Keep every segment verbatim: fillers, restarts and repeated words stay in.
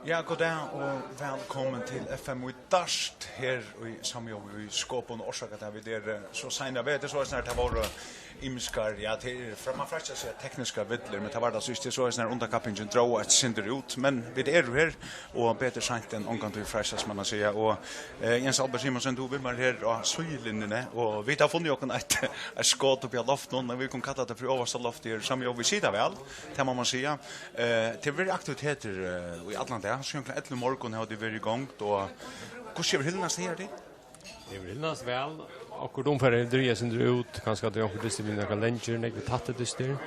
Ja, god dag og vælkomin til F M í Dart her í Samjóð í Skopun. Orsaka at vit eru, eh, so seint av veg, tað er soleiðis, at tað vóru ymiskar, ja, tað er, fram, man freistar at siga tekniskar villur, men tað var tað so ikki, tað er soleiðis, at undankappingin dró eitt sindur út, men vit eru her, og betur seint enn ongantíð, freistast man at siga. Og, eh, Jens Albert Simonsen, tú ert við mær her á síðulinjuni, og vit hava funnið okkum eitt, eitt skot uppi á loftinum, men vit kunnu kalla tað fyri ovasta loft her, Samjóð, vit sita væl, tað má man siga. Eh, tað verður aktivitetir, eh, í allan dag. Síðan klokkan ellivu í morgun hava tit verið í gongd, og hvussu hevur hilnast higartil? Tað hevur hilnast væl. Okkurt umfar hevur drigið sindur út, kanska at tað er onkur dystur við nakað leingi, nógvir tættir dystir,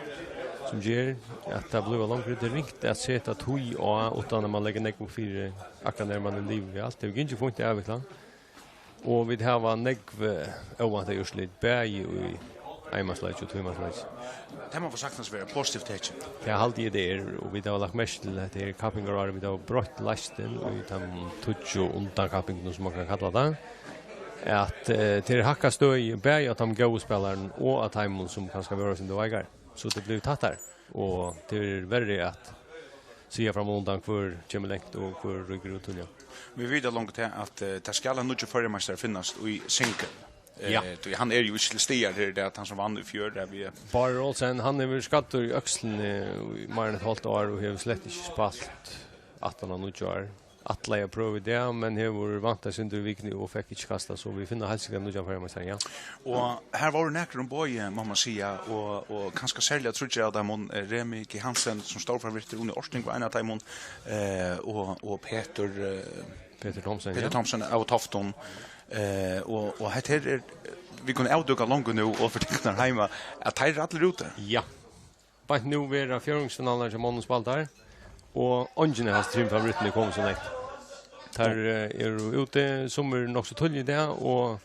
sum ger at tað blívur longri. Tað er ringt at seta tíð á, uttan at man leggur nógv upp fyri, akkurát nær man er liðugur við alt. Tað hevur gingið fínt at avvikla. Og vit hava nógv, eh, óvæntað úrslit, bæði í einmansleiki og tvímansleiki. Tað má vel saktans vera positivt tekin. Tað haldi eg tað er, og vit hava lagt merki til, at hetta er kappingarárið, vit hava broytt leistin í teimum tíggju undankappingunum, sum man kann kalla tað, at, eh, tað er hækkað støði bæði á teimum góðu spælarunum og á teimum, sum kanska vóru eitt sindur veikari. So tað blívur tættari, og tað er verri at siga frammanundan, hvør kemur langt og hvør rykur út, tíðliga. Vit vita longu tað, at, eh, tað skal ein nýggjur føroyameistari finnast í single. Eh, Ja. Tí hann er jú ikki til staðar her, tað er hann sum vann í fjør, har við Bárður Olsen, hann hevur verið skaddur í økslini í meira enn eitt hálvt ár og hevur slett ikki spælt aftan á nýggjár. Ætlaði at prøva í dag, men hevur vant eitt sindur í vikuni og fekk ikki kastað, so vit finna heilt sikkurt nýggjan føroyameistara, ja. Og her vóru nakrir um boðið, má man siga, og, og kanska serliga tríggir av teimum, eh, Remi G. Hansen, sum stórfavoritt, Rúni Árting var ein av teimum, eh, og, og Petur, eh, Petur Thomsen, Petur ja. Thomsen av Toftum. Eh, og, og hetta her er, vit kunnu avdúka longu nú, og fyri tykkum her heima, at teir eru allir úti. Ja. Beint nú verða fjórðingsfinalurnar hjá monnum spældar, og eingin av hasum trimum favorittunum er komin so langt. Teir, eh, eru úti, sum er nokk so tíðliga í dag, og,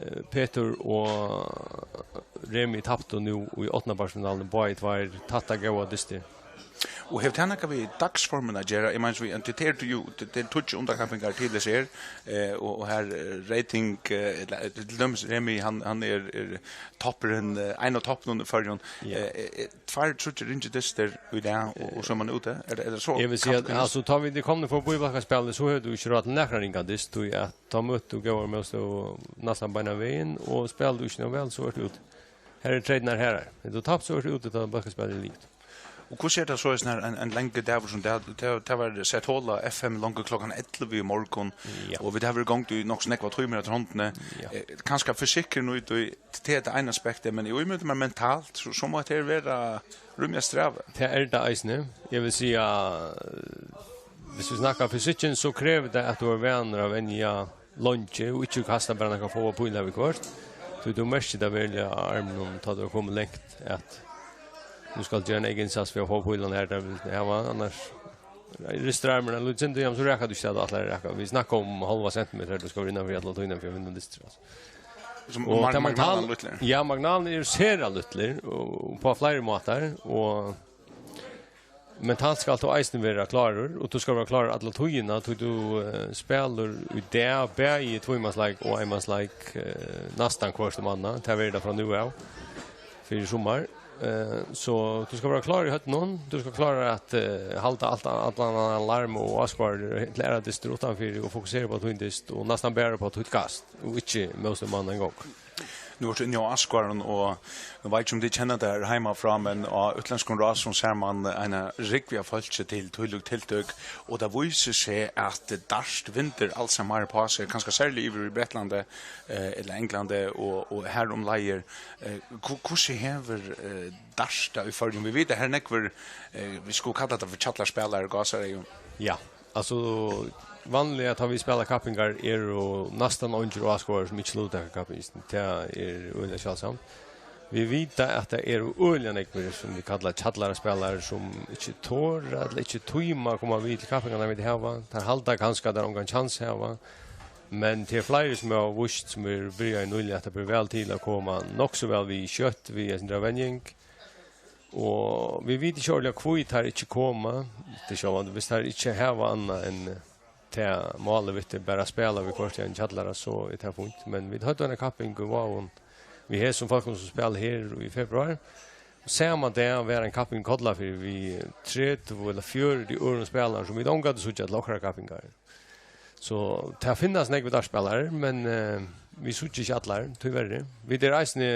eh, Petur og Remi taptu nú í áttandapartsfinaluni, báðir tveir tættar góðar dystir. Og hevur tað nakað við dagsformin at gera? Eg meini, so, tað er jú, tað er tíggju undankappingar til dessert, eh, og, og her, eh, Reiting, eh, ella, eh, til dømis Remi, hann, hann er, er toppurin, eh, ein av toppunum í Føroyum. Ja. Eh, eh, eh, tveir, tríggir ringir dystir í dag, og, og so er man úti. Er, er tað so? Eg vil siga, at, kappingin er altso, tá vit eru komnir forbi bakkaspælið, so hevur tú ikki ráð til nakran ringan dyst, tí at tá møtir tú góðar mótstøðu næstan beinan vegin, og spælir tú ikki nóg væl, so ert tú úti. Her eru treytirnar harðari. Hevur tú tapt, so ert tú úti, tá bakkaspælið er liðugt. Og hvussu er tað so, ein, ein, ein langur dagur sum tað, tað, tað var sett hol á F M longu klokkan ellivu í morgun, ja. Og vit hava verið í gongd í nokk so nógvar tímar eftir hondini. Ja. Eh, kanska fysikkurin í tí, tað er tað eina aspektið, men eg ímyndi mær mentalt, so, so má tað vera rímiliga strævið. Tað er tað eisini. Eg vil siga, viss vit snakka fysikkin, so krevur tað, at tú ert vanur at venja leingi og ikki kasta bara nakrar fáar pílar viðhvørt. Tí tú merkir tað veruliga á arminum, tá tú ert komin langt, at nú skalt tú gera ein egin innsats fyri at fáa pílarnar har, tær vilt hava, annars ristir armurin eitt lítið sindur, jamen, so rakar tú ikki tað, tú ætlar at raka. Vit snakka um hálvan sentimetur, tú skalt vera innanfyri alla tíðina fyri at vinna dystir, altso. Sum og marg-, tað marginalan mentala lítlir. Ja, marginalarnir eru sera lítlir, og, og á fleiri mátar, og mentalt skalt tú eisini vera klárur, og tú skalt vera klárur alla tíðina, tí tú, eh, spælir í dag bæði tvímansleik og einmansleik, eh, næstan hvørt um annað, tað verður tað frá nú av, fyri summar. Eh, so tú skalt vera klárur í høvdinum, tú skalt klára at, eh, halda alt, allan annan larm og áskoðarar til aðrar dystir uttanfyri og fokusera upp á tín dyst og næstan bara upp á títt kast og ikki mótstøðumannin eingong. Nú ert tú inni á áskoðarum, og nú veit eg ikki, um tit kenna tað her heimafrá, men á útlendskum rásum sær man eina rúgvu av fólki til tílík tiltøk, og tað vísir seg, at dart vindur altso meira upp á seg, kanska serliga yvir í Bretlandi, eh, ella Onglandi og, og har umleiðir. Eh, hvu-, hvussu hevur, eh, dart tað í Føroyum? Vit vita, her eru nógvir, eh, vit skulu kalla tað fyri kjallaraspælarar, gásareygu. Ja, altso, vanliga tá vit spæla kappingar eru næstan eingir áskoðarar, sum ikki luttaka í kappingini. Tað er øgiliga sjáldsamt. Vit vita, at tað eru øgiliga nógvir, sum vit kalla kjallaraspælarar, sum ikki tora ella ikki tíma at koma við til kappingarnar, vit hava. Teir halda kanska, at teir ongan kjans hava. Men tað eru fleiri, sum hava víst, sum eru byrjaðir nýliga, at tað ber væl til at koma nokk so væl við skjótt, við eitt sindur av venjing. Og vit vita ikki ordiliga, hví teir ikki koma. Tað er sjálvandi, viss teir ikki hava annað enn, eh, tað málið við tað, bara at spæla viðhvørt í ein kjallara, so er tað fínt. Men vit høvdu eina kapping í Vágum við hesum fólkum, sum spæla her í februar. Sama dag var ein kapping í Kollafirði við tretivu ella fjøruti øðrum spælarum, sum vit ongantíð síggja til okkara kappingar. So tað finnast nógvir dartspælarar, men eh, vit síggja ikki allar, tíverri. Vit eru eisini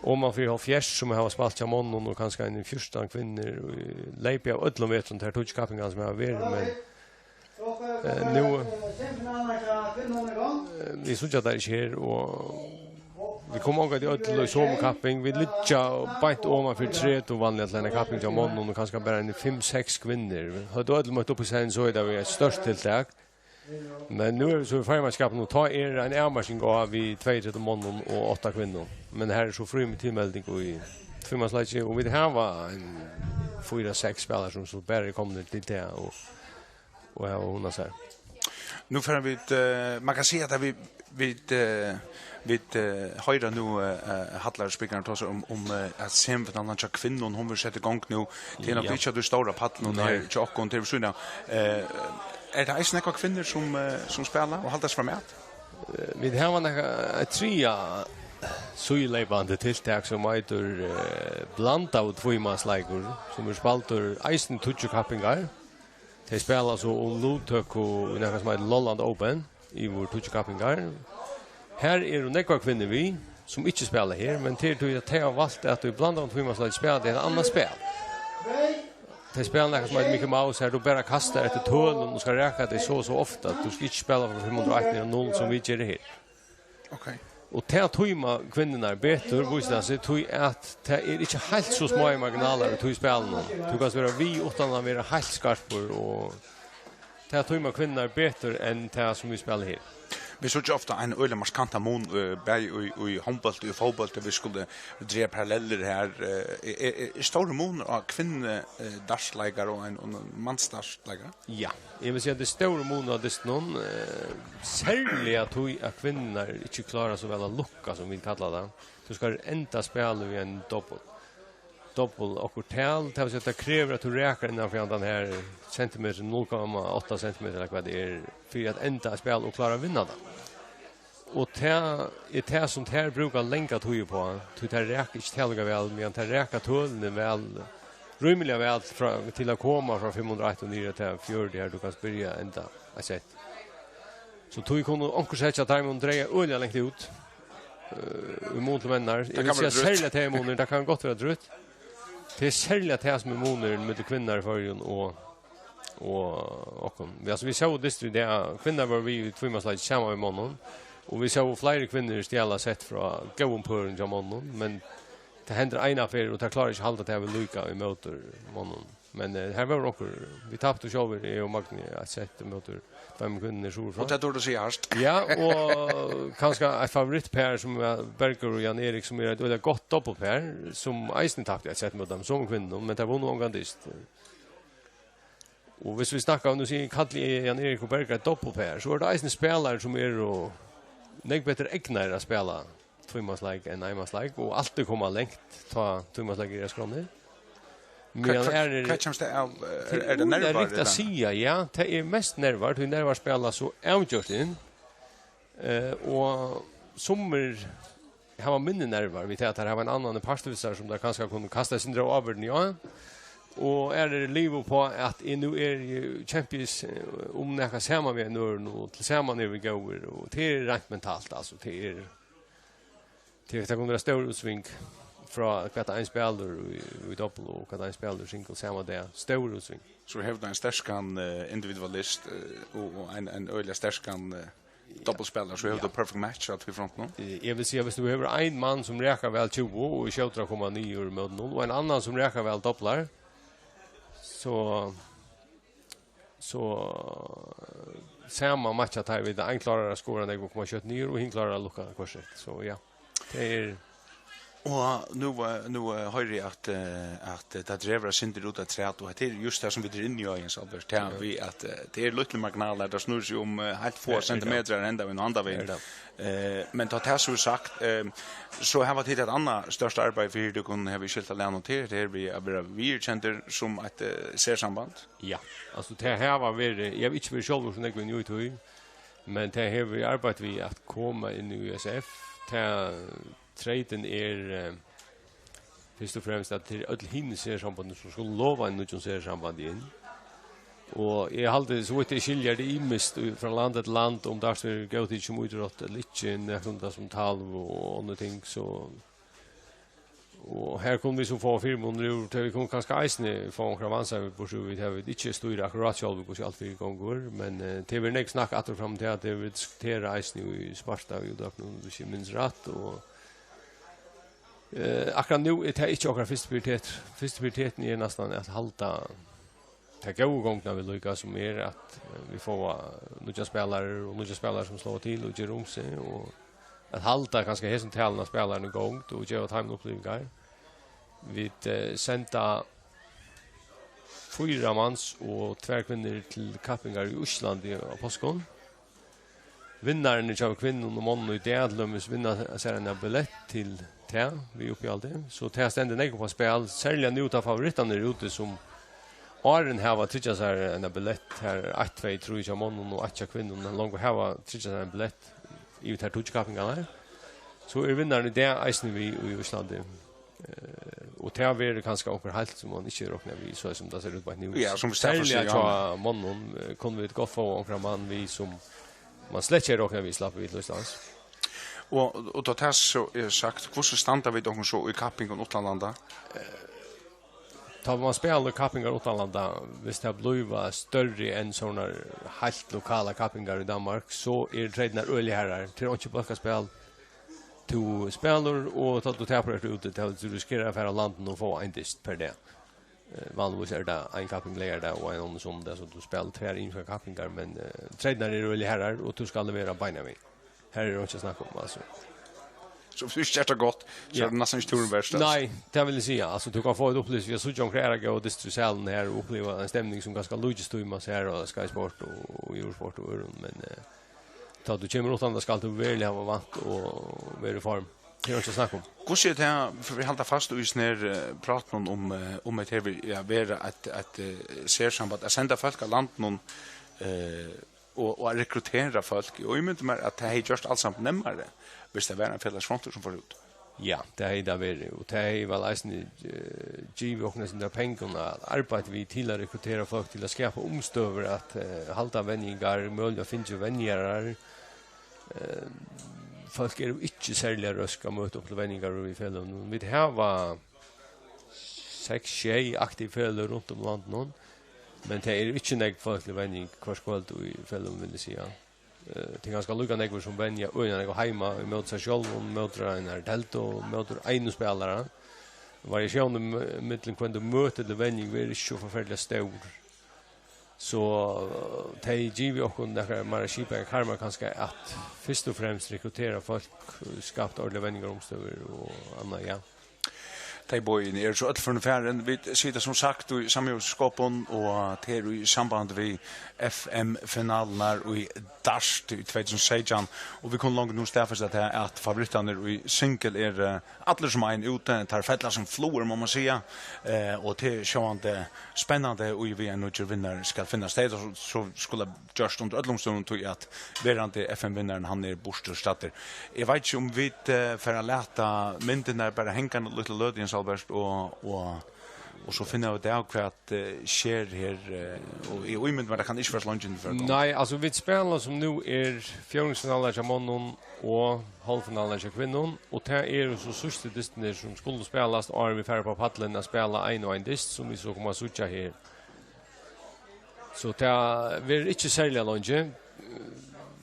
oman fyri hálvfjerðs, sum hava spælt hjá monnum, og kanska ein fjúrtan kvinnur, og leypið av øllum vetrum, tær tíggju kappingarnar sum hava verið, men eh, nú eh, vit síggja tær ikki her, og vit koma ongantíð øll í somu kapping. Vit liggja beint oman fyri tretivu vanliga til eina kapping hjá monnum, og kanska bara ein fimm, seks kvinnur. Høvdu øll møtt upp í senn, so er tað eitt stórt tiltak. Men nú eru vit so í formannsskapinum, og tá er ein avmarking á við tveyogtretivu monnum og átta kvinnum. Men her er so frí við tilmelding í tvímansleiki, og vit hava ein fýra, seks spælarar, sum so bara eru komnir til tað, og, og hava hugnað sær. Nú fara vit, eh, man kann siga at vit, vit, eh, vit, eh, hoyra nú, eh, eh, Hallar og Spikkarnar tosa um, um, eh, at semifinalan hjá kvinnum, hon verður sett í gongd nú. Tað er nokk Ja. ikki á tí stóra pallinum Nei. her hjá okkum, tað er við síðuna. Eh, er tað eisini nógvar kvinnur sum, eh, sum spæla og halda seg framat? Eh, vit hava nakað, eitt triðja síðuleypandi tiltak sum eitur, eh, blandaður tvímansleikur, sum er spældur eisini tíggju kappingar. Tey spæla so um luttøku í nakað sum eitur Lolland Open, yvir tíggju kappingar. Har eru nógvar kvinnur við, sum ikki spæla her, men tað er tí, at tey hava valt, at í blandaðum tvímansleiki spæla tey eitt annað spæl. Tey spæla nakað sum eitur Mickey Mouse, har tú bara kastar eftir tølum og skal raka tey so og so ofta. Tú skal ikki spæla frá fimm hundrað og eitt niður á null, sum vit gera her. Ok. Og tað tíma kvinnurnar betur, vísir tað seg, tí at tað er ikki heilt so smáir marginalar í tí spælinum. Tú kanst vera við uttan at vera heilt skarpur, og tað tíma kvinnurnar betur enn tað sum vit spæla her. Vit síggja ofta ein øgiliga markantan mun, eh, bæði í, í hondbólti og í fótbólti, vit skulu draga parallellir her. Eh, er, er, er stórur munur á kvinnu, eh, dartsleikara og ein, og ein mansdartsleikara? Ja, eg vil siga, at tað er stórur munur á dystinum, eh, serliga tí at kvinnurnar ikki klára so væl at lukka, sum vit kalla tað. Tú skal enda spæla við ein dobbul. Dobbul okkurt tal, tað vil siga, tað krevur, at tú rakar innan fyri handan her sentimetur, null komma átta sentimetur, ella hvat tað er, fyri at enda eitt spæl og klára at vinna tað. Og tað er tað, sum tær brúka langa tíð uppá, tí tær raka ikki tað líka væl, meðan tær raka tølini væl, rímiliga væl frá, til at koma frá fimm hundrað og eitt og niður til fjøruti, har tú kanst byrja at enda eitt sett. So tí kunnu onkur sett hjá teimum draga øgiliga langt út, eh, í mun til menninar. Eg vil siga, serliga tað er munur, tað kann gott vera drúgt. Tað er serliga tað sum er munurin millum kvinnur í Føroyum og, og okkum. Vit, altso, vit sóu dystir í dag, kvinnur vóru við í tvímansleiki saman við monnum, og vit sóu fleiri kvinnur stjala sett frá góðum pørum hjá monnum, men tað hendir eina ferð, og tað klárar ikki at halda tað við líka ímóti monnum. Men eh, har vóru onkur, vit taptu sjálvir, eg og Magni, eitt sett ímóti tveimum kvinnum suðurfrá. Og tað dugir tú at siga hart. Ja, og kanska eitt favorittpar, sum er Bergur og Jan Erik, sum er eitt øgiliga gott dobbultpar, sum eisini tapti eitt sett móti teimum somu kvinnunum, men tey vunnu ongan dyst. Og hvis vit snakka um, nú sigi eg, kalli eg Jan Erik og Bergur eitt dobbultpar, so er tað eisini spælarar, sum eru nógv betur egnaðir at spæla tvímansleik enn einmansleik, og altíð koma langt, tá tvímansleikur er á skránni. Hvat, meðan hvat, aðrir, hvat kemst tað av, eh, er, er tað øgiliga nervar, ringt at ella? Siga, ja, tað er mest nervar, tí nervar spæla so avgjørt inn. Eh, og summir hava minni nervar við tað, at teir hava ein annan í part við sær, sum teir kanska kunnu kasta eitt sindur av ábyrgdini á. Og aðrir liva uppá, at eg nú eri, eh, kempis, eh, um nakað saman við einum øðrum, og til saman eru vit góðir, og tað er reint mentalt, altso, tað er, tað, tað kunnu vera stór útsving frá hvat ein spælir í, í dobbul og hvat ein spælir í single sama dag, stór útsving. So hevur tú ein sterkan, eh, individualist, eh, og, og ein, ein øgiliga sterkan, eh, dobbultspælara, so hevur tú perfect match á tí frontinum. Eh, eg vil siga, viss tú hevur ein mann sum rakar væl tjúgu og skjótur at koma niður móti null, og ein annan sum rakar væl doblar, so, so, eh, sama matcha teir við, ein klárar at skora nógv og koma skjótt niður, og hin klárar at lukka hvørt sett. So, ja. Tað er Og nú, eh, nú, eh, hoyri eg at, eh, at, eh, tað dregur eitt sindur út afturat, og hetta er júst tað sum vit eru inni á, Jens Albert, tað er við at, eh, tað er lítlir marginalar, tað snýr seg um, eh, heilt fáar sentimetrar enda vegin og handan vegin. Eh, men tá tað so er sagt, eh, so hava tit eitt annað stórt arbeiði fyri tykkum, havi eg skilt tað rætt, og tað er við at vera viðurkendir sum eitt, eh, sersamband. Ja, altso, tað hava verið, eg havi ikki verið sjálvur so nógv inni í tí, men tað hevur verið arbeitt við at koma inn í U S F. Tað, treytin er, eh, Fyrst og fremst at til øll hini sersambandini, sum skulu lova ein nýggjum sersambandi inn. Og eg haldi, so vidt eg skilji, er tað ymiskt í, frá landi til land, um darts verður góðtikið sum ítrótt ella ikki, nakað um tað sum talv og onnur ting, so, og her kunnu vit so fáa fyrimunir úr, tí vit kunnu kanska eisini fáa onkrar vansar, burtur vit hava vit ikki stýra akkurát sjálv, hvussu alt fyrigongur, men, eh, tað verður nógv snakk aftur og fram um tað, tað verður diskuterað eisini í Sparta við útvarpinum, um eg minni rætt, og, eh, akkurát nú er tað ikki okkara fyrstu prioritet. Fyrstu prioriteten er næstan at halda ta góðu gongdina við líka, sum er at, eh, vit fáa nýggjar spælarar og nýggjar spælarar, sum sláa til og gera um seg, og at halda kanska hesum talinum av spælarum í gongd og geva teimum upplivingar. Vit, eh, senda fýra mans og tvær kvinnur til kappingar í Íslandi á páskum. Vinnarin hjá kvinnum og monnum í dag, til dømis, vinna sær eina billett til tað, við uppihaldi. So tað stendur nógv upp á spæl, serliga nú, tá favorittarnir eru úti, sum áðrenn hava tryggjað sær eina billett, har eitt, tvey, trý hjá monnum og eitt hjá kvinnum, men longu hava tryggjað sær ein billett yvir tær tíggju kappingarnar. So er vinnarin í dag eisini við í Íslandi. Eh, og tað verður kanska onkur heilt, sum man ikki roknar við, so sum tað sær út beint nú. Ja, sum vit staðfesta, serliga ja, hjá monnum, eh, kunnu vit gott fáa onkran mann við, sum man slett ikki roknar við, slapp við til Íslands. Og, og tá tað so er sagt, hvussu standa vit okkum so í kappingum uttanlanda? Tá man spælir kappingar uttanlanda, viss tað blíva størri enn sovorðnar heilt lokala kappingar í Danmark, so eru treytirnar øgiliga harðar. Tað er einki bólkaspæl. Tú spælir, og tá tú tapir, ert tú úti. Tað vil siga, tú risikerar at fara av landinum og fáa ein dyst per dag. Eh, vanligvis er tað ein kapping leygardag og ein annan sunnudag, so tú spælir tvær ymiskar kappingar, men, eh, treytirnar eru øgiliga harðar, og tú skalt levera beinanvegin. Her er einki at snakka um, altso. So viss tú ikki gert tað gott, so ja, er tað næstan ikki túrin vert, altso. Nei, tað vil eg siga. Altso, tú kanst fáa eitt upplivilsi við at síggja onkrar aðrar góðar dystir í salinum her og uppliva ein stemning, sum kanska líkist tí, man sær á Sky Sport og, og Eurosport og øðrum, men, eh, tá tú kemur uttan, tá skalt tú veruliga hava vant og vera í form. Tað er einki at snakka um. Hvussu er tað, fyri vit halda fast í hesum her, eh, prátinum um, eh, um at her vil, ja, vera eitt, eitt, eh, sersamband, at senda fólk av landinum, eh, og, og at rekruttera fólk. Og eg ímyndi mær, at tað hevði gjørt alt saman nemmari, viss tað var ein felagsfrontur, sum fór út. Ja, tað hevði tað verið. Og tað hevði væl eisini, eh, givið okkum eitt sindur av pengum at arbeiða við til at rekruttera fólk, til at skapa umstøður, at, eh, halda venjingar, møguliga fingið venjarar. Eh, fólk eru ikki serliga røsk at møta upp til venjingar í feløgum. Vit hava seks, sjey aktiv feløg runt um í landinum, men tað eru ikki nógv fólk til venjing hvørt kvøld í feløgum, vil eg siga. Eh, tað er kanska líka nógvir sum venja øgiliga nógv heima, ímóti sær sjálvum, ímóti einari teldu, ímóti einum spælara. Variatiónin m-, millum hvønn tú møtir til venjing verður ikki so forferdiliga stór. So, eh, tey geva okkum nakrar meira skipaðar karmar kanska at fyrst og fremst rekruttera fólk, skapt ordiligar venjingarumstøður og annað, ja. Tey boðini eru so øll farin farin. Vit sita sum sagt í samhøvuðsskopun, og tað er í samband við F M-finalurnar í dart í tvey túsund og seytjan, og vit kunnu longu nú staðfesta tað, at favorittarnir í single eru, eh, allir sum ein úti, teir fella sum flugur, má man siga, eh, og tað er sjálvandi spennandi, og við ein nýggjur vinnari skal finnast. Tað er so, so skulu gjørt undir øllum umstøðum, tí at verandi F M-vinnarin, hann er burtur staddur. Eg veit ikki, um vit, eh, fara at lata myndirnar bara hanga eina lítla løtu, Jens Albert, og, og, og so finna vit av, hvat, eh, skjer her, eh, og eg ímyndi mær, tað kann ikki vera so leingi til fyri at koma. Nei, altso, vit spæla sum nú er fjórðingsfinalar hjá monnum og hálvfinalar hjá kvinnum, og tað eru so síðstu dystirnir, sum skulu spælast, áðrenn vit fara upp á pallin at spæla ein og ein dyst, sum vit so koma at síggja her. So tað verður ikki serliga leingi.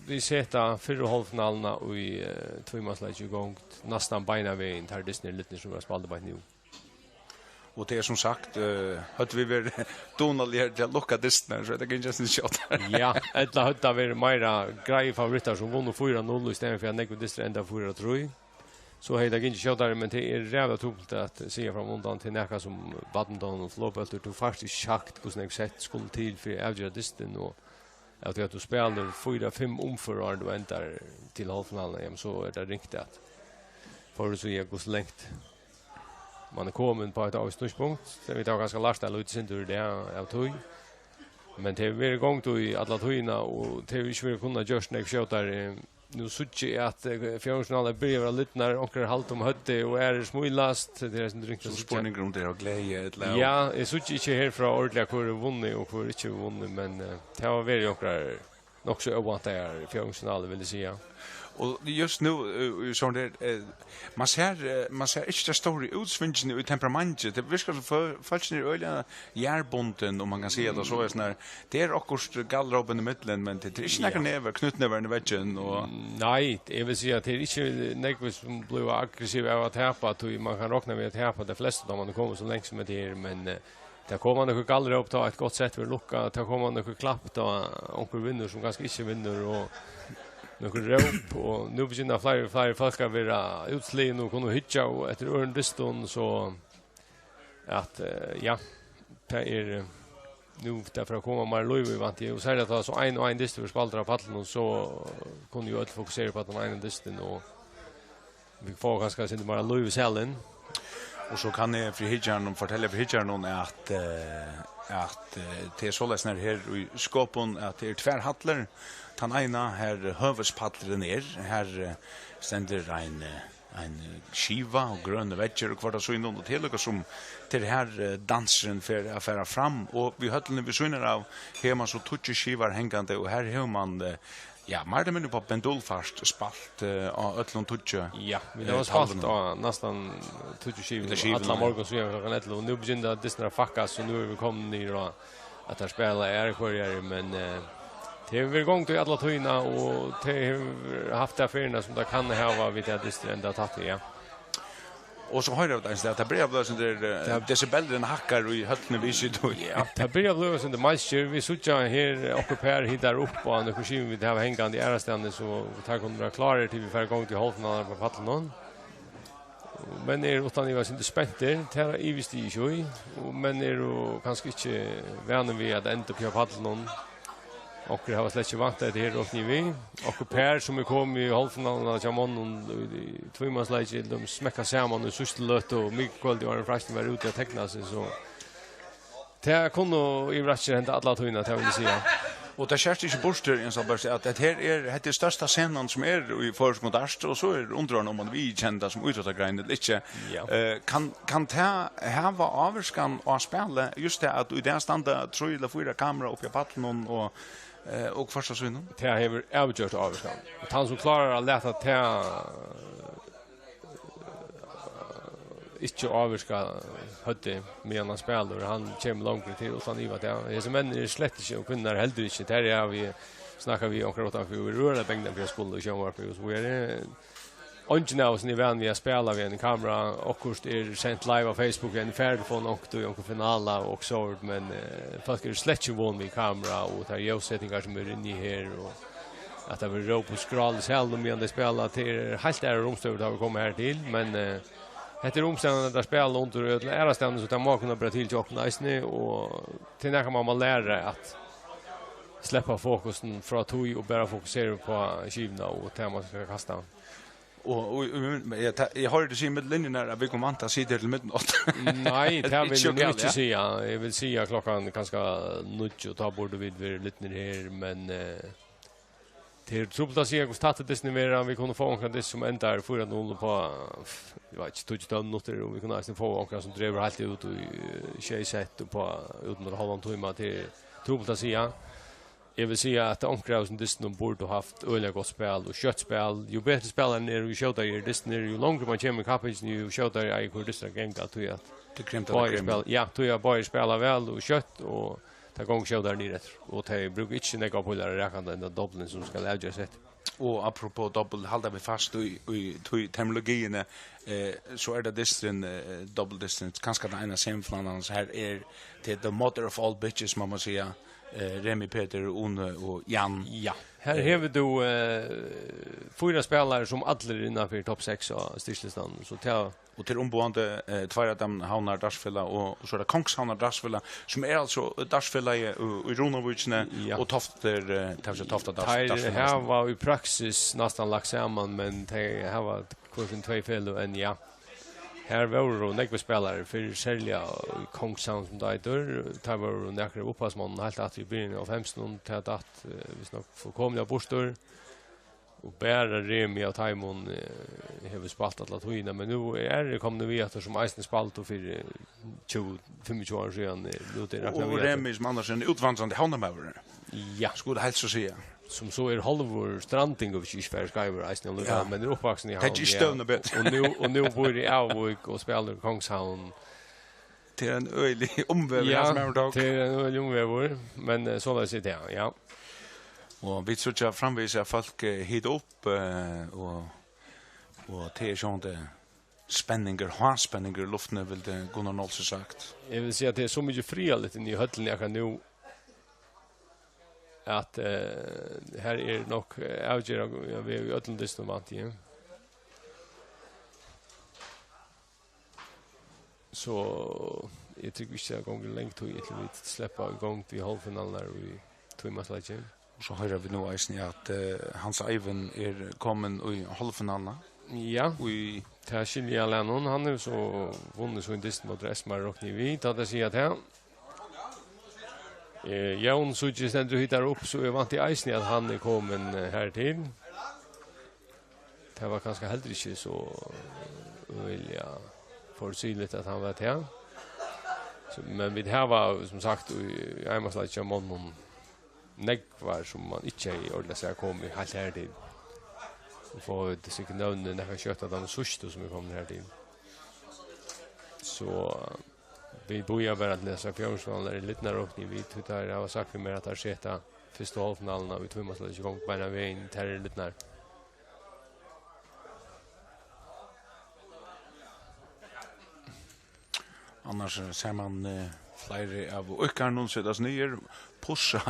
Vit seta fyrru hálvfinaluna í, eh, tvímansleiki í gongd næstan beinanvegin, teir dystirnir eru lidnir, sum verða spældir beint nú. Og tað er sum sagt, eh, høvdu vit verið dugnaligari til at lukka dystirnar, so hevði tað gingið eitt sindur skjótari. Ja, ella høvdu tað verið meira greiðir favorittar, sum vunnu fýra null í staðin fyri at nógvir dystir enda fýra trý. So hevði tað gingið skjótari, men tað er ræðuliga trupult at siga frammanundan til nakað sum badminton og flogbóltur. Tú fært ikki sagt, hvussu nógv sett skulu til fyri at avgera dystin, og av tí at tú spælir fýra, fimm umfør, áðrenn tú endar til hálvfinaluna, jamen, so er tað ringt at forutsia, hvussu langt man er komin á eitt ávíst tíðspunkt. So vit hava kanska lært eitt lítið sindur í dag av tí. Men tað hevur verið í gongd í alla tíðina, og tað hevur ikki verið kunnað gjørt nógv skjótari. Nú síggi eg, at, eh, fjórðingsfinalur byrja at vera lidnar, onkrir halda um høvdið og aðrir smílast. Tað er eitt sindur ringt at síggja. So spurningur um tað er av gleði ella av... Ja, eg síggi ikki herfrá ordiliga, hvør hevur vunnið og hvør ikki hevur vunnið, men, eh, tað hava verið onkrar nokk so óvæntaðar fjórðingsfinalur, vil eg siga. Og just nú, eh, so er, eh, man sær, eh, man sær ikki tær stóru útsvingini í temperamenti. Tað virkar sum fø-, fólkini eru øgiliga jarðbundin, um man kann siga tað so, er sånn her, tað er okkurt galluróp inn í millum, men tað er ikki nakar... Ja. Nevur, knýttnevur inn í veggin, og... Nei, eg vil siga, at tað er ikki nógv sum blíva aggressiv av at tapa, tí man kann rokna við at tapa tey flestu, tá man er komin so langt sum hetta her, men, eh, tað koma nøkur galluróp, tá eitt gott sett verður lukkað, tað koma nøkur klapp, tá onkur vinnur, sum kanska ikki vinnur, og nøkur róp, og nú begynna fleiri og fleiri fólk at vera útsligin og kunnu hyggja og eftir øðrum dystum, so at, eh, ja, tað er, eh, nú tað fer at koma meir lív í, vænti eg, og serliga tá so ein og ein dystur verður spældur av pallinum, so kunnu jú øll fokusera upp á tann eina dystin, og vit fáa kanska eitt sindur meira lív í salin. Og so kann eg fyri hyggjaranum fortelja fyri hyggjaranum, at, eh, at, eh, tað er soleiðis her í Skopun, at tað er tvær hallir. Tann eina, har høvuðspallurin er, har, eh, stendur ein, eh, ein skiva og grønir veggir og hvørt av sínum, og tað er líka sum tað er her, eh, dansurin fer at fara fram, og við høllini við síðuna av hevur man so tíggju skivur hangandi, og her hevur man, eh, ja, meir ella minni upp á pendulfart spælt, eh, á øllum tíggju, ja, vit, eh, hava spælt talvunum. Á næstan tíggju skivum, ella skivum, alla, ja, morgun síðan klokkan ellivu, og nú begynna dystirnir at fakkast, so nú eru vit komin niður á at teir spæla aðrar hvørjar, men, eh, tað hevur verið í gongd í alla tíðina, og tað hevur havt ta ferðina, sum tað kann hava, við ta dystir enda tætt, ja. Og so hoyrir eg eisini, at tað byrjar at blíva sovorðið, eh, tað, desibelurin hækkar í høllini við síðuna. Ja, tað byrjar at blíva sovorðið meiðsli. Vit síggja her, eh, okkurt par hitar upp á nøkur skivur, vit hava hangandi aðrastaðni, so teir kunnu vera klárir til vit fara í gongd í hálvfinaluna á pallinum. Menn eru uttan iva sindur spentir, tað ivist eg ikki í, og menn eru kanska ikki vanir við at enda uppi á pallinum. Onkrir hava slett ikki væntað hetta her, rokni eg við. Okkurt par sum er komið í hálvfinaluna hjá monnum í, í tvímansleiki, teir smekka saman í síðstu løtu, og mikukvøldið, áðrenn freistin var úti at tekna seg, so tað kunnu yvirraskir henda alla tíðina, tað vil eg siga. Og tað skert ikki burtur, Jens Albert, at hetta her er, hetta er størsta senan sum er í føroyskum dart, og so er undir honum, um man viðurkennir tað sum ítróttagrein ella ikki. Ja. Eh, kann, kann tað hava ávirkan á spælið, júst tað at í dag standa trý ella fýra kamera uppi á pallinum og, eh, og hvørt av sínum? Tað hevur avgjørt ávirkan. Og tann sum klárar at lata tað ikki ávirka høvdið, meðan hann spælir, hann kemur longri til, uttan iva tað. Hesir menn eru slett ikki, og kvinnur heldur ikki, tær eru, vit snakka við onkrar uttanfyri, og eru øgiliga bangnar fyri at skula í sjónvarpi, og so er tað, eingin av okkum er van við at spæla við ein kamera, okkurt er sent live á Facebook, ein ferð fáa onkur í onkrum finala og so, men, eh, fólk eru slett ikki von við kamera, og tær ljóssetingar sum eru inni her, og at tað verður róp og skrál í salinum meðan tey spæla, tað er heilt aðrar umstøður, tá vit koma her til, men, eh, hetta er umstøðurnar, tey spæla undir, og ella aðrastaðni, so tað má kunna bera til hjá okkum eisini, og tað er nakað, man má læra at sleppa fokusin frá tí og bara fokusera upp á skivuna og tað, man skal kasta. Og, og, og, men eg, ta-, eg hoyrdi seg í millum linjurnar, at vit kunnu vænta at sita her til midnátt. Nei, tað vil eg nú ikki siga. Eg vil siga, klokkan kanska níggju, og tá burdu vit verið lidnir her, men, eh, tað er trupult at siga, hvussu tættir dystirnir verða. Vit kunnu fáa onkran dyst sum endar fýra null upp á, eg veit ikki, tíggju tólv minuttir, og vit kunnu eisini fáa onkran sum dregur heilt út í, eh, sjey sett upp á, út móti hálvan tíma. Tað er trupult at siga. Eg vil siga, at onkrir av hesum dystunum burdu havt øgiliga gott spæl og skjótt spæl. Jú betri spælarin er, jú skjótari eru dystirnir, jú longri man kemur í kappingini, jú skjótari eigur hvør dystur at ganga, tí at báðir spæla, ja, tí at báðir spæla væl og skjótt, og tað gongur skjótari niður eftir. Og tey brúka ikki nógvar pílar at raka, enn tann dobbulin sum skal avgerast eftir. Og apropos dobbul, halda vit fast í, í, í terminologiini, eh, so er tað dysturin, eh, dobbuldysturin, kanska tann eina semifinalan, so her er tað the mother of all bitches, má man siga, eh, Remi, Petur, Une og Jan. Ja, her, eh, hevur tú, eh, fýra spælarar sum allir eru innanfyri topp seks á styrkislistanum, so tað... Og tað er umboðandi, eh, tveir av teimum, Havnar Dartsfelag og, og so er tað Kongshavnar Dartsfelag, sum er altso dartsfelagið í, í Runavíkini, ja, og Toftir, eh, tað vil siga Tofta Darts-, teir Dartsfelag. Hava í praksis næstan lagt saman, men tey hava hvør sín tvey feløg, enn, ja. Her vóru nógvir spælarar fyri, serliga í Kongshavn, sum tað eitur. Tað vóru nakrir av upphavsmonnum heilt aftur í byrjan av hálvfemsunum, tað datt, eh, vist nokk fullkomiliga burtur. Og bara Remi av teimum, eh, hevur spælt alla tíðina, men nú eru aðrir komnir við aftur, sum eisini spældu fyri tjúgu, fimmogtjúgu árum síðan, eh, nú tey rakna Og við at Remi, sum annars er ein útvandrandi havnarmaður, Ja, skuldi helst so siga. sum so er hálvur strandingur, hvis eg ikki fari skeivur, eisini allíkavæl, Ja. men er uppvaksin í Tað er Havn, ikki ja. støvnur betri. Og nú, og nú býr í Æðuvík og spælir í Kongshavn. Tað er ein øgilig umvegur, Ja, hann sum hevur tók. tað er ein øgilig umvegur, men, eh, soleiðis er tað, ja. Og vit síggja framvegis, at fólk, eh, hita upp, eh, og, og tað er sjálvandi spenningur, háspenningur í luftini, vildi Gunnar Nolsøe sagt. Eg vil siga, at tað er so mikið friðarligt inni í høllini akkurát nú, at, eh, her er nokk, eh, avgerandi, ja, vit eru í øllum dystum, vænti eg. So eg trúgvi ikki, at gongur long tíð, inntil vit sleppa í gongd við hálvfinalurnar í tvímansleiki. Og so hoyra vit nú eisini, at, eh, Hans Eivind er komin í hálvfinaluna. Ja, Í tað skilji eg allan. Hann hevur so vunnið sín dyst móti Esmar, rokni eg við, tá tað siga tað. Eh, Jón Sugi stendur og hitar upp, so eg vænti eisini, at hann er komin, eh, her til. Tað var kanska heldur ikki so, eh, øgiliga forudsigeligt, at hann var tað. So, men vit hava, sum sagt, í, í einmansleiki hjá monnum nógvar, sum man ikki hevði ordiliga sæð koma heilt her til. Og fáa vit sikkurt nøvnini nakað skjótt, at hann er síðstu, sum er komin her til. So, eh, vit bíða bara til hesar fjórðingsfinalurnar eru lidnar, rokni eg við, tí teir hava sagt við mær, at teir seta fyrstu hálvfinaluna í tvímansleiki í gongd beinan vegin, tær eru lidnar. Annars, eh, sær man, eh, fleiri av íðkarunum setast niður, pussa,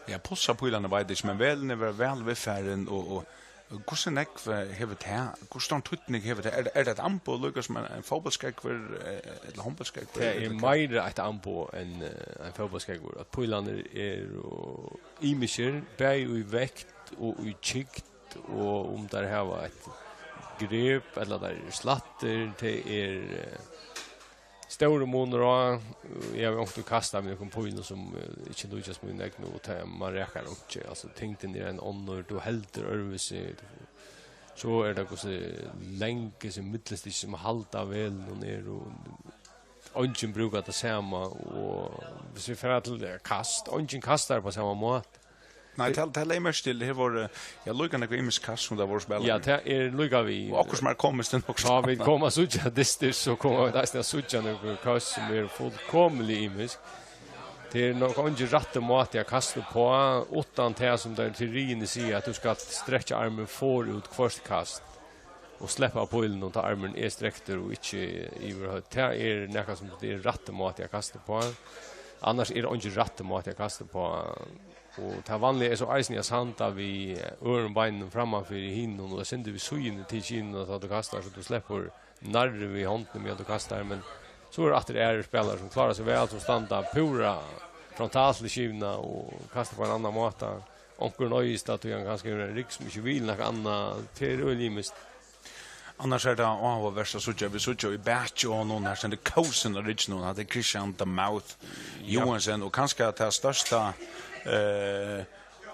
ja, pussa pílarnar veit eg ikki, men vælini verða væl viðfarin, og, og hvussu nógv, eh, hevur tað, hvussu stóran týdning hevur tað? Er, er tað eitt amboð, líka sum ein, ein fótbóltsskógvur, eh, ella hondbóltsskógvur, Tað er ella hvat? meira eitt amboð enn, eh, ein fótbóltsskógvur, at pílarnir eru ymiskir, bæði í vekt og í tjúkt, og um teir hava eitt grep, ella teir eru slættir, tað er, eh, stórur munur á. Eg havi onkuntíð kastað við nøkrum pílum, sum, eh, ikki líkjast mínum egnu, og tað, man rakar einki. Altso, tyngdin er ein onnur, tú heldur øðrvísi. So er tað hvussu long hesi millumstykki, sum halda á velinum, eru, og eingin brúkar tað sama, og hvis vit fara til, eh, kast, eingin kastar upp á sama máta. Nei, tað, tað legði eg merki til, her vóru, ja, líka nógv ymisk kast, sum tað vóru spælarar. Ja, tað er líka við. Og okkurt sum er komiskt, enn okkurt Tá vit annað. koma at síggja dystir, so koma vit eisini at síggja nøkur kast, sum eru fullkomiliga ymisk. Tað er nokk eingin rætti máti at kasta upp á, uttan tað sum teir teoriini siga, at tú skalt strekkja armin forút hvørt kast og sleppa pílin, um tá armurin er strektur og ikki yvirhøvd. Tað er nakað, sum tað er rætti máti at kasta upp á. Annars er eingin rætti máti at kasta upp á. Og tað vanliga er so eisini at standa við øðrum beininum frammanfyri hinum, og tað stendur við síðuni til kinuna, tá tú kastar, so tú sleppur nærri við hondini, meðan tú kastar, men so eru aftur aðrir spælarar, sum klára seg væl, sum standa púra frontalt til skivuna og kasta upp á ein annan máta. Onkur noyðist, at hann kanska hevur ein rygg, sum ikki vil nakað annað, tað er øgiliga ymiskt. Annars er tað áhugavert at síggja, vit síggja í bakið á honum, her stendur kósin á rygginum, hatta er Christian The Mouth Ja. Johansen, og kanska tað størsta, eh,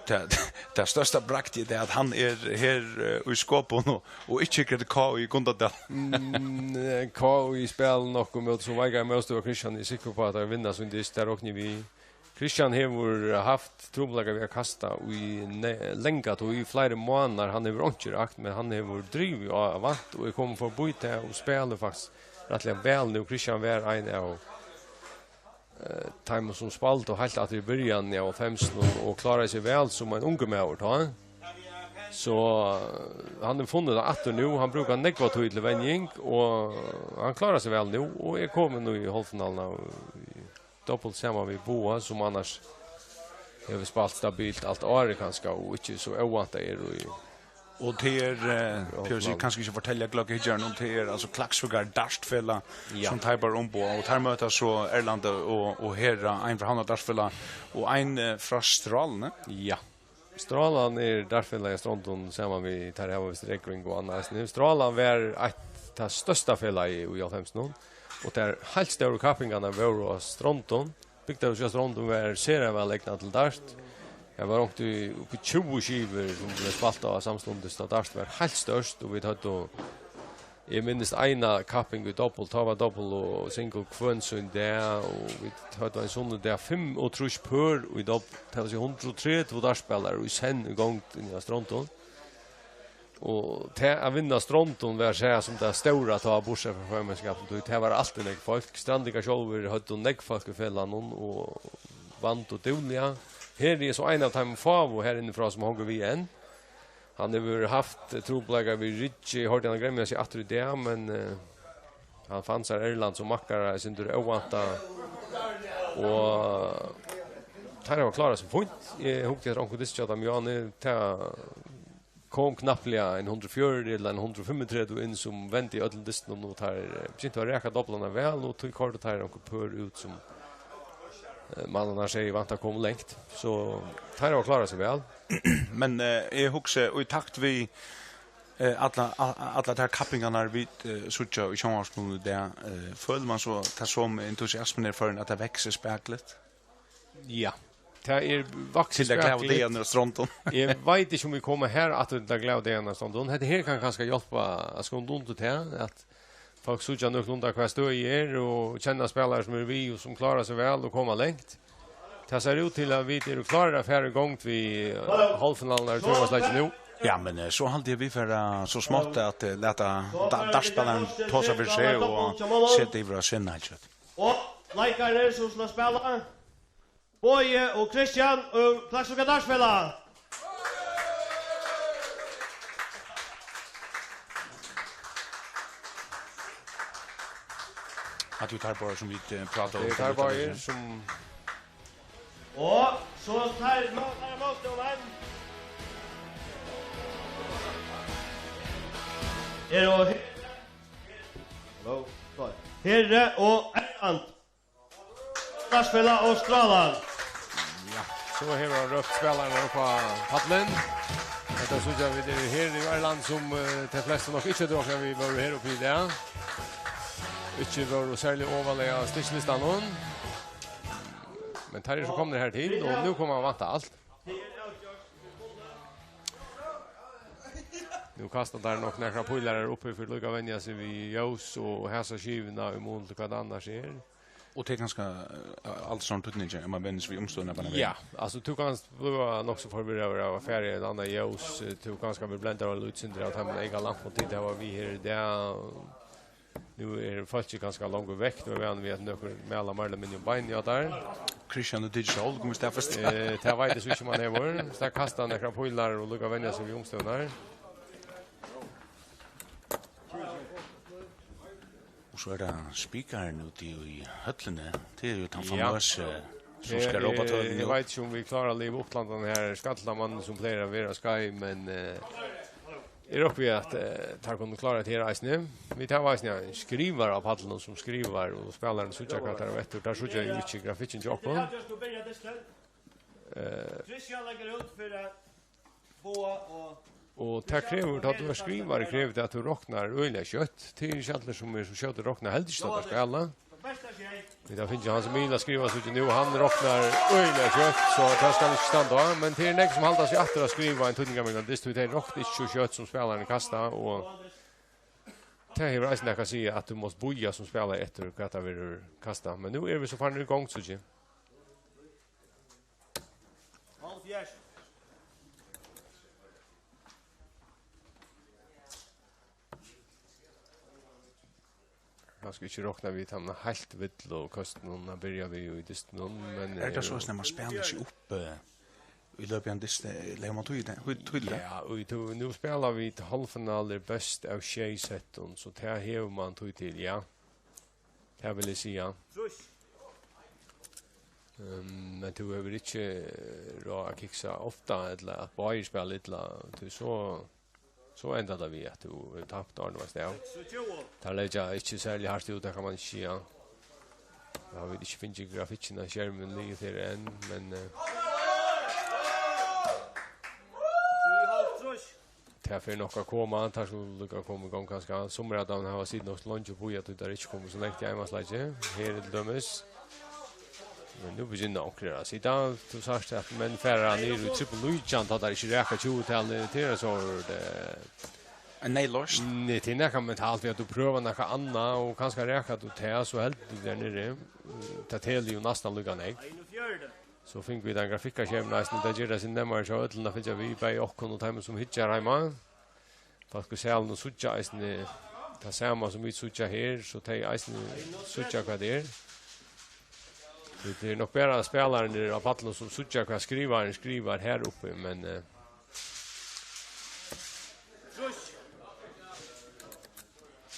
tað, tað størsta bragdið, tað er, at hann er her, eh, í Skopun og, og ikki hyggur eftir K Í í Gundadal. Mm, eh, K Í spælir nokk móti so veikari mótstøðu, og Christian er sikkur uppá, at teir vinna sín dyst, tað rokni eg við. Christian hevur havt trupulleikar við at kasta í ne-, langa tíð, í fleiri mánaðir. Hann hevur einki rakt, men hann hevur drivið á, á vant og er komin forbi tað og spælir faktiskt rættiliga væl nú. Christian var ein av, eh, teimum, sum spældu heilt aftur í byrjanini av hálvfemsunum og kláraði seg væl sum ein ungur maður tá. So, eh, hann hevur funnið tað aftur nú. Hann brúkar nógva tíð til venjing, og hann klárar seg væl nú og er komin nú í hálvfinaluna í dobbult saman við Boga, sum annars hevur spælt stabilt alt árið kanska, og ikki so óvæntað er í Og tað er, eh, Ja, tað vil eg siga, man kanska ikki fortelja gløggheiggjaranum, tað er altso Klaksvíkar Dartfelag, Ja. sum teipar umboð, og teir møta so Erlend og, og Hera, ein frá Havnar Dartfelag, og ein, eh, frá Stráluni. Ja. Strálan er dartfelagið á Strondum, saman við, teir hava vist Rógving og annað eisini. Strálan var eitt, tað størsta felagið í hálvfemsunum, og tær heilt stóru kappingarnar vóru á Strondum. Bygdarhúsið á Strondum var sera væl egnað til dart. Tað var ongt í, upp í tjúgu skivur, sum bleiv spælt á samstundis, tá dart var heilt størst, og vit høvdu, eg minnist eina kapping í dobbul, tá var dobbul og single hvønn sín dag, og vit høvdu ein sunnudag fimmogtrýss pør í dobbul, tað vil siga hundrað og tretivu dartspælarar í senn í gongd inni á Strondum. Og tað at vinna Strondum var sæð sum tað stóra, tá, burtursæð frá formannsskapinum, tí tað var altíð nógv fólk. Strandingar sjálvir høvdu nógv fólk í felagnum og vandu dúgliga. Her er so ein av teimum fáu her inni frá, sum hongur við enn. Hann hevur havt trupulleikar við ryggin, eg hoyrdi hann gremja seg aftur í dag, men, eh, hann fann sær Erland sum makkara, eitt sindur óvæntað. Og teir hava klárað seg fínt. Eg hugdi eftir onkrum dysti hjá teimum, Johanni, tað kom knappliga ein hundrað og fjøruti ella ein hundrað og fimmogtretivu inn, sum vendi í øllum dystunum, og teir, eh, begyntu at raka doblarnar væl, og tí koyrdu teir onkur pør út, sum, eh, mannarnir siga vænta koma langt. So teir hava klárað seg væl. Men, eh, eg hugsi, í takt við, eh, alla, a-, allar tær kappingarnar vit, eh, síggja í sjónvarpinum í dag, eh, følir man so tað somu entusiasmuna í Føroyum, at tað veksur spakuliga? Ja, tað er vaksið. Til tær glaðu dagarnar á Strondum. Eg veit ikki, um vit koma her aftur til tær glaðu dagarnar á Strondum. Hetta her kann kanska hjálpa at skunda undir tað, at fólk síggja nøkulunda, hvat støðið er, og kenna spælarar, sum eru við og sum klára seg væl og koma langt. Tað sær út til, at vit eru klárir at fara í gongd við, eh, hálvfinaluna í Tórshavnsleikinum nú. Ja, men, eh, so haldi eg, vit fara so smátt at, eh, lata da-, dartspælaran tosa fyri seg og seta yvir á sinn, heilt skjótt. Og leikararnir, sum skulu spæla, Bogi og Kristian og Klaksvíkar Dartfelag. Hatta eru teir báðir, sum vit, eh, prátaðu um. Tað eru teir báðir, sum... Og so teir mó-, teir mótstøðararnir. Er og he-, Hello. Sorry. Heri og Erland. Dartfelag og Strálan. Ja, so hevur hann rópt spælararnar upp á pallin. Hetta síggja vit er Heri og Erland, sum, eh, tey flestu nokk ikki høvdu roknað við vóru her uppi í dag. Ikki vóru serliga ovarliga á stykkislistanum. Men teir eru so komnir her til, og nú koma at vænta alt. Nú kasta teir nokk nakrar pílar her uppi fyri líka at venja seg við ljós og hasa skivuna í mun til hvat annars er. Og tað er kanska, eh, alt sovorðið týdningur, at man venjir seg við umstøðurnar bara. Ja, altso, tú kanst blíva nokk so forvirraður av at fara í eitt annað ljós, eh, tú kanska verður blendaður av eitt sindur av teimum eyka lampum, tit hava við her í dag. Nú er fólkið kanska longur vekk, nú er vanur við, at nøkur mala meira ella minni um beinini á teir. Kristian, tú tykist sjálv, kom í staðfest. Eh, tað veit eg so ikki, um hann hevur. So tað kasta nakrar pílar og líka venja seg við umstøðurnar. Og so er tað spikarin úti í høllini. Tað er jú tann famøsi, sum skal rópa tølini út. Eg veit ikki, um vit klára at liva upp til handan her skallamanin, sum plagar at vera skeiv, men, eh, eg rokni við, at, eh, teir kunnu klára hetta her eisini. Vit hava eisini ein skrivara á pallinum, sum skrivar, og spælararnir síggja, hvat teir hava eftir. Teir síggja jú ikki grafikkin hjá okkum. Eh, Kristian leggur út fyri Boga og... Og tað krevur, tá tú ert skrivari, krevur tað, at tú roknar øgiliga skjótt. Tað eru ikki allir, sum eru so skjótir at rokna, heldur ikki, tá teir spæla. Vit hava fingið Hans Emil at skriva, so nú, hann roknar øgiliga skjótt, so tað skal ikki standa á, men tað eru nógv, sum halda seg aftur at skriva ein týdningarmiklan dyst, tí tey rokna ikki so skjótt, sum spælararnir kasta, og tað hevur eisini nakað at siga, at tú mást bíða sum spælari eftir, hvat tað verður kastað. Men nú eru vit so farnir í gongd, so ikki. Hálvfjerðs. Kanska ikki rokna við teimum heilt villu køstunum at byrja við í dystinum, men, er tað, eh, soleiðis, at man spælir seg upp, eh, í løpet av ein dyst, eh, leggur man tíð í tað, hví, hví til tað? Ja, og tú, nú spæla vit hálvfinalur best av sjey settum, so tað hevur man tíð til, ja. Tað vil eg siga. Ehm, men tú hevur ikki, eh, ráð at kiksa ofta, ella at báðir spæla illa, tí so, so endar tað við, at tú hevur tapt, áðrenn tú veitst av. Teir leggja ikki serliga hart út, tað kann man ikki siga. Nú hava vit ikki fingið grafikkin á skermin liðugt her enn, men, eh, Tað fer nokk at koma, teir skulu líka koma í gongd kanska. Summir av teimum hava sitið nokk so leingi og bíðað, tí teir ikki komu so langt í einmannsleiki. Her er til dømis Men nú begynna onkrir at sita. Tú sært at menn fara niður í trippul nítjan, tá teir ikki raka tjúgu-talið. Tað er so, eh, Ein neyðloysn. Nei, tað er nakað mentalt við at tú prøvar nakað annað, og kanska rakar tú tað, so heldur tú tær niðri. Tað telur jú næstan líka nógv. So fingu vit ein grafikkarskeið eisini, tað ger tað seg nemmari hjá øllum at fylgja við, bæði okkum og teimum sum hyggja heima. Fólk í salinum síggja eisini tað sama sum vit síggja her, so tey eisini síggja hvat tað er. Tað er nokk bara spælararnir á pallinum sum síggja hvat skrivarin skrivar her uppi, men, eh,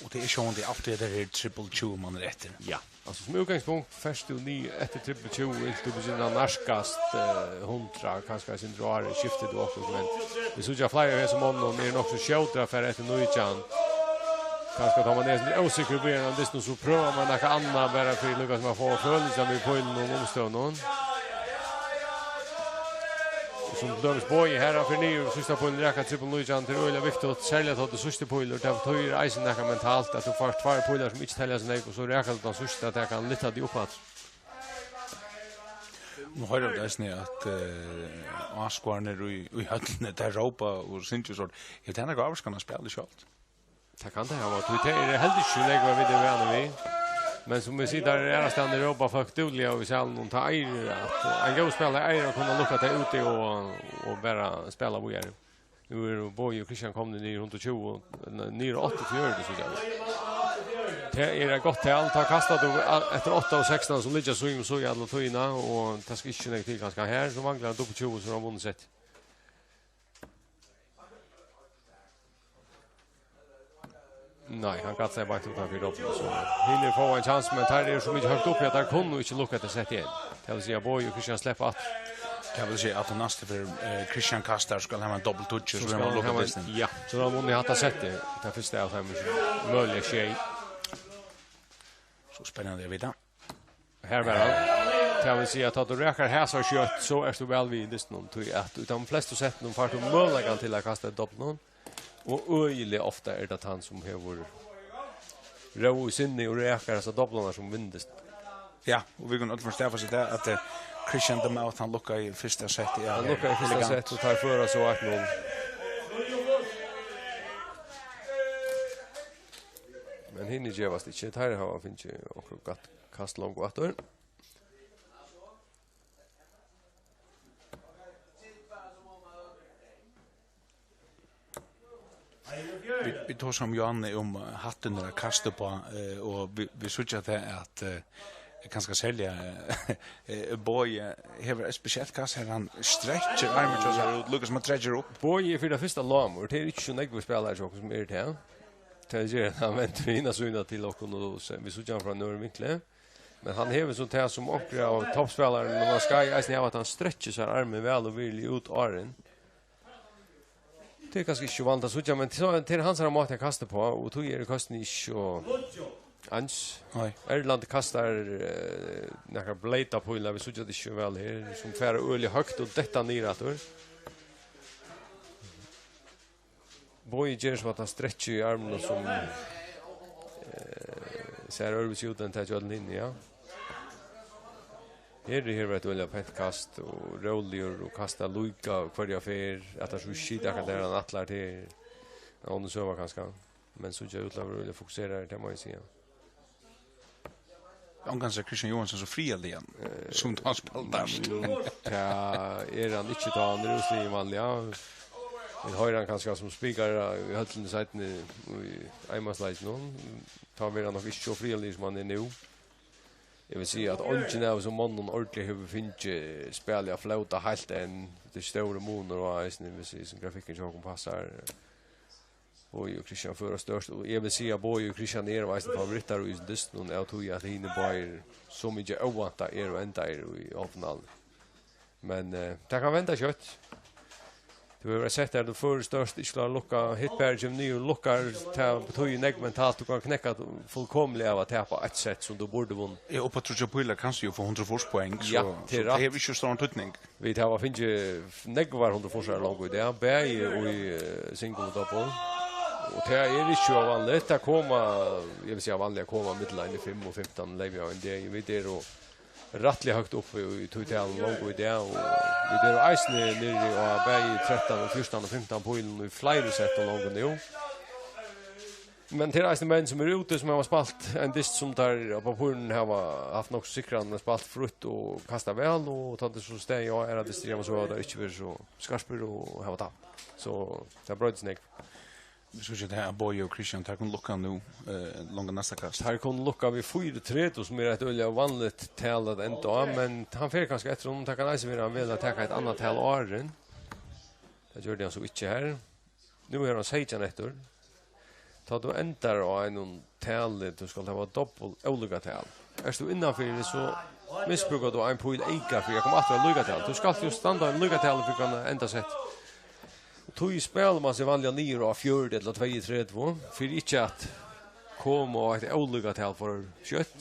Og tað er sjálvandi altíð, at tað er trippul tjúgu, man er eftir. Ja, altso, sum útgangspunkt fert tú niður eftir trippul tjúgu, inntil tú begynnar at nærkast, eh, hundrað, kanska eitt sindur áðrenn skiftir tú okkurt, men vit síggja fleiri av hesum monnum eru nokk so skjótir at fara eftir nítjan. Kanska tá man er eitt sindur ósikkur í byrjan av dystinum, so prøvar man nakað annað bara fyri líka sum at fáa følingina við pílunum og umstøðunum. Sum til dømis Bogi her, hann fer niður, síðsta pílin rakar trippul nítjan, tað er øgiliga viktigt, serliga tá tað er síðsti pílur, tað betýðir eisini nakað mentalt, at tú fært tveir pílar sum ikki telja so nógv, og so rakar tú tann síðsta, tað kann lyfta teg upp aftur. Nú hoyra vit eisini, at, eh, áskoðararnir í, í høllini, teir rópa og syngja og sovorðið. Hevur tað nakað ávirkan á spælið sjálvt? Tað kann tað hava, tí tað er heldur ikki so nógv, vit eru vanir við. Men sum vit síggja, har aðrastaðni rópa fólk dúgliga í salinum, og tað eigur at, ein góður spælari eigur at kunna lukka tað úti og, og bara spæla víðari. Nú eru Bogi og Kristian komnir niður hundrað og tjúgu, nei, niður áttaogfjøruti, so tað. Tað er eitt gott tal, tá kastar tú a-, eftir átta og sekstan, sum liggja so um so í alla tíðina, og tað skal ikki so nógv til kanska her, so manglar hann upp á tjúgu, so er hann vunnið sett. Nei, hann gat seg beint uttanfyri dobbul, so hinir fáa ein kjans, men teir eru so mikið høgt uppi, at teir kunnu ikki lukka at seta inn. Tað vil siga, Bogi og Kristian sleppa aftur. Tað vil siga, at næstu ferð, eh, Kristian kastar, skal hann hava ein dobbul tíggju, so er hann lukka dystin. Ja, so hann vunnið hatta settið. Tað fyrsta av teimum, møguliga sjey. So spennandi at vita. Her var hann. Tað vil siga, at tá tú rakar hasa skjótt, so ert tú væl við í dystinum, tí at í teimum flestu settunum fært tú møguleikan til at kasta dobbulin, og øgiliga ofta er tað tann, sum hevur ró í sinni og rakar hasa dobbulin, sum vinnur dystin. Ja, og vit kunnu øll fáa staðfest tað, at, eh, Kristian the Mouth, hann lukkaði fyrsta settið, ja, hann lukkaði fyrsta elegant. Sett, og teir føra so eitt null. Men hinir gevast ikki, teir hava fingið okkurt gott kast longu aftur. Vit, vit tosa um, Johanne, um, eh, hattin er at kasta upp á, eh, og vit, vit síggja tað at, eh, kanska serliga, eh, Bogi hevur eitt spesielt kast her, hann strekkir armin hjá sær út, líka sum hann trekkir upp. Bogi er fyri tað fyrsta lágur, tað er ikki so nógvir spælarar hjá okkum sum eru tað. Tað ger at hann vendir hina síðuna til okkum, og so, vit síggja hann frá einum øðrum vinkli. Men hann hevur so tað sum onkrir av toppspælarunum á Skeiði eisini hava, at hann strekkir sær armin væl og virðiliga út áðrenn. Tað er kanska ikki so vanligt at síggja, men so, tað er hansara máti at kasta upp á, og tí eru køstini ikki so eins. Nei. Erland kastar, eh, nakrar bleytar pílar, vit síggja tað ikki so væl her, sum fara øgiliga høgt og detta niður aftur. Bogi ger sum at hann strekkir í arminum sum, eh, sær øðrvísi út enn tað hjá øllum hinum, ja. Her, her var eitt øgiliga pent kast og róligur og kastar líka og hvørja ferð, at hann so skita akkurát har hann ætlar til. Ein onnur søga kanska. Men so ger út til at vera øgiliga fokuseraður, tað má eg siga. Ongan sær Kristian Johansen so friðarligan, eh, sum tá hann spældi dart. Jú, tað er hann ikki, tá hann er úrslitin vanliga. Vit hoyra hann kanska sum spikar í høllini seinni í einmansleikinum. Tá verður hann nokk ikki so friðarligur sum hann er nú. Eg vil siga, at eingin av hesum monnum ordiliga hevur fingið spælið at flóta heilt enn. Tað er stórur munur á eisini, vil siga, sum grafikkurin hjá okkum passar. Bogi og Kristian føra størst, og eg vil siga, at Bogi og Kristian eru eisini favorittar í hesum dystinum, av tí at hinir báðir, so mikið óvæntað, eru endaðir í hálvfinaluni. Men, eh, tað kann venda skjótt. Tú hevur sett har, tú førir størst, ikki klárar at lukka, hitt parið kemur niður, lukkar, tað betýðir nógv mentalt, tú kanst knekka fullkomiliga av at tapa eitt sett sum tú burdi vunnið. Ja, upp á tríggjar pílar kanst tú jo fáa hundrað og fýrs poeng, so, ja, tað er so tað rætt. Hevur ikki so stóran týdning. Vit hava fingið nógvar hundrað og fýrsarar longu í dag, bæði í, eh, single og double. Og tað er ikki óvanligt. Tað koma, eg vil siga, vanliga koma millum ein og fimm og fimtan leyp á ein dag. Vit eru rættiliga høgt uppi í tí talinum longu í dag, og vit eru eisini niðri á bæði trettan og fjúrtan og fimtan pílum í fleiri settum longu nú. Men tað eru eisini menn sum eru úti, sum hava spælt ein dyst sum teir á pappírinum hava havt nokk so sikran, spælt frítt og kastað væl, og tá tað so staðið á aðrar dystir, jamen, so hava teir ikki verið so skarpir og hava tapt. So tað broytist nógv. Vit síggja tað her, Bogi og Christian, teir kunnu lukka nú, eh, longu næsta kast. Teir kunnu lukka við fýra tretivu, sum er eitt øgiliga vanligt tal at enda á, men hann fer kanska eftir honum, tað kann eisini vera, hann velur at taka eitt annað tal áðrenn. Tað gjørdi hann so ikki her. Nú hevur hann seytjan eftir. Tá tú endar á einum tali, tú skalt hava dobbul ólíka tal. Ert tú innanfyri, so misbrúkar tú ein píl eyka fyri at koma aftur á líka tal. Tú skalt jú standa á einum líka tali fyri at kunna enda sett. Og tí spælir mann seg vanliga niður á fjøruti ella tveyogtretivu, fyri ikki at koma á eitt ólíka tal for skjótt.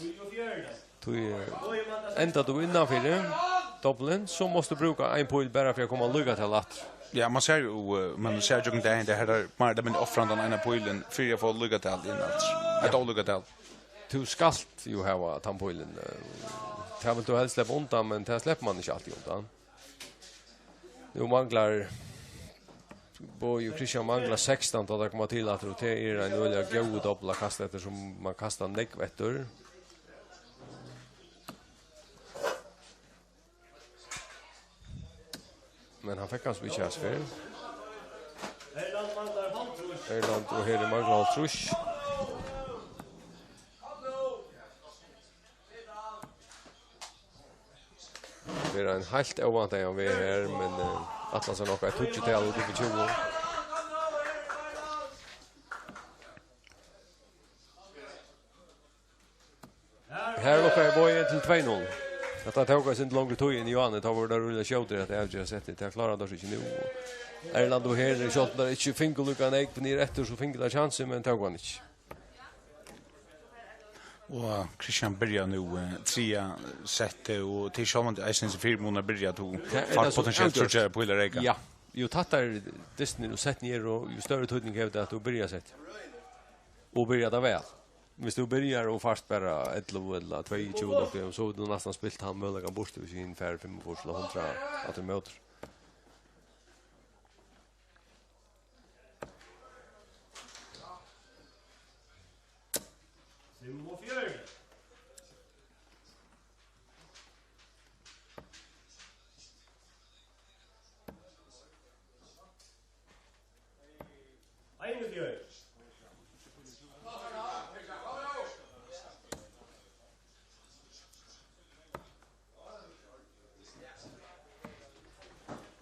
Tí, eh, endar tú innanfyri dobbulin, so mást tú brúka ein píl bara fyri at koma líka tal aftur. Ja, man sær jú, eh, man sær jú, tað er, tað her er meir ella minni ofrandi ein píl fyri at fáa líka tal inn aftur. Eitt ólíka tal. Tú skalt jú hava tann pílin, eh, tað vilt tú helst sleppa undan, men tað sleppur mann ikki altíð undan. Nú manglar Bogi og Christian manglar sekstan, tá teir koma til aftur, og tað er ein øgiliga góður dobbul at kasta eftir, sum mann kastar nógv eftir. Men hann fekk hann so ikki hesa ferð. Erland og Heri mangla hálvtrýss. Tað er ein heilt óvæntaðan veg her, men, eh, ætlar sær nokk eitt tíggjutal út yvir tjúgu. Her lukkaði Bogi til tvey null. Hetta tók eitt sindur longri tíð enn Johanne, tá vóru teir øgiliga skjótir at avgera settið. Tað kláraðu teir so ikki nú. Erland og Heri, sjálvt um teir ikki fingu líka nógv niður eftir, so fingu teir kjansin, men tóku hann ikki. Og Christian byrjar nú, eh, triðja settið, og til sjálvandi eisini hesi fyrimunir byrja, tú Tað er fært tað sum potentielt avgjørt. Tríggjar pílar eyka. Ja. Jú tættari dystin er og settini eru, jú størri týdning hevur tað at tú byrjar sett. Og byrjar tað væl. Viss tú byrjar og fært bara ellivu ella tveyogtjúgu, so hevur tú næstan spilt hann møguleikan burtur, viss hin fær fimmogfýrs ella hundrað aftur ímóti. Fimmogfjøruti. Einogfjøruti.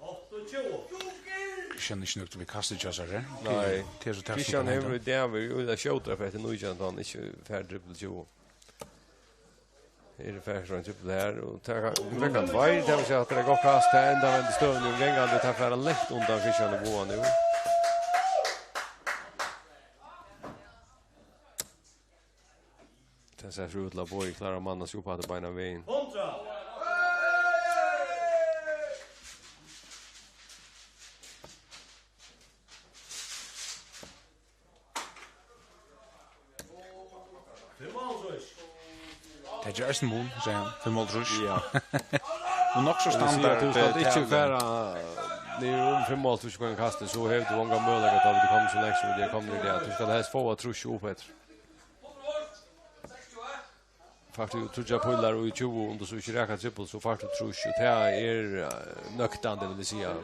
Áttaogtjúgu. Christian er ikki nøgdur við kastið hjá sær, eh? Nei. Tað er so tætt sum Christian tað hevur hendir. Í dag verið úti at skjóta frá eftir nítjan, tá hann ikki fær trippul tjúgu. Her er fær ein trippul her, og tað kann, nú fekk hann tveir, tað vil siga at tað er gott kast, tað endar við støðuni um gangandi, tað fara langt undan Christian og Boga nú. Tað sær so út til at Bogi klárar at manna seg upp aftur beinan vegin. Hundrað. Fimmoghálvtrýss. Tað ger eisini mun, segði hann. Fimmoghálvtrýss. Ja. Og nokk so Eg vil siga, standard, tú skalt eh, ikki tali. Fara niður um fimmoghálvtrýss hvønn kasti, so hevur tú ongan møguleika, tá vit eru komin so langt sum vit eru komin í dag. Tú skalt helst fáa trýss upp eftir. Fært tú tríggjar pílar í tjúgu, um tú so ikki rakar trippul, so fært tú trýss, og tað er, eh, nøktandi, vil eg siga.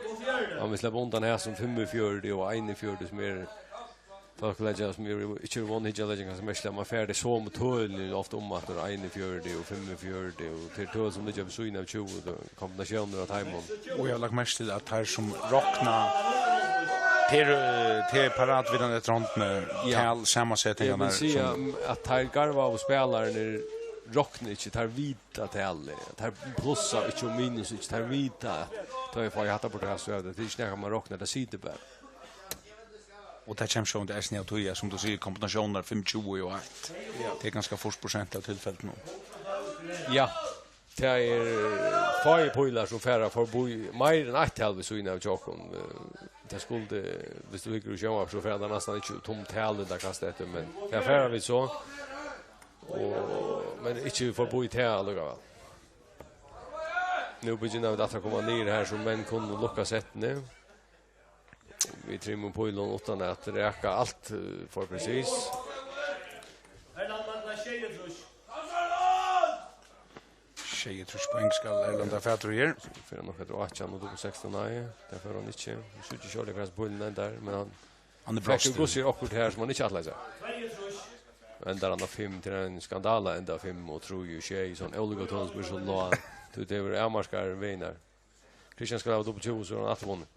Man vil sleppa undan her sum fimmogfjøruti og einogfjøruti, sum er fólk leggja, sum er, ikki eru von at hyggja, leggja kanska merki til, at man fær tey somu tølini ofta um aftur, einogfjøruti og fimmogfjøruti, og tey tøl sum liggja við síðuna av tjúgu, tá kombinatiónir av teimum. Og eg havi lagt merki til, at teir sum rokna, tey eru, tey eru parat við hana eftir hondini, Ja. Tal samansetingarnar Eg vil siga, sum mm, at teir garvaðu spælararnir rokna ikki, teir vita talið, teir plussa ikki og minus ikki, teir vita at tá eg fái hatta burtur her, so er tað, tað er ikki nakað man roknar, tað situr bara. Og tað kemur sjálvandi eisini av tí, ja, sum tú sigur, kombinatiónirnar fimm tjúgu og eitt. Ja. Tað er ganska fýrs prosent av tilfellunum. Ja. Tað er fáir pílar sum fara forbí meir enn eitt tal við síðuna av hjá okkum. Eh, tað skuldi, viss tú hyggur í sjónvarp, so fara tað næstan ikki tóm tal, ið tað kasta eftir, men tað fara vit so. Og, men ikki forbí tað allíkavæl. Nú byrja vit aftur at koma niður her, so menn kunnu lukka settini. Við trimum pílum uttan at raka alt, eh, for presis. Sjeyogtrýss poeng skal Erlend ha fatur í her. Fer hann nokk eftir átjan og dupult sekstan, nei, tað fer hann ikki. Vit síggja ikki ordiliga hvar pílin endar, men hann Hann er fekk brostin. Jú hvussu er okkurt her sum hann ikki ætlaði sær. Endar hann á fimm, tað er ein skandala, enda á fimm og trý og sjey, sovorðin ólukka tøl sum er so lág. Tí tað verður avmarkaðar vegirnar. Kristian skal hava dupult tjúgu, so er hann aftur vunnin.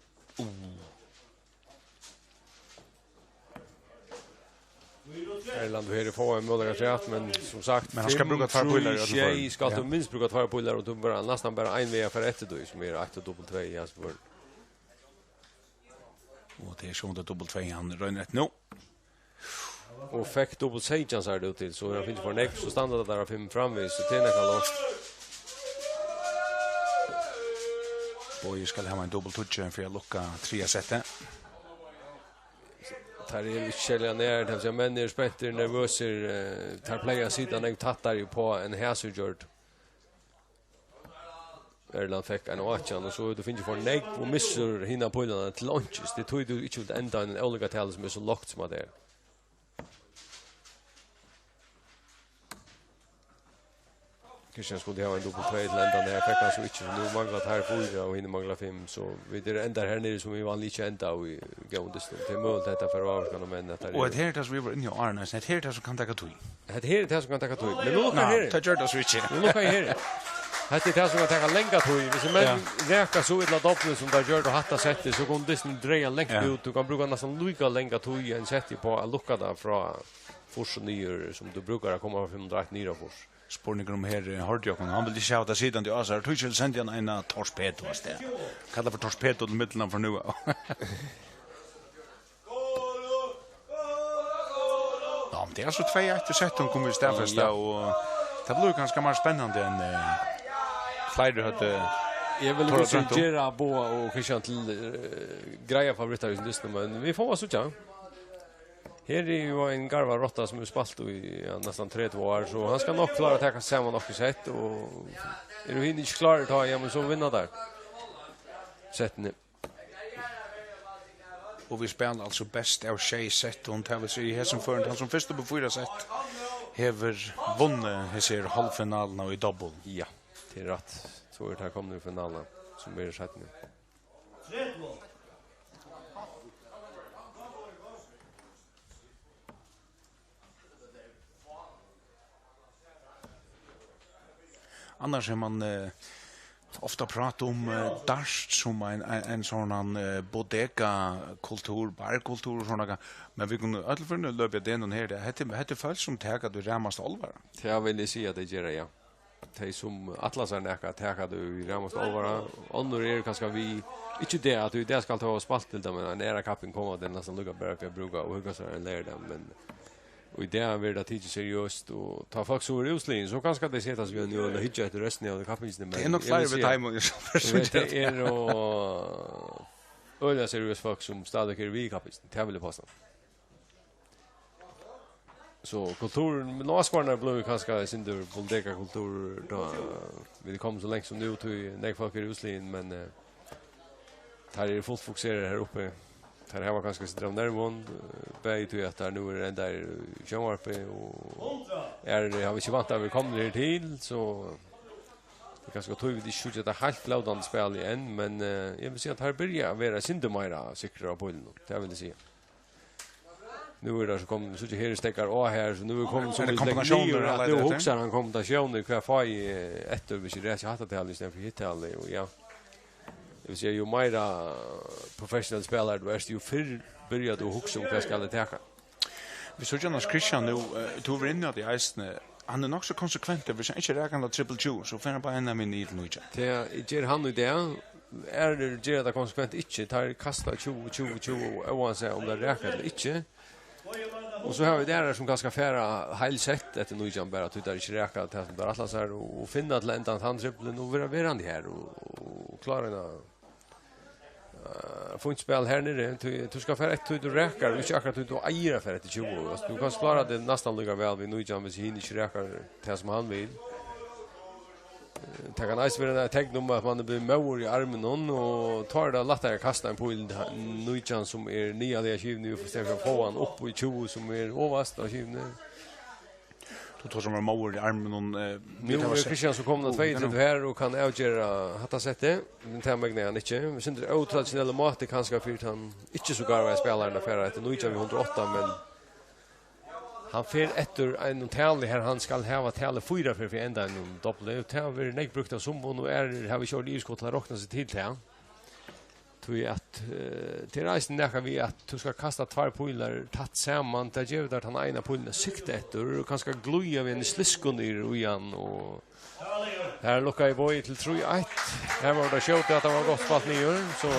Erlend, her er fáar møguleikar afturat, men sum sagt, Men hann skal fimm, brúka tveir trý, pílar í øllum sjey, førum. Skalt tú Ja. minst brúka tveir pílar, og tú verður næstan bara ein veg at fara eftir tí, sum er eitt og dupult tvey í hasum førum. Og tað er sjálvandi dupult tvey, hann roynir eftir nú. Og fekk dupult seytjan sær út til, so er hann fingið for nógv, so standa tað har á fimm framvegis, so tað er nakað lost. Bogi skal hava ein dupult tíggju fyri at lukka triðja settið. Teir eru ikki serliga nær, tað vil siga, menn eru spentir, nervøsir, eh, teir pleiga at sita nógv tættari uppá enn hasir gjørdu. Erlend fekk ein átjan, og so er tað fingið for nógv og missir hina pílarnar til einkis. Tað er tí tú ikki vilt enda ein ólukka tala sum er so lágt sum at tað er. Kristian skuldi hava ein dupult tvey til endan her, fekk hann so ikki, so nú mangla teir fýra og hinir mangla fimm, so vit eru endar her niðri sum vit vanliga ikki enda í góðum dystum. Tað er møguligt at hetta fer at ávirka, men at Og hetta her er tað sum vit vóru inni á áðrenn, hetta her er tað sum kann taka tíð. Hetta her er tað sum kann taka tíð. Men nú lukkar Nei, her. tað gjørdi tað so ikki. Nú lukkar her. Hetta er tað sum kann taka langa tíð. Viss menn Ja. raka so illa dobbelt sum teir gjørdu hatta settið, so kunnu dystin draga langt Ja. út. Tú kann brúka næstan líka langa tíð í ein setti uppá at lukka tað frá fýrs og niður, sum tú brúkar at koma frá fimm hundrað og eitt niður á fýrs. Spurningur um her, eh, hoyrdi okkum. Hann vildi ikki hava tað sitandi á sær. Tískil sendi hann eina torpedo av stað. Kallar for torpedo til millum for nú. Ja, men tað er so tvey eitt í sett, hon kom í staðfesta, Ja. og tað blir kanska meira spennandi enn, eh, fleiri høvdu Eg vil torað kanska drømt um. gera Boga og Kristian til, eh, greiða favorittar í dystin, men vit fáa at síggja. Her er jú ein garvarotta sum hevur spælt í, ja, næstan tretivu ár, so hann skal nokk klára at taka seg saman nokk í sett, og eru hinir ikki klárir tá, ja, men so vinna teir settini. Og vit spæla altso best av sjey settum, tað vil siga, í hesum førum, tann sum fyrst upp í fýra sett, hevur vunnið hesi her hálvfinaluna í dobbul. Ja, tað er rætt. So eru teir komnir í finaluna, sum verður seinni. Annars er man, eh, ofta prata um, eh, dart sum ein, ein, ein sånn, eh, bodega-kultur, barkultur og sånn, men vit kunnu øll finna løpið den her. Hetta, hetta er fólk sum taka tað í ræmasta álvara. Tað vil eg siga, at tey gera, ja. Tey sum ætla sær nakað, taka tað í ræmasta álvara. Onnur eru kanska við, ikki tað at tú í dag skalt hava spælt til tað, men ein aðra kapping koma tey næstan líka bara fyri at brúka og hugna sær ein leygardagin, men í dag verður tað tikið seriøst, og tá fólk so eru útsligin, so kanska tey seta seg við at hyggja eftir restina av kappingini, men Tað er nokk eg vil fleiri við siga, teimum, sum eru eg veit, tað eru øgiliga seriøs fólk, sum stadigvæk eru við í kappingini, tað vil eg påstå. So kulturin, men áskoðararnir blíva kanska eitt sindur bodega-kultur, tá vit eru komin so langt sum nú, tí nógv fólk eru útsligin, men, eh, teir eru fult fokuseraðir her uppi. Teir hava kanska eitt sindur av nervum, eh, bæði tí at teir nú eru endaðir í sjónvarpi, og aðrir hava ikki væntað at vera komnir her til, so tað er kanska tí vit ikki síggja tað heilt flótandi spælið enn, men, eh, eg vil siga at teir byrja at vera eitt sindur meira sikrir á pílunum, tað vil eg siga. Nú er tað so komið, so her steðgar á her, so nú er komið so Er tað mikið kombinatiónir, niður, at ella nú er tað? Hugsar hann kombinatiónir, hvat fái eg eftir, hvis eg raki hatta talið í staðin fyri hitt talið, og ja. Eg vil siga, jú meira professionell spælari tú ert, jú fyrr byrjar tú at hugsa um, hvat skal eg taka. Vit síggja annars Kristian nú, eh, tú var inni á tí eisini, hann er nokk so konsekventur, hvis hann ikki rakar hann á triple tjúgu, so fer hann bara inn á minni til nítjan. Tað ger hann í dag. Aðrir gera tað konsekvent ikki. Teir kasta tjúgu, tjúgu, tjúgu, óansæð um tað rakar ella ikki. Og so hava vit aðrar sum kanska fara heilt sett eftir nítjan, bara tí teir ikki raka tað sum teir ætla sær, og, og finna til endan tann triplin og vera verandi her og, og klára eina, eh, fínt spæl her niðri. Tú, tú skal fara eftir tí tú rakar, og ikki akkurát tí tú eigur at fara eftir tjúgu. Altso, tú kanst klára tað næstan líka væl við nítjan, hvis hin ikki rakar tað sum hann vil. Tað kann eisini vera eitt tekn um, at mann er blivin móður í arminum, og tá er tað lættari at kasta ein píl enn nítjan, sum er niðarlaga skivuni, í staðin fyri at fáa hann upp í tjúgu, sum er ovast á skivuni. Tú tosar um at vera móður í arminum, eh, vit Nú hava er sett Kristian so komin á Ó, tveyogtretivu her og kann avgera hatta settið, men tað megnar hann ikki. Sindur ótraditionellur máti kanska fyri tann ikki so garvaða spælaran at fara eftir nítjan við hundrað og átta, men hann fer eftir einum tali her, hann skal hava talið fýra fyri, fyri enda einum dobbli. Tað verður nógv brúkt av summum, og aðrir hava ikki orðið yvirskot til at rokna seg til tað. Tí at, eh, tað er eisini nakað við, at tú skal kasta tveir pílar tætt saman, tað gevur tær tann eina pílin at sikta eftir, og kanska glíða við ein slisku niður í hann, og her lukkaði Bogi til trý eitt. Her var tað skjótt, at tað var gott spælt niður, so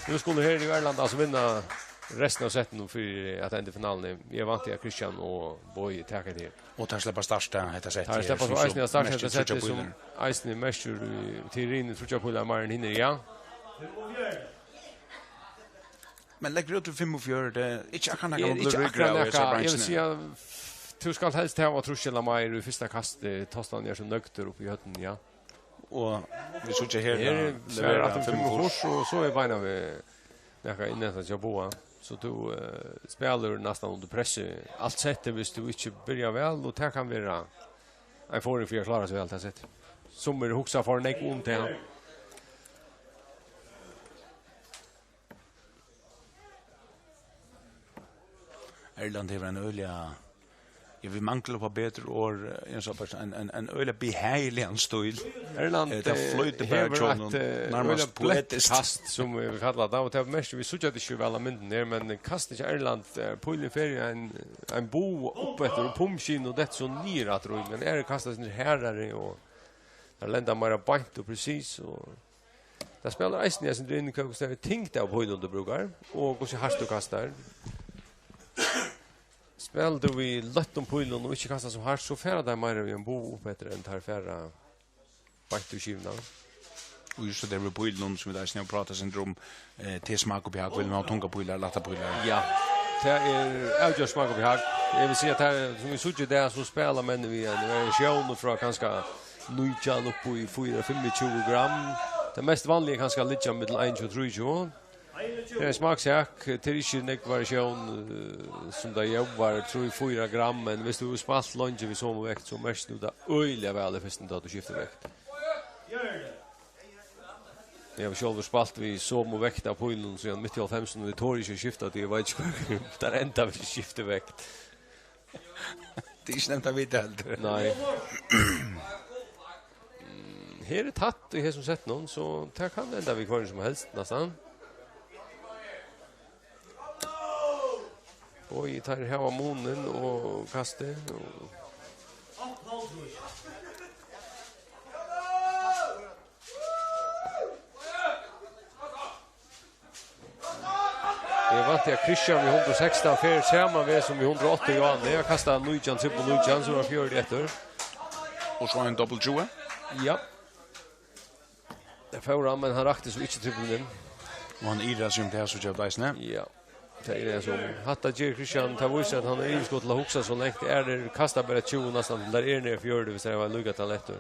nú skulu her í Erlend altso vinna restina av settinum fyri at enda finaluni. Eg vænti, at Kristian og Bogi taka tað her. Og teir sleppa at starta hetta settið Teir her, sleppa so sum, eisini at starta sum hetta merkir settið, tríggjar sum pílar. Eisini merkir, eh, til Rinu tríggjar pílar meir enn hinir, ja. Men leggur út til fimmogfjøruti, ikki akkurát Er nakað, man ikki blívur akkurát ríkur av, nakað, eg vil siga, tú skalt helst hava trýss ella meir í fyrsta kasti, tostan er so nøgdur uppi í høvdinum, ja. Og vit síggja her, Her eh, er leverar aftur fimmogfýrs, og so er beinanvegin nakað inn eftir hjá Boga. So tú, eh, spælir næstan undir pressi. Alt settið, hvis tú ikki byrjar væl, og tað kann vera ein forðing fyri at klára seg væl, tað settið. Sum er hugsað for nógv um tað. Erlend hevur ein øgiliga, ja, vit mangla upp á betri orð, eh, Jens Albert, ein, ein, ein øgiliga behagiligan stíl. Erlend, Eh, tað eh, flýtur bara hevur hjá eitt, honum, eh, nærmast øgiliga bleytt poetiskt. Kast, sum vit kalla tað, og tað merkir, vit síggja tað ikki væl á myndini her, men kastið hjá Erlend, eh, pílin fer í ein, ein bug upp eftir og pumskin og dettur so niður aftur í, men er kastað sindur harðari og tær lenda meira beint og presis, og tað spælir eisini eitt sindur inn í, hvussu tað er tyngd av pílum tú brúkar, og hvussu hart tú kastar. Spælir tú við løttum pílum og ikki kastar so hart, so fara teir meira við ein bug upp eftir enn teir fara beint í skivuna. Og júst tað við pílunum, sum vit eisini hava prátað eitt sindur um, eh, tað er smakk og behag, vil man hava tungar pílar, lættar pílar? Ja, tað er avgjørt smakk og behag. Eg vil siga at her, sum vit síggja í dag, so spæla menn við ein variatión frá kanska nítjan upp í fýra, fimmogtjúgu gram. Tað mest vanliga er kanska at liggja millum einogtjúgu og trýogtjúgu. Tað er ein smakksak, tað er ikki nógv variatión, eh, sum tað ljóðar, trý, fýra gram, men viss tú hevur spælt leingi við somu vekt, so merkir tú tað øgiliga væl í fyrstuni, tá tú skiftir vekt. Eg havi sjálvur spælt við somu vekt av pílum síðan mitt í hálvfemsunum, og eg tori ikki at skifta, tí eg veit ikki, hvar tað endar, viss eg skifti vekt. Tað er ikki nemt at vita heldur. Nei. Mm, her er tætt í hesum settinum, so tað kann enda við hvørjum sum helst, næstan. Og í teir hava munin og kastið. Og Eg vænti, at Kristian við hundrað og sekstan fer sama veg sum við hundrað og átta í áðni. Eg har kastað nítjan, trippul nítjan, so er hann fjøruti eftir. Og so ein double tjúgu. Ja. Tað fór hann, men hann rakti so ikki trippulin inn. Og hann ivrar seg um tað, so gjørdi eisini. Ja. Tað er so. Hatta ger Kristian, tað vísir, at hann er yvirskot til at hugsa so langt. Aðrir kasta bara tjúgu næstan, til teir eru niðri í fjøruti, viss tað var líka talent.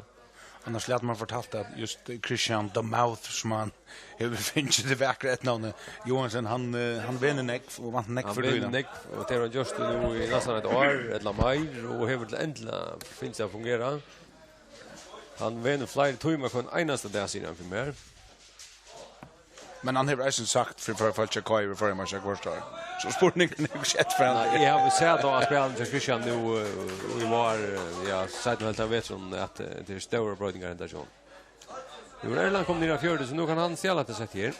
Annars læt man fortalt at just Kristian The Mouth, sum hann hevur fingið tað vakra eftirnavnið, Johansen, hann, eh, hann venur nógv og vant nógv Hann fyri venur tíðina. Nógv, og tað hevur hann gjørt nú í næstan eitt ár, ella meir, og hevur til endiliga fingið at fungera. Hann venur fleiri tímar hvønn einasta dag, sigur hann fyri mær. Men hann hevur eisini sagt fyri, fyri fólk at koyra við føroyum, at koyra. So spurningurin er ikki eftir Nei, hann. Eg havi sæð á spælinum til Kristian nú, eh, í vár, eh, ja, seinna helvt av vetrinum, at, eh, tað eru stórar broytingar hendan sjón. Nú er Erlend komin niður á fjøruti, so nú kann hann stjala hetta settið her.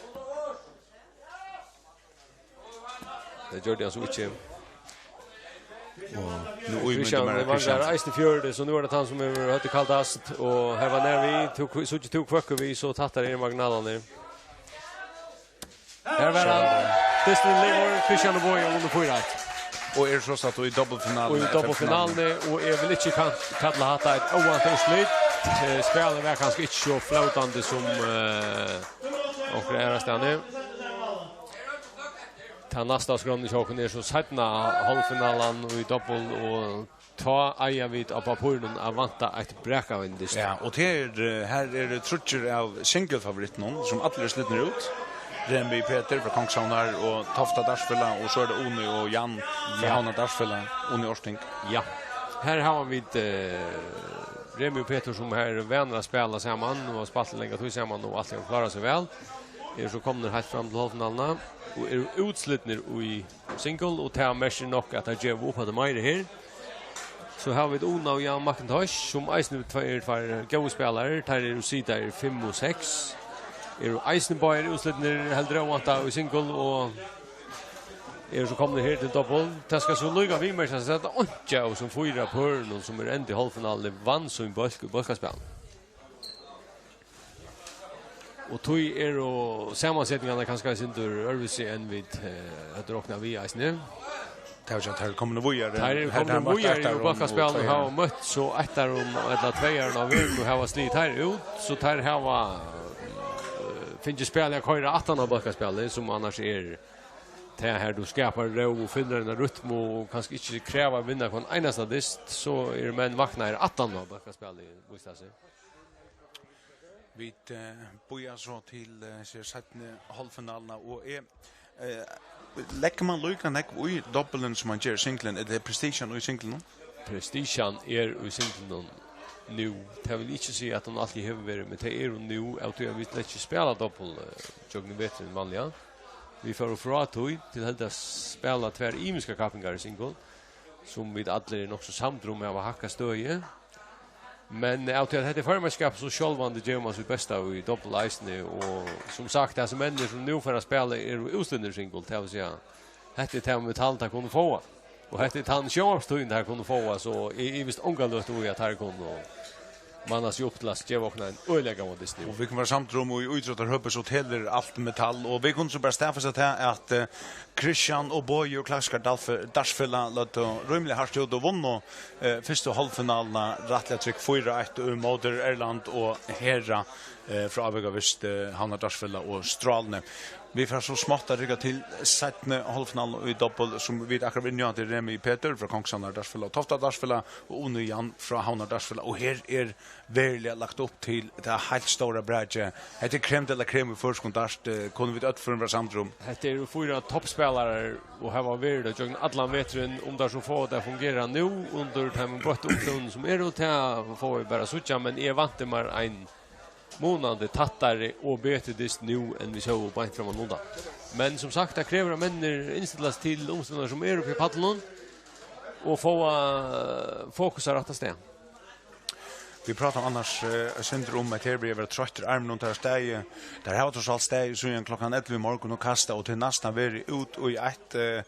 Tað gjørdi hann so ikki. Og nú ímyndar Kristian mær, at vangar Kristian eisini fjøruti, so nú er tað hann sum hevur høvdið kaldast, og her var nær við, tú kv-, so ikki tú kvøkkur við, so tættar eru marginalarnir. Her var hann. Dysturin livir, Kristian og Bogi vunnu fýra eitt. Og eru sostatt í dobbeltfinaluni. Og í dobbeltfinaluni, og eg vil ikki kan-, kalla hatta eitt óvæntað úrslit. Eh, spælið var kanska ikki so flótandi sum, eh, okkurt aðrastaðni. Tað næsta á skránni hjá okkum er so seinna hálvfinalan í dobbul, og tá eiga vit á pappírinum at vænta eitt brakavandi dyst. Ja, og tað er, eh, her eru tríggir av single-favorittunum, sum allir eru slitnir út. Remi Peter frá Kongshavnar og Tofta Dagsfela, og so er tað Uni og Jan frá Ja. Havnar Dagsfela, Uni Orting. Ja, her hava vit, eh, Remi og Peter, sum her vanir at spæla saman, og har spælt langa tíð saman, og altíð hava klárað seg væl. Eru so komnir heilt fram til hálvfinaluna, og eru útslitnir í single, og tað merkir nokk, at teir geva upp, at tað er meira her. So hava vit Una og Jan McIntosh, sum eisini tveir, tveir góðir spælarar. Teir eru sidaðir fimm og seks. Eru eisini báðir útslitnir, heldur óvæntað í single, og eru so komnir her til dobbul. Tað skal so líka viðmerkjast, at einki av sum fýra pørunum, sum eru enda í hálvfinaluni, vann sín bólk í bólkaspælinum. Og tí eru samansetingarnar kanska eitt sindur øðrvísi enn vit, eh, høvdu roknað við eisini. Tað er jo at teir eru komnir víðari. Teir eru Her komnir møtt víðari í Ettarum og bólkaspælinum og tveiar. Hava møtt so Ettarum ella tveiarum á vegnum og hava sligið teir út, so teir hava, eh, fingið spælið at koyra aftan á bólkaspælið, sum annars er tað her, tú skapar ró og finnur eina rytmu og kanska ikki krevur at vinna hvønn einasta dyst, so eru menn vaknaðir aftan á bólkaspælið, vísir tað seg. Vit, eh, bíða so til, eh, seg seinnu hálvfinaluna, og eg, eh, leggur mann líka nógv í dobbulin sum mann ger í singlin? Er tað prestigian í singlinum? Prestigian er í singlinum nú. Tað vil ikki siga, at hon altíð hevur verið, men tað er hon nú, av tí at vit slett ikki spæla dobbul, eh, gjøgnum veturin vanliga. Vit fóru frá tí til heldur at spæla tvær ymiskar kappingar í single, sum vit allir eru nokk so samdir um hava hækkað støðið. Men av tí at hetta er føroyamesterskap, so sjálvandi gevur mann sítt besta í dobbul eisini, og sum sagt, hasir menninir sum nú fara at spæla eru útslitnir í single, tað vil siga, hetta er tað metall, teir kunnu fáa, og hetta er tann sjónvarpstíðin, teir kunnu fáa, so eg ivist onga løtu í, at teir kunnu manna seg upp til at geva okkum ein øgiliga góðan dyst nú. Og vit kunnu vera samdir um, og í ítróttarhøpi, so telur alt metall, og vit kunnu so bara staðfesta tað, at, eh, Kristian og Bogi og Klaksvíkar Dalf-, Dagsfela løgdu rímiliga hart út og vunnu eh, fyrstu hálvfinaluna rættiliga trygt, fýra eitt, móti Erland og Hera, eh, frá Ávíkavist, eh, Havnar Dagsfela og Stráluni. Vit fara so smátt at rykka til seinnu hálvfinaluna í dobbul, sum vit akkurát vóru inni á, til Remi Peter frá Kongshavnar Dagsfela og Tofta Dagsfela og Uni Jan frá Havnar Dagsfela. Og her er veruliga lagt upp til tað heilt stóra brakið. Hetta er crème de la crème í føroyskum dart, eh, kunnu vit øll vera samdir um. Hetta eru fýra toppspælarar og hava verið tað gjøgnum allan veturin, um teir so fáa tað at fungera nú undir teimum broyttu umstøðunum sum eru, tað fáa vit bara at síggja, men eg vænti mær ein munandi tættari og betri dyst nú enn vit sóu beint framman undan. Men sum sagt, tað krevur, at menninir innstilla seg til umstøðurnar sum eru uppi í pallinum og fáa fokus á rætta stað. Vit práta annars, eh, eitt sindur um, at her byrja at vera troyttir í arminum, teir hava staðið, teir hava tross alt staðið síðan klokkan ellivu í morgun og kastað, og tað er næstan verið út í eitt, eh,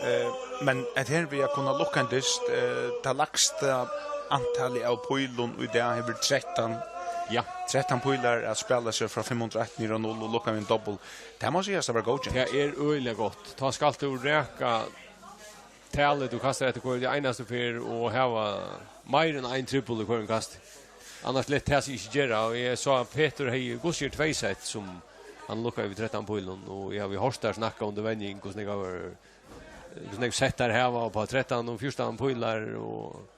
eh, men at her við at kunna lukka ein dyst, eh, tað lægsta antalið av pílum í dag hevur verið trettan. Ja. Trettan pílar at spæla seg frá fimm hundrað og eitt niður á null og lukka við ein dobbul. Tað má sigast at vera góðkent. Tað er øgiliga gott. Tá skalt tú raka talið, tú kastar eftir hvørja einastu ferð og hava meir enn ein trippul í hvørjum kasti. Annars læt tað seg ikki gera, og eg sá, at Petur hevði hvussu er tvey sett, sum hann lukkaði við trettan pílum, og eg havi hoyrt teir snakka undir venjing, hvussu nógv var, hvussu nógv sett teir hava upp á trettan og fjúrtan pílar, og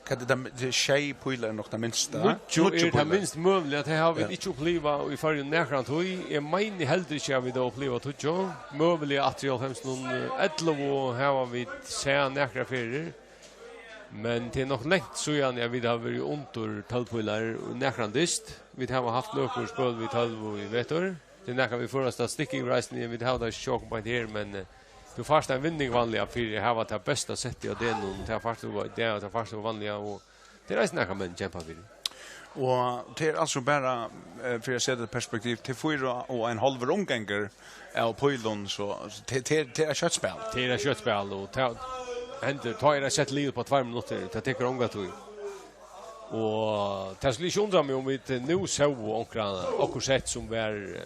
Hvat er tað, tað er sjey pílar er nokk tað minsta? Níggju er tað pílar. Minst møguliga, tað hava vit Ja. ikki upplivað í Føroyum nakrantíð. Eg meini heldur ikki, at vit hava upplivað tíggju. Møguliga aftur í hálvfemsunum, ellivu hava vit sæð nakrar ferðir. Men tað er nokk langt síðani, at vit hava verið undir tólv pílar í nakran dyst. Vit hava havt nøkur spøl við tólv í vetur. Tað er nakað, vit fáa statistikk yvir eisini, vit hava tað ikki hjá okkum beint her, men, eh, tú fært ein vinning vanliga fyri at hava tað besta settið á degnum, tað fært tú í dag, tað fært tú vanliga, og tað er eisini nakað, menn kempa fyri. Og tað er altso bara, eh, fyri at seta eitt perspektiv, til fýra og ein hálvur umgangur av pílum, so, so tað, tað, tað er eitt skjótt spæl. Tað er eitt skjótt spæl, og tað hendir, tá er eitt sett liðugt upp á tveir minuttir, tað tekur onga tíð. Og tað skuldi ikki undra meg, um vit nú sóu onkra, okkurt sett, sum var, eh,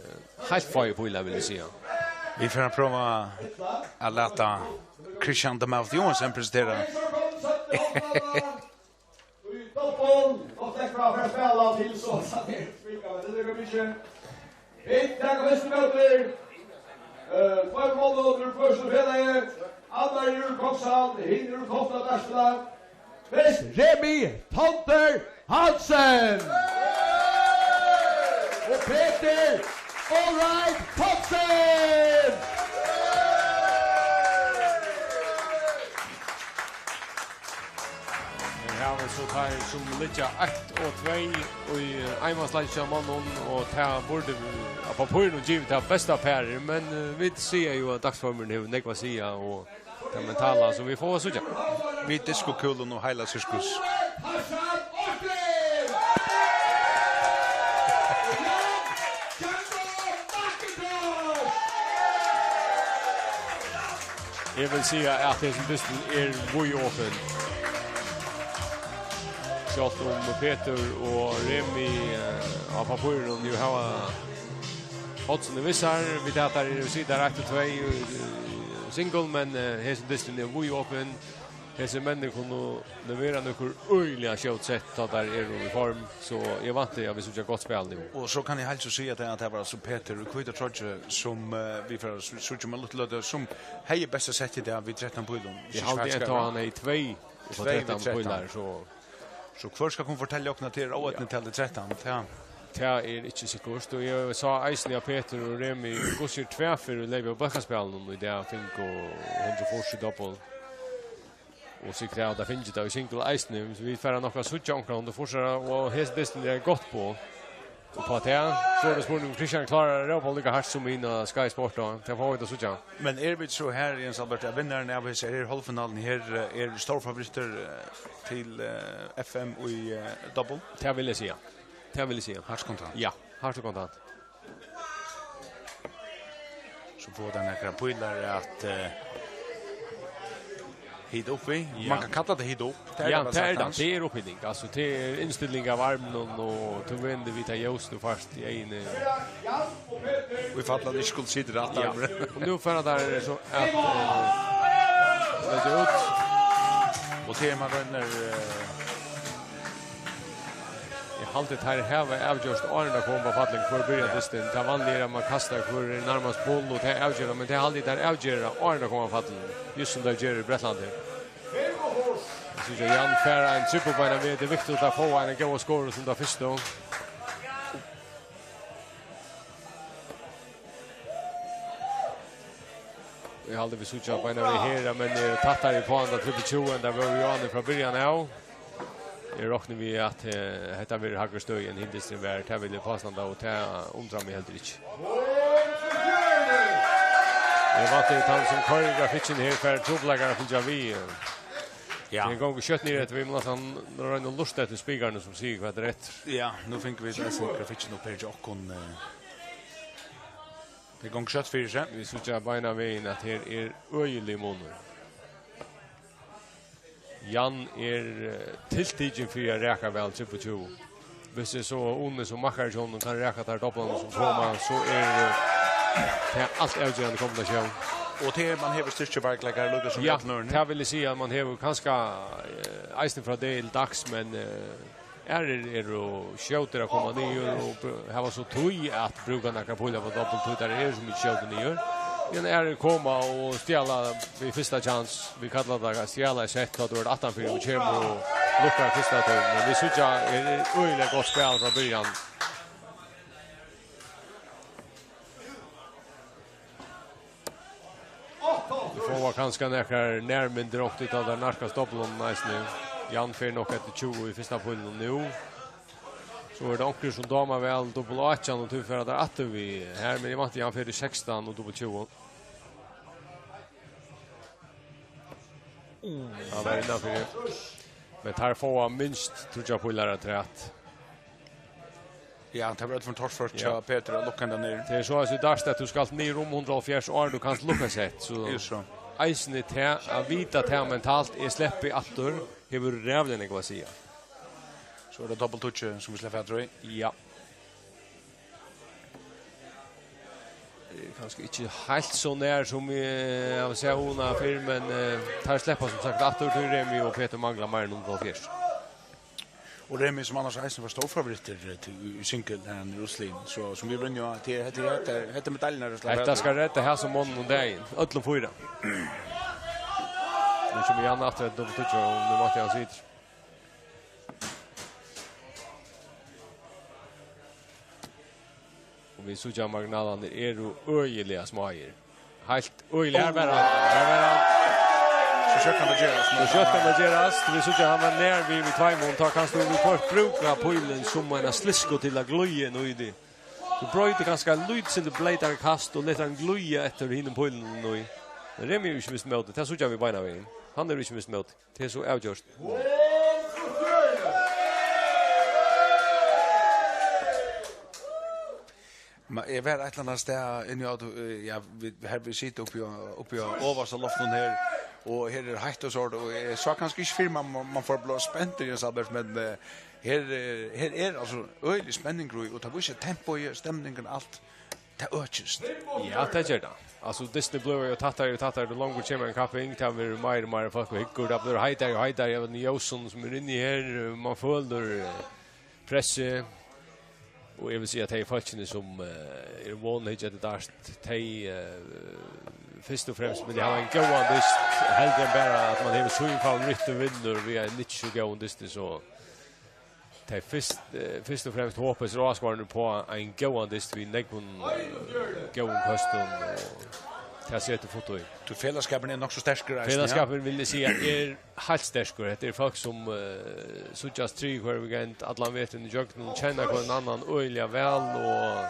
heilt fáir pílar, vil eg siga. Vit fara at prøva at lata Christian the Mouth Johansen presentera. Í toppum, og fekk frá, frá spæla til so, so tað er, vit taka fyrstu møtir. Eh, tveir málmálmar úr hvørsum felagi. Annar er úr Kongshavn, hin er úr Koltradalsfelagnum. Best Remi Tonder Hansen. Og Peter Allright Thomsen. Her hava vit so teir, sum liggja eitt og tvey í einmansleiki hjá monnum, og tað burdi á pappírinum givið tað besta parið, men, eh, vit siga jú, at dagsformurin hevur nógv at siga, og tað mentala, so vit fáa at síggja. Við diskokúlum og heila sirkus. Eg vil siga, at hesin dysturin er víðopin. Sjálvt um Petur og Remi, eh, á pappírinum jú hava oddsini við sær, við at teir eru, sita eitt og tvey í, í single, men, eh, hesin dysturin er víðopin. Hesir menninir kunnu levera nøkur øgiliga skjót sett, tá teir eru í form, so eg vænti, at vit síggja gott spæl nú. Og so kann eg heilsa og siga tað, at tað var altso Petur í hvítu troyggju, sum, eh, vit fara at sí-, síggja um eina lítla løtu, sum hevði besta sett í dag við trettan pílum. Eg haldi, at tá hann hevði tvey og tvey við trettan trettan pílar, so. So hvør skal kunna fortelja okkum, at tað er óeydna talið trettan? Tað, tað er ikki sikkurt, og eg sá eisini, at Petur og Remi, hvussu er tvær ferðir leyp á bólkaspælinum í dag, fingu hundrað og fýrs í dobbul. Og sikkurt hava tað fingið tað í single eisini. Vit fara nokk at síggja onkran undir forsvara, og hesin dysturin er eitt gott boð. Og á tað, so er tað spurning, um Kristian klárar at rópa líka hart sum í Sky Sport, og tað fáa vit at síggja. Men eru vit so her, Jens Albert, at vinnarin av hesi her hálvfinaluni her, eh, er stórfavoritur, eh, til, eh, F M í, eh, dobbul? Tað vil eg siga. Tað vil eg siga. Hart og kontant. Ja, hart og kontant. So fáa teir nakrar pílar at, eh, hita upp við. Ja. Man kann kalla tað hita upp. Tað er ja, tað væl tað sagt, er tað. Hans. Tað er upphiting. Altso, tað er innstilling av arminum, og tú vendir við tað ljós, tú fært í eyguni. Í fall at ikki skuldi sita rætt ja. Armur. Og nú fara teir so at, eh, leggja út. Og tað er man roynir, eh, Eg haldi, teir hava avgjørt áðrenn teir koma á pallin, hvør byrjar dystin. Tað vanliga er, at man kastar, hvør er nærmast boll, og tað avgera, men tað haldi eg, teir avgera áðrenn teir koma á pallin, júst sum teir gera í Bretlandi. Eg síggi, Jan fær ein trippul beinan veg, tað er viktigt at fáa eina góða skoru sum tað fyrstu. Eg haldi, vit síggja beinan veg her, at menn eru tættari uppá handa trippul tjúgu enn teir vóru í áðni frá byrjan av. Eg rokni við, at, eh, hetta verður hægri støði enn hin dysturin var, tað vil eg påstanda, og tað undrar meg heldur ikki. Eg vænti, at tann sum koyrir grafikkin her fær trupulleikar at fylgja við. Ja. Tað gongur skjótt niður eftir, vit mugu næstan royna at lurta eftir spikarunum sum sigur, hvat er eftir. Ja, nú fingu vit eisini grafikkin upp her hjá okkum, eh. Tað gongur skjótt fyri seg. Vit síggja beinan vegin, at her er øgiligur munur. Jan er, eh, tiltikin fyri at raka væl trippul tjúgu. Viss eg so Uni sum makkari hjá honum kann raka teir dobblarnar sum koma, so er, eh, tað alt avgerandi kombinatión. Og tað er, man hevur styrkiveikleikar, líka sum ja, í øllum øðrum. Tað vil eg siga, at man hevur kanska, eh, eisini frá degi til dags, men, eh, Aðrir eru skjótir at koma niður og br-, hava so tíð at brúka nakrar pílar á dobbul, tí teir eru so mikið skjótir niður. Men aðrir koma og stjala við fyrsta chance. Vit kalla tað at stjala eitt sett, tá tú ert aftanfyri og kemur og lukkar fyrsta turn. Men vit síggja, er, er øgiliga gott spæl frá byrjan. Vit fáa kanska nakrar nærmyndir, onkuntíð tá teir nærkast dobblinum eisini. Jan fer nokk eftir tjúgu í fyrsta pílinum nú. So er tað onkrir sum dámar væl dobbul átjan, og tí fara teir aftur við her, men eg vænti, hann fer í sekstan og dobbul tjúgu. Hann var innanfyri. Men teir fáa minst tríggjar pílar afturat. Ja, tað var alt for torført hjá ja. Petur at lukka henda niður. Tað er so, at tú dart, at tú skalt niður um hundrað og hálvfjerðs, áðrenn tú kanst lukka sett, so. Jú, so. Eisini tað at vita tað mentalt, eg sleppi aftur, hevur ræðuliga nógv at siga. So er tað dobbul tíggju, sum vit sleppa aftur í. Ja. Eh, kanska ikki heilt so nær sum eg havi sæð Una fyrr, men, eh, teir sleppa sum sagt aftur til Remi og Petur manglar meir enn hundrað og hálvfjerðs. Og Remi, sum annars eisini var stórfavoritt til, til, í single, har hann er úrslitin. So, sum vit vóru inni á, at hetta, hetta, hetta, hetta medaljurnar eru Hetta skal redda hasum monnum um dagin. Øllum fýra. Nú kemur Jan aftur, at dubbelt tíggju, og nú mátti hann situr. Og vit síggja, marginalarnir eru øgiliga smáir. Heilt øgiliga. Her var hann. Her var hann. So skjótt kann tað gerast. So skjótt kann tað gerast. Vit síggja, hann var nær við, við tveimum. Tá kanst tú við hvørt brúka pílin sum eina slisku til at glíða inn í tað. Tú broytir kanska lítið sindur bleytari kast og letur hann glíða eftir hinum pílunum í. Men Remi hevur ikki mist mótið. Tað síggja vit beinanvegin. Hann hevur ikki mist mótið. Tað er so avgjørt. Men eg var eitt ella annað stað inni á, eh, ja, vit, her vit sita uppi á, uppi á ovasta loftinum her, og her er heitt og sort, og eg sá kanska ikki fyri meg, man, man fór at blíva spentur, Jens Albert, men, eh, her, eh, her er altso øgiligur spenningur í, og tað vísir tempoið, stemningin, alt, tað økist. Ja, tað ger tað. Altso, dystirnir blíva jú tættari og tættari, tí longur kemur ein kapping, tað verður meir og meir fólk og hyggur, tað blívur heitari og heitari, eg veit, ljósini sum eru inni her, man følir, eh, pressi. Og eg vil siga, at tey fólkini, sum, eh, eru von at hyggja eftir dart, tey, eh, fyrst og fremst vilja hava ein góðan dyst, heldur enn bara at man hevur sín favoritt og vinnur við ein ikki so góðan dysti, so tey fyrst, eh, fyrst og fremst hopa seg áskoðararnir upp á ein góðan dyst við nógvum, eh, góðum køstum, og tað setir fut í. Tí felagsskapurin er nokk so sterkur eisini, ja. Felagsskapurin, vil eg siga, er heilt sterkur. Hetta eru fólk, sum, eh, síggjast triðju hvørja weekend allan veturin ígjøgnum, kenna hvønn annan øgiliga væl, og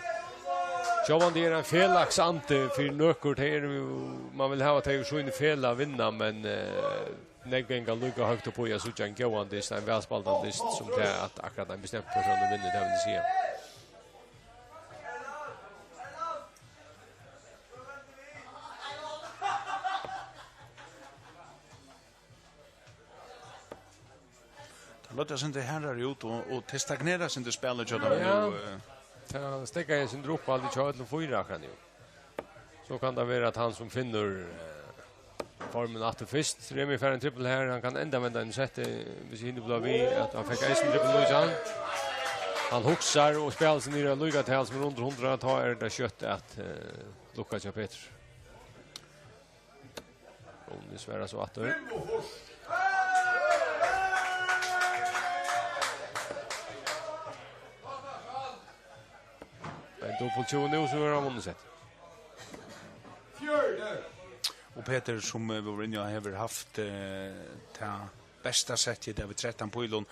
sjálvandi er ein felagsandi fyri nøkur, tey eru jú, man vil hava tey úr síni felag vinna, men, eh, nógv ganga líka høgt upp í at síggja ein góðan dyst, ein vælspældan dyst, sum tað at akkurát ein bestemtur persónur vinnur, tað vil eg siga. Tað leit eitt sindur harðari út, og, og tað stagnerar eitt sindur spælið hjá teimum. Ja. Nú, eh. Tað steðgar eitt sindur upp, alt hjá øllum fýra akkurát nú. So kann tað vera, at hann sum finnur, eh, formin aftur fyrst. Remi fær ein trippul her, hann kann endavenda inn í settið, hvis hinir blíva við, at hann fekk eisini trippul nítjan. Hann hugsar og spælir seg niður á líka tal sum er undir hundrað, tá er tað skjótt at, eh, lukka hjá Petur. Rúni svarar so aftur. Ein dupult tjúgu nú, so er hann vunnið sett. Og Petur, sum, eh, vit vóru inni á, hevur havt, eh, tað besta settið, tað við trettan pílum.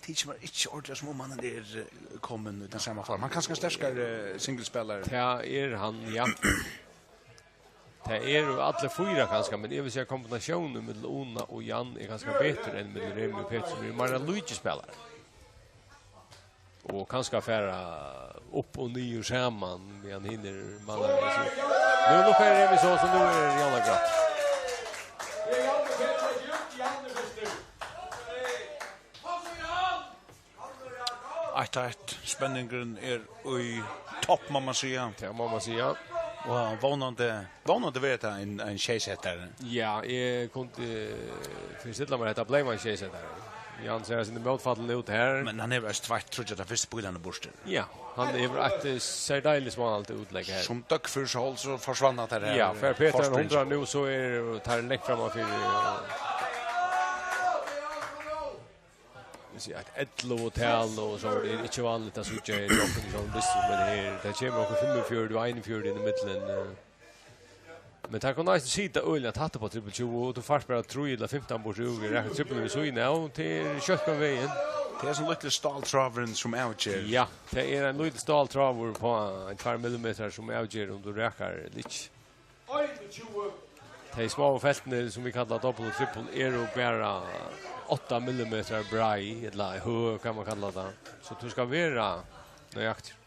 Tykir mær ikki ordiliga, sum um hann er, eh, komin í tann sama form. Hann er kanska ein sterkari, eh, singlespælari. Tað er hann, ja. Tað eru allir fýra kanska, men eg vil siga, kombinatiónin millum Una og Jan er kanska betri enn millum Remi og Petur, sum eru meira líkir spælarar. Og kanska fara upp og niður saman, meðan hinir mannar eru so. Nú lukkar Remi so, so nú er Jan akkurát. Eitt eitt, spenningurin er í topp, má man siga. Tað má man siga. Og vónandi, vónandi verður tað ein, ein sjeysettari. Ja, eg kundi, eh, fyristilla mær, hetta bleiv ein sjeysettari. Jan sær eitt sindur mótfallin út her. Men hann hevur eisini tveitt, tríggjar, teir fyrstu pílarnar burtur. Ja, hann hevur eitt, eh, serdeilis vánligt útlegg her. Sum døgg fyri sól, so forsvann tað her, ja, fær Petur ein forspringið. Hundrað nú, so eru teir langt framman fyri, eh, Eg sigi, eitt ellivu tal, og so er tað ikki vanligt at síggja í klokkuni, so visst, men her, tað kemur okkurt fimmogfjøruti og einogfjøruti inn í millum, eh. Men tað kann eisini sita øgiliga tætt upp á trippul tjúgu, og tú fært bara trý ella fimtan burtur úr, við rakar trippul við síðuna av, og tað er skjótt á vegin. Tað er sum lítli stáltráðurin sum avger. Ja, tað er ein lítil stáltráður á ein tveir millimetrar sum avger um tú rakar ella ikki. Tey smáu feltini, sum vit kalla doppul og trippul, eru bara átta millimetrar breið, ella høg, kann man kalla tað. So tú skalt vera nøyaktigur.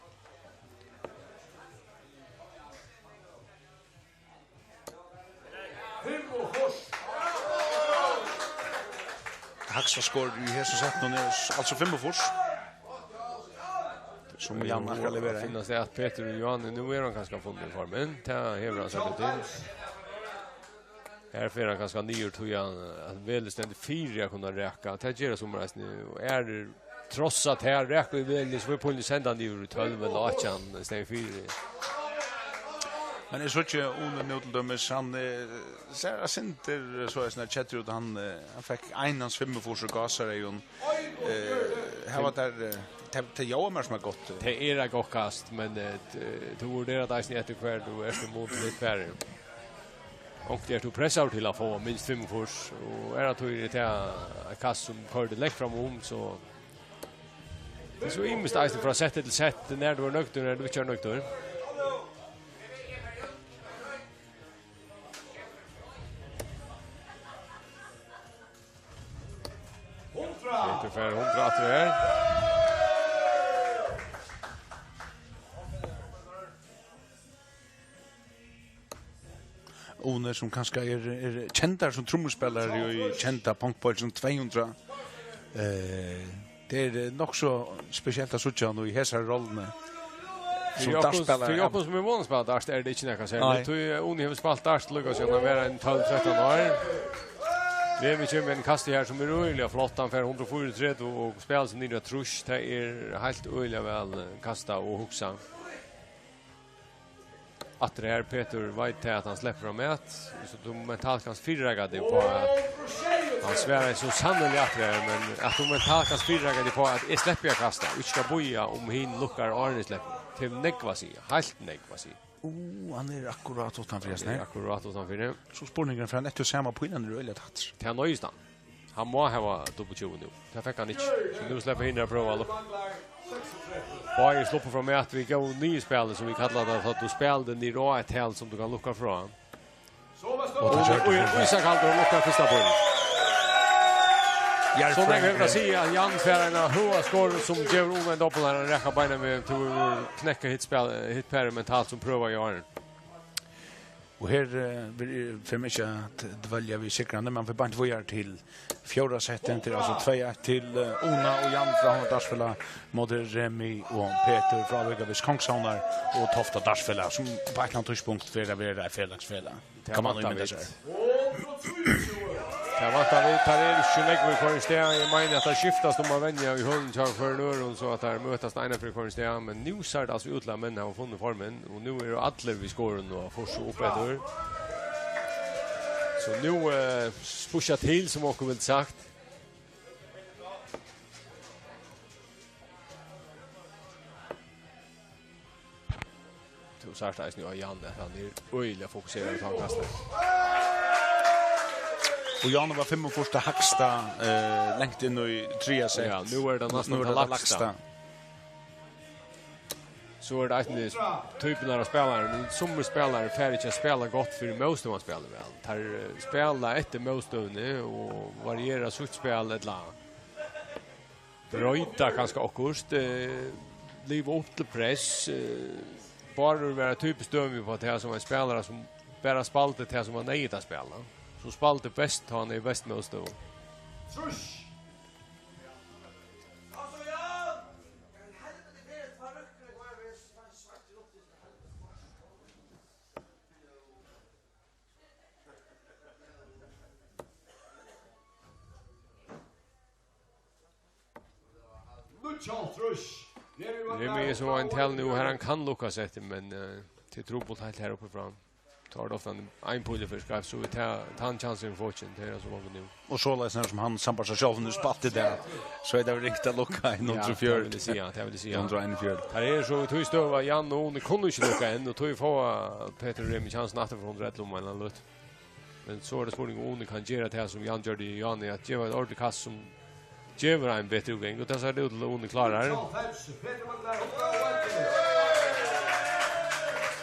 Hægsta skor í hesum settinum er altso fimmogfýrs. Sum Jan akkurát leverar. Finnast tað at Petur og Johan, nú er hann kanska funnin í formin. Tað hevur hann sett til. Her fer hann kanska niður, tí hann, at vel stendur fyri at kunna raka. Tað gera summir eisini, og aðrir Tross at her rækka í vegnum, so er puljen sendandi yvir í tólv ella átjan, stig fyri. Men eg síggi Uni nú til dømis, hann, eh, sær eitt sindur, eh, so er snart keddur út, hann, eh, hann fekk einans fimmogfýrs og gasar í hon. Eh, her var der, eh, tað, tað ljóðar meir sum eitt gott, eh. Tað er eitt gott kast, men, eh, t-, tú vurderar tað eisini eftir hvar tú ert í mun til hitt parið. Og er tú pressaður til at fáa minst fimmogfýrs, og er at tú er til eitt kast sum koyrir langt fram um, so tað er so ymiskt eisini frá sett til sett, nær tú er nøgdur, nær tú ikki er nøgdur. Petur fær hundrað aftur her. Uni, sum kanska er, er kendari sum trummuspælari í kenda punkbólkinum tvey hundrað. Eh, tað er, eh, nokk so spesielt at síggja hann í hesari rolluni. Sum dartspælari. Fyri okkum, fyri okkum sum er von at spæla dart, er tað ikki nakað serligt. Nei. Tí, eh, Uni hevur spælt dart líka síðan hann var ein tólv trettan ár. Remi kemur við einum kasti her sum er øgiliga flott. Hann fær hundrað og fýraogtretivu og spælir seg niður á trýss. Tað er heilt øgiliga væl, eh, kastað og hugsað. Aftur her, Petur veit tað at hann sleppur afturat, so tú mentalt kanst fyrireika teg uppá at hann svarar so sanniliga aftur her, men at tú mentalt kanst fyrireika teg uppá at eg sleppi at kasta, og ikki skal bíða um hin lukkar áðrenn eg sleppi. Tað hevur nógv at siga, heilt nógv at siga. Uh, hann er akkurát uttanfyri, hann er akkurát uttanfyri. So spurningurin, fer hann eftir sama pílan, er øgiliga tættur. Tað noyðist hann. Hann má hava dupultjúgu nú. Tað fekk hann ikki. So nú sleppur hinir at prøva at lukka. Báðir sluppu afturat við góðum niðurspæli, sum vit kalla tað, tá tú spælir niður á eitt tal sum tú kanst lukka frá. Og, og, og Ísak heldur hann lukkar fyrsta píl. So nógv hevur at siga at Jan fær eina høga skoru sum gevur Uni ein dobbul her. Hann rakar beinanvegin, tú knekka hitt spæl, hitt parið mentalt sum prøva í áðrenn. Og her, eh, vil eg, fer meg ikki at dvelja við sigrarnar, men fer beint víðari til fjórða settin, tað er altso tvey eitt til, eh, Uni og Jan frá Havnar Dartsfelag móti Remi og Petur frá Avíka við Kongshavnar og Tofta Dartsfelag, sum á eitt ella annað tíðspunkt fer at vera eitt felagsfelag. Kann man ímynda sær. Tað vænta vit. Tað eru ikki nógv í hvørjum stað. Eg meini, at tað skiftast um at venja í hølunum hjá hvørjum øðrum, so at teir møtast eina ferð í hvørjum stað. Men nú sær tað altso út til, at menn hava funnið formin, og nú eru allir við skorum og fáa seg upp eftir. So nú, eh, spýta til, sum onkur vildi sagt. Tú sært eisini á Jan, at hann er øgiliga fokuseraður, tá hann kastar. Og Jan var fimmogfýrs, tað hægsta, eh, langt inn í triðja sett. Ja, nú er tað næstan tað lægsta. So er tað eisini typurnar av spælarum. Summir spælarar fara ikki at spæla gott fyri mótstøðan spælir væl. Teir, eh, spæla eftir mótstøðuni og variera sítt spæl ella broyta kanska okkurt, eh, liva upp til press, eh, Bárður var eitt typiskt dømi uppá tað, sum ein spælari sum bara spældi tað sum var neyðugt at spæla. Sum spældi best, tá hann er í bestu mótstøðu. Trýss! Níggjuoghálvtrýss. Remi er so ein tal nú, har hann kann lukkast eftir, men, eh, tað er trupult heilt her uppi frá. Tá er tað ofta ein, ein pílur fyri skeivt, so er tað, tann kjansin er fokin, tað er so langt nú. Og soleiðis, nær sum hann sambar seg sjálvur nú spalt í dag, so er tað ringt at lukka ein hundrað og fjøruti. Ja, tað vil eg siga, tað vil eg siga. Hundrað og einogfjøruti. Her er so í tí støðu, at Jan og Uni kunnu ikki lukka enn, og tí fáa Petur og Remi kjansin aftur fyri hundrað og ellivu um ein ella annan løtu. Men so er tað spurning, um Uni kann gera tað, sum Jan gjørdi í Jani, at geva eitt ordiligt kast, sum gevur ein betri útgang, og tað sær út til, at Uni klárar.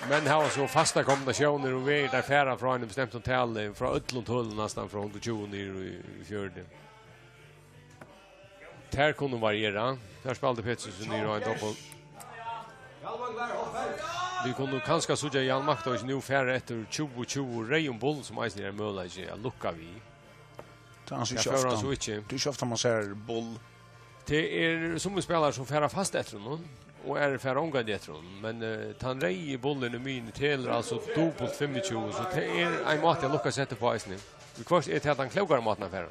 Men hava so fastar kombinatiónir og vegir, teir fara frá einum bestemtum tali, frá øllum tølum næstan, frá hundrað og tjúgu niður í, í fjøruti. Tær kunnu variera. Tær spældi Petersen niður á ein doppel. Vit kunnu kanska síggja Jan Maktovich nú fara eftir tjúgu tjúgu reyðum bull, sum eisini er ein møguleiki at lukka við. Tað er so ikki ofta, tað er ikki ofta man sær bull. Tað eru summir spælarar sum fara fast eftir honum, og aðrir fara ongantíð eftir honum. Men, eh, tann reyði bullin í miðjuni telur altso dupult fimmogtjúgu, so tað er ein máti at lukka seg eftir uppá eisini. Viðhvørt er tað tann klókari mátin at fara.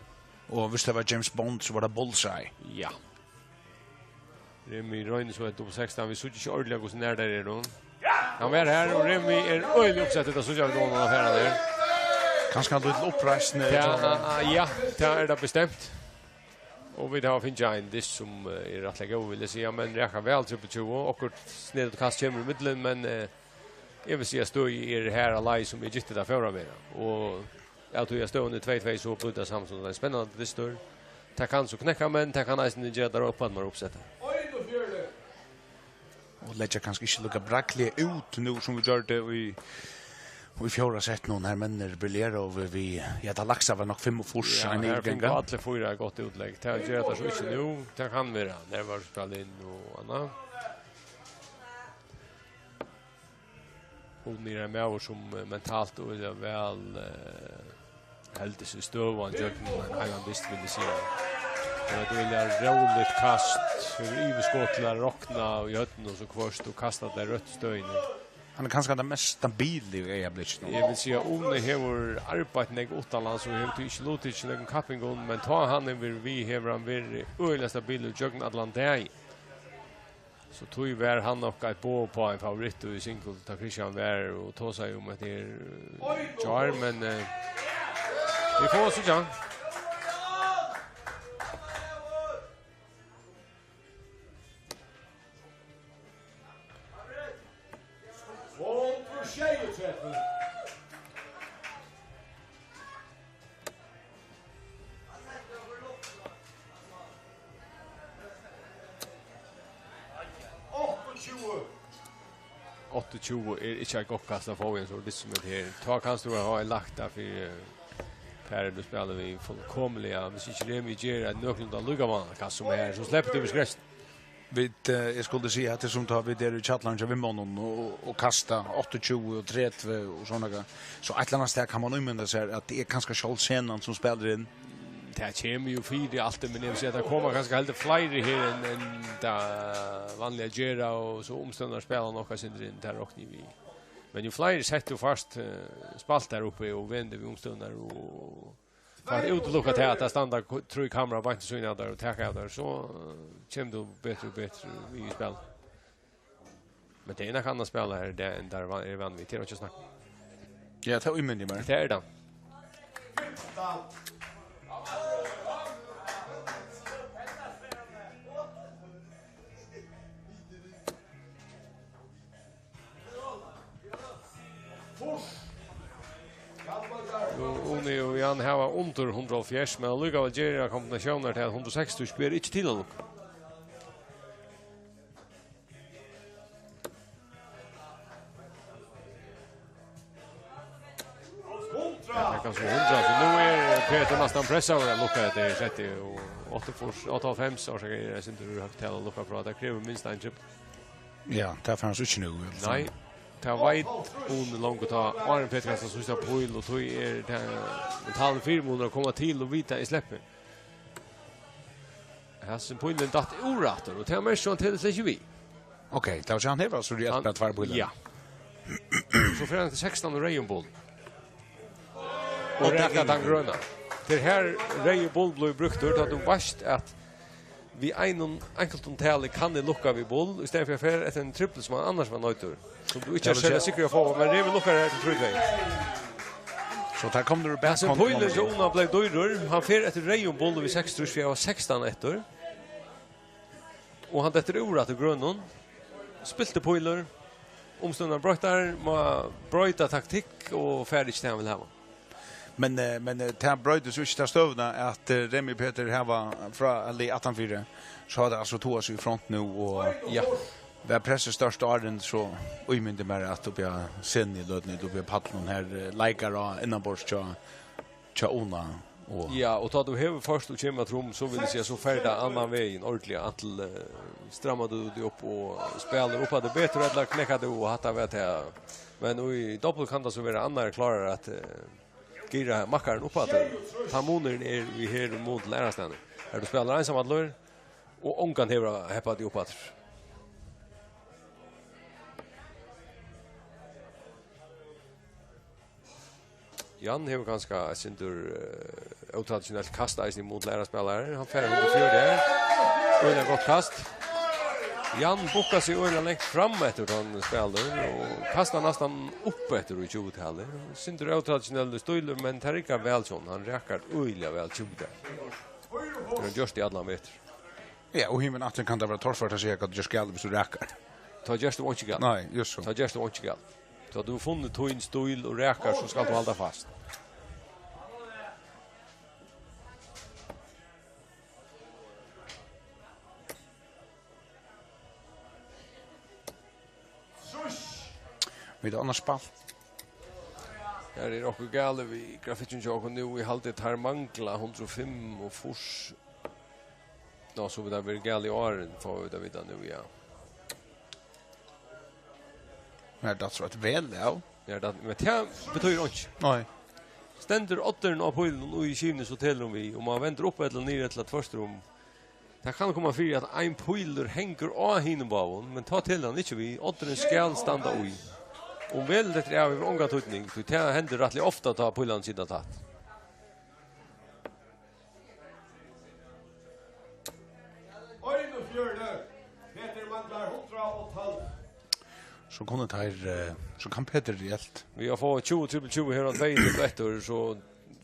Og viss tað var James Bond, so var tað Bullseye. Ja. Remi roynir so eitt upp á sekstan, vit síggja ikki ordiliga, hvussu nær teir eru. Hann var her, og Remi er øgiliga uppsettur, tað síggja vit, nú hann fer her. Kanska ein lítil uppreisn, eh, Ja, John. ah, ah, ja, tað er tað bestemt. Og vit hava fingið ein disk sum, eh, er rættiliga góður, vil eg siga, men rakar væl trippul tjúgu. Okkurt sniðugt kast kemur í miðjuni, men, eh, eg vil siga, støðið er har á leið, sum eg gittin tað fór at vera. Og av tí at støðan er tvey tvey, so blívur tað samt sum ein spennandi dystur. Tað kann so knekka, men tað kann eisini gera tað upp at man er uppsettur. Og leggja kanska ikki líka bragdliga út nú, sum vit gjørdu í, í fjórða sett nú, har menninir brilleraðu við, við, ja, tað lægsta var nokk fimmogfýrs, Ja, ein her yvirganga. Fingu allir fýra gott útlegg. Tað gera teir so ikki nú. Tað kann vera nervar spæla inn og annað. Uni er ein maður, sum, eh, mentalt og øgiliga væl, eh, heldur seg støðugan gjøgnum ein heilan dyst, vil eg siga. Og eitt øgiliga róligt kast, hevur yvirskot til at rokna í høvdinum og so hvørt og kasta tað røttu støðini. Hann er kanska tann mest stabili í eygablikkinum. Eg vil siga, Uni hevur arbeitt nógv uttanlands og hevur tí ikki luttikið í nøkrum kappingum, men tá hann hevur verið við, hevur hann verið øgiliga stabilur gjøgnum allan dagin. So tí var hann nokk eitt boð uppá ein favoritt í single, tá Christian var og tosaði um hetta her, eh, gjár, men, eh, vit fáa síggja. Hundrað og sjeyogtretivu. Áttaogtjúgu. Áttaogtjúgu er ikki eitt gott kast at fáa í ein so dystur sum hetta her. Tá kanst tú hava lagt tað fyri, eh, parið tú spælir við fullkomiliga. Hvis ikki Remi ger eitt nøkulunda líka vánligt kast sum her, so sleppur tú við skrekk. Vit, eh, eg skuldi siga, at tað er sum tá vit eru í kjallaranum hjá vinmonnunum og, og kasta áttaogtjúgu og tretivu og sovorðið nakað. So eitt ella annað stað kann man ímynda sær, at tað er kanska sjálv senan sum spælir inn. Tað kemur jú fyri altíð, men eg vil siga, at tað koma kanska heldur fleiri her enn, enn tað vanliga gera, og so umstøðurnar spæla nokk eitt sindur inn, tað rokni eg við. Men jú fleiri sett tú fært, eh, spælt har uppi og venur við umstøðurnar og fært útilukka tað, at tað standa k-, trý kamera beint við síðuna av tær og taka av tær, so, eh, kemur tú betur og betur við í spæl. Men tað er nakað annað spæl her, tað er enn tað er van-, er van við. Tað er einki at snakka um. Ja, tað ímyndi eg mær. Tað er tað. Uni og Jan hava undir hundrað og hálvfjerðs, men allíkavæl ger kombinatiónin til, at hundrað og seksogtrýss ber ikki til at lukka. Ja, tað kann so hundrað, so nú er Petur næstan pressaður at lukka hetta her settið, og áttaogfýrs, áttaoghálvfems, orsaka, er eitt sindur høgt tal at lukka frá. Tað krevur minst ein trippul. Ja, tað fær hann so ikki nú, vel. Nei, tað veit Uni longu tá, áðrenn Petur kastar síðsta píl, og tí er tað mentalur fyrimunur at koma til og vita, eg sleppi. Hasin pílurin datt úr aftur, og tað merkir, hann telur slett ikki við. Ok, tað vil siga, hann hevur altso rætt við tveir pílar. Ja. So fer hann til sekstan og reyðum bul. Og Og rakar tað tann grøna. Tað er her reyði bul blívur brúktur, tá tú veitst, at við einum einkultum tali kann eg lukka við bul, í staðin fyri at fara eftir ein trippul, sum hann annars var noyddur. Sum tú ikki Ja, ert men serliga ja. sikkur í at fáa, men Remi lukkar her til trý tvey. So tað kom nú back Hasin pílurin hjá Uni bleiv dýrur. Hann fer eftir reyðum bul við seksogtrýss, fyri at hava sekstan eftir. Og hann dettur úr aftur grønum. Spiltur pílur. Umstøðurnar broyttar, má broyta taktikk og fær ikki tað, hann vil hava. Men, eh, men, eh, tað broytir so ikki ta støðuna, at, eh, Remi Petur hava frá, ella aftanfyri, so hava tey altso togað seg í front nú, og Ja. var pressið størst áðrenn, so ímyndi eg mær, at uppi á scenuni í løtuni, uppi á pallinum her, eh, leikar á innanborðs hjá, hjá Una, og Ja, og tá tú hevur først og kemur at rum, so vil eg siga, so fer tað annan vegin, ordiliga, at til, eh, strammar tú teg upp og spælir upp at tað betur, ella knekkar tú, og hatta veit eg. Men í dobbul kann tað so vera annar klárar at, eh, gira makkaran upp at. Tann munurin er í her mun til aðrastaðni. Her tú spælir einsamallur, og ongan hevur at heppa teg upp aftur. Jan hevur kanska eitt sindur, eh, ótraditionelt kast eisini í mun til aðrar spælarar. Hann fær hundrað og fjøruti her. Øgiliga gott kast. Jan bukkar seg øgiliga langt fram eftir, tá hann spælir, og kastar næstan upp eftir í tjúgu-talið. Sindur ótraditionellur stílur, men tað riggar væl hjá honum. Hann rakar øgiliga væl tjúgu-talið. Tað hevur hann gjørt í allan vetur. Ja, og himin aftur kann tað vera torført at siga hvat tú gert galið, viss tú rakar. Tá gert tú einki galið. Nei, just so. Tá gert tú einki galið. Tá tú hevur funnið tín stíl og rakar, so skalt tú halda fast. Vit hava annars spælt. Her er okkurt galið við grafikkin hjá okkum nú. Eg haldi, teir mangla hundrað og fimmogfýrs. Ná, so vit hava verið galið í áðrenn, fáa vit at vita nú, ja. Her datt so eitt vel av. Ja, tað, men tað betýðir einki. Nei. Stendur oddurin á pílunum í skivuni, so telur hon við. Um hann vendir upp ella niður ella tvørtur um, tað kann koma fyri, at ein pílur hengur á hinum báðum, men tá telur hann ikki við. Oddurin skal standa í. Um velið dettur av, hevur ongan týdning, tí tað hendir rættiliga ofta, tá pílarnir sita tætt. Einogfjøruti. Petur manglar hundrað og tólv. So kunnu teir, eh, so kann Petur reelt. Við at fáa tjúgu trippul tjúgu her á tvey eftir, so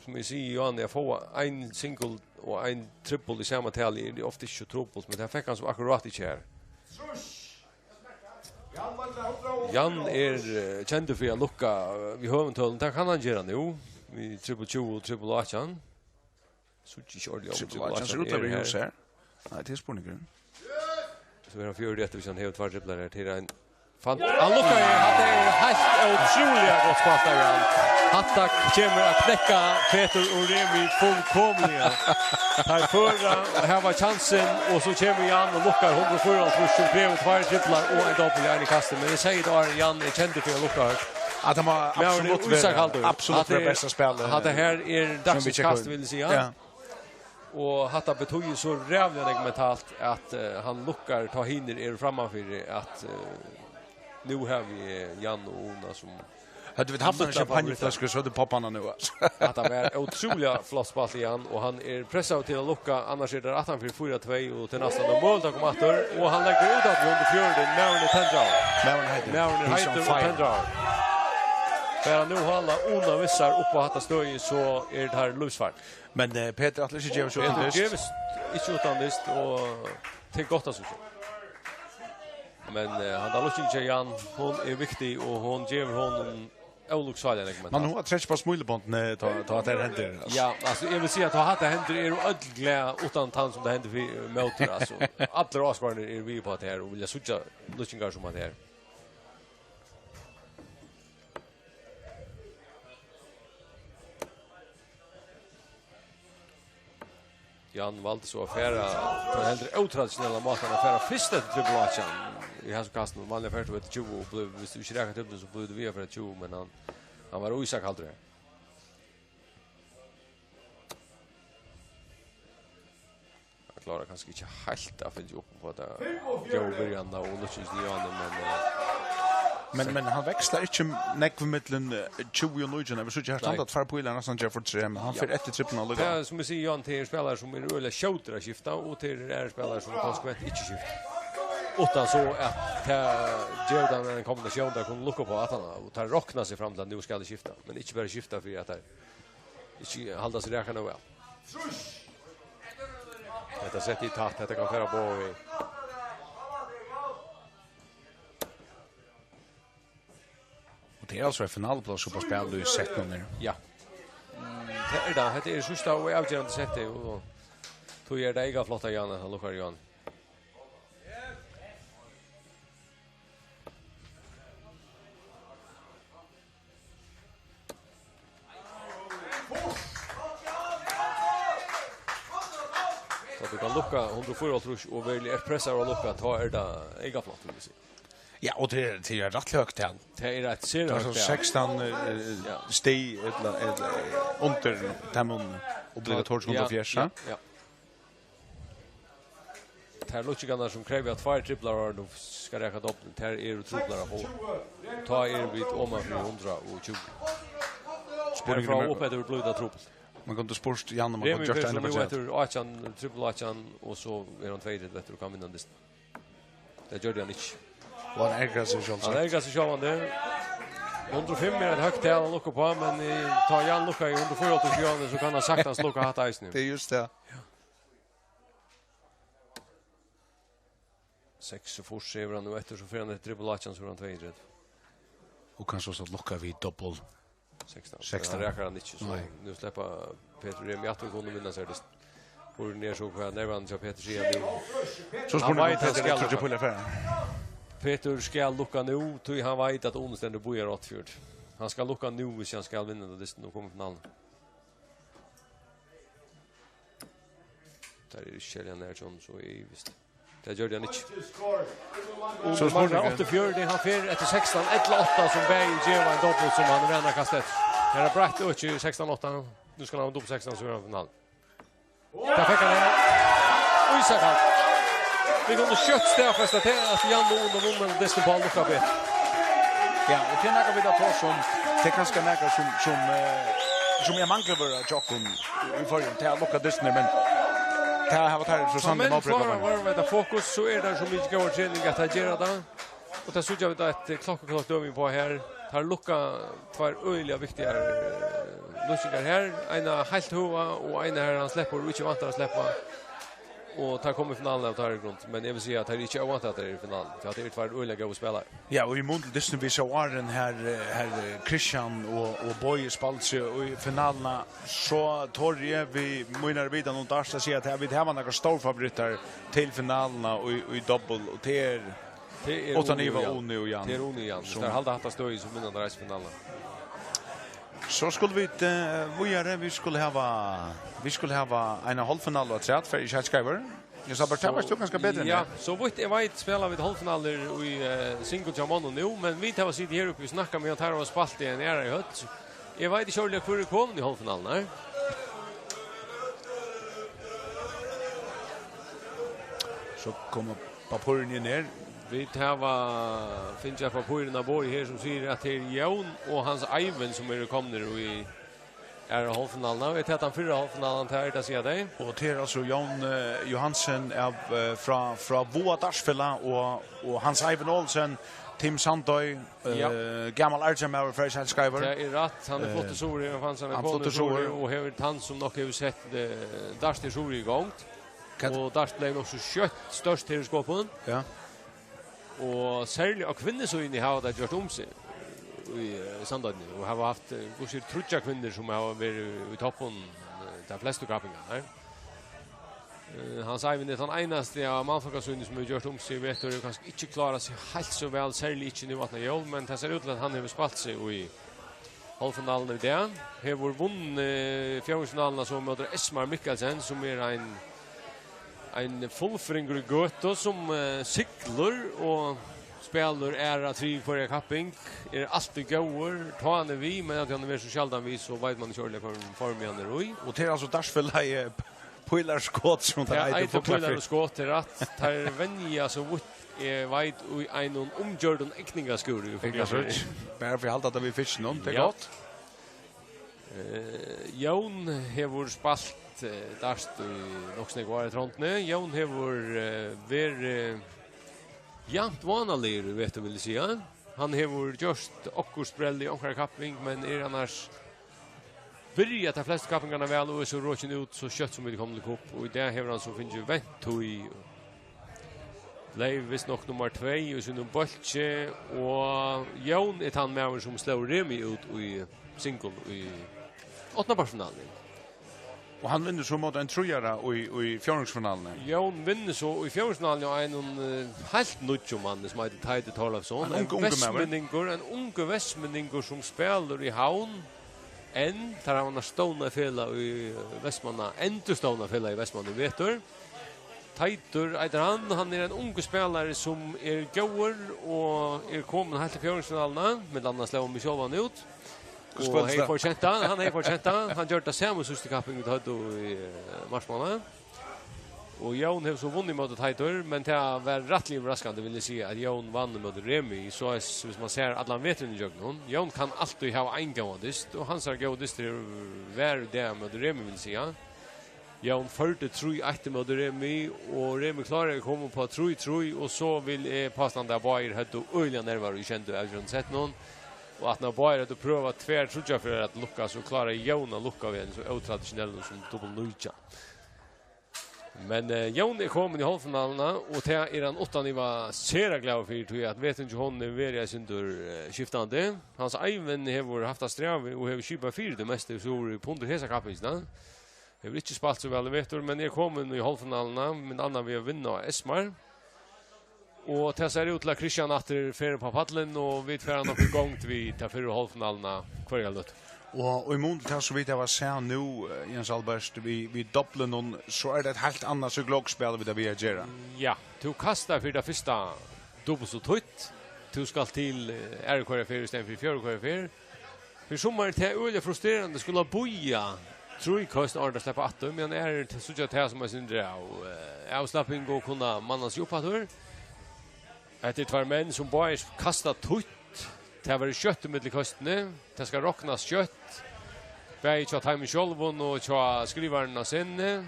sum eg sigi, Johan, at fáa ein single og ein trippul í sama tali er ofta ikki so trupult, men tað fekk hann so akkurát ikki her. Jan er, eh, kendur fyri at lukka, eh, við høgum tølum. Tað kann hann gera nú, við trippul tjúgu og trippul átjan. Síggi ikki ordiliga um trippul átjan sær út at vera í hús her. Nei, tað er spurningurin. So er hann fjøruti eftir, viss hann hevur tveir triplar her. Tað er ein fan-, hann lukkar her. Hatta er heilt ótrúliga gott spælt av Jan. Hatta kemur at knekka Petur og Remi fullkomiliga. Teir føra, hava kjansin, og so kemur Jan og lukkar hundrað og fýraoghálvtrýss, sum krevur tveir triplar og ein dobbul í einum kasti. Men eg sigi tað, Jan er kendur fyri at lukka høgt. At hann má absolutt vera, absolutt vera besta spælið. Hatta her er dagsins kast, vil eg siga. Ja. Og hatta betýðir so ræðuliga nógv mentalt, at, eh, hann lukkar, tá hinir eru frammanfyri, at, eh, nú havi eg Jan og Una sum Høvdu vit havt eina sunda favorittar. Champagnefløsku, so høvdu poppað hana nú, altso. Hatta var ótrúliga flott spælt, Jan, og hann er pressaður til at lukka, annars er tað aftanfyri fýra tvey, og tað er næstan umøguligt at koma aftur, og hann leggur út aftur í hundrað og fjøruti, maðurin er tendraður. Maðurin er heitur. Maðurin er heitur og tendraður. He's on fire. Bara nú halda Una við sær upp á hatta støðið, so er tað her lívsfarligt. Men, eh, Petur ætlar ikki at geva seg uttan dyst. Petur gevur ikki uttan dyst, og tað er gott at síggja. Men, eh, handa lukkingin hjá Jan, hon er viktig, og hon gevur honum ólukksáliga nógv mentalt. Man hevur trekk á smílibondini, tá, tá tað hendir, altso. Ja, altso, eg vil siga, at tá hatta hendir, eru øll glað, uttan tann, sum tað hendir fyri, móti, altso. Allir áskoðararnir eru við á tað her, og vilja síggja lukkingar sum hatta her. Jan valdi so at fara á ein heldur ótraditionellan máta, at fara fyrst eftir trippul átjan í hasum kastinum. Vanliga fert tú eftir tjúgu og blívur, viss tú ikki rakar trippulin, so blívur tú við at fara tjúgu, men hann, hann var ísakaldur her. Hann klárar kanska ikki heilt at fylgja upp á ta góðu byrjanina og lukka í Jan, men, eh, men, men hann vekslar ikki nógv millum, eh, tjúgu og nítjan. Vit síggja her standa tveir pílar næstan gera fortreð, men hann fer eftir trippulin allíkavæl. Tað, sum eg sigi, Jan, tað eru spælarar sum eru øgiliga skjótir at skifta, og tað eru aðrir spælarar sum konsekvent ikki skifta. Uttan so at tað gevur teimum eina kombinatión, teir kunnu lukka upp á aftaná, og teir rokna seg fram til, at nú skal eg skifta, men ikki bara skifta fyri at teir ikki halda seg rakar nóg væl. Hetta settið er tætt, hetta kann fara báðar vegir. Og tað er altso eitt finaluppboð sum er á spæli í settinum her. Ja. Mm, tað er tað. Hetta er síðsta og avgerandi settið, og tí er tað ikki flott av Jan, at hann lukkar Jan. Tá tú kanst lukka hundrað og fýraoghálvtrýss og veruliga ert pressaður at lukka, tá er tað ikki flott, vil eg siga. Ja, og tað er, tað er rættiliga høgt tal. Tað er eitt sera høgt tal. Tað er so sekstan, eh, ja, stig, ella, ella, eh, undir teimum obligatoriska hundrað og hálvfjerðs, ja, ja. Tær lukkingarnar sum krevja tveir triplar áðrenn tú skal raka dobbultin, tær eru truplar at fáa. Tá eru vit oman fyri hundrað og tjúgu. Spurningurin er, frá og upp eftir blívur tað trupult. Man kundi spurt Jan um hann kundi gjørt tað eina prosent. Remi fer so nú eftir átjan, trippul átjan, og so er hann tveyogtretivu eftir og kann vinna dystin. Tað gjørdi hann ikki. Og hann ergrar seg sjálvsagt. Hann ergrar seg sjálvandi. Hundrað og fimm er eitt høgt tal at lukka upp á, men í, tá Jan lukkar í hundrað og fýraoghálvtrýss, so kann hann saktans lukka hatta eisini. Tað er júst tað. Seksogfýrs hevur hann nú eftir, so fer hann eftir trippul átjan, so er hann tveyogtretivu. Og kanska so lukka við dobbul. Sekstan. Sekstan. Hann rakar hann ikki, so Nei. Nú sleppa Petur Remi aftur, kunnu vinna sær dyst. Hurðin er so, hvat nervarnir hjá Petur siga nú. So Hann spurningur veit, hann Petur skal er tríggjar lukka. Pílar fara. Petur skal lukka nú, tí hann veit, at Uni stendur og bíðar á Oddfjørð. Hann skal lukka nú, hvis hann skal vinna dystin og koma í finaluna. Tað er ikki serliga nær hjá honum, so eg ivist. Tað gjørdi hann ikki. So Uni manglar spurningur. Áttaogfjøruti, hann fer eftir sekstan, ella átta, sum bæði geva ein dobbul, sum hann er vanur at kasta eftir. Her er breitt øki í sekstan átta. Nú skal hann hava dobbul sekstan, so er hann í finalen. Tað fekk hann her. Ísakalt. Vit kunnu skjótt staðfesta tað, at Jan og Uni vunnu dystin, Pól, lukka betur. Ja, og tað er nakað vit hava tosað um, tað er kanska nakað sum, sum, eh, sum eg mangli at vera hjá okkum í Føroyum, tað er at lukka dystirnar, men tað hava teir so Tá sanniliga menn nóg brúk klára fyri. At varðveita fokus, so er tað so mikið góð trening at teir gera tað. Og tað síggja vit eitt klokkuklart dømi uppá her. Teir lukka tvær øgiliga viktigar, eh, lukkingar her. Eina heilt høga og eina har hann sleppur og ikki væntar at sleppa. Og teir koma í finaluna av teirri grund. Men eg vil siga at teir eru ikki óvant at teir eru í finaluni. Tí at teir eru tvær øgiliga góðir spælarar. Ja, og í mun til dystin vit sóu áðrenn her, eh, her, eh, Christian og, og Bogi spældu seg í finaluna, so tori eg við mínari vitan um dart at siga at her vit hava nakrar stórfavorittar til finaluna í, í dobbul, og tað er Tað er uttan Uni og iva Jan. Uni og Jan. Tað er Uni og Jan. Viss Sum teir halda hatta støðið, so vinna teir eisini finaluna. So skulu vit, eh, víðari. Vit skulu hava, vit skulu hava eina hálvfinalu afturat, fer eg ikki heilt skeivur. Eg sá bara, tað So, veitst tú kanska betri enn ja, eg. So vítt eg veit, spæla vit hálvfinalur í, eh, single hjá monnum nú, men vit hava sitið her uppi og snakka meðan teir hava spælt í eini aðrari høll. Eg veit ikki ordiliga, hvør er komin í hálvfinaluna her. So koma pappírini inn her. Vit hava fingið eitt pappír inn á borðið her, sum sigur, at tað er Jón og Hans Eivind, sum eru komnir í aðru hálvfinaluna. Er tað tann fyrra hálvfinalan, tað er tað, siga tey? Og tað er altso Jón, eh, Johansen av, eh, frá, frá Vága Dartsfelag og, og Hans Eivind Olsen, Team Sandoy, eh, Ja. gamal argjamaður, fer eg ikki heilt skeivur. Tað er rætt, hann er Eh, fluttur suður, hann fann sær ein hann konu fluttur í Suðuroy suður. Og hevur tann, sum nokk hevur sett, eh, dart í Suðuroy í gongd. Hvat? Og dart bleiv nokk so skjótt størst her í Skopun. Ja. Og serliga á kvinnusíðuni hava tey gjørt um seg í, eh, Sandoynni og hava havt, eh, hvussu er tríggjar kvinnur, sum hava verið í toppin, eh, tær flestu kappingarnar. Eh, Hans Eivind er tann einasti av mannfólkasíðuni, sum hevur gjørt um seg í vetur, og kanska ikki klárað seg heilt so væl, serliga ikki nú aftan á jól, men tað sær út til, at hann hevur spælt seg í hálvfinaluna í dag. Hevur vunnið fjórðingsfinaluna so móti Esmar Mikkelsen, sum er ein, ein fullføringur í gøtu, sum, eh, siglir og spælir aðra, triðju hvørja kapping, er altíð góður, tá hann er við, men at hann er so sjaldan við, so veit man ikki ordiliga, hvønn formi hann er í. Og tað er altso dartsfelagið Pílar og Skot, sum tað Ja, eitur, eitur Fuglar og Skot, tað er rætt. Teir venja, so vítt eg veit, í einum umgjørdum egningaskúri í Fuglafirði. Bara fyri at halda tað við fiskinum, tað er Ja. gott. Eh, Jón hevur spælt, eh, dart í nokk so nógv ár í Trondheimi. Jón hevur, eh, verið javnt vánaligur í vetur, vil eg siga. Hann hevur gjørt okkurt sprell í onkra kapping, men er annars byrjað tær flestu kappingarnar væl og er so rokin út so skjótt sum vit koma til kupp. Og í dag hevur hann so fingið vent í Bleiv vist nokk nummar tvey í sínum bólki, og Jón er tann maður, sum sló Remi út í single í áttanda partsfinaluni. Og hann vinnur so móti ein tríara í, í fjórðingsfinaluni. Jón vinnur so í fjórðingsfinaluni á einum, eh, heilt nýggjum manni, sum eitur Teitur Thorleifsson. Ein ung-, ein ungur maður. Vestmanningur, ein ungur vestmanningur, sum spælir í Havn. Enn, teir hava annars stovnað felag í, eh, Vestmanna, endurstovnað felag í Vestmanna í vetur. Teitur eitur hann, hann er ein ungur spælari sum er góður og er komin heilt til fjórðingsfinaluna, millum annað sló hann meg sjálvan út. Hvussu Og følist hevði tað? Fortjent tað, hann hevði fortjent tað. Hann gjørdi tað sama í síðstu kapping, vit høvdu í, eh, marsmánaði. Og Jón hevur so vunnið móti Teitur, men tað var rættiliga yvirraskandi, vil eg siga, at Jón vann móti Remi, so er, hvis man ser allan veturin ígjøgnum. Jón kann altíð hava ein góðan dyst, og hansara góði dystur hevur verið í dag móti Remi, vil eg siga. Jón førdi trý eitt móti Remi, og Remi kláraði at koma upp á trý trý, og so vil eg påstanda, at báðir høvdu øgiliga nervar í sjeyndu avgerðini sett nú. Og at når báðir høvdu prøvað tvær, tríggjar ferðir at lukkast, so kláraði Jón at lukka við einum so ótraditionellum sum dubbul nítjan. Men, eh, Jón er komin í hálvfinaluna, og tað er hann uttan iva sera glaður fyri, tí at veturin hjá honum hevur verið eitt sindur, eh, skiftandi. Hans Eivind hevur havt tað strævið og hevur skipað fyri tað mesta í suður í pund í hesa kappingina. Hevur ikki spælt so væl í vetur, men er komin í hálvfinaluna, millum annað við at vinna á Esmar. Og tað sær út til at Kristian aftur fer upp á pallin, og vit fara nokk í gongd við ta fyrru hálvfinaluna hvørja løtu. Og, og í mun til tað, so vit hava sæð nú, eh, Jens Albert, við, við doblunum, so er tað eitt heilt annað psykologspæl, vit hava við at gera. Ja, tú kastar fyri tað fyrsta dupult so títt. Tú skalt til, eh, aðru hvørja ferð í staðin fyri fjórðu hvørja ferð. Fyri summar er tað øgiliga frustrerandi at skula bíða trý køst áðrenn at sleppa aftur, meðan aðrir t-, síggja tað sum eitt sindur av, eh, avslapping og kunna manna seg upp aftur. Hetta eru tveir menn sum báðir kasta títt. Tað verður skjótt ímillum køstini. Tað skal roknast skjótt. Bæði hjá teimum sjálvum og hjá skrivaranum á scenuni.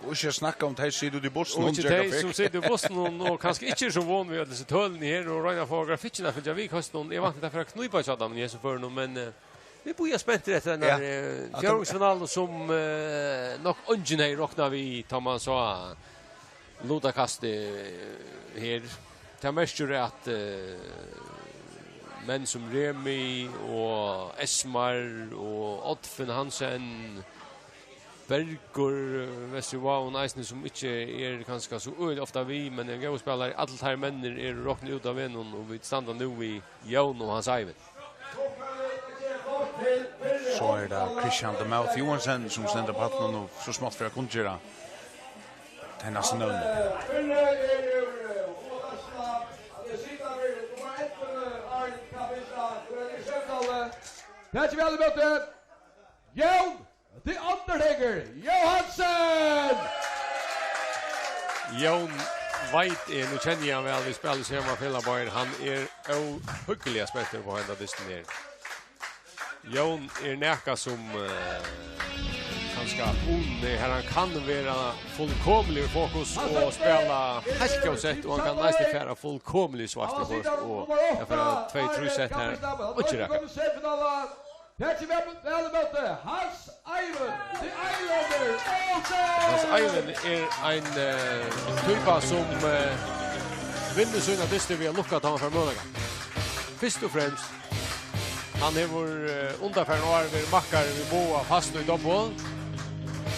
Og ikki at snakka um tey sita úti í bussinum Og og ikki gera tey sum fikt. sita í bussinum og kanska ikki eru so von við øll hesi tølini her og royna at fáa grafikkin at fylgja við køstunum. Eg vænti, tað fer at knípa hjá teimum í hesum førinum, men, eh, vit bíða spentir eftir Ja, henni, eh, at fjórðingsfinalu sum, eh, nokk eingin hevði roknað við, tá man sá lutakastið, eh, her. Tað merkir, at, eh, menn sum Remi og Esmar og Oddfinn Hansen, Bergur, eh, Vesturvágum eisini, sum ikki er kanska so øgiliga ofta við, men er ein góður spælari. Allir teir menninir eru roknir út av vegnum, og vit standa nú við Jón og Hans Eivind. So er tað Christian The Mouth Johansen, sum stendur á pallinum og so smátt fer at kunngera tey næstu nøvnini. Takið væl ímóti Jón The Undertaker Johansen! Jón veit eg, nú kenni eg hann væl, vit spæla í sama felag, báðir. Hann er óhugguliga spentur upp á henda dystin her. Jón er nakað sum, eh, kanska uni, har hann kann vera fullkomiligur í fokus og spæla heilt góð sett, og hann kann eisini fara fullkomiligur í svart í fokus, og tað fara tvey, trý sett har, og ikki raka. Takið væl, væl ímóti Hans Eivind, The Islander Olsen! Hans Eivind er ein, eh, typa sum, eh, vinnur sínar dystir við at lukka, tá hann fær møguleikan. Fyrst og fremst, hann hevur, eh, undanfarin ár verið makkari við Boga fast í dobbul,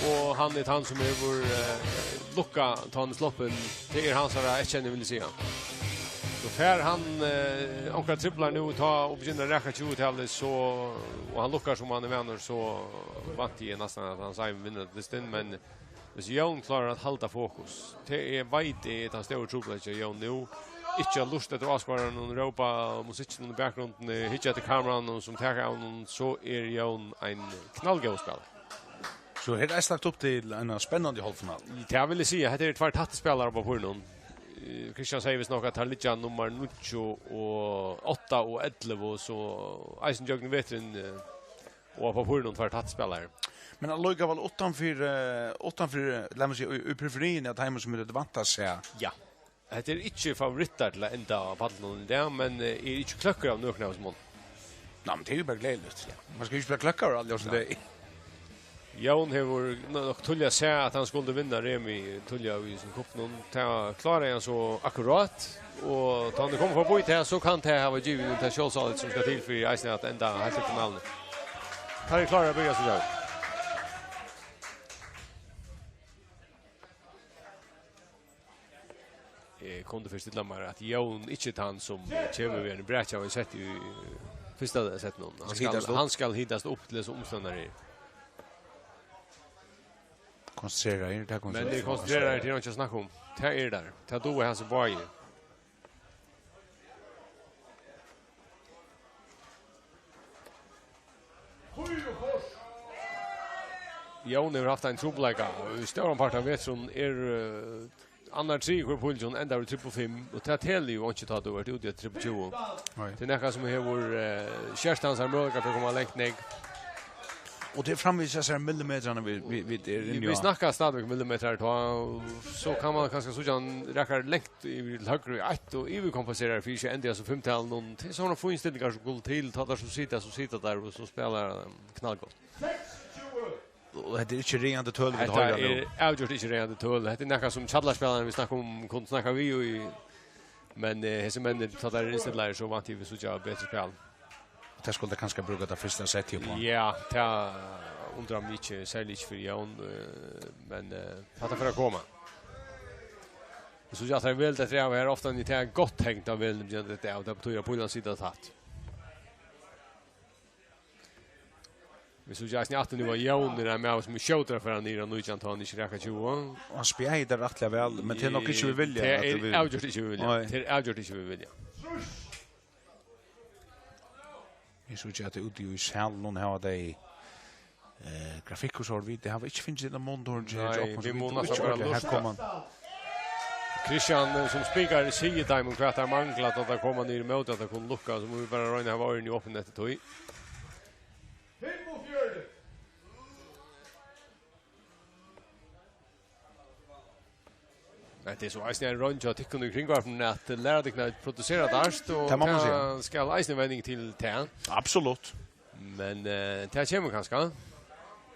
og hann er tann sum hevur, eh, lukkað, tá hann er sloppin. Tað er hansara eyðkenni, vil eg siga. So fær hann, eh, onkrar triplar nú, tá, og begynnar at raka tjúgutalið, so, og hann lukkar sum hann er vanur, so vænti eg næstan, at Hans Eivind vinnur dystin, men hvis Jón klárar at halda fokus, tað er, veit eg, er tann stóri trupulleikin hjá Jón nú. Ikki at lurta eftir áskoðarunum, rópa musikkin í bakgrundini, hyggja eftir kameranum sum taka av honum, so er Jón ein knallgóður spælari. So her er lagt upp til ein spennandi hálvfinal. Tað vil eg siga, hetta eru tveir tættir spælarar á pappírinum. Eh, Kristian sigur vist nokk, at teir liggja nummar níggju og átta og ellivu, so eisini gjøgnum veturin, eh, og á pappírinum tveir tættir spælarar. Men allíkavæl uttanfyri, eh, uttanfyri, lat meg siga, í, í periferiini av teimum sum vit høvdu væntað at sæð. Ja. Hetta er ikki favorittar til at enda á pallinum í dag, men, eh, eg eri ikki kløkkur av nøkrum av hesum monnum. Nei, men tað er jú bara gleðiligt. Ja. Man skal jú ikki vera kløkkur av allar hesum Nei. degi. Jón hevur no-, nokk tíðliga sæð, at hann skuldi vinna Remi tíðliga í hesum kuppinum. Tað kláraði hann so akkurát, og tá hann er komin forbi tað, so kann tað hava givið honum tað sjálvsálit, sum skal til fyri eisini at enda heilt í finaluni. Teir eru klárir at byrja, so gjør. Eg kundi fyristilla mær, at Jón ikki er tann, sum kemur við einum braki av einum setti í fyrsta settinum. Hann Skal skal, hitast upp. hann skal hitast upp til hesar umstøðurnar her. Konsentreraður, tað er Men tað er konsentreraður, tað er einki at snakka um. Tað er tað. Tað duga hasir báðir. Jón hevur havt ein trupulleika. Í stóran part av vetrinum er, eh, annar, triði hvør pílur hjá honum endar í triple fimm, og tað telur jú einki, tá tú ert úti í triple tjúgu. Nei. Tað er nakað sum hevur, eh, skert hansara møguleika fyri at koma langt nógv. Og tað er framvegis hesar millimetrarnar, vit, vit, vit eru inni á. Vit snakka stadigvekk millimetrar, tá, so kann man kanska síggja hann rakar langt yvir til høgru í eitt og yvirkompenserar fyri seg, endar so fimmtalan, og tað er sovorðnar fínar stillingar sum skulu til, tá teir sum sita, sum sita har, og so spæla teir knallgott. Og hetta er ikki ræðandi tøl, vit hoyra nú. Hetta er avgjørt ikki ræðandi tøl. Hetta er nakað sum Hjallaspælarin, vit snakka um, kundi snakka við í, men, eh, hesir menn, tá teir eru innstillaðir, so vænti eg vit síggja betri spæl. Og tað skuldi kanska brúka tað fyrsta settið upp á. Ja, tað undrar meg ikki, serliga ikki fyri Jón, eh, men, eh, hatta fer at koma. Eg síggi, at teir velja tað av her, ofta er tað gott teikn, tá velja teir tað av, tað betýðir, at pílarnar sita tætt. Vit síggja eisini aftur nú, at Jón er ein maður, sum er skjótur at fara niður á nítjan, tá hann ikki rakar tjúgu. Og hann spjaðir tað rættiliga væl, men tað er nokk ikki við vilja, tað at er vit avgjørt ikki við vilja. Nei. Tað er avgjørt ikki við vilja. Eg síggi, at tey úti í salinum hava tey, eh, grafikk og so víðari. Tey hava ikki fingið tað monitor til. Nei, vit mugu næstan bara lurta. Her koma. Kristian, eh, sum spikari, sigur teimum, hvat teir mangla, tá teir koma niður ímóti, at teir kunnu lukka, so mugu vit bara royna at hava oyruni opin eftir tí. Hetta er so eisini ein roynd hjá tykkum í Kringvarpinum at læra tykkum at produsera dart, og tað má man siga. Tað skal eisini venjing til tað. Absolutt. Men, eh, tað kemur kanska.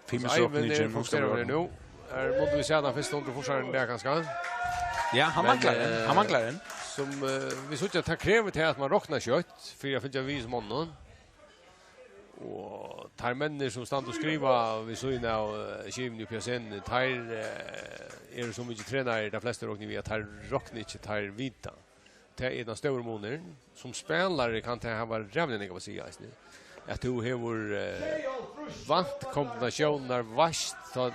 Fimm. Altso, Eivind er fokuserað her nú. Her mugu vit siga, at hann fyrst hundrað fyrsta dag kanska. Ja, hann manglar ein, eh, hann manglar ein. Sum, eh, vit síggja, tað krevur tað, at man roknar skjótt fyri at fylgja við sum monnum. Og teir menninir, sum standa og skriva við síðuna av, eh, skivuni uppi á scenuni, teir, eh, eru so mikið trenaðir, teir flestu, rokni eg við, at teir rokna ikki, teir vita. Tað er tann stóri munurin. Sum spælari kann tað hava ræðuliga nógv at siga eisini. At tú hevur, eh, vant kombinatiónirnar, veitst, tá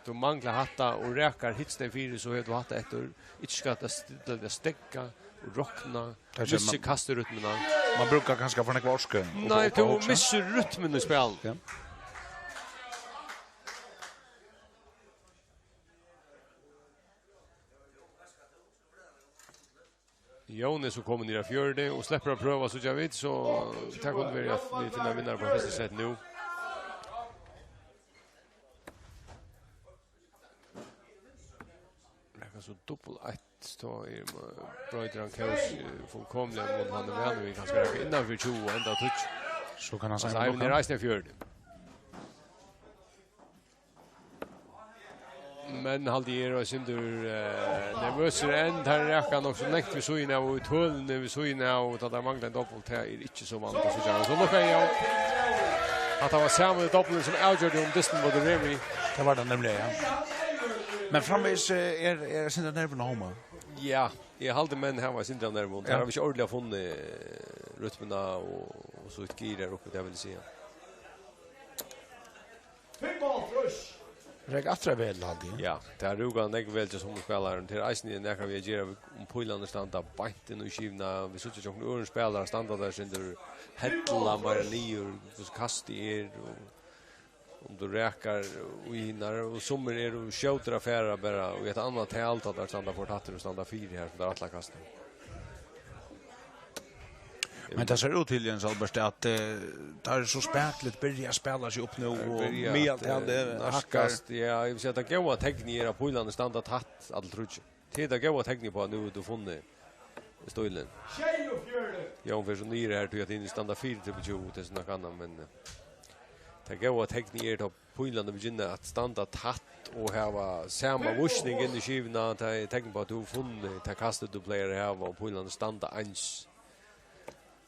tú manglar hatta og rakar hitt steðið fyri, so hevur tú hatta eftir. Ikki skal tað st-, tað steðga og rokna. Tað kemur. Missir kastirytmuna. Man brúkar kanska for nógva orku upp á, nei, upp á tú hugsa. Missir rytmuna í spælinum. Ja. Jón er so komin niður á fjøruti og sleppur at prøva, síggja vit, so tað kundi verið, at vit finna vinnara á fyrsta sett nú. Nakað so dupult eitt, tá er, broytir hann kós, eh, fullkomiliga, men hann er vanur við kanska at raka innanfyri tjúgu og enda á tíggju. So kann hann, altso, siga, Eivind er eisini fjøruti. Men haldi eg er eitt sindur, eh, nervøsur enn, teir raka nokk so langt við síðuna av og í tølini við síðuna av, og tá teir mangla ein dobbult, tað er ikki so vant at síggja. So lukkaði eg av. At tað var sami dobbulin sum avgjørdi um dystin móti Revy. Tað var tað nemliga, ja. Men framvegis, eh, er, er eitt sindur av nervum á Homa. Ja, eg haldi menn hava eitt sindur av nervum. Ja. Teir hava ikki ordiliga funnið, eh, rytmuna og, og so eitt gir her uppi, tað vil eg siga. Rek aftur av vel, haldi eg. Ja, tað rúkar nógv vel til summi spælarar. Tað er eisini nakað við at gera, um pílarnir standa beint inn í skivuna. Vit síggja hjá onkrum øðrum spælarum standa teir sindur hella meira niður, hvussu kastið er, og um tú rakar í hinar, og summir eru skjótir at fara bara í eitt annað tal, tá teir standa for tættir og standa fyri her, sum teir ætla at kasta. Men tað sær út til, Jens Albert, at, eh, tað er so spakuligt byrja at spæla seg upp nú, og byrja at, miðaltalið, eh, hækkar. Nærkast, ja, eg vil siga, tað góða teknið er at pílarnir standa tætt, allir tríggir. Tað er tað góða teknið á, at nú hevur tú funnið stílin. Jón fer so niður her, tí at hinir standa fyri trippul tjúgu, tað er so nakað annað, men, eh, tað góða teknið er, tá pílarnir begynna at standa tætt og hava sama vísing inn í skivuna, tað er tekn á, at tú hevur funnið tað kastið, tú plagar at hava, og pílarnir standa eins.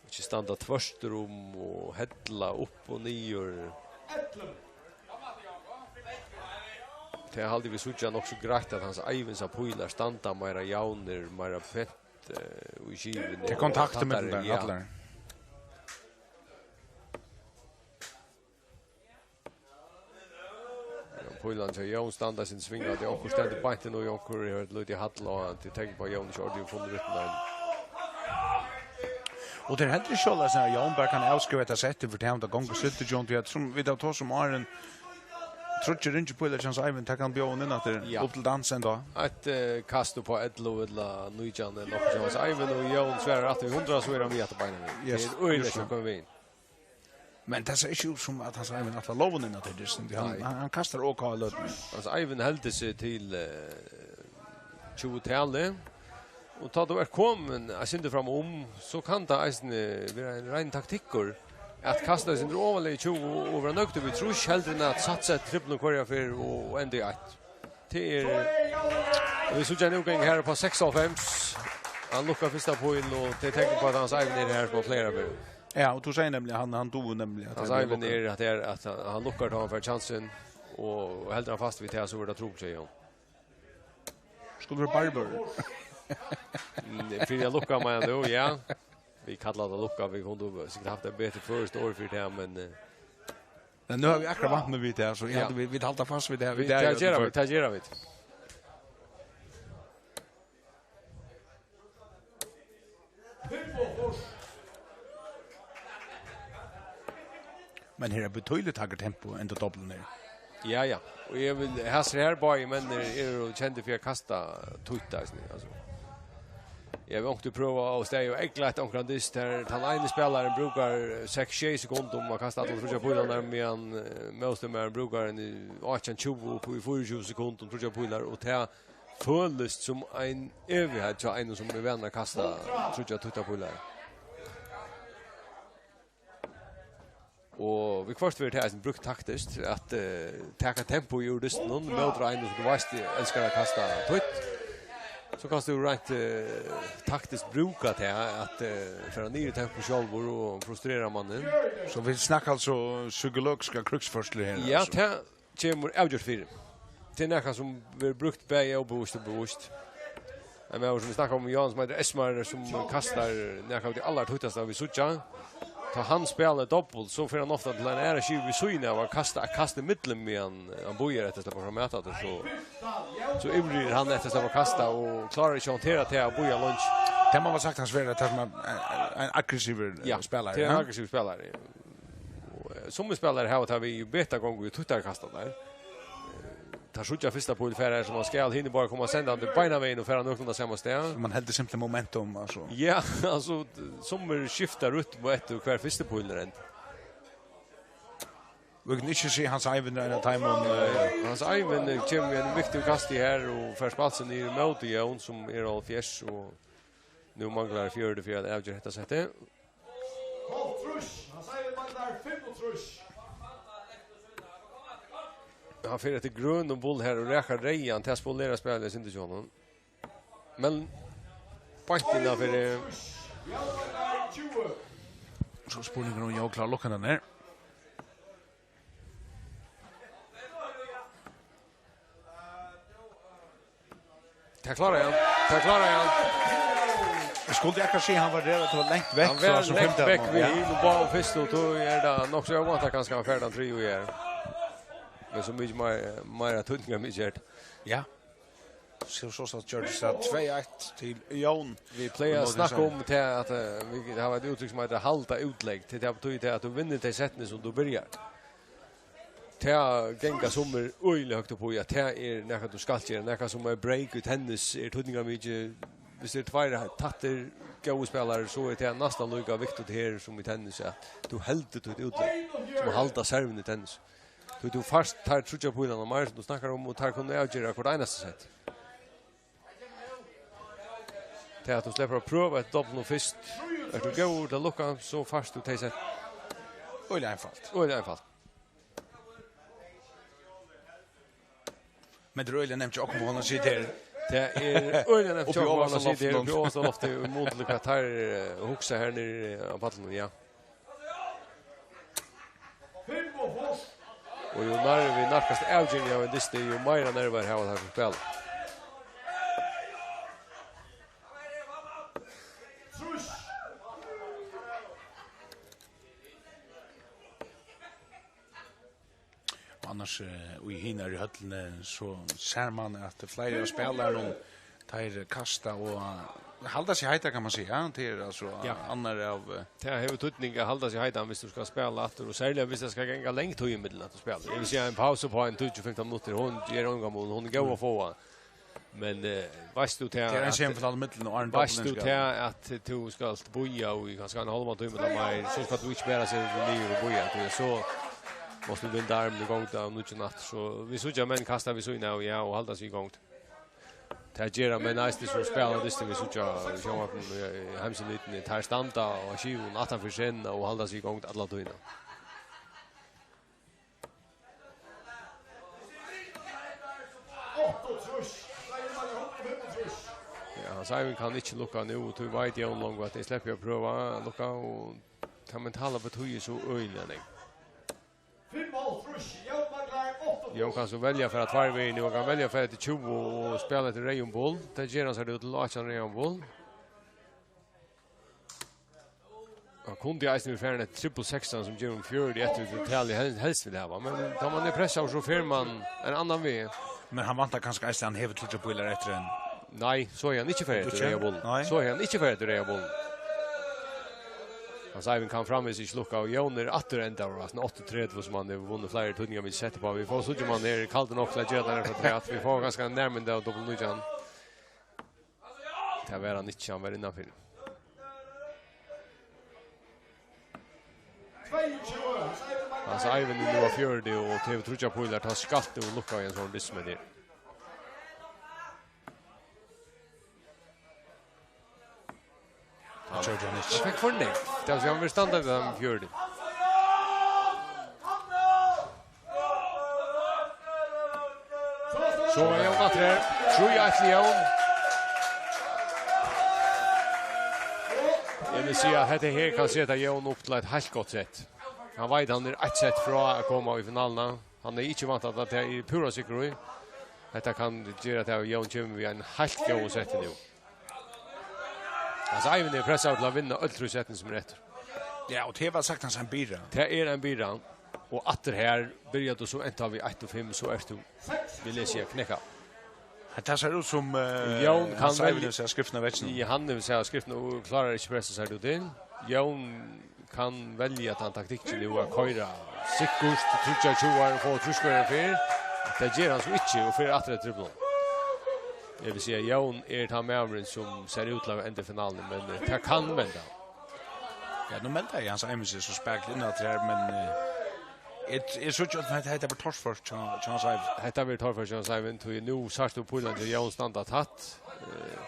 Ikki standa tvørtur um og hella upp og niður. Tað haldi eg vit síggja nokk so greitt, at Hans Eivinds pílar standa meira javnir, meira pent, eh, í skivuni. Tað er kontakt ímillum teir, ja. Allar. Pílarnir hjá Jón standa seg svingandi. Onkur stendur beint inn í, onkur hevur eitt lítið hall á, tað er tekn á, at Jón ikki ordiliga hevur funnið rytmuna enn. Og tað hendir ikki soleiðis, at Jón bara kann avskriva hetta settið, fyri tað, um tað gongur striltið, Jón, tí at sum vit hava tosað um áðrenn, tríggir ringir pílar hjá Hans Eivind, tað kann bjóða honum inn aftur, ja, upp til dans enntá. Eitt, eh, kast upp á ellivu ella nítjan ella okkurt hjá Hans Eivind, og Jón svarar aftur við hundrað, so er hann við aftur beinanvegin. Yes, tað er øgiliga, just tað, at koma við inn. Men tað sær ikki út sum, at Hans Eivind ætlar lógin inn á tey dystin, tí hann, Nei. hann, hann kastar OK í løtuni. Hans Eivind heldur seg til, eh, tjúgu-talið. Og tá tú ert komin eitt sindur fram um, so kann tað eisini vera ein rein taktikkur at kasta eitt sindur ovarlega í tjúgu og vera nøgdur við trýss, heldur enn at satsa eftir triplum hvørja ferð og, og enda í eitt. Tað er, og vit síggja ein útgang her upp á seksoghálvfems. Hann lukkar fyrsta píl, og tað tekur upp á, at Hans Eivind er her sum fleiri ferð. Ja, og tú sigur nemliga, hann, hann dugir nemliga at Hans hann Eivind lukkar. Er at, er at hann, hann lukkar, tá hann fær kjansin, og heldur hann fast við tað, so verður tað trupult hjá honum. Skuldi verið barrvørður. Mm, fyri at lukka, meinar tú, ja. Vit kalla tað lukka, vit kundu sikkurt havt eitt betri føroyskt orð fyri tað, men, eh, Men nú hava vit akkurát vant við tað, so eg Ja. haldi, vit, vit halda fast við tað. Vit, Vit, tað gera vit, tað gera vit. Men her er betydelig høgari tempo enn tað dobla her. Ja, ja. Og eg vil, hasir her báðir menn eru, eru kendir fyri at kasta títt, eisini, altso. Eg havi onkuntíð prøvað at staðið og eygleitt onkran dyst her. Tann eini spælarin brúkar seks, sjey sekund um at kasta allar tríggjar pílarnar, meðan, eh, mótstøðumaðurin brúkar ein átjan, tjúgu upp í fýraogtjúgu sekund um tríggjar pílar, og tað følist sum ein evigheit hjá einum, sum er vanur at kasta tríggjar títtar pílar. Og viðhvørt verður tað eisini brúkt taktiskt, at, eh, taka tempoið úr dystinum, móti einum sum tú veitst elskar at kasta títt. So kanst tú reint, eh, taktiskt brúka tað at, eh, fara niður í tempo sjálvur og frustrera mannin. So vit snakka altso psykologiska krígsførslu her, Ja, altso. tað kemur avgjørt fyri. Tað er nakað sum verður brúkt bæði óbevíst og bevíst. Ein maður sum vit snakka um, Johan, sum eitur Esmar, sum kastar nakað av tí allartýttasta vit síggja. Tá hann spælir dobbul, so fer hann ofta til eina aðra skivu við síðuna av at kasta, at kasta millum, meðan hann bíðar eftir at sleppa fram at aftur, so, so ivrar hann eftir at sleppa at kasta og klárar ikki at handtera tað at bíða leingi. Tað má man saktans vera, tað sum ein, ein aggressivur, eh, Ja, spælari, tað er ein ja. aggressivur spælari. Og, eh, summi spælarar hava tað við beta gongu í títtarkastarnar. Eh, teir síggja fyrsta píl fara har sum hann skal, hinir báðir koma sendandi beinan vegin og fara nøkulunda sama stað. So man heldur simpelthen momentum, altso. Ja, altso, summir skifta rytmu eftir hvar fyrsti pílur enda. Vit kunnu ikki siga Hans Eivind er ein av teimum, eh, Hans Eivind, eh, kemur við einum viktigum kasti her og fær spælað seg niður ímóti Jón, sum er hálvfjerðs, og nú manglar fjøruti fyri at avgera hetta settið. Hálvtrýss. Hans Eivind manglar fimmogtrýss. Hann fer eftir grønum bull her og rakar reyðan, tað spolerar spælið eitt sindur hjá honum. Men beint innanfyri. Jón manglar tjúgu. So spurningur um Jón klárar at lukka hana her. Tað klárar hann. Tað klárar hann. Eg skuldi akkurát siga, hann var relativt langt vekk Hann frá var sum langt fimta vekk mann, við ja. hinum báðum fyrstu, og tó er tað nokk so óvæntað, kanska hann fær tann triðju her. Men so mikið meir, meira týdningarmikið er tað. Ja. So, so, so gjørdist tað tvey eitt til Jón. Vit plaga at Móti snakka sær. um tað at, eh, vit hava eitt úttrykk sum eitur halda útlegg. Tað, tað betýðir tað at tú vinnur tey settini sum tú byrjar. Tað ganga summir øgiliga høgt upp í, at tað er nakað, tú skalt gera. Nakað sum er break í tennis, er týdningarmikið. Viss tað eru tveir tættir, góðir spælarar, so er tað næstan líka viktigt her sum í tennis, at tú heldur títt útlegg, sum at halda servin í tennis. Tí tú fært teir tríggjar pílarnar meir, sum tú snakkar um, og teir kunnu avgera hvørt einasta sett. Tað at tú sleppur at prøva eitt dobbul nú fyrst, ert tú góður til at lukka, so fært tú tey sett. Øgiliga einfalt. Øgiliga einfalt. Men tað er øgiliga nemt hjá okkum, hann situr her. Tað er øgiliga nemt Uppi hjá okkum, hann ovarsta situr her loftinum. Uppi ovarsta lofti, í mun til hvat teir, eh, hugsa her niðri á pallinum, ja. Og jú nærri vit nærkast avgerðini av ein dysti, jú meira nervar hava teir sum spæla. Og annars, eh, í hinari høllini, so sær man at fleiri av spælarunum, teir kasta og halda seg heitar, kann man siga. Tað er altso Ja. annar av, eh, Tað hevur týdning at halda seg heitan, viss tú skal spæla aftur, og serliga viss tað skal ganga long tíð ímillum at tú spælir. Eg vil siga, ein pausa á ein tíggju, fimtan minuttir, hon ger ongan mun, hon er góð at fáa. Men eh, veitst tú til Tað er ein at semifinale millum og Arne veitst tú Doppelin til skal at tú skalt bíða í kanska ein hálvan tíma ella meir, so skalt tú ikki bara seta teg niður og bíða, tí so mást tú vinda armin í gongd av nýggjum aftur. So vit síggja menn kasta við síðuna av, ja, og halda seg í gongd. Tað gera menn eisini sum spæla dystin, vit síggja í sjónvarpinum, í, í heimsendingini. Teir standa á skivum aftan fyri scenuna og halda seg í gongd alla tíðina. Ja, Hans Eivind kann ikki lukka nú, og tí veit Jón longu, at eg sleppi at prøva at lukka, og tað mentala betýðir so øgiliga nógv. Jón kann so velja at fara tveir vegir nú, hann kann velja at fara til tjúgu og spæla eftir reyðum bul. Tað ger hann sær út til átjan reyðan bul. Hann kundi eisini verið farin eftir triple sekstan, sum ger um fjøruti eftir, til talið hel-, helst vil hava. Men tá man er pressaður, so fer man ein annan veg. Men hann væntar kanska eisini, hann hevur tríggjar pílar eftir ein. Nei, so er hann ikki farin eftir reyða bólin. Nei. So er hann ikki farin eftir reyða bólin. Hans Eivind kann framvegis ikki lukka, og Jón er aftur endaður, altso, áttaogtretivu, sum hann hevur vunnið fleiri týdningar við sett upp á. Vit fáa síggja, um hann er kaldur nokk til at gera tað afturat. Vit fáa kanska ein nærmynd av doppel nítjan. Tað var hann ikki, hann var innanfyri. Hans Eivind er nú á fjøruti og hevur tríggjar pílar, tá skalt tú lukka í ein sovorðnan dyst sum hetta her. Hann gjørdi hann ikki. Hann fekk for nógv. Tað vil siga, hann vil standa við teimum fjøruti. So er Jón aftur her. Trý eitt til Jón. Eg vil siga at hetta her kann seta Jón upp til eitt heilt gott sett. Hann veit, hann er eitt sett frá at koma í finaluna. Hann hevði ikki væntað, at tað er púra sikkur í. Hetta kann gera tað, at Jón kemur við einum heilt góðum setti nú. Hans Eivind er pressaður til at vinna øll trý settini, sum er eftir. Ja, og tað var saktans ein byrja. Tað er ein byrja, og aftur her byrjar tú so enta við eitt og fimm, so ert tú, vil eg siga, knekka. Hetta sær út sum, eh, Jón kann Hans Eivind velja hevur sæð skriftina á vegginum. Ja, hann hevur sæð skriftina og klárar ikki at pressa sær út inn. Jón kann velja tann taktikkin nú at koyra sikkurt tríggjar tjúguar og fáa trýstkoyring fyrr. Tað ger hann so ikki og fer aftur eftir tripplinum. Eg vil siga, Jón er tann maðurin sum sær út til at enda í finaluni, men, eh, tað kann venda. Ja, nú meldaði Hans Eivind seg so spakuliga inn aftur her, men, eh, eg, eg síggi at hetta, hetta var torført hjá, hjá Hans Eivind. Hetta var torført hjá Hans Eivind, tí nú sært tú pílarnar hjá Jón standa tætt. Eh,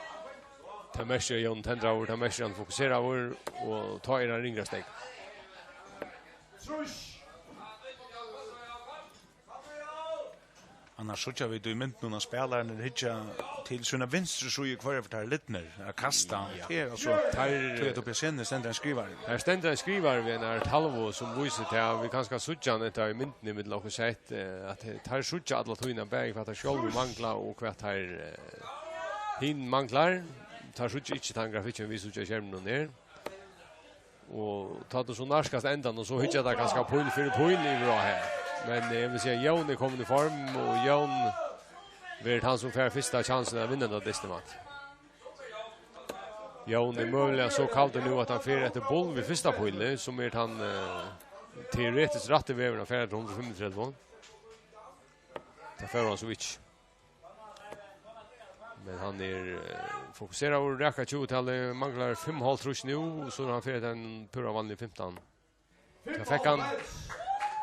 tað merkir, at Jón er tendraður, tað merkir, at hann er fokuseraður, og tá er hann ringra steðg. Annars síggja vit í myndunum, at spælararnir hyggja til sína vinstru síðu, hvørja ferð teir eru lidnir at kasta. Ja. Tað er altso, teir, tí at uppi á scenuni stendur ein skrivari. Her stendur ein skrivari við einari talvu, sum vísir tað, vit kanska síggja hann hetta í mynduni millum okkum sett, eh, at teir síggja alla tíðina bæði hvat teir sjálvir mangla og hvat teir, eh, hin manglar. Teir síggja ikki tann grafikkin, vit síggja á skerminum her. Og tá tú so nærkast endan, og so hyggja teir kanska píl fyri píl yvir á her. Men, eh, eg vil siga, Jón er komin í form, og Jón verður tann, sum fær fyrsta kjansin at vinna henda dystin, mat. Jón er møguliga so kaldur nú, at hann fer eftir bul við fyrsta píli, sum er tann, eh, teoretiskt rætti vegurin at fara til hundrað og fimmogtretivu. Tað fór hann so ikki. Men hann er, eh, fokuseraður, rakar tjúgutalið, manglar fimm og hálvtrýss nú, og so er hann fyri den púra vanliga fimtan. Tað fekk hann.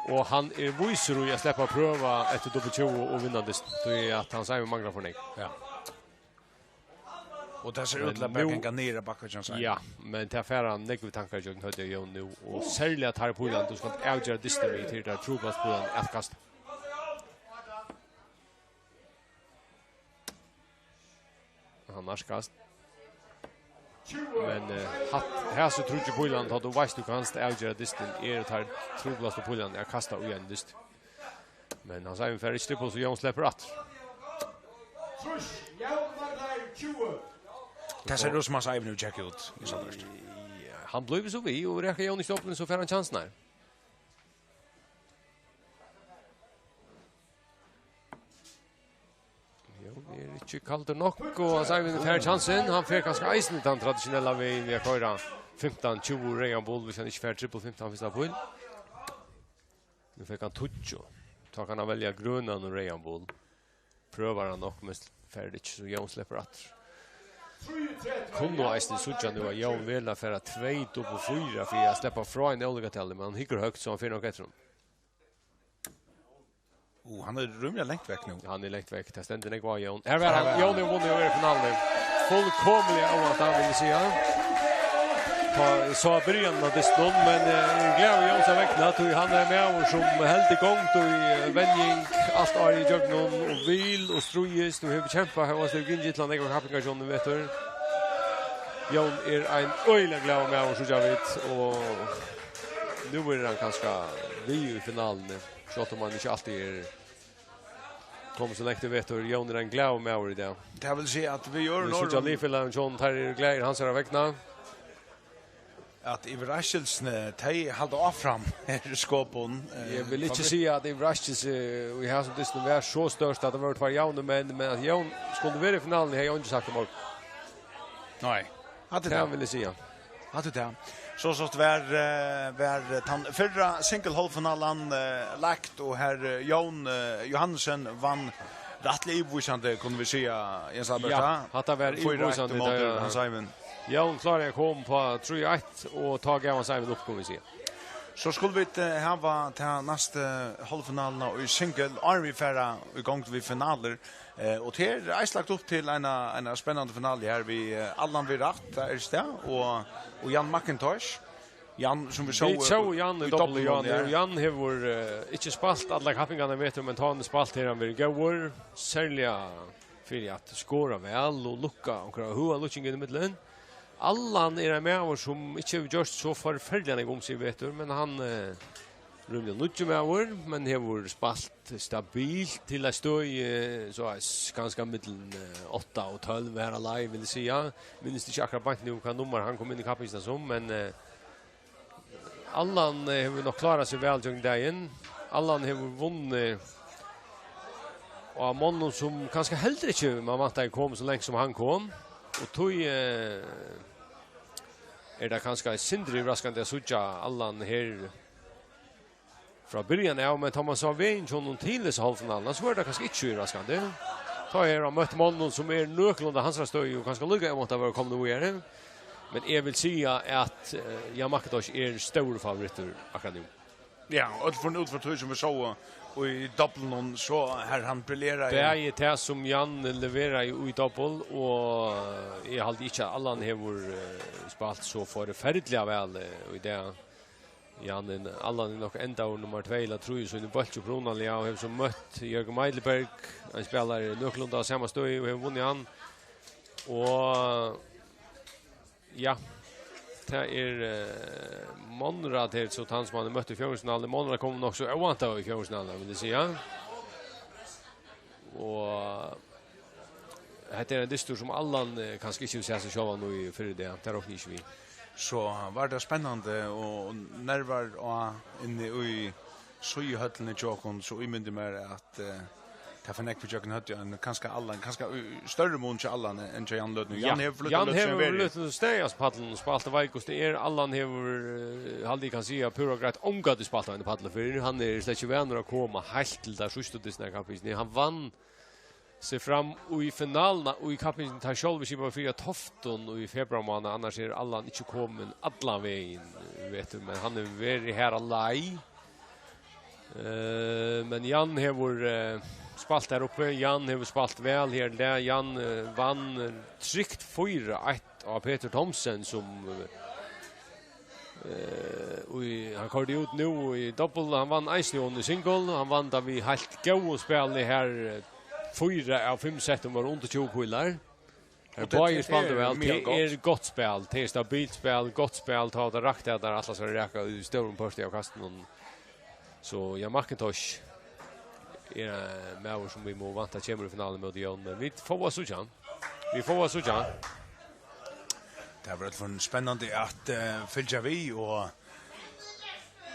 Og hann er vísur í at sleppa at prøva eftir dobbul tjúgu og vinna dystin, tí at Hans Eivind manglar for nógv. Ja. Og tað sær út til at bara ganga niður á bakka hjá Hans Eivind. Ja, men tað fær hann nógvar tankar gjøgnum høvdið á Jón nú, og serliga teir pílarnar, tú skalt avgera dystin við, til teir trupulleikapílarnar at kasta. Hann nærkast. Men, eh, hatt, hasi tríggir pílarnir, tá tú veitst, tú kanst avgera dystin, eru teir trupulastu pílarnir at kasta í ein dyst. Men Hans Eivind fær ikki trippul, so Jón sleppur aftur. Tað sær út sum Hans Eivind hevur tjekka út í samband. Ja, hann blívur so við, og rakar Jón ikki doppulin, so fær hann kjansin her. Jón er ikki kaldur nokk, og Hans Eivind fær kjansin. Hann fer kanska eisini tann tradisjonella vegin við at koyra fimtan tjúgu reyðan bul, viss hann ikki fær trippul fimtan fyrsta píl. Nú fekk hann tíggju. Tá kann hann velja grønan og reyðan bul. Prøvar hann nokk, men Fær tað ikki, so Jón sleppur aftur. Kunnu eisini síggja nú, at Jón velur at fara tvey doppul fýra fyri at sleppa frá einum ólíkatali, men hann hyggur høgt, so hann fer nokk eftir honum. Og hann er rímiliga langt vekk nú. Ja, hann er langt vekk. Tað stendur nógv á Jón. Her var hann. Jón er vunnið og er í finaluni. Fullkomiliga óvæntað, vil eg siga. Tá eg sá byrjanina av dystinum, men, eh, eg gleði Jóns vegna, tí hann er maður sum heldur gongd í, eh, venjing alt árið ígjøgnum og vil og stríðist og hevur kempað, hevur stríðið illa nógvar kappingar, Jón, veit tú. Jón er ein øgiliga glaður maður, síggja vit, og nú er hann kanska við í finaluni, sjálvt um hann ikki altíð er komin so langt í vetur. Jón er ein glaður maður í dag. Tað vil siga at vit gjøra Vit síggja Norðoyar liðfelagar Jón, teir eru glaðir hansara vegna. At yvirraskelsini, tey halda áfram her í Skopun. Eg vil ikki siga, at yvirraskelse í hasum dystinum var so stórt, at tað vóru tveir javnir menn, men at Jón skuldi verið í finaluni, hevði eg ikki sagt í morgun. Nei. Hatta er Tað tað. vil eg siga. Hatta er tað. So sást var, eh, var tann fyrra single-hálvfinalan, eh, lagt, og har, eh, Jón, eh, Johansen vann rættiliga yvirvísandi, kunnu vit siga, Jens Albert, Ja, ha? hatta var Fýra eitt yvirvísandi, móti tað Hans Eivind. Jón kláraði at koma upp á trý eitt, og tá gav Hans Eivind upp, kunnu vit siga. So skulu vit, eh, hava ta næstu hálvfinaluna í single, áðrenn vit fara í gongd við finalir. Eh, og tað er eisini lagt upp til eina, eina spennandi finalu her við, eh, Allan við rætt, tað er stað, og, og Jan McIntosh. Jan, sum vit sóu Vit sóu Jan í í dobblinum dobblinum, ja. Og Jan hevur, eh, ikki spælt allar kappingarnar í vetur, men tá hann hevur spælt, hevur hann verið góður, serliga fyri at skora væl og lukka onkra høga lukking inn í millum. Allan er ein maður, sum ikki hevur gjørt so forferdiliga nógv um seg í vetur, men hann, eh, rímiliga nýggjur maður, men hevur spælt stabilt til eitt støði, eh, so eitt kanska millum, eh, átta og tólv her á leið, vil eg siga. Minnist ikki akkurát beint nú, hvat nummar hann kom inn í kappingina sum, men, eh, Allan, eh, hevur nokk klárað seg væl gjøgnum dagin. Allan hevur vunnið á monnum, sum kanska heldur ikki man væntaði kom so langt, sum hann kom. Og tí, eh, er tað kanska eitt sindur yvirraskandi at síggja Allan her frá byrjan av, men tá man sá vegin hjá honum til hesa hálvfinaluna, so var tað kanska ikki so yvirraskandi. Tá hevur hann møtt monnum, sum eru nøkulunda hansara støði, og kanska líka óvant at vera komin víðari. Men eg vil siga at, eh, Jan McIntosh er stórur favorittur akkurát nú. Ja, og for út frá tí sum vit sóu í dobblinum, so har hann brilleraði. Bæði tað sum Jan leveraði í dobbul, og eg haldi ikki at Allan hevur, eh, spælt so forferdiliga væl, eh, í dag. Jan er, Allan er nokk endaður nummar tvey ella trý í sínum bólki upprunaliga, og hevur so møtt Jørgen Meidelberg, ein spælari nøkulunda á sama støði, og hevur vunnið hann. Og ja, tað er, eh, Monrad her, so tann sum hann er møtt í fjórðingsfinaluni. Monrad kom nokk so óvæntað í fjórðingsfinaluna, vil eg siga. Og hetta er ein dystur, sum Allan, eh, kanska ikki hevur sæð seg sjálvan í fyrr í dag. Tað rokni eg ikki við. So var tað spennandi og nervar á inni í síðuhøllini hjá okkum, so ímyndi mær, at, eh, tað fer nógv ígjøgnum høvdið á einum, kanska Allan, kanska í størri mun hjá Allan enn hjá Jan Løtnum. Ja, Jan hevur flutt Jan løtu hevur verið. Løtnum staðið á pallinum og spælt veikust. Tað er Allan hevur, eh, haldi eg kann siga, púra greitt ongantíð spælt á einum palli fyrr. Hann er slett ikki vanur at koma heilt til tær síðstu dystirnar í kappingini. Hann vann seg fram í finaluna í kappingini, tá sjálvur skipaði fyri av Toftum í februarmánaði, annars er Allan ikki komin allan vegin, veit tú, men hann hevur verið har á leið. Eh, men Jan hevur, eh, spælt har uppi, Jan hevur spælt væl her í dag, Jan, eh, vann, eh, trygt fýra eitt á Petur Thomsen, sum, eh, eh, í, hann koyrdi út nú í dobbul, hann vann eisini hon í single, hann vann tað við heilt góðum spæli her, eh, fýra av fimm settum vóru undir tjúgu pílar. Her Og tað, báðir tað spældu er væl, mega tað gott. Er gott spæl, tað er stabilt spæl, gott spæl, tá tað rakti at teir ætla sær at raka í stórum parti av kastunum. So, ja, McIntosh er, eh, maður sum vit mugu vænta kemur í finaluna móti Jón, men vit fáa at síggja hann. Vit fáa at síggja hann. Tað verður í øllum førum spennandi at, eh, fylgja við, og,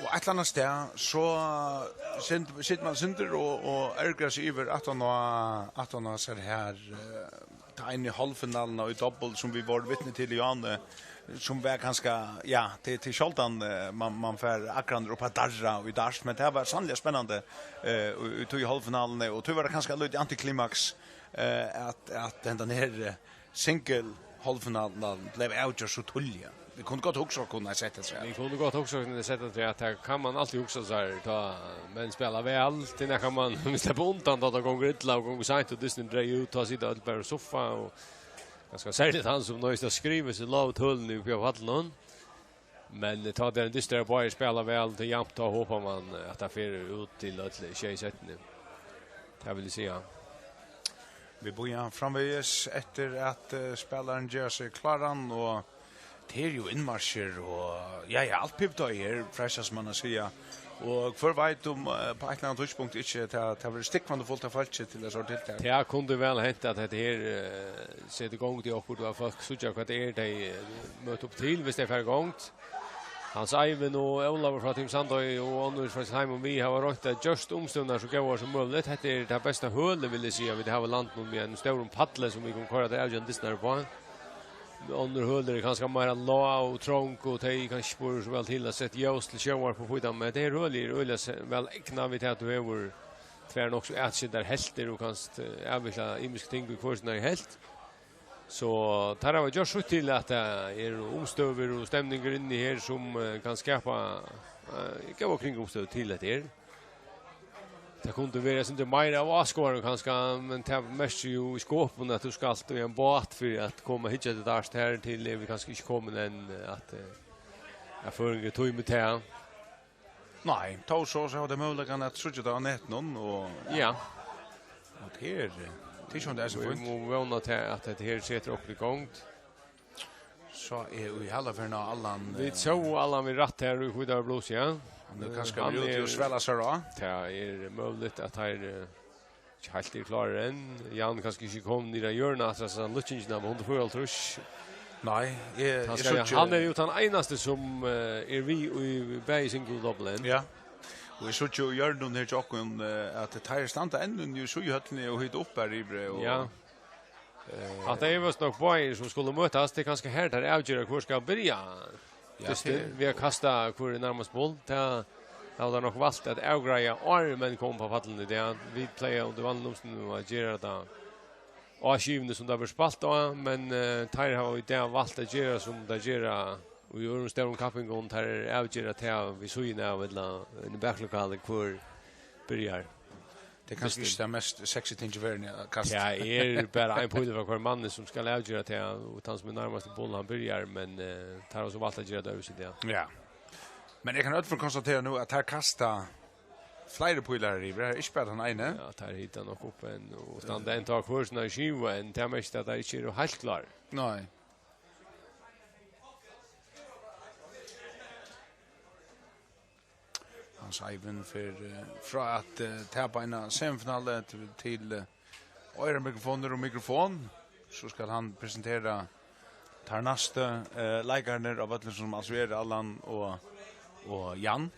og eitt ella annað stað, so sind-, situr man sindur og, og ergrar seg yvir aftan á, aftan á sær her, eh, ta einu hálvfinaluna í dobbul, sum vit vóru vitni til í áðni, sum var kanska, ja, tað, tað er sjáldan, eh, man, man fær akrarnar upp at darra í dart, men tað var sanniliga spennandi, eh, í, í tí hálvfinaluni, og tí var tað kanska lítið antiklimaks, eh, at, at hendan her, eh, single hálvfinalan bleiv avgjørd so tíðliga. Vit kundu gott hugsa okkum at sett tað. Vit kundu gott hugsa okkum at sett tað, at tað kann man altíð hugsa sær, tá menn spæla væl, til nakað man, um, sleppur undan, tá tað gongur illa og gongur seint, og dystin dregur út, tá sita øll bara í sofa, og kanska serligt hann sum noyðist at skriva seg lág tølini uppi á pallinum. Men, eh, tá tað er ein dystur, báðir spæla væl, tað er javnt, tá hopar man, eh, at tað fer út til øll sjey settini. Tað vil eg siga. Vit bíða framvegis eftir at, eh, spælarin ger seg kláran, og tað er jú innmarskir, og ja, ja, alt pippa er, freistast man at siga. Og hvør veit um, eh, á eitt ella annað tíðspunkt ikki, tað, tað verður stúgvandi fult av fólki til eitt slíkt tiltak. Tað kundi væl hent at hetta her, eh, setir í gongd í okkurt, og at fólk síggja, hvat tað er, tey, eh, møta upp til, viss tey fara í gongd. Hans Eivind og Ólavur frá Team Sandoy og onnur frá Teimum, vit hava roynt at gjørt umstøðurnar so góðar sum møguligt. Hetta er tað besta hølið, vil eg siga, vit hava í landinum, við einum stórum palli sum vit kunnu koyra tær avgerandi dystirnar upp á. Onnur høli eru kanska meira lág og trong, og tey kanska ikki burdu so væl til at seta ljós til sjónvarp og hvítan, men hetta her hølið er øgiliga se-, væl egnað, við tað at tú hevur tvær nokk so atskildar helvtir og kanst, eh, avvikla ymisk ting í hvør síni helvt. So teir hava gjørt sítt til, at tað eru umstøður og stemningur inni her, sum, eh, kann skapa, eh, góðar kringumstøður til hetta her. Tað kundi verið eitt sindur meira av áskoðarum kanska, men tað merkir jú í skopun, at tú skalt í ein bát fyri at koma at hyggja til dart. Her til eru vit kanska ikki komin enn, at, eh, at føroyingar tíma tað. Nei, tó so, so hava tey møguleikan at síggja tað á netinum, og ja. Og tað er, tað er ikki, tað er so fínt. Vit mugu vóna til, at hetta her setir okkurt í gongd. So er í Halaferðina Allan, vit, eh, sóu Allan við rætt her í hvíta blúsu, ja. Hann er kanska, eh, hann verið úti og svæla sær á. Tað er møguligt at teir, eh, ikki heilt er klárir enn. Jan kanska ikki komin niður á jørðina, altso, so hann lukkin av hundrað og fýraoghálvtrýss. Nei, eg, eg kanska síggi, hann er jú tann einasti sum, eh, er við í bæði single og double enn. Ja. Og eg síggi í hjørnunum her hjá okkum, eh, at teir standa enn í síðuhøllini og hita upp her yviri og, ja. Eh, hatta er vist nokk báðir sum skulu møtast. Tað er kanska her, teir avgera, hvør skal byrja. Ja, dystin, tað er við at kasta, hvør er nærmast boll. Tað hava teir nokk valt at avgreiða, áðrenn menn koma upp á pallin í dag. Vit plaga undir vanligum umstøðum at gera tað á skivuni, sum tað verður spælt á, men, eh, teir hava í dag valt at gera, sum teir gera í øðrum stórum kappingum, teir avgera tað við síðuna av, ella inn í baklokalið, hvør byrjar. Tað er kanska ikki tað mest sexy ting í verðini at kasta. Tað er bara ein pílur frá hvør manni sum skal avgera tað, og tann sum er nærmast í bolla, hann byrjar, men, eh, teir hava so valt at gera tað øðrvísi, ja. Ja. Men eg kann í øllum førum konstatera nú, at teir kasta fleiri pílar her yvir. Her er ikki bara tann eini. Ja, teir hita nokk upp enn, og standa enn tá hvør sína skivu enn, tað merkist at teir ikki eru heilt klárir. Nei. Hans Eivind fer, eh, frá at, eh, tapa eina semifinalu til, til, eh, oyramikrofonir og mikrofon. So skal hann presentera teir næstu, eh, leikararnar á vøllinum, sum altso eru Allan og, og Jan.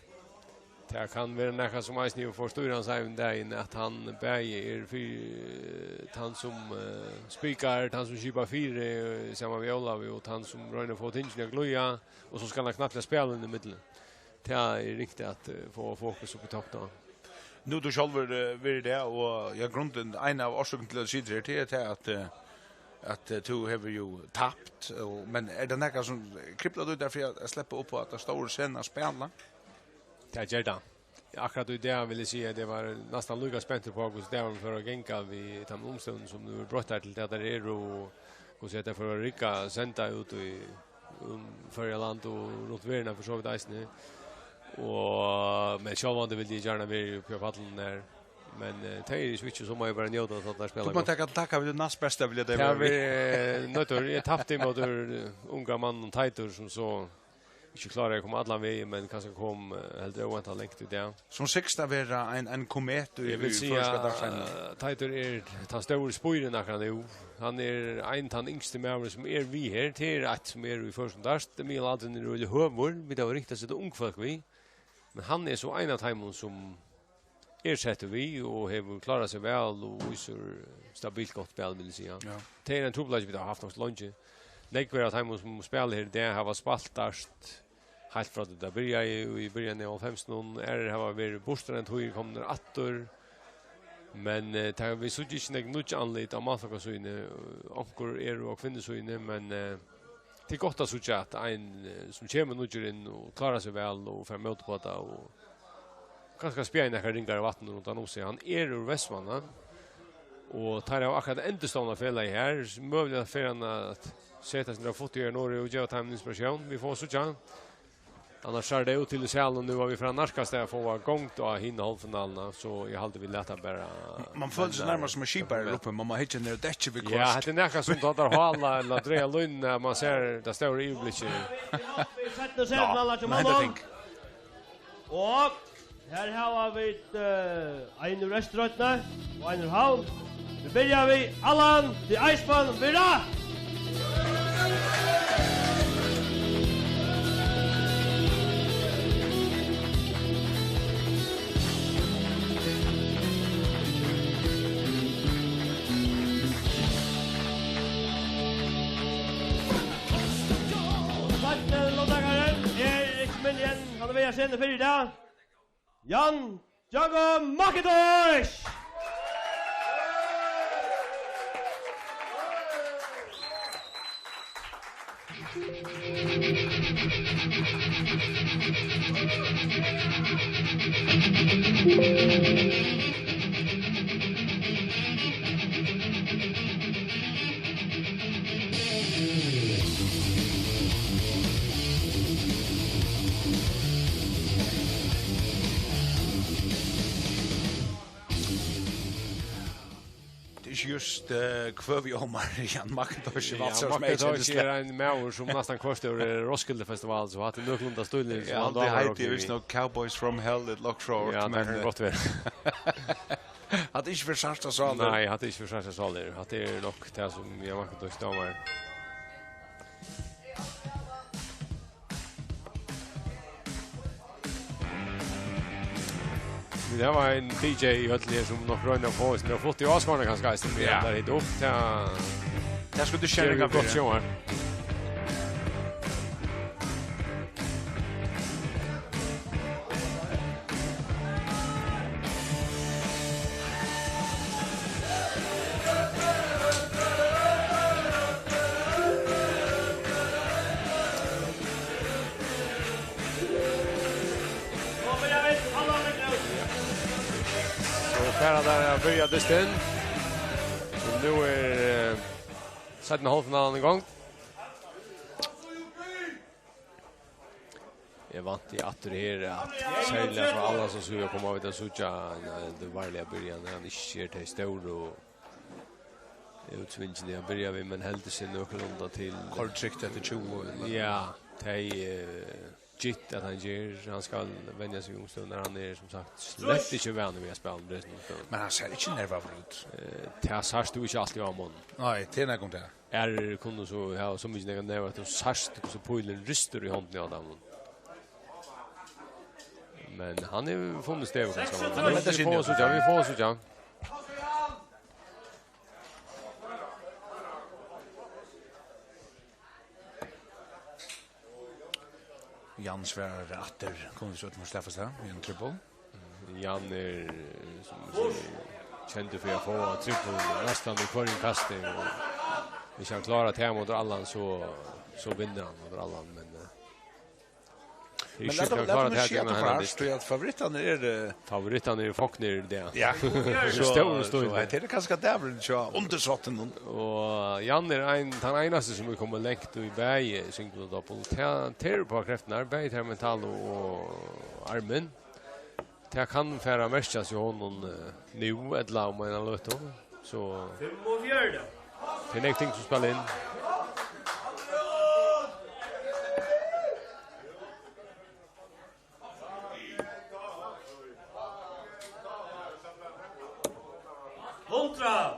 Tað kann vera nakað sum eisini hevur forstýrt Hans Eivind dagin, at hann bæði er fyri, eh, tann sum, eh, spikar, tann sum skipar fyri, eh, saman við Ólavi, og tann sum roynir at fáa tingini at glíða, og so skal hann knappliga spæla inn ímillum. Tað er ringt at, eh, fáa fokus upp í topp tá. Nú tú sjálvur, eh, verður tað, og ja, grundin, ein av orsøkunum til at sita her, tað er tað at, eh, at, eh, tú hevur jú tapt, og, men er tað nakað sum kriblar teg fyri at, at sleppa upp á ta stóru scenuna at spæla? Tað ger tað. Akkurát í dag vil eg siga at eg var næstan líka spentur upp á, hvussu dagurin fór at ganga við teimum umstøðum, sum nú eru broyttar til tað, teir eru, og hvussu hetta fór at rigga, senda út í, um, Føroya land og runt verðina fyri so vítt eisini. Og, men sjálvandi vildi eg gjarna verið uppi á pallinum har. Men, eh, tað er ikki so, má eg bara njóta, tá teir spæla gott. Tú mást taka, taka við tí næstbesta, vil eg tað vera við. Tað er, eh, noyðist. Eg tapti ímóti, eh, unga manninum Teitur, sum so ikki kláraði at koma allan vegin, men kanska kom, eh, heldur óvæntað langt í dag. Sum sigst at vera ein, ein komet í, eg vil í siga, føroyska dartsheiminum. Eh, Teitur er tann stóri spírin akkurát nú. Hann er ein tann yngsti maðurin sum er við her. Tað er eitt sum er í føroyskum dart. Miðalaldrin er øgiliga høgur. Vit hava ringt at seta ung fólk við. Men hann er so ein av teimum sum er settur við og hevur klárað seg væl og vísir stabilt gott spæl, vil eg siga. Ja. Tað er ein trupulleiki, vit hava havt nokk so leingi. Nógvir av teimum, sum spæla her í dag, hava spælt dart heilt frá tí tað byrjaði í byrjanini av hálvfemsunum. Aðrir hava verið burtur ein tíð, komnir aftur. Men, eh, tað, vit síggja ikki nógv nýggj andlit á mannfólkasíðuni. Onkur eru á kvinnusíðuni, men, eh, tað er gott at síggja, at ein, eh, sum kemur nýggjur inn og klárar seg væl og fær mót upp á tað og kanska spjaðir nakrar ringar í vatninum rundan um seg. Hann er úr Vestmanna, og teir hava akkurát endurstovnað felagið her. Møguliga fer hann at seta seg futt í her norður og geva teimum inspiratión. Vit fáa síggja. Annars sær tað út til í salinum nú, at vit fara nærkast at fáa gongd á hina hálvfinaluna, so eg haldi, vit lata bara. Man følir seg nærmast sum ein skipari her uppi, man má hyggja niður á dekkið við. Ja, hvørt. Hetta er nakað sum tá teir hála ella draga línuna, at man sær tað stóra yvirblikkið. Seinna seriefinala hjá monnum. Og her hava vit, eh, ein úr Eysturoynni og ein úr Havn. Vit byrja við Allan, The Iceman, Vera. Seinni lóttakarin er ikki minni enn hann er við at senda fyri í dag. Jan Djoko Maketosh! Tað er ikki júst, eh, kvøð við Ómar Jan Maketosh, ja, Vatnshúsmeistari. Maketosh er ein maður sum næstan hvørt ár er Roskilde Festival, so hatta er nøkulunda stílurin sum hann dámar. Eg haldi, heitið er vist nokk Cowboys from Hell, It Looks Short, ja, tað kann gott vera. Hatta er ikki fyri sært av sálir. Nei, hatta er ikki fyri sært av sálir. Hatta er nokk tað sum Jan Maketosh dámar. Vit hava ein D J í høllini her sum nokk roynir at fáa seg futt í áskoðararnar kanska eisini, men ja, tað er hitt upp til. Tað skuldi gera gott fyri sjónvarp. So fara teir at byrja dystin. So nú er, eh, seinna hálvfinalan í gongd. Eg vænti aftur her, at serliga frá Allan sína síðu koma vit at síggja ein, ein veruliga byrjan, hann ikki ger tey stóru útsvingini at byrja við, men heldur seg nøkulunda til. Koyrir trygt eftir tjúgu, ella? Ja, tey, eh, gitt at hann ger, hann skal venja seg í ungstøðum, hann er sum sagt slett ikki vanur við at spæla við hesum ungstøðum. Men hann sær ikki nervaður út. Eh, tað sært tú ikki altíð á honum. Nei, tað er nakað um tað. Aðrir kunnu so hava so mikið nakað nervar at tú sært, hvussu pílin ristur í hondini á teimum. Men hann hevur funnið stevið, kanska. Vit fáa síggja, vit fáa síggja. Jan svarar aftur, kunnu vit so øll fáa staðfest tað, við ein trippul. Jan er, eh, sum man sigur, kendur fyri at fáa trippul næstan í hvørjum kasti, og hvis hann klárar tað móti Allan, so, so vinnur hann móti Allan, men, eh, tað er ikki, hann klárar tað, men hann er, tí at favorittarnir eru, eh, favorittarnir eru foknir í dag. Ja. So, stór so stuð. Hetta er kanska dagurin hjá undirsóttunum. Og Jan er ein, tann einasti, sum er komin langt í bæði single og double. Tað, tað er upp á kreftirnar, bæði tær mentalu og armin. Tað kann fara at merkjast hjá honum, eh, nú, ella um eina løtu. So fimmogfjøruti. Tað er nógv ting sum spæla inn. Hundrað.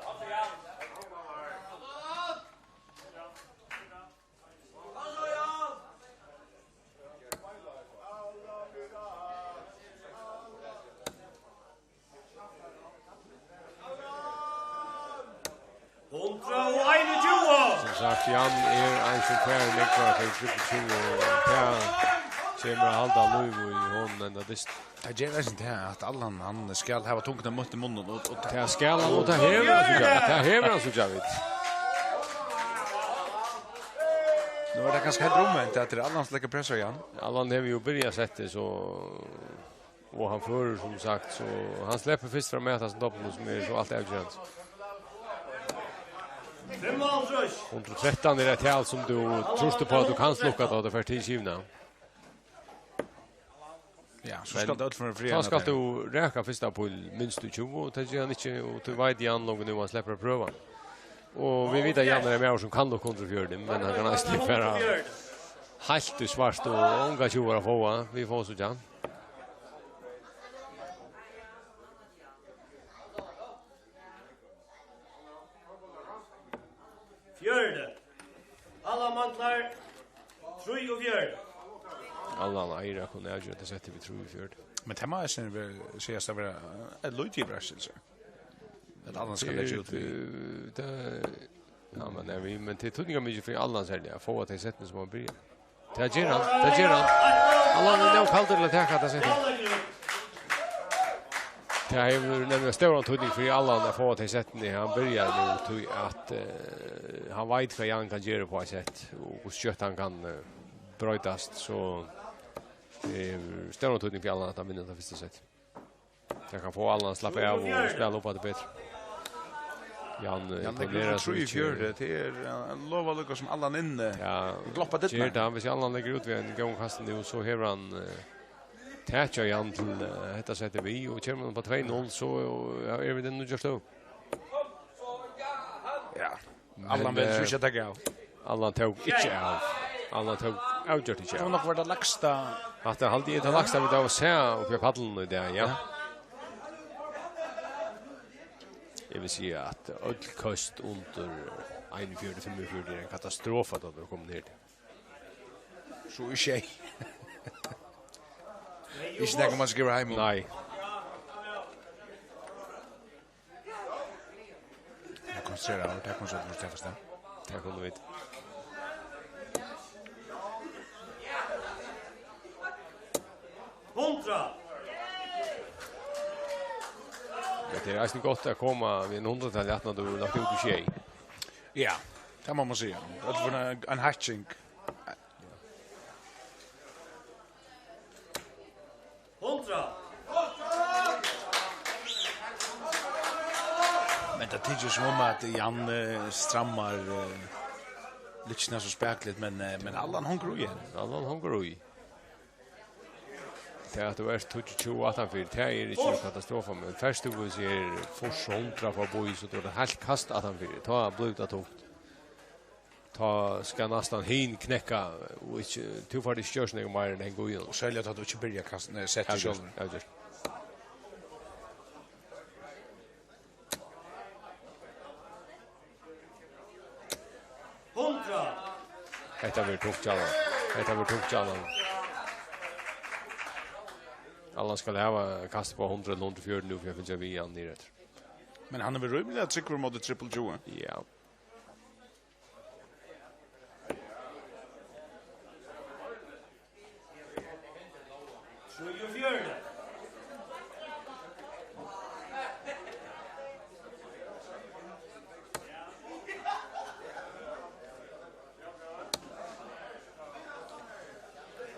Hundrað og einogtjúgu! Sum sagt, Jan er ein sum fær nógvar fyri trippul tjúgu, og tað kemur at halda lív í honum enda dyst. Tað ger eisini tað, at Allan, hann skal hava tunguna mítt í munnin, og, og tað skal hann, og tað hevur hann, so gjarna. Tað hevur hann, so gjarna. Nú er tað kanska heilt umvent, at tað er Allan, sum leggur press á Jan. Allan hevur jú byrjað settið, so, og hann førir, sum sagt, so hann sleppur fyrst fram at hasum dobblinum, sum er so alt avgerandi. Hundrað og trettan er eitt tal, sum tú trýrt upp á, at tú kanst lukka, tá tú fert til skivuna. Ja, so Men skal tað øll fara fram tá skal til. Tú raka fyrsta píl, minst tú tjúgu, og tað ger hann ikki, og tú veit Jan longu nú, hann sleppur at prøva. Og vit vita, at Jan er ein maður, sum kann lukka hundrað og fjøruti, men hann kann eisini fara heilt í svart, og ongar tjúgur at fáa. Vit fáa so Jan. Fjøruti. Allan manglar trýogfjøruti. Allan eigur at kunna avgera tað settið við trýogfjøruti. Men tað má eisini vera, sigast at vera, eh, eitt lítið yvirraskilsi. At Allan skal leggja út við. Eh, tað, ja, men, eh, vit, men tað er týdningarmikið fyri Allan serliga, at fáa tey settini, sum hann byrjar. Tað ger hann, tað ger hann. Allan er nóg kaldur til at taka tað settið. Tað hevur nemliga stóran týdning fyri Allan at fáa tey settini, hann byrjar nú, tí at, eh, hann veit, hvat Jan kann gera upp á eitt sett, og hvussu skjótt hann kann, eh, broytast, so tað hevur stóran týdning fyri Allan, at hann vinnur tað fyrsta sett. Tað kann fáa Allan at slappa av og spæla upp á tað betur. Jan, eh, Jan leggur imponerar út so ikki. Trýogfjøruti, tað er, eh, hann lovar líka sum Allan inni. Ja, gloppar dyrnar. Ger tað, hvis Allan leggur út við ein góðan kast nú, so hevur hann, eh, tak á Jan til, eh, hetta settið við, og kemur hann upp á tvey null, so, ja, eru vit í nýggj støðu. Ja. Men, Allan velur, eh, so ikki at taka av. Allan tók ikki av. Allan tók avgjørt ikki av. Tað var nokk var tað lægsta. Hatta haldi eg er tað lægsta, vit hava sæð uppi á pallinum í dag, ja. Ja. Eg vil siga, at øll køst undir einogfjøruti, fimmogfjøruti er ein katastrofa, tá tú kemur niður til. So er sjey. Ikki nakað, man skrivar heim um. Nei. Eg konsentreri meg, tað konsentreri meg, tað forstår. Tað kunnu vit. Hundrað. Ja, tað er eisini gott at koma við einum hundraðtali, aftan á tú hevur lagt út í sjey. Ja, tað má man siga. Tað er ein, ein hækking. Hundrað. Men tað tykist sum um, at Jan, eh, strammar, eh, lyktirnar so spakuliga, men, eh, men Allan hongur í enn. Allan hongur í. Tað, at tú ert tíggju tjúgu aftanfyri, tað er ikki ein katastrofa, men fert tú, hvis eg er fýrs hundrað forbi, so tú ert heilt kast aftanfyri, tá blívur tað tungt. Tá skal næstan hin knekka, og ikki, tú fært ikki gjørt so nógv meir enn at hanga í honum. Og serliga tá tú ikki byrjar kast-, nei, settið sjálvur. Avgjørt, avgjørt. Hundrað. Hetta verður tungt, Allan. Hetta verður tungt, Allan. Allan skal hava kast upp á hundrað ella hundrað og fjøruti nú, fyri at fylgja við hann niður eftir. Men hann er væl rímiliga tryggur móti triple tjúgu. Ja. Trýogfjøruti.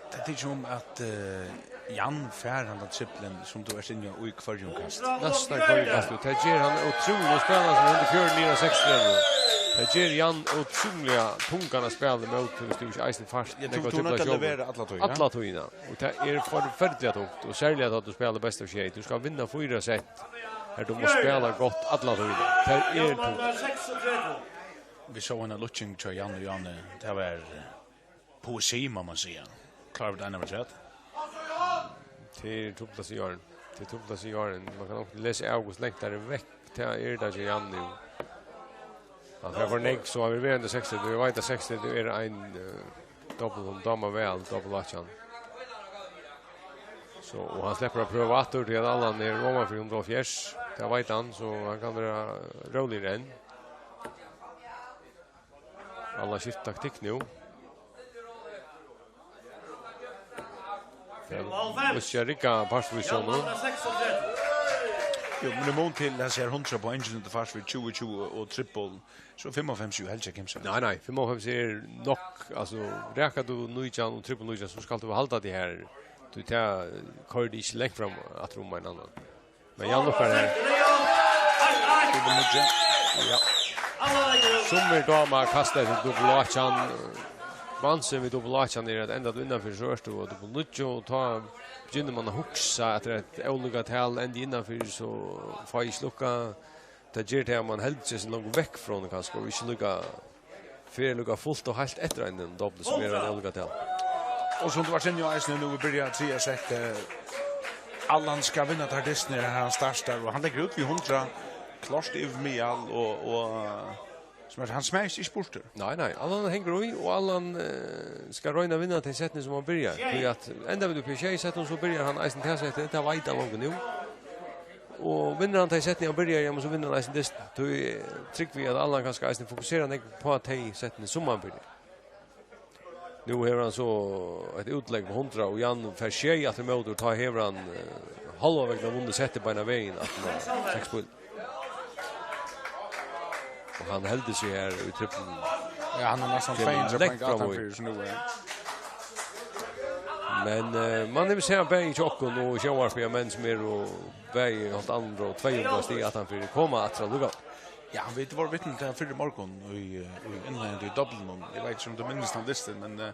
Tað er ikki um at, eh, Jan fær handan triplin, sum tú ert inni í hvørjum kasti. Næstan hvørjum kasti. Tað ger hann ótrúliga, spælir sum hundrað og fjøruti niður á seksogtretivu. Tað ger Jan ótrúliga tungan at spæla ímóti, hvis tú ikki eisini fært nógvar triplar sjálvur. Ja, tú, tú noyðist at levera alla tíðina, ja. Alla tíðina. Og tað er forferdiliga tungt, og serliga tá tú spælir best av sjey. Tú skal vinna fýra sett, har tú mást spæla gott alla tíðina. Tað er tungt. Vit sóu eina lukking hjá Jan og Jani. Tað var, eh, poesi, má man siga. Klára vit eina afturat? Tað er tungt at siga, Jørgen. Tað er tungt at siga, Jørgen. Man kann onkuntíð lesa av, hvussu langt tað er vekk. Tað er tað hjá Jan nú. Hann fer fyri nógv, so hann vil vera undir seksogtretivu. Eg veit, at seksogtretivu er ein, eh, dobbul, hon dámar væl, dobbul átjan. So, og hann sleppur at prøva aftur, tí at Allan er oman fyri hundrað og hálvfjerðs. Tað veit hann, so hann kann vera róligur enn. Allan skiftir taktikk nú. Hvis jeg rigger partsvisjonen. Jo, men det må til, lad os sige, hundrede points, når det faktisk vil tyve tyve og triple. Så femoghalvfems jo helst, jeg kan sige. Nei, nei, femoghalvfems er nok. Altså, rekker du nitjan og triple nitjan, så skal du holde det her. Du tar, kører det ikke langt frem, at rom en annen. Men Jan lukkar her. Triple nitjan. Ja. Summi dáma kasta til double átjan. Vansin við double átjan er at enda du innanfyri, so ert tú á double níggju, og tá begynner man at hugsa at tað er eitt ólukkutal, endi innanfyri, so fái eg ikki lukkað. Tað ger tað at man heldur seg so langt vekk frá honum kanska, og ikki líka, fer líka fult og heilt eftir einum dobbli, sum er eitt ólukkutal. Og sum tú var inni á eisini, nú vit byrja triðja sett, eh, Allan skal vinna tær dystirnar, har hann startar, og hann leggur út við hundrað, klárt yvir miðal, og, og, eh, sum er, hann smæðist ikki burtur. Nei, nei, Allan hengur í, og Allan, eh, skal royna at vinna tey settini, sum hann byrjar. Tí at enda við upp í sjey settum, so byrjar hann eisini tað settið, tað veit hann longu nú. Og vinnur hann tey settini, hann byrjar, ja, men so vinnur hann eisini dystin. Tí, eh, trúgvi eg at Allan kanska eisini fokuserar nógv á tey settini, sum hann byrjar. Nú hevur hann so eitt útlegg við hundrað, og Jan fær sjey aftur ímóti, og tá hevur hann, eh, hálva vegin vunnið settið beinan vegin, at hann fekk spæl. Og hann heldur seg her í tripplinum. Ja, hann er næstan Kemur tvey hundrað langt poeng fram aftan í. Fyri, so nú er. Men, eh, man hevur sæð bæði hjá okkum og sjónvarpi, ja, menn sum eru bæði hálvt annað og tvey hundrað stig aftan fyri, koma aftur allíkavæl. Ja, vit vóru vitni til tað fyrr í morgun í, eh, í innleiðandi í dobblinum. Eg veit ikki, um tú minnist hann dystin, men, eh,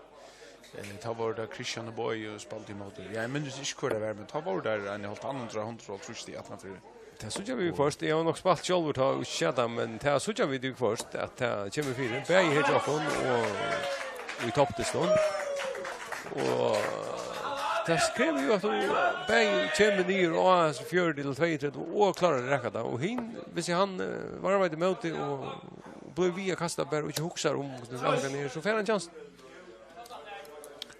eh, tá vóru tað Kristian og Bogi og spældu ímóti. Ja, eg minnist ikki, hvør tað var, men tá vóru tað ein hálvt annað hundrað, hundrað og hálvtrýss stig aftan fyri. Tað síggja vit viðhvørt. Eg havi nokk spælt sjálvur tá og ikki sæð tað, men tað síggja vit viðhvørt, at tað kemur fyri. Bæði her hjá okkum og í toppdystinum. Og tað krevur jú, at tú bæði kemur niður á fjøruti til tveyogtretivu og klárar at raka tað. Og hin, hvis hann, eh, varðveitir mótið og blívur við at kasta bara og ikki hugsar um, hvussu hann skal niður, so fær hann kjansin.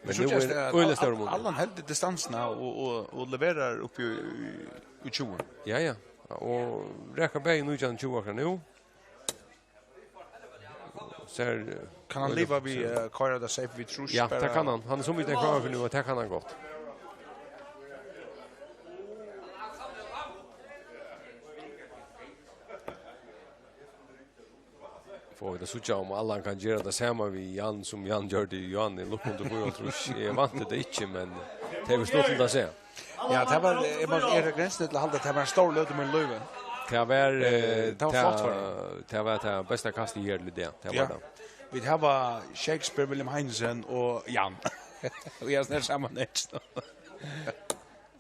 Men nú er øgiliga stórur munur. Allan heldur distansuna og, og, og leverar upp í, í, í tjúgu. Ja, ja. Og rakar bæði nítjan og tjúgu akkurát nú. Sær, eh, Kann hann liva við, eh, koyra tað safe við trýss? Ja, bara tað kann hann. Hann er so mikið klárur fyri nú, at tað kann hann gott. Fáa vit at síggja, um Allan kann gera tað sama við Jan, sum Jan gjørdi við Johan í lukkum til fýraoghálvtrýss. Eg vænti tað ikki, men tað er stuttligt at síggja. Ja, tað var, eg má, er tað grensiligt at halda, tað var ein stór løta í mínum lívi. Tað var, eh, eh, tað var flott fyri hann. Tað var tað besta kastið her til í dag. Tað var tað. Vit hava Shakespeare, William Heinesen og Jan. Og eg sneri saman her, so.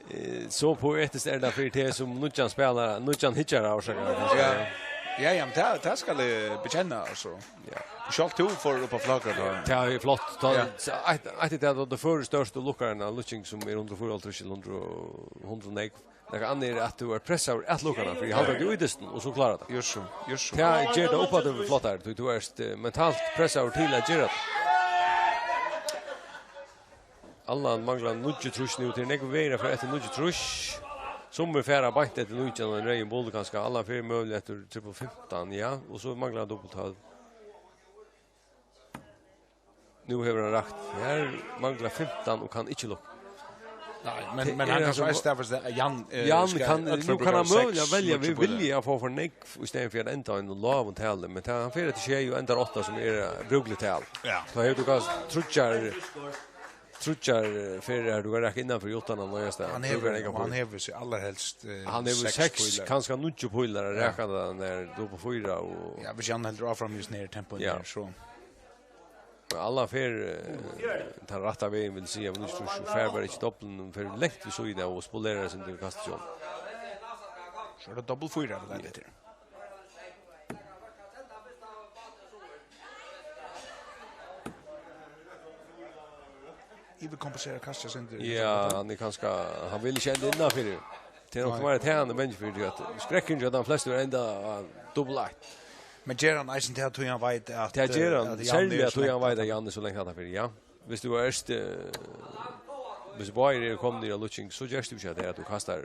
Eh, so poetiskt er tað fyri teg sum nýggjan spælara, nýggjan hyggjaran, orsaka, kanska. Ja. Ja, ja, men tað, tað skal eg viðurkenna, altso. Ja. Sjálvt tú fór upp á flakar tá. Tað er flott. Tá, ja. So eitt, eitt er tað, at tú fær størstu lukkaran av lukking sum er hundrað og fýraoghálvtrýss ella hundrað, hundrað og nógv. Nakað annað er, at tú ert pressaður at lukka hana, fyri eg haldi, at tú í dystin, og so klárar tað. Ger so, ger so. Tað ger tað uppaftur flottari, tí tú ert, eh, mentalt pressaður til at gera tað. Allan manglar níggjuogtrýss nú, tað er nógv verri at fara eftir níggjuogtrýss. Summir fara beint eftir nítjan og ein reyðan bull kanska. Allan fer møguliga eftir trippul fimtan, ja, og so manglar hann dupult tólv. Nú hevur hann rakt. Her manglar fimtan og kann ikki lukka. Nei, men, tað men er hann kann altso so eisini, at Jan, eh, Jan skal kann, øll nú kann hann møguliga velja við vilja at fáa for nógv í staðin fyri at enda á einum lágum tali, men tað, hann fer eftir sjey og endar átta, sum er, eh, brúkligt tal. Ja. Tá hevur tú kanska tríggjar, tríggjar, eh, ferðir har tú kanst raka innanfyri uttan at noyðast at brúka nógvar pílar. Hann hevur, og hann hevur seg allarhelst, eh, hann hevur seks, kanska níggju pílar at raka, tá hann er upp á fýra og... Ja, hvis Jan heldur áfram í hesum her tempoini her, so. Allan fer, eh, tann rætta vegin, vil siga, men ikki, so fær bara ikki dobbulin, hon fer langt við síðuna av og spolerar seg til kastið. So er tað dobbul fýra, vit leita eftir. Yvirkompenserar kastið eitt sindur. Ja, hann er kanska, hann vil ikki enda innanfyri. Tað er nokk meira tað, hann er bangin fyri, at skrekkurin hjá teimum flestu er enda á dobbul eitt. Men ger hann eisini tað, tí hann veit at, tað ger hann, eh, serliga tí hann veit at Jan er so langt aftanfyri, ja. Hvis tú ert, eh, hvis báðir eru komnir niður á lukking, so gerst tú ikki tað, at tú kastar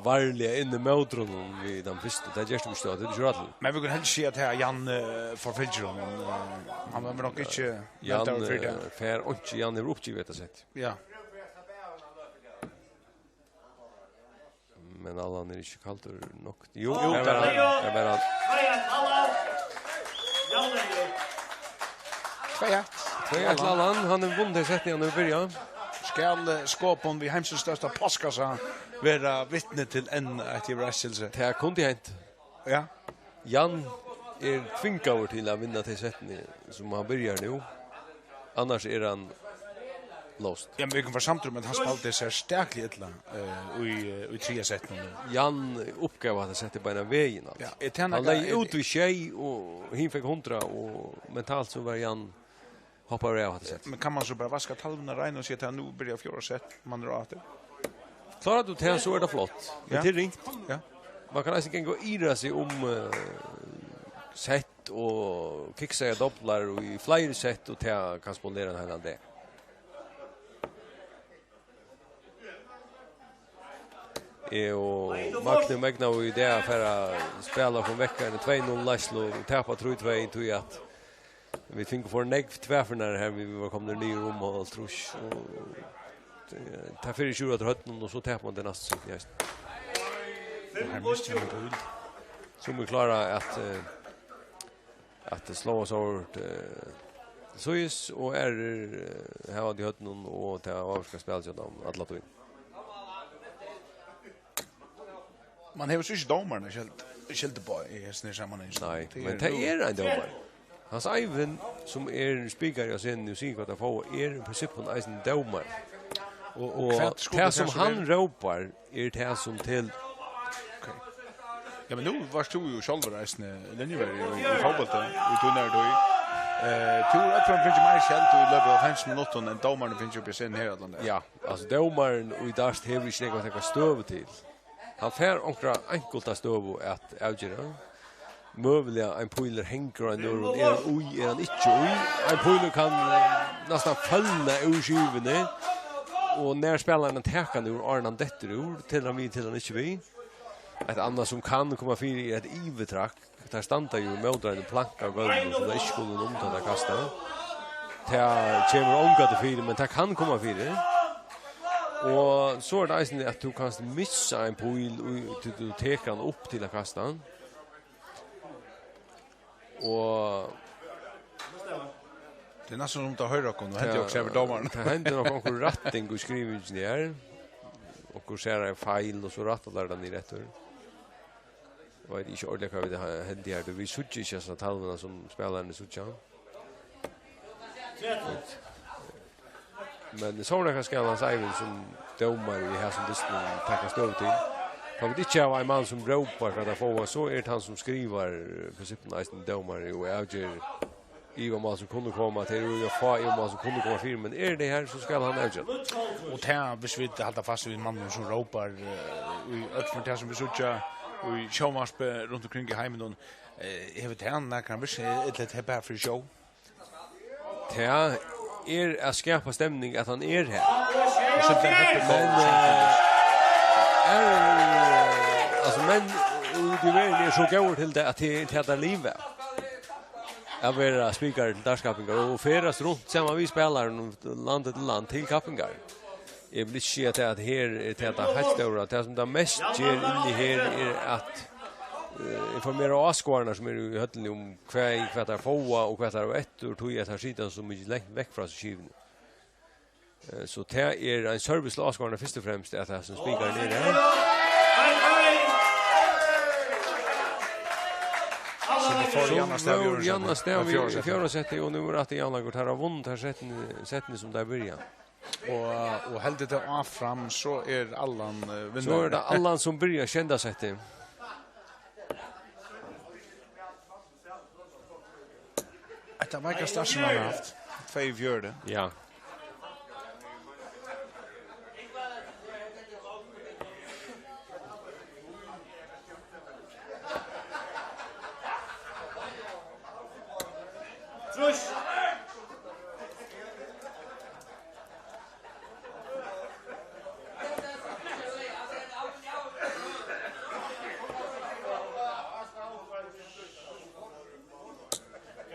varliga inn í mótrunnum við tann fyrsta. Tað gerst tú ikki, tað er ikki rættiliga. Men vit kunnu helst siga, at her Jan, eh, forfylgir honum, eh, hann verður nokk ikki veltaður fyri tað. Jan, eh, fær einki, Jan hevur uppgivið hetta sett. Ja. Men Allan er ikki kaldur nokk. Jú, jú, har var hann. Har var hann. Tvey eitt. Tvey eitt til Allan. Hann hevur vunnið tey settini, hann hevur byrjað. Skal, eh, skopun við heimsins størsta postkassa vera vitni til enn eitt yvirraskilsi? Tað kundi hent. Ja. Jan er tvingaður til at vinna tey settini, sum hann byrjar nú. Annars er hann lost. Ja, men vit kunnu vera samd um, at hann spældi sær stakliga illa, eh, í, eh, í triðja settinum. Jan uppgav hatta settið beinan vegin, altso. Ja, er tað nakað, hann legði út við sjey, og hin fekk hundrað, og mentalt so var Jan hoppaður av hatta settið. Men kann man so bara vaska talvuna reina og siga, at nú byrjar fjórða sett, man er á aftur? Klárar tú tað, so er tað flott. Men ja, tað er ringt. Ja. Man kann eisini ganga og ivast um, eh, sett og kiksa doblar og í fleiri sett, og tað kann spolera ein heilan dag. Eg og Magni megnaðu í dag at fara at spæla okkum vekk eina tvey null leiðslu og tapa trý tvey, tí at vit fingu for nógv tvær ferðir, har vit vóru komnir niður um hálvtrýss, og tað, tað fer ikki úr at høvdinum, og so tapir man tað næsta sett, ja. Og her misti hann píl. Sum vit klára at, eh, at sláa so hart, eh, til síðis, og aðrir, eh, hava tað í høvdinum, og tað ávirkar spælið hjá teimum alla tíðina. Man hevur so ikki dómaran at skelda, skelda uppá í hesum her samanhangi. Nei, men tað er ein dómari. Hans Eivind, sum er spikari á scenuni og sigur, hvat teir fáa, er í prinsippinum eisini dómari. Og, og tað, sum hann rópar, er tað, sum telur. Ok. Ja, men nú vart tú jo sjálvur eisini linjuverji í, í fótbólti, í tínari tíð. Eh, tú hevur øll fingið meir skjeld í løpið av hálvfems minuttum enn dómarin fingið upp í scenuni her allan dag. Ja, altso, dómarin í dart hevur ikki nógv at taka støðu til. Hann fær onkra einkulta støðu at avgera. Møguliga ein pílur hengur á einum, er hann í, er hann ikki í. Ein pílur kann, eh, næstan følna úr skivuni, og nær spælir hann taka hann úr, áðrenn hann dettur úr, telur hann við, telur hann ikki við. Eitt annað sum kann koma fyri er eitt yvirtrakk. Teir standa jo ímóti einum planka á gólvinum, sum teir ikki skulu um, tá teir kasta. Tað kemur ongantíð fyri, men tað kann koma fyri. Og so er tað eisini, at tú kanst missa ein píl, og tú, tú tekur hann upp til at kasta hann. Og tað er næstan sum tað hoyrir okkum, og hendi okkurt her við dómaran. Tað hendir nokk onkur rætting í skrivingini her. Onkur sær ein feil, og so rættar teir tað niður eftir. Eg veit ikki ordiliga, hvat vit ha-, hendi her. Vit síggja ikki hasa talvuna, sum spælararnir síggja. Men so er tað kanska Hans Eivind sum dómari í hesum dystinum taka støðu til. Tá vit ikki hava ein mann sum rópar hvat teir fáa, so er tað hann sum skrivar, eh, prinsippini eisini dómari og avger yvirmál sum kunnu koma. Tað eru jo fá yvirmál sum kunnu koma fyri, men er tað her, so skal hann avgera. Og tað, hvis vit halda fast við mannin sum rópar, eh, í øllum tað sum vit síggja í sjónvarpi runt omkring í heiminum, eh, hevur tað nakran virk-, ella er tað bara fyri sjó? Tað er at skapa stemning, at hann er her. Men, eh, er, altso, menn úti í verðini eru so góðir til tað, at tað, tað er liva. At vera spikari til dartskappingar og ferðast runt saman við spælarunum, land til land, til kappingar. Eg vil ikki siga tað, at her er tað, tað heilt stóra. Tað, sum tað mest ger inni her, er at, eh, informera áskoðararnar, sum eru í høllini, um hvat, hvat teir fáa og hvat teir hava eftir, tí at teir sita so mikið langt vekk frá skivuni. Eh, so tað er ein service til áskoðararnar fyrst og fremst, at tað, sum spikarin er her. So vóru Jan av Stað í fjórða seti, og nú er aftur javnleikur. Teir hava vunnið tey settini, settini, sum teir byrja. Og, og heldur tað áfram, so er Allan, eh, vinnari. So er tað Allan, sum byrjar sjeynda settið. Hetta veikasta startið, sum hann hevur havt. Tveyogfjøruti. Ja. Trýss.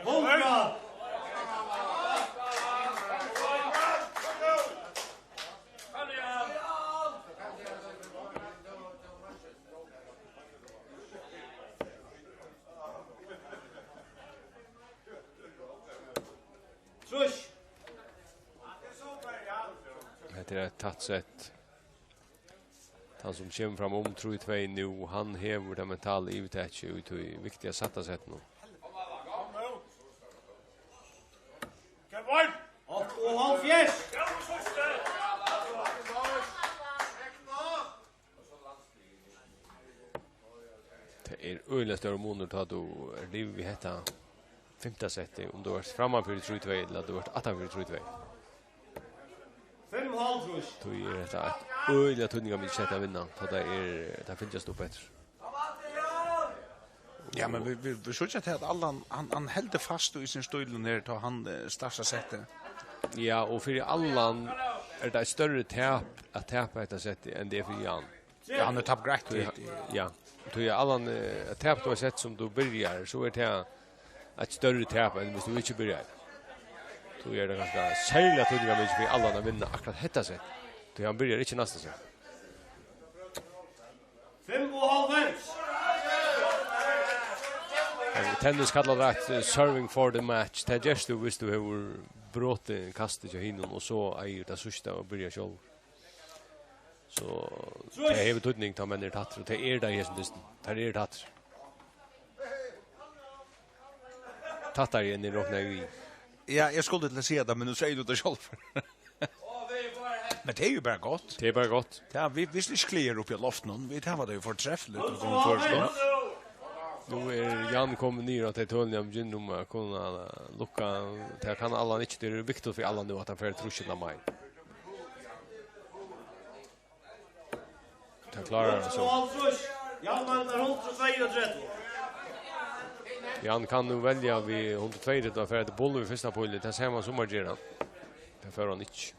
Hundrað. Tað er eitt tætt sett. Tann sum kemur fram um trý tvey nú, hann hevur tað mentala yvirtakið í tí viktiga sætta settinum. Átta og hálvfjerðs. Tað er øgiliga stórur munur, tá tú ert liðugur við hetta fimta settið, um tú ert framman fyri trý tvey, ella tú ert aftan fyri trý tvey. Fimm og hálvtrýss. Tí er hetta eitt øgiliga týdningarmikið sett at vinna, tá tað er, tað fylgjast upp eftir. Ja, men vit, vit, vit síggja til, at Allan, hann, hann heldur fast í sín stíl her, tá hann, eh, startar settið. Ja, og fyri Allan er tað eitt størri tap at tapa hetta settið, enn tað er fyri Jan. Ja, hann hevur tapt greitt. Tí, ja, tí Allan, eh, at tapa eitt sett sum tú byrjar, so er tað eitt størri tap enn hvis tú ikki byrjar. Tí er tað kanska serliga týdningarmikið fyri Allan at vinna akkurát hetta sett. Tí hann byrjar ikki næsta sett. Fimm og hálvfems. Tennis kallar tað eitt, eh, serving for the match. Tað gerst tú, hvis tú hevur brotið kastið hjá hinum, og so eigur tað síðsta og byrja sjálv. So tað hevur týdning, tá menn eru tættir, og tað er tað í hesum dystin. Tað er tættir. Tættari enn eg roknaði við. Ja, eg skuldi til at siga tað, men nú segði tú tað sjálvur. Men tað er jú bara gott. Tað er bara gott. Ja, vit, vit skulu ikki klaga uppi á loftinum. Vit hava tað jú fortreffiligt, og koma føroyskum. Nú er Jan komin niður á tey tølini, hann begynnar um at kunna lukka. Tað kann Allan ikki, tað er viktigt fyri Allan nú, at hann fær trýstið á mai. Tað klárar hann so. Jan manglar hundrað og tveyogtretivu. Jan kann nú velja við hundrað og tveyogtretivu at fara til bull við fyrsta píli. Tað sær man sum at gera. Tað fær hann ikki.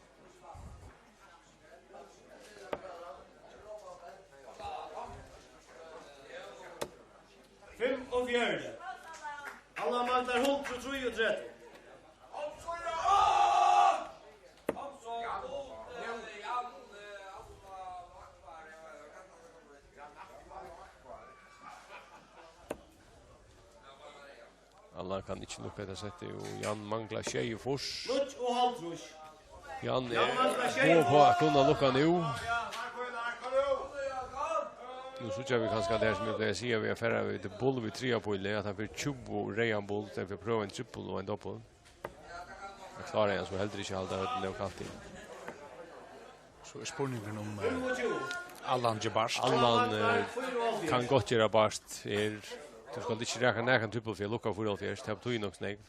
Fimmogfjøruti. Allan manglar hundrað og trýogtretivu. Allan kann ikki lukka hetta settið, og Jan manglar sjeyogfýrs. Níggjuoghálvtrýss. Jan er boð uppá at kunna lukka nú. Nú síggja vit kanska tað her, sum eg plagi at siga, við at fara við til bull við triðja píli, at hann fær tjúgu reyðan bull, í staðin fyri at prøva ein trippul og ein doppul. Hann klárar hann so heldur ikki at halda høvdið nóg kalt inni. So er spurningurin um, eh, Allan ger bart. Allan, eh, kann gott gera bart her. Tú skalt ikki raka nakran trippul fyri at lukka fýraoghálvfjerðs. Tað betýðir nokk so nógv.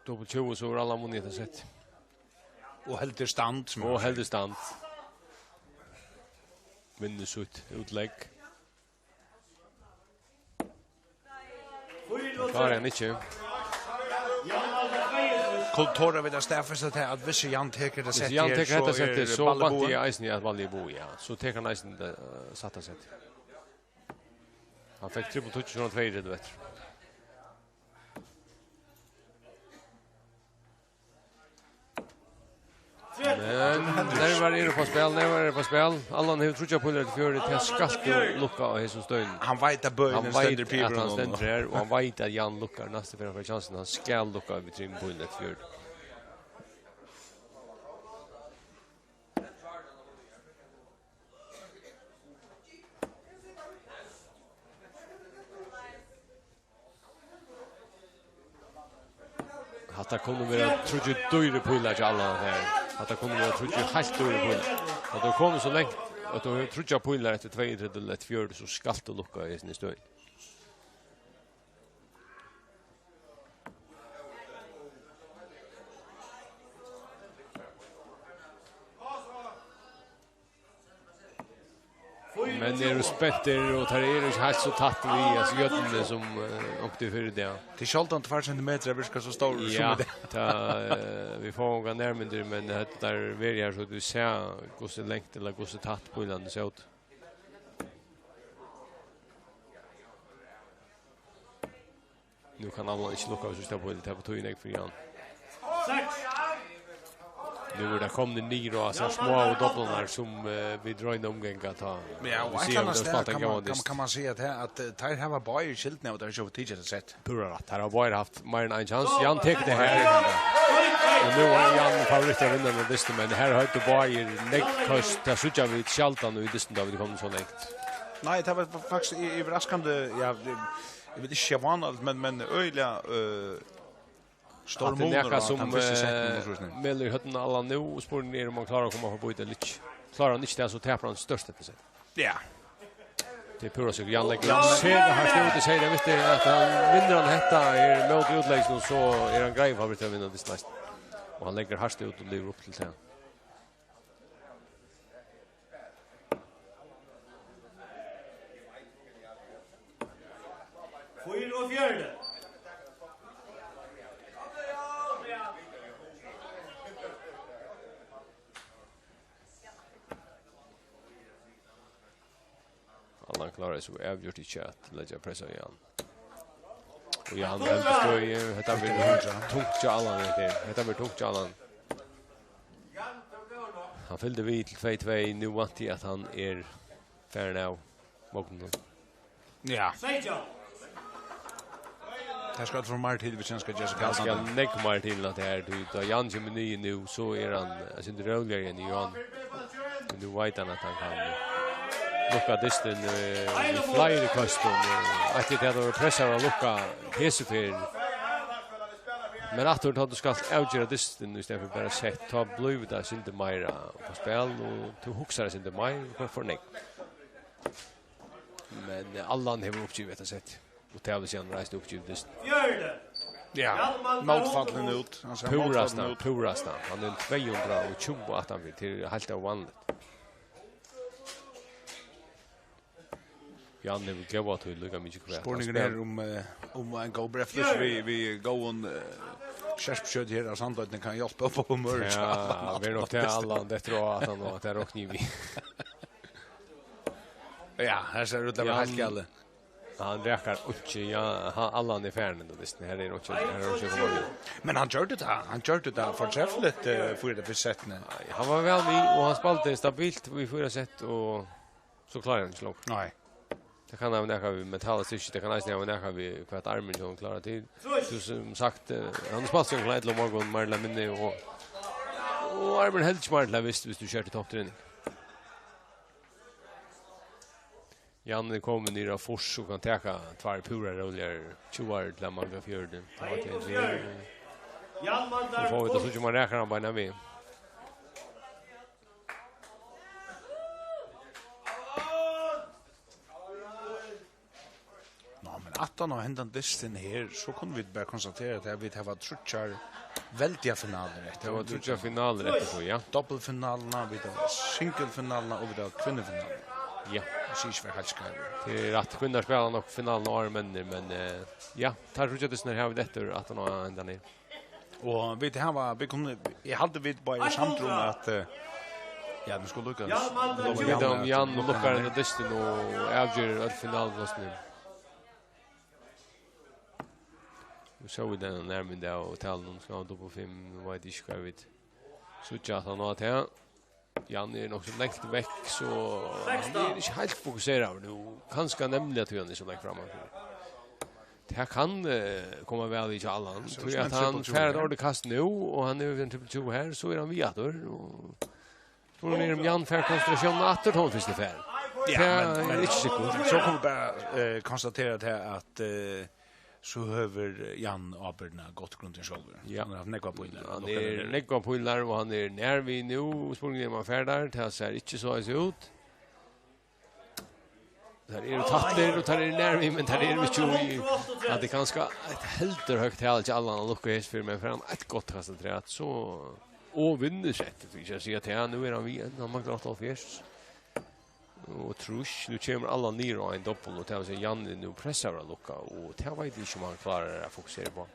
Doppul tjúgu, so er Allan vunnið hetta sett. Og heldur stand, sum Og heldur stand. Vinnur sítt útlegg. Klárar hann ikki. Kunnu, tora vit at staðfesta tað, at hvis Jan tekur tað Hvis settið Jan her, tekur hetta so settið, er so ballið vænti búið? Eg eisini, at ballið er búið, ja. So tekur hann eisini tað, eh, sætta settið. Hann fekk trippul tíggju, so hann tveyogtretivu eftir. Men nervar eru uppá spæl, nervar eru uppá spæl. Allan hevur tríggjar pílar eftir fjøruti, tað skalt tú lukka á hesum støðinum. Hann veit, at bøin Hann stendur veit, pílur at hann honum. Stendur her, og hann veit, at Jan lukkar næstu ferð, hann fær kjansin. Hann skal lukka við trimum pílum eftir fjøruti. Hatta kunnu vera tríggir dýrir pílar hjá Allan her. Hatta kunnu vera tríggir heilt dýrir pílar. Tá tú ert komin so langt, at tú hevur tríggjar pílar eftir tveyogtretivu ella eftir fjøruti, so skalt tú lukka í hesum støðinum. Menn eru spentir, og teir eru ikki heilt so tætt við, altso, jørðini sum, eh, onkuntíð fyrr í dag. Tað er sjáldan tveir sentimetrar virka so stórir sum Ja, í dag. Tað, eh, vit fáa ongar nærmyndir, men hetta er verið her, so tú sær, hvussu langt ella hvussu tætt pílarnir sótu. Nú kann Allan ikki lukka við síðsta píl, tað betýðir nógv fyri hann. Seks. Nú eru teir komnir niður á hasar smáu dobblarnar, sum, eh, vit royna at umganga, tá. Men ja, og vit eitt ella annað stað kann man, kann, kann man siga at her, at, eh, teir hava báðir skyldina av at teir ikki hava tikið hetta sett. Púra rætt. Her hava báðir havt meir enn ein chance. Jan tekur tað her. Og nú er Jan favorittur at vinna dystin, men her høvdu báðir nógv køst. Tað síggja vit sjaldan í dystin, tá vit eru komin so langt. Nei, tað var fa-, faktiskt y-, yvirraskandi. Ja, eg, eg vil ikki siga vánaligt, men, men øgiliga, eh, stór munur á tann fyrsta setninum og trýstini. Melur í høvdina á Allan nú, og spurningurin er um hann klárar at koma upp á bítin ella ikki. Klárar hann ikki tað, so tapir hann stórt hetta sett. Ja. Tað er púra sikkurt. Jan leggur sera hart út, eg sigi tað, veit eg, at hann vinnur hann hetta her móti útlegginum, so er hann greiður favorittur at vinna dystin næst. Og hann leggur hart út og livir upp til tað. Fýraogfjøruti. Allan klárar so avgjørt ikki at leggja press á Jan. Og Jan heldur støði, hetta verður tungt hjá Allan, hetta her. Hetta verður tungt hjá Allan. Hann fylgdi við til tvey tvey, nú vænti eg at hann er farin av vogninum. Ja. Tað skal for meir til, viss hann skal gera seg galdandi. Tað skal nógv meir til, at tað er, tí tá Jan kemur niður nú, so er hann, eh, eitt sindur róligari enn Jan. Men nú veit hann, at hann kann lukka dystin, eh, við fleiri køstum, eh, eftir at hann var pressaður at lukka hesa ferð. Men aftur, tá tú skalt avgera dystin í staðin fyri bara sett, tá blívur tað eitt sindur meira upp á spæl, og tú hugsar eitt sindur meir, og kanst fáa nógv. Men, eh, Allan hevur uppgivið hetta sett. Og tað vil siga, hann reisur uppgivið dystin. Ja, mótfallin út. Hann sær mótfallin út. Púrasta, púrasta. Hann er tvey hundrað og tjúgu aftanfyri. Tað er heilt óvanligt. Jan hevur góða tíð líka mikið hvat. Spurningurin er um, eh, um ein góð breyðflís við, við góðum, eh, skerpikjøti her av Sandoynni kann hjálpa upp á humørið hjá Allan. Ja, tað er nokk tað, Allan, tað trúgvi eg, at hann, og tað rokni eg við. Ja, her sær út til at vera heilt galið. Hann rakar ikki, ja, hann, Allan er farin út av dystin. Her er ikki, her er ikki for mykje. Men hann gjørdi tað, hann gjørdi tað fortreffiligt, eh, fyri tað fyrsta settið. Nei, hann var væl við, og hann spældi stabilt í fýra sett, og so klárar hann ikki longur. Nei. Tað kann hava nakað við mentala styrki, tað kann eisini hava nakað við, hvat armurin hjá honum klárar til. So sum sagt, eh, hann spældi seg til ellivu í morgun, meir ella minni, og, og armurin helt ikki meir til vist, viss tú keypti topptrening. Jan er komin niður á fýrs og kann taka tveir púra róligar tjúguar til at manga fjøruti. Tá er tað, eh, Jan Mandar. So fáa vit at síggja, um hann rakar hann beinan veg. Ná, men aftan á hendan dystin her, so kunnu vit bara konstatera, at vit hava tríggjar veldigar finalur eftir. Tað var tríggjar finalur eftir, so, ja. Doppelfinaluna, vit hava singulfinaluna og vit hava kvinnufinaluna. Ja. Eg sigi ikki, vit eru heilt skeivir. Tað er rætt, kvinnur spæla nokk finaluna áðrenn menninir, men, eh, ja, tað eru tríggjar dystir her, vit eftir aftan á hendan her. Og vit hava, vit kunnu, eg haldi, vit báðir eru samdir um at, eh, ja, nú skal Lukas, Jan Mandar. Vit vita, um Jan lukkar inn á dystin og avger øll finaluplássini. Nú sóu vit eina nærmynd av talinum, skal hann upp á fimm, nú veit eg ikki, hvat vit síggja, at hann á til. Jan er nokk so langt vekk, so hann er ikki heilt fokuseraður nú. Kanska nemliga tí hann er so langt frammanfyri. Tað kann, eh, koma væl við hjá Allan, tí at hann fær eitt ordiligt kast nú, og hann hevur ein triple tjúgu her, so er hann við aftur, og spurningurin er, um Jan fær konsentratiónina aftur, tá hann fyrst er farin. Ja, tað er ikki sikkurt. So kunnu vit bara, eh, konstatera tað at, eh, so hevur Jan ábyrgdina gott grundin sjálvur. Ja. Hann hevur havt nógvar pílar. Hann hevur nógvar pílar, og hann er nær við nú. Spurningurin er, um hann fær tær. Tað sær ikki so eins út. Teir eru tættir, og teir eru nær við, men teir eru ikki í, at tað er kanska eitt heldur høgt tal til Allan at lukka hesa fyri, men fær hann eitt gott kast afturat, so, og vinnur settið, fyri ikki at siga tað, nú er hann við enn, hann manglar áttaoghálvfjerðs. Og trýss, nú kemur Allan niður á ein doppul, og tað vil siga, Jan er nú pressaður at lukka, og tað veit eg ikki, um hann klárar at fokusera uppá.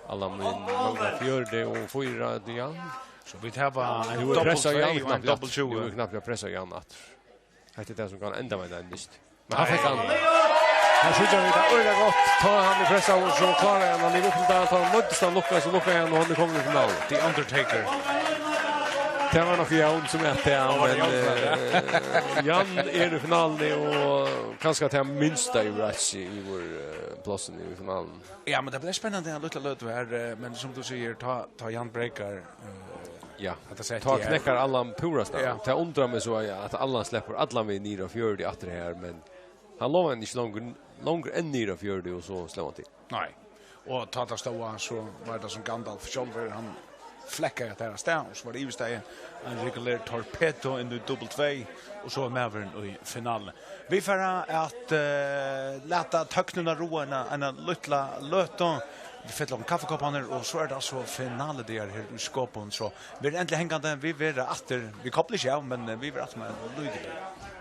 Allan mun mangla fjøruti og fýra til Jan. So vit hava ein doppul tvey og ein doppul tjúgu. Nú er pressað Jan knappliga. Nú er knappliga pressað Jan aftur. Hetta er tað, sum kann enda við einum dysti. Men hann fekk hann. Her síggja vit tað øgiliga gott. Tá hann er pressaður, so klárar hann. Hann er upp til tað, tá hann noyddist at lukka, so lukkar hann, og hann er komin í finalu. The Undertaker. Tað var nokk Jan sum æt tað, men, eh, Jan er í finaluni, og kanska tað minsta yvirraskið yvir, eh, plássini í finaluni. Ja, men tað bleiv spennandi, ein lítla løtu her, eh, men sum tú sigur, tá, tá Jan breikar, eh, Ja, hetta setti tá her knekkar Allan púra sterkt. Ja. Tað undrar meg so, ja, at Allan sleppur allan vegin niður á fjøruti aftur her, men hann lovaði henni ikki longur, longur enn niður á fjøruti, og so sló hann til. Nei. Og tá tað stóð á, so var tað sum Gandalf sjálvur, hann flekkaði hetta her av stað, og so var tað yvirstaðið ein regulær torpedo inn í double tvey, og so var maðurin í finaluni. Vit fara at, eh, lata tøgnina ráða eina, eina lítla løtu. Vit fylla um kaffikoppar, og so er tað altso finalur her í Skopun, so verið endiliga hangandi, vit verða aftur, vit kopla ikki av, men, eh, vit verða aftur um eitt lítið bil.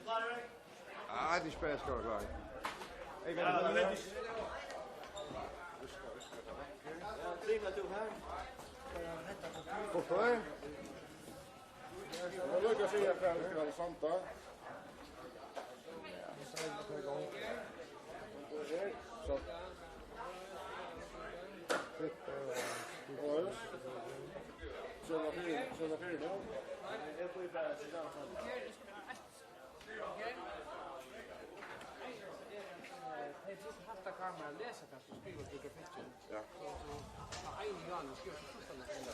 Ah, det skal jeg, skal være klar. Ikke? Hvorfor? Jeg vil ikke si at jeg skal være sånn, da. Så. Så er det fire, så er det fire nå. Tey fyrst hatta kamera lesa, kanst tú skriva til grafikken. Ja. So, so, so ein Johan skrivar til fyrsta.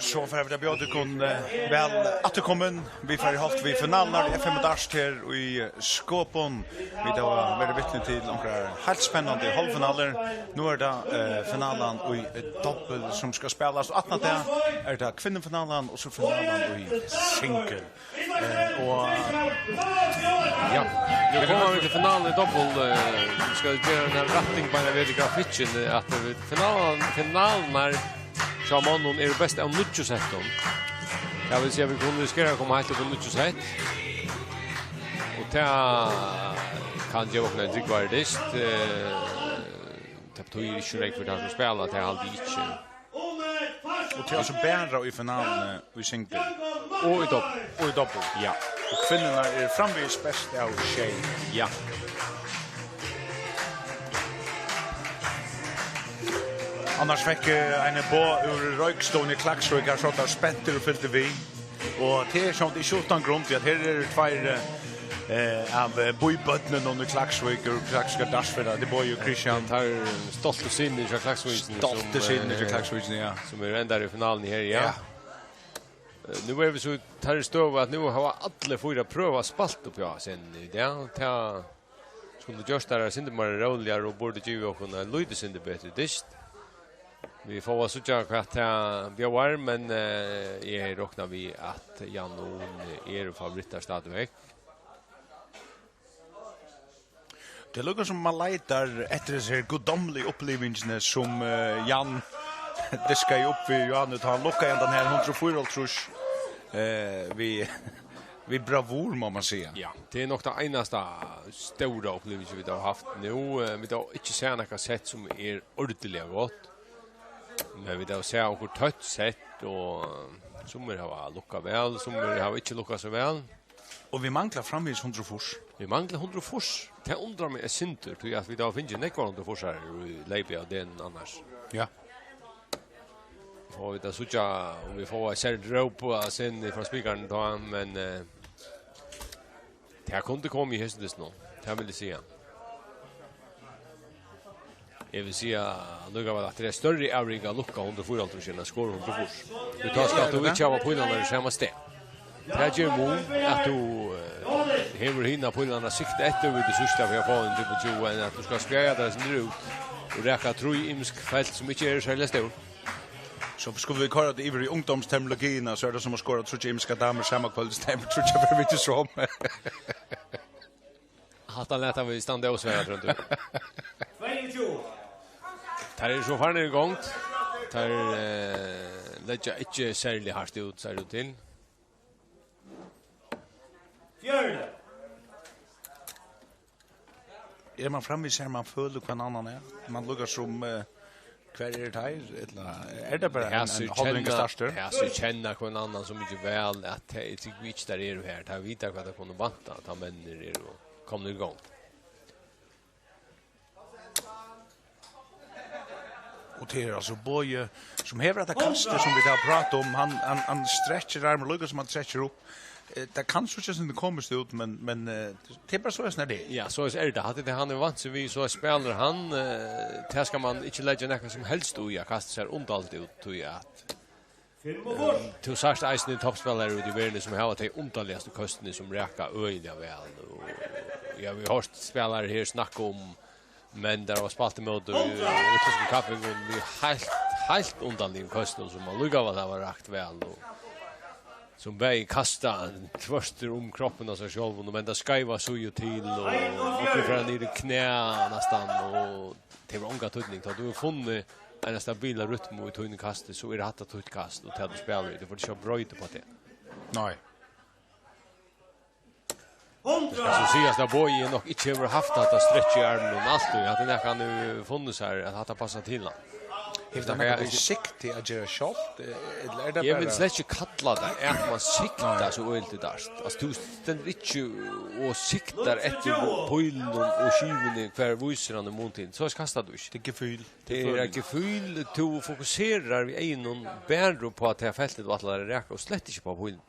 So fara vit at bjóða tykkum, eh, væl afturkomin. Vit fara í holt við finalurnar í F M Dart her í Skopun. Vit hava verið vitni til onkrar heilt spennandi hálvfinalur. Nú er tað, eh, finalan í dobbul, sum skal spælast. Og aftan á tað er tað kvinnufinalan, og so finalan í single. Eh, og, ja. Nú koma vit til finaluna í dobbul, eh, skal gera eina rætting bara við grafikkin, eh, at, eh, finalan, finalurnar hjá monnum eru best av níggju settum. Tað vil siga, vit kunnu risikera at koma heilt upp í níggju sett. Og tað kann geva okkum ein drúgvari dyst. Eh, tað betýðir ikki so nógv fyri teir sum spæla, tað haldi eg ikki. Og tað er altso bara í finaluni í single. Og í dobbul. Og í dobbul. Ja. Og kvinnurnar eru framvegis best av sjey. Ja. Annars fekk, eh, ein boð úr Roykstovuni í Klaksvík, har sótu teir spentir og fylgdu við. Og tað er sjálvandi ikki uttan grund, tí at her eru tveir, eh, eh, av, eh, býbørnunum í Klaksvík, úr Klaksvíkar dartsfelag, tað er Bogi og Christian. Teir stoltu synir hjá Klaksvíkini, Stoltu sum, synir hjá eh, Klaksvíkini, ja. Sum eru endar í finaluni her, ja. Ja. Eh, nú eru vit so í teirri støðu, at nú hava allir fýra prøvað spælt uppi á scenuni í dag. Tað skuldi gjørt teir eitt sindur meira róligar og burdi givið okkum eitt lítið sindur betri dyst. Vit fáa at síggja, hvat tað bjóðar, men, eh, eg rokni við, at Jan og Uni eru favorittar stadigvæk. Tað luktar sum man leitar eftir hesi her guddomligu upplivingini, sum, eh, Jan diskaði upp við Johannu, tá hann lukkaði hendan her hundrað og fýraoghálvtrýss, eh, við, við bravur, má man siga. Ja, tað er nokk tað einasta stóra upplivingin, vit hava havt nú. Eh, vit hava ikki sæð nakað sett sum er ordiliga gott, men vit hava sæð okkurt tøtt sett, og, eh, summir hava lukkað væl, summir hava ikki lukkað so væl. Og vit mangla framvegis hundrað og fýrs. Vit mangla hundrað og fýrs. Tað undrar meg eitt sindur, tí at vit hava fingið nógvar hundrað og fýrsarar í leypi av degnum annars. Ja. Og vit at síggja, um vit fáa eitt serligt róp á scenuni frá spikaranum tá, men, eh, tað kundi komið í hesum dystinum, tað vil eg siga. Eg vil siga allíkavæl, at tað er størri avrik at lukka hundrað og fýraoghálvtrýss enn at skora hundrað og fýrs. Tí tá skalt tú ikki hava pílarnar í sama stað. Tað ger mun, at tú, eh, hevur hinar pílarnar at sikta eftir við tí síðsta fyri at fáa ein trippul tjúgu, enn at tú skal spjaða tær eitt sindur út og raka trý ymisk felt, sum ikki eru serliga stór. So skulu vit koyra tað yvir í ungdómsterminologiina, so er tað sum at skora tríggjar ymiskar damur sama kvøld, sum tríggjar fyri vit so. Hatta lata vit standa ósvarað, Tróndur. Tveyogtjúgu. Teir eru so farnir í gongd. Teir, eh, leggja ikki serliga hart út, sær út til. Fjøruti. Er man framvegis her, man følir hvønn annan er? Man lukkar sum, eh, hvar eru teir? Ella er tað bara ein, ein hálvringur startur? Hasir kenna hvønn annan so mikið væl, at tey, eg tykki ikki, teir eru her. Teir vita, hvat teir kunnu vænta, tá menninir eru komnir í gongd. Og tað er altso Bogi, sum hevur hetta kastið, sum vit hava prátað um. Hann, hann, hann strekkir armin, líka sum hann strekkir upp. Eh, tað kann síggja sum tað komist út, men, men, eh, tað er bara soleiðis, sum tað er. Ja, soleiðis er tað. Hatta er tað, hann er vant seg við, so spælir hann. Eh, tað skal man ikki leggja nakað sum helst í at kasta sær undarligt út, tí at, eh, tú sært eisini toppspælarar úti í verðini, sum hava tey undarligastu køstini, sum raka øgiliga væl. Og, ja, vit hava hoyrt spælarar her snakka um menn, teir hava spælt ímóti í útlendskum kappingum við heilt, heilt undarligum køstum, sum allíkavæl hava rakt væl, og sum bæði kasta tvørtur um kroppin á sær sjálvum, og venda skeiva síðu til, og okkurt fara niður í knæ næstan, og tað hevur ongan týdning, tá tú hevur funnið eina stabila rytmu í tínum kasti, so er hatta títt kast, og tað tú spælir í. Tú fert ikki at broyta upp á tað. Nei. Tað skal so sigast, at Bogi nokk ikki hevur havt hatta strekk í arminum altíð. Hatta er nakað, hann hevur funnið sær, at hatta passar til hann. Hevur tað nakað við sikt til at gera sjálvt, eh, ella er tað bara... Eg vil slett ikki kalla tað, at man siktar so øgiliga dart. Altso, tú stendur ikki og siktar eftir pílunum og skivuni, hvar vísir hann í mun til. So kastar tú ikki. Tað er gefühl. Tað er eitt gefühl, tú fokuserar við eygunum bara upp á tað feltið, tú ætlar at raka, og slett ikki upp á píluna.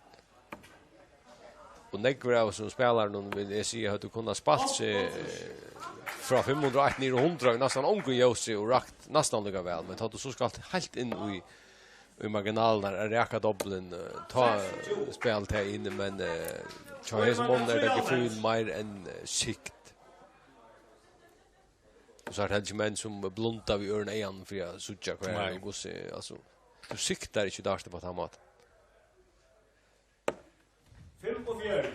Og nógvir av hesum spælarunum, vil eg siga, høvdu kunnað spælt seg, eh, frá fimm hundrað og eitt niður á hundrað, við næstan ongum ljósi og rakt næstan líka væl, men tá tú so skalt heilt inn í, í marginalirnar, at raka dobbulin, eh, tá spælir tað inn, men, eh, hjá hesum monnum er tað gefühl meir enn, eh, sikt. Og so er tað heldur ikki menn sum blunda við øðrum eyganum fyri at síggja hvar... Nei. Og hvussu, altso, tú siktar ikki dartið á tann mátan. Fimm og fjøruti.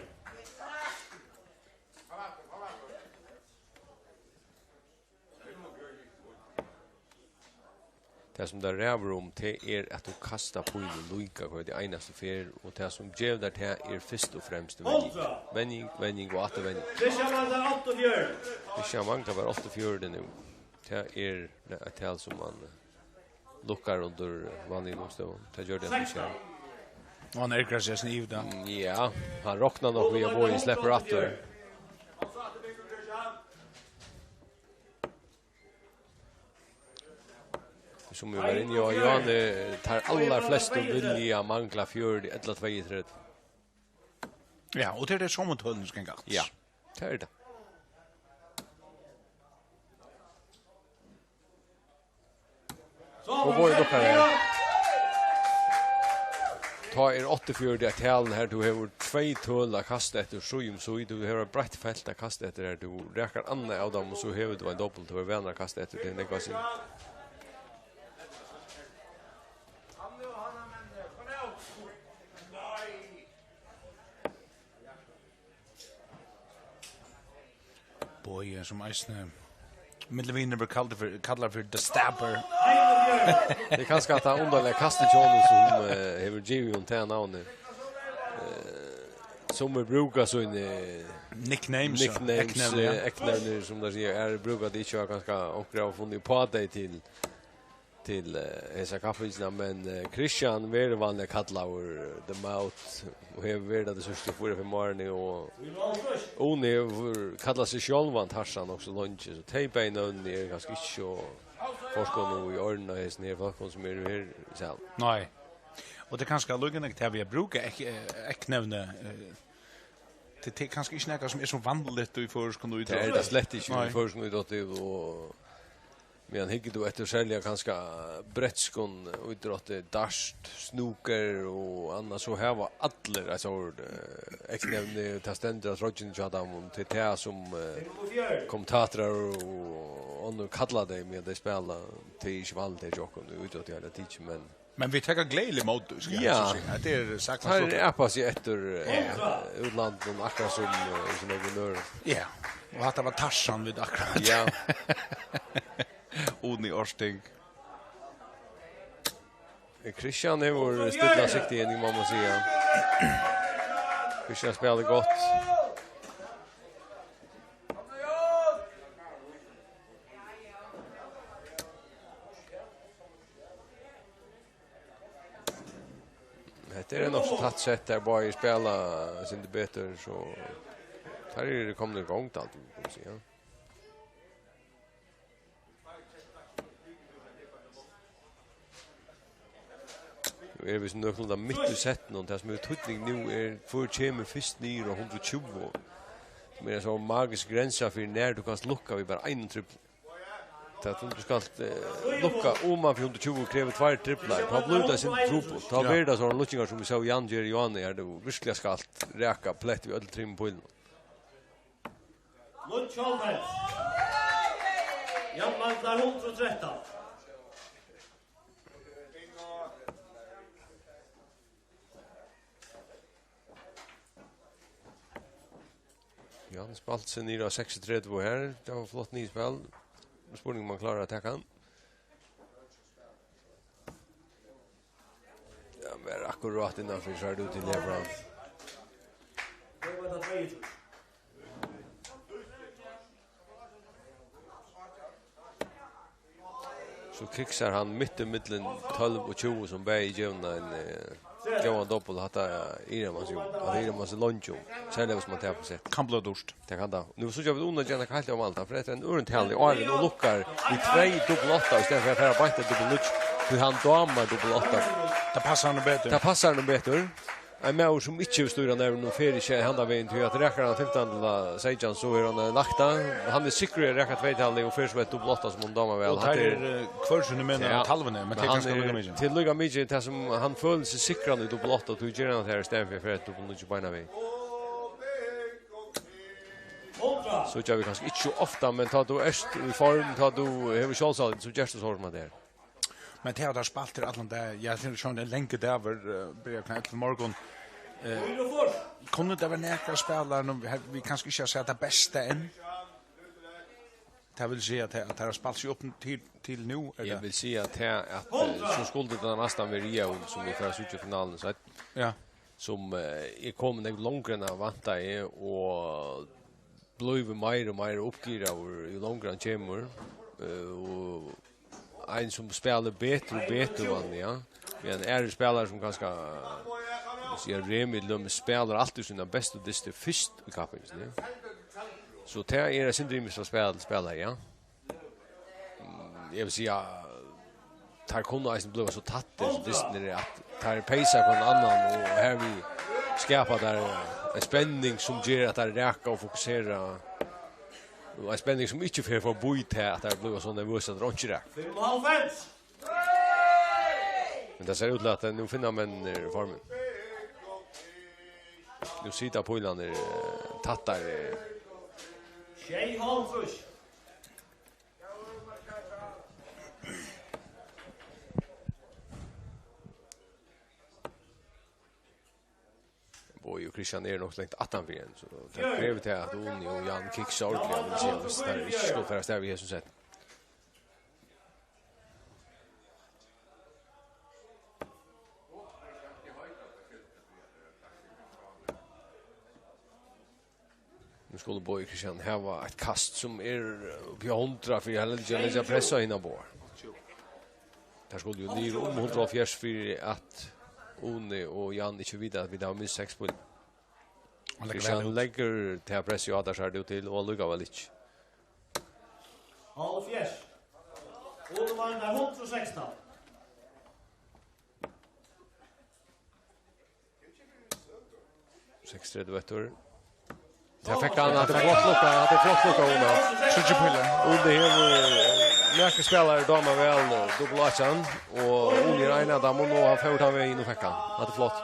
Tað, sum tað ræður um, tað er, at tú kastar pílin líka hvørja einastu ferð, og tað, sum gevur tær tað, er fyrst og fremst venjing. Venjing, venjing og aftur venjing. Christian manglar áttaogfjøruti. Christian manglar bara áttaogfjøruti nú. Tað er eitt tal, sum man, eh, lukkar undir vanligum umstøðum. Tað gjørdi hann ikki her. Og hann ergrar seg sniv, da. Mm, ja, hann roknar nokk við, at Bogi sleppur aftur. Sum vit vóru inni á, Johanne, tær allar flestu vilja mangla fjøruti ella tveyogtretivu. Ja, og tað eru tey somu tølini, sum ganga aftur. Ja, tað er tað. Og Bogi lukkar her. Tá er áttaogfjøruti eitt tal her, tú hevur tvey tøl at kasta eftir, síð um síð, tú hevur eitt breitt felt at kasta eftir her, tú rakar annað av teimum, og so hevur tú ein dobbul, tú hevur vanar at kasta eftir, tað er nógv at siga. Bogi, sum eisini millum vinir verður kaldur fyri, kallaður fyri The Stabber. Tað er kanska at tað undarliga kastið hjá honum, sum, eh, hevur givið honum tað navnið. Eh, sum er brúkað síni nicknames, ja. Nicknames, eyknevni, eh, eyknevni, sum teir siga, er brúkað, tað ikki var kanska onkur hevur funnið upp á tey til, til, eh, hesa kappingina, men, eh, Christian verður vanliga kallaður, eh, The Mouth, og hevur verið tað tey síðstu fýra, fimm árini, og Uni hevur kallað seg sjálvan Tarzan nokk so leingi, so tey bæði nøvnini eru kanska ikki so forkunn í oyruni á hesum her fólkum, sum eru her í salin. Nei. Og tað er kanska líka nógv tað við at brúka eyknevni, eh, Tað, tað er kanska ikki nakað, sum er so vanligt í føroyskum ítrótti. Tað er tað slett ikki í... Nei. Føroyskum ítrótti, og meðan hyggur tú eftir serliga kanska bretskum ítrótti, dart, snooker og annað, so hava allir eitt sovorðið, eh, eyknevni, tað stendur á troyggjuni hjá teimum, og tað er tað sum, eh, kommentatorar og onnur kalla tey, meðan tey spæla. Tað er ikki vanligt hjá okkum í ítrótti, heila tikið, men Men vit taka gleðiliga ímóti, skal eg... Ja. So siga. Tað er sagt. Teir apa seg eftir, eh, útlandinum, akkurát sum, eh, sum okkara nørd. Ja, og hatta var Tarzan vit akkurát. Ja. Uni Ørting. Eh, Christian hevur stillað siktið inni, má man siga. Christian spælir gott. Hetta er nokk so tætt sett, har báðir spæla eitt sindur betur, so teir eru komnir í gongd, alt, kann man siga. Nú eru vit so nøkulunda mitt í settinum, tað sum hevur týdning nú er, hvør kemur fyrst niður á hundrað og tjúgu, sum er ein so magisk grensa fyri, nær tú kanst lukka við bara einum tripli. Tað sum tú skalt, eh, lukka oman fyri hundrað og tjúgu krevur tveir triplar. Tá blívur tað eitt sindur trupult. Tá... Ja. Verður tað sovorðnar lukkingar sum vit sóu Jan gera í Johanne, har tú virkuliga skalt raka plett við øllum trimum pílunum. Lukk hálvfems. Jan manglar hundrað og trettan. Ja, hann spældi seg niður á seksogtretivu her. Tað var flott niðurspæl. Spurning um hann klárar at taka hann. Akkurát innanfyri, so er tað út til herfrá. So kiksar hann mitt ímillum tólv og tjúgu, sum bæði geva ein, eh, góðan dobbul. Hatta ivist eg, hatta ivist eg leingi um. Serliga hvis man tapar sett. Kann blíva dýrt. Tað kann tað. Nú síggja vit Una gera nakað heilt óvant. Hann fer eftir einum øðrum tali, áðrenn hann lukkar við tvey dobbul átta í staðin fyri at fara beint til dobbul níggju. Tí hann dámar dobbul átta. Tað passar honum betur. Tað passar honum betur. Ein maður sum ikki hevur stýrað nervunum fer ikki handan vegin, tí at rakar hann fimtan til seytjan, so er hann, eh, lagt av. Hann er sikkur í at raka tvey talið og fer so eitt dobbul átta sum hann dámar væl. Og hatta tær er, eru, eh, hvør síni menn, ja, av talvuni, men men tað er hann kanska er líka mikið. Til líka mikið tað sum hann følir seg sikran í dobbul átta, tí ger hann tað her í staðin fyri at fara eitt dobbul níggju beinan vegin. So gera vit kanska ikki so ofta, men tá tú ert í form, tá tú hevur sjálvsálit, so gerst tú so sum hatta her. Men tað hava teir spælt her allan dag. Ja, tað er sjón, ein langur dagur, eh, byrjar klokkan ellivu í morgun. Eh, kunnu tað vera nakrir av spælarunum, har vit kanska ikki hava sæð tað besta enn? Tað vil siga at, at teir hava spælt seg upp til, til nú, er tað? Eg vil siga at, at, eh, so skuldi tað næstan verið jøvnt, sum vit fara at síggja í finaluni, so at, ja, sum, eh, er komin nógv longri enn eg væntaði, og blívur meir og meir uppgiraður, jú longri hann kemur, eh, og ein sum spælir betur og betur, vanliga, ja. Men aðrir spælarar sum kanska, siga Remi til dømis, spælir altíð sínar bestu dystir fyrst í kappingini, ja. So tað er eitt sindur ymiskt frá spæl til spæl, ja. Mm, eg vil siga, teir kunnu eisini blíva so tættir, so dystirnir, at teir peysa hvønn annan, og hervið skapa teir ein spenning, sum ger at teir raka og fokusera, og ein spenning, sum ikki fer forbí tað, at teir blíva so nervøsir, at teir einki raka. Fimmoghálvfems. Men tað sær út til, at nú finna menn formin. Nú sita pílarnir, eh, tættari. Sjeyoghálvtrýss. Bogi og Kristian eru nokk langt aftanfyri enn, so tað krevur tað, at Uni og Jan kiksa ordiliga, vil siga, viss teir ikki skulu fara avstað við hesum sett. Nú skulu Bogi Kristian hava eitt kast, sum er, eh, uppi á hundrað, fyri at leggja, leggja press á hinar báðar. Teir skulu jú niður um hundrað og hálvfjerðs fyri at Uni og Jan ikki vita, at vit hava minst seks pílar. Hann leggur væl út. Kristian leggur tað pressið á, teir sær tað út til, og allíkavæl ikki. Hálvfjerðs. Uni vann hundrað og sekstan. Seksogtretivu eftir. Tað fekk hann, hatta er flott lukka, hatta er flott lukka, Uni. Tríggir pílar. Uni hevur nakrar spælarar dámar væl, eh, dobbul átjan, og Uni er ein av teimum, og hann fór tann vegin og fekk hann. Hatta er flott.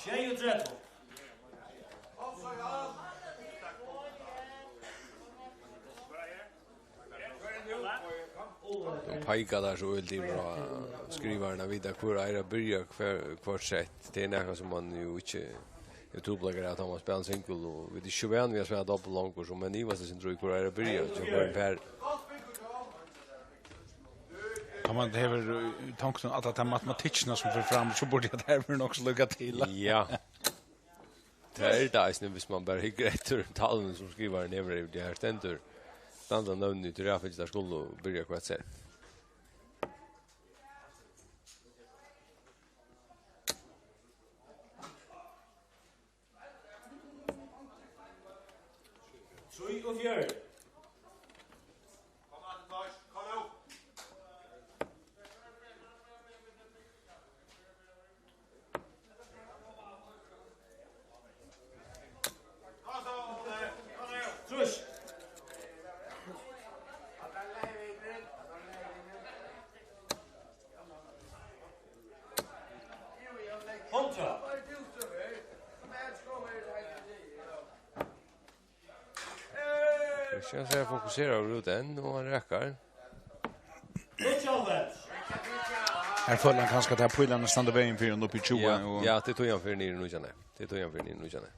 Sjeyogtretivu. Nú peika teir so øgiliga yvir á skrivararnar, vita hvør eigur at byrja hvør, hvørt sett. Tað er nakað sum mann jú ikki hevur trupulleikar av, tá mann spælir single, og vit eru ikki van við at spæla dobbul longur, so menn ivast eitt sindur í, hvør eigur at byrja, so hvør er ferdig. Tá mann hevur, eh, í tonkunum alla ta matematikkina sum fer fram, so burdi tað her verið nokk so líka til. Ja. Tað er tað eisini, viss mann bara hyggur eftir talvuni sum skrivarin hevur yvir tað her stendur. Standa nøvnini í tí raðfylgju, teir skulu byrja hvørt sett. Trýogfjøruti. Trýss. Hundrað. Kristian sær fokuseraður út enn, og hann rakar. Her følir hann kanska, at her pílarnar standa vegin fyri hann upp í tjúgu, ja, og ja, tað er tí hann fer niður í nítjan. Tað er tí hann fer niður í nítjan.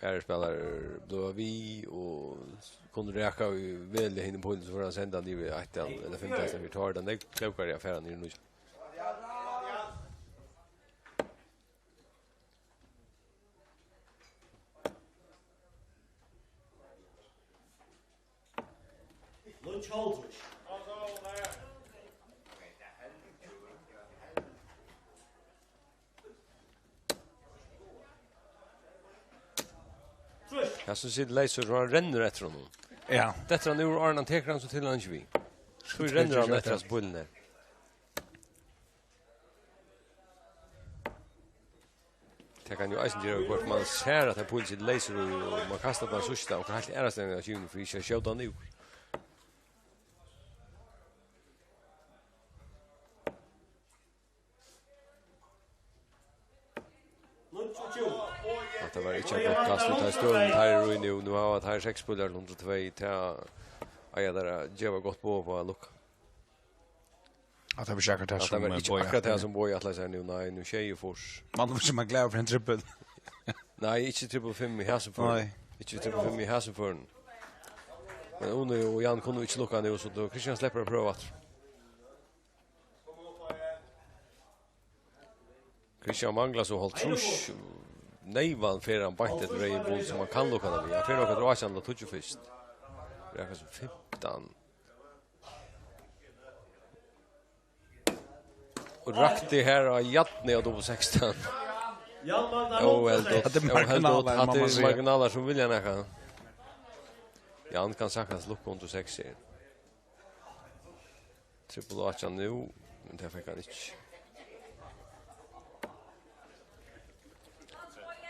Aðrir spælarar blíva við og kunnu raka í velið hinum pílin, so fer hann senda hann yvir eitt ella fimm tað, fyri tá er tað nógv klókari at fara niður í nýggjan. Níggjuoghálvtrýss. Ja, so situr leysur, og hann rennur eftir honum. Ja. Dettur hann úr, áðrenn hann tekur hann, so telur hann ikki við. So rennur hann eftir hasum pílin har. Tað kann jú eisini gera, hvørt man sær, at ein pílur situr leysur, og man kastar tann síðsta, og heilt aðrastaðni á skíðuni fyri ikki at skjóta hann yvir. Hatta var ikki eitt gott kast, og tað er støðan, teir eru í nú. Nú hava teir seks pílar til hundrað og tvey, tað eiga teir at geva gott boð upp á at lukka. At tað var ikki akkurát tað, sum, eh, Bogi ætlaði sær. At tað var ikki akkurát tað, sum Bogi ætlaði sær nú. Nei, nú sjeyogfýrs. Man var ikki man glaður fyri ein trippul. Nei, ikki trippul fimm í hasum førinum. Nei. Ikki trippul fimm í hasum førinum. Men Uni og Jan kunnu ikki lukka nú, so tá Kristian sleppur at prøva aftur. Kristian manglar so hálvtrýss. Neyvan fer hann beint eftir reyðum píl, sum hann kann lukka hann við. Hann fer nokk eftir átjan ella tíggju fyrst. Rakar sum fimtan. Og rakti her á jarnið á dubbul sekstan. Óheldigt. Hatta er marginalar, hatta er marginalar, sum vilja nakað. Jan kann saktans lukka undir seks her. Trippul átjan nú, men tað fekk hann ikki.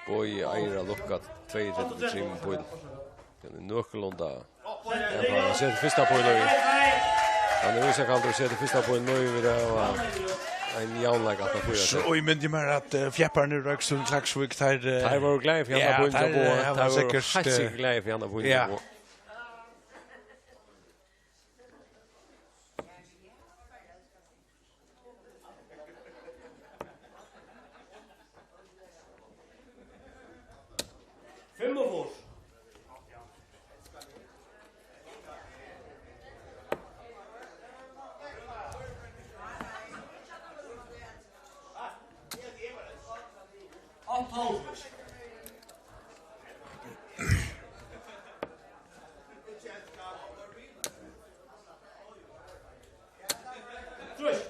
Bogi eigur at lukka tveyogtretivu við trimum pílum. Tað er nøkulunda. Ja, hann setir fyrsta píl í. Hann er vísakaldur og setir fyrsta píl í, við tað var ein javnleik aftan fyri. So, og eg myndi meg at, eh, fjepparnir í Klaksvík, teir, eh, teir vóru glaðir fyri handa pílin, ja, teir, eh, teir vóru sikkurt, heilt, eh, sikkurt glaðir fyri handa pílin, ja. Fimmogfýrs. Áttaoghálvtrýss. Trýss.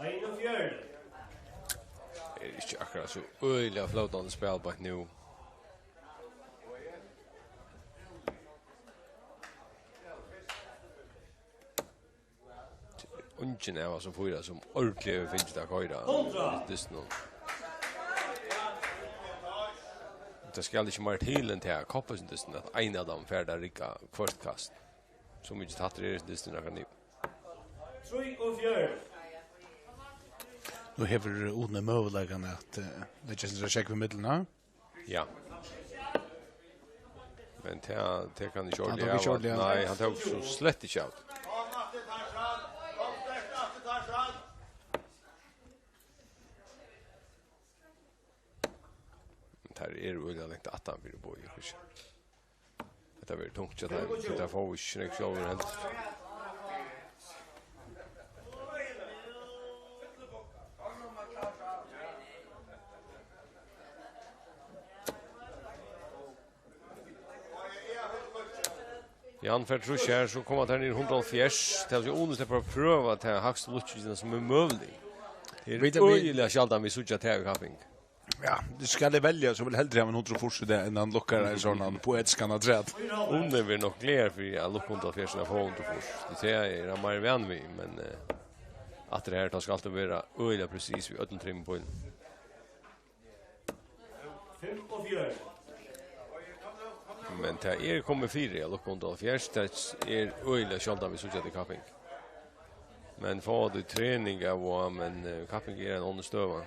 Einogfjøruti. Er ikki akkurát so øgiliga flótandi spæl beint nú. Eingin av hasum fýra sum ordiliga hevur fingið tað at koyra í dystinum. Tað skal ikki meir til enn tað, koppa seg í dystin, at ein av teimum fær tað at rigga hvørt kast. So mikið tættur er hesin dystur nakað nú. Trýogfjøruti. Nú hevur Uni møguleikan at, eh, leggja seg sjógv ímillum, ha? Ja. Men tað, tað kann ikki ordiliga. Hann tók ikki ordiliga av. Nei, hann tók so slett ikki av. Teir eru øgiliga langt aftan fyri Bogi, Kristian. Hetta verður tungt hjá teimum, tí teir fáa ikki nógv sjálvir heldur. Ja, hann fær trýss her, so koma teir niður hundrað og hálvfjerðs. Tað er jo Uni sleppur at prøva at taka hægstu lukkingina sum er møgulig. Tað er øgiliga sjaldan vit síggja tað í kapping. Ja, tú skalt velja, so vil heldur hava ein hundrað og fýrs í dag, enn hann lukkar ein sånn poetiskan afturat. Uni verður nokk glaður fyri at lukka hundrað og hálvfjerðs enn at fáa hundrað og fýrs. Tað er hann meira van við, men, eh, aftur her, tá skalt tú vera øgiliga presis við øllum trimum pílum. Men tað er komið fyri at lukka hundrað og hálvfjerðs, tað er øgiliga sjáldan vit síggja tað í kapping. Men fáa tey trening av og á, men, eh, kapping er ein onnur støða.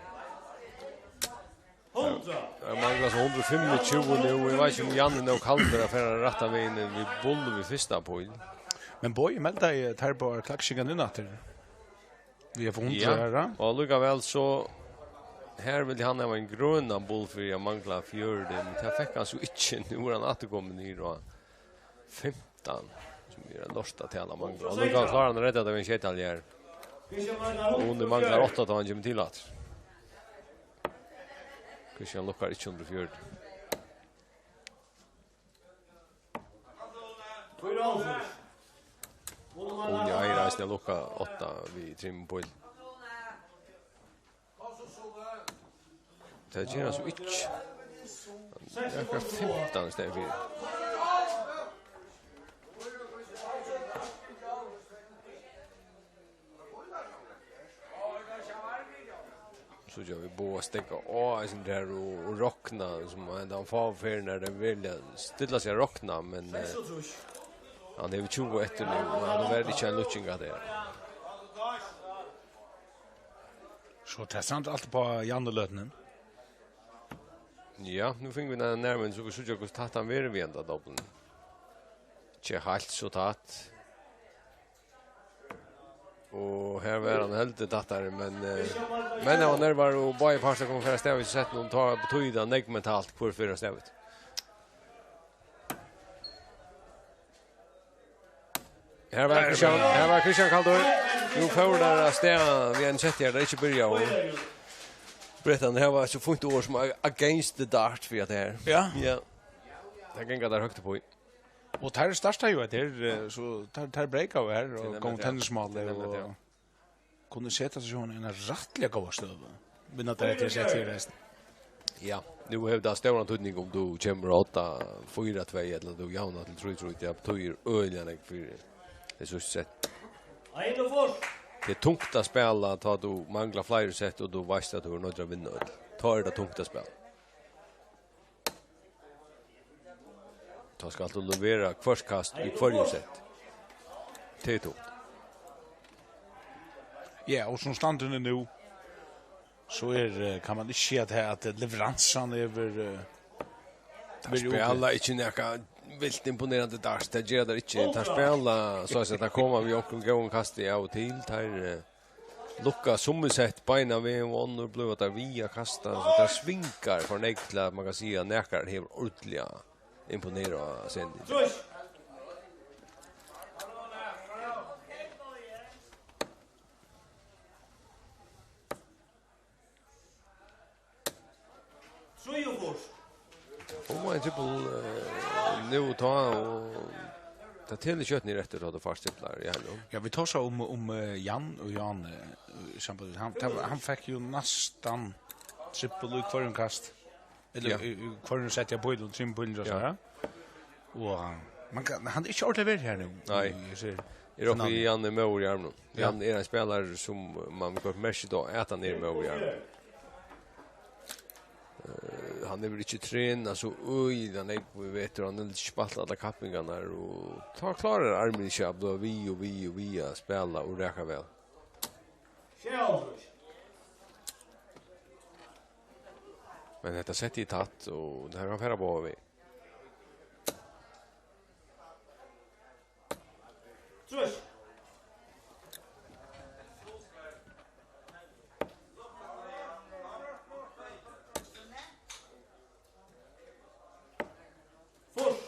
Hundrað. Her manglar so hundrað og fimmogtjúgu nú. Eg veit ikki um Jan er nóg kaldur at fara rætta vegin inn við Bull við fyrsta píl. Men Bogi meldaði, at teir báðir klakkingarnir inn aftur. Vit hava fingið Ja, hundrað her, ja. Og allíkavæl so, her vildi hann hava ein grønan Bull fyri at mangla fjøruti, men tað fekk hann so ikki. Nú er hann afturkomin niður á fimtan, sum er ein lort at tala um. Og nú kann klára hann at redda tað við ein sjeytalju her. Og nú manglar átta, tá hann kemur til aftur. Kristian lukkar ikki hundrað og fjøruti. Unni eigur eisini at lukka átta við trimum píl. Tað ger hann so ikki. Hann rakar fimtan í staðin fyri. So gera vit Boga steðga á eisini har og, og rokna, sum henda fáu ferðirnar, tað er veruliga stilla seg at rokna, men, eh, hann hevur tjúgu eftir nú, og hann er ikki ein lukking at tað. So tað standa alt upp á Jan í løtuni. Ja, nú fingu vit ein nærmynd, so vit síggja, hvussu tætt hann verður við henda dobbultin. Ikki heilt so tætt. Og her var hann heldur tættari, men, eh, menn hava nervar, og báðir partar koma at fara av stað við settinum, og tá betýðir tað nógv mentalt, hvør fer av stað við. Her var Kristian, her var Kristian kaldur. Nú fór hann av stað við ein setti her, tað ikki byrjaði. Brettan, her var so fínt orð sum a-, against the dart fyri at tað her. Ja. Ja. Tað ganga teir høgt upp í. Og teir starta jo eftir, eh, so teir, teir breaka jo her, og nemliga koma tað. Tennismál, tað er nemliga og tað. Kunnu seta seg sjálvan í eina rættiliga góða støðu. Vinna teir eftir sett her resten. Ja, nú hevur tað stóran týdning um tú kemur á átta fýra tvey ella tú javnar til trý trý. Tað betýðir øgiliga nógv fyri tað síðsta sett. Ein og fýrs. Tað er tungt at spæla, tá tú manglar fleiri sett og tú veitst at tú er noyddur at vinna øll. Tá er tað tungt at spæla. Tá skalt tú levera hvørt kast í hvørjum sett. Tað er tungt. Ja, og sum standurin er nú, so er, eh, kann man ikki siga at, at leveransan er, eh, teir verið spæla úti. Ikki nakað vilt imponerandi dart, tað gera teir ikki. Teir spæla, so at siga, teir koma við onkrum góðum kasti av og til. Teir, eh, lukka summi sett beinan veg, og onnur blíva teir við at kasta, so tað svingar for nógv til at man kann siga, at nakar hevur ordiliga imponerað á scenen. Trýogfýrs. Hon var ein trippul, eh, nú tá, og tað telur skjótt niður eftir, tá tú fært triplar í hálvum. Ja, vit tosa um, um, eh, Jan og Jan, eh, í samband við, hann, tað var, hann fekk jo næstan trippul í hvørjum kast. Ella ja. Í, í hvørjum setti av pílum, trimum pílum, ja. Og hann, man kann, hann er ikki ordiliga verið her nú. Nei. Eg sigi, eg rokni finalen. Jan er móður í arminum. Ja. Jan er ein spælari sum man viðhvørt merkir tá, at hann er móður í arminum. Eh, hann hevur ikki trenað so øgiliga nógv í vetur, hann hevur ikki spælt allar kappingarnar, og tá klárar armurin ikki at blíva við og við og við at spæla og raka væl. Sjeyoghálvtrýss. Men hetta settið er tætt, og tað kann fara báðar vegir. Trýss. Fýrs.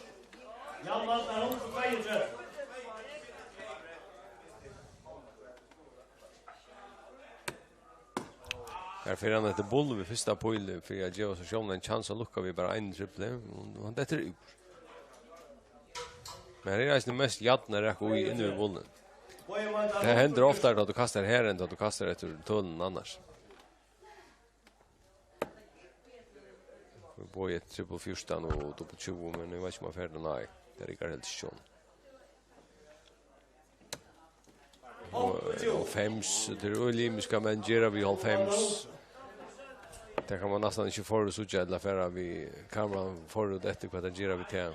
Jan Valdemar, hundrað og tveyogtretivu. Her fer hann eftir bull við fyrsta píli fyri at geva sær sjálvum ein kjans at lukka við bara einum tripli. Og hann dettur út. Men her er eisini mest jarn at raka í inni við bullin. Tað hendir oftari, tá tú kastar her, enn tá tú kastar eftir tølunum annars. Bogi eitt trippul fjúrtan og doppul tjúgu, men eg veit ikki um hann fer tað, nei. Tað riggar helst ikki. Og, eh, hálvfems, tað er øgiliga ymiskt, hvat menn gera við hálvfems. Tað kann man næstan ikki forútsíggja, ella fara við kameraet forút eftir, hvat teir gera við tað.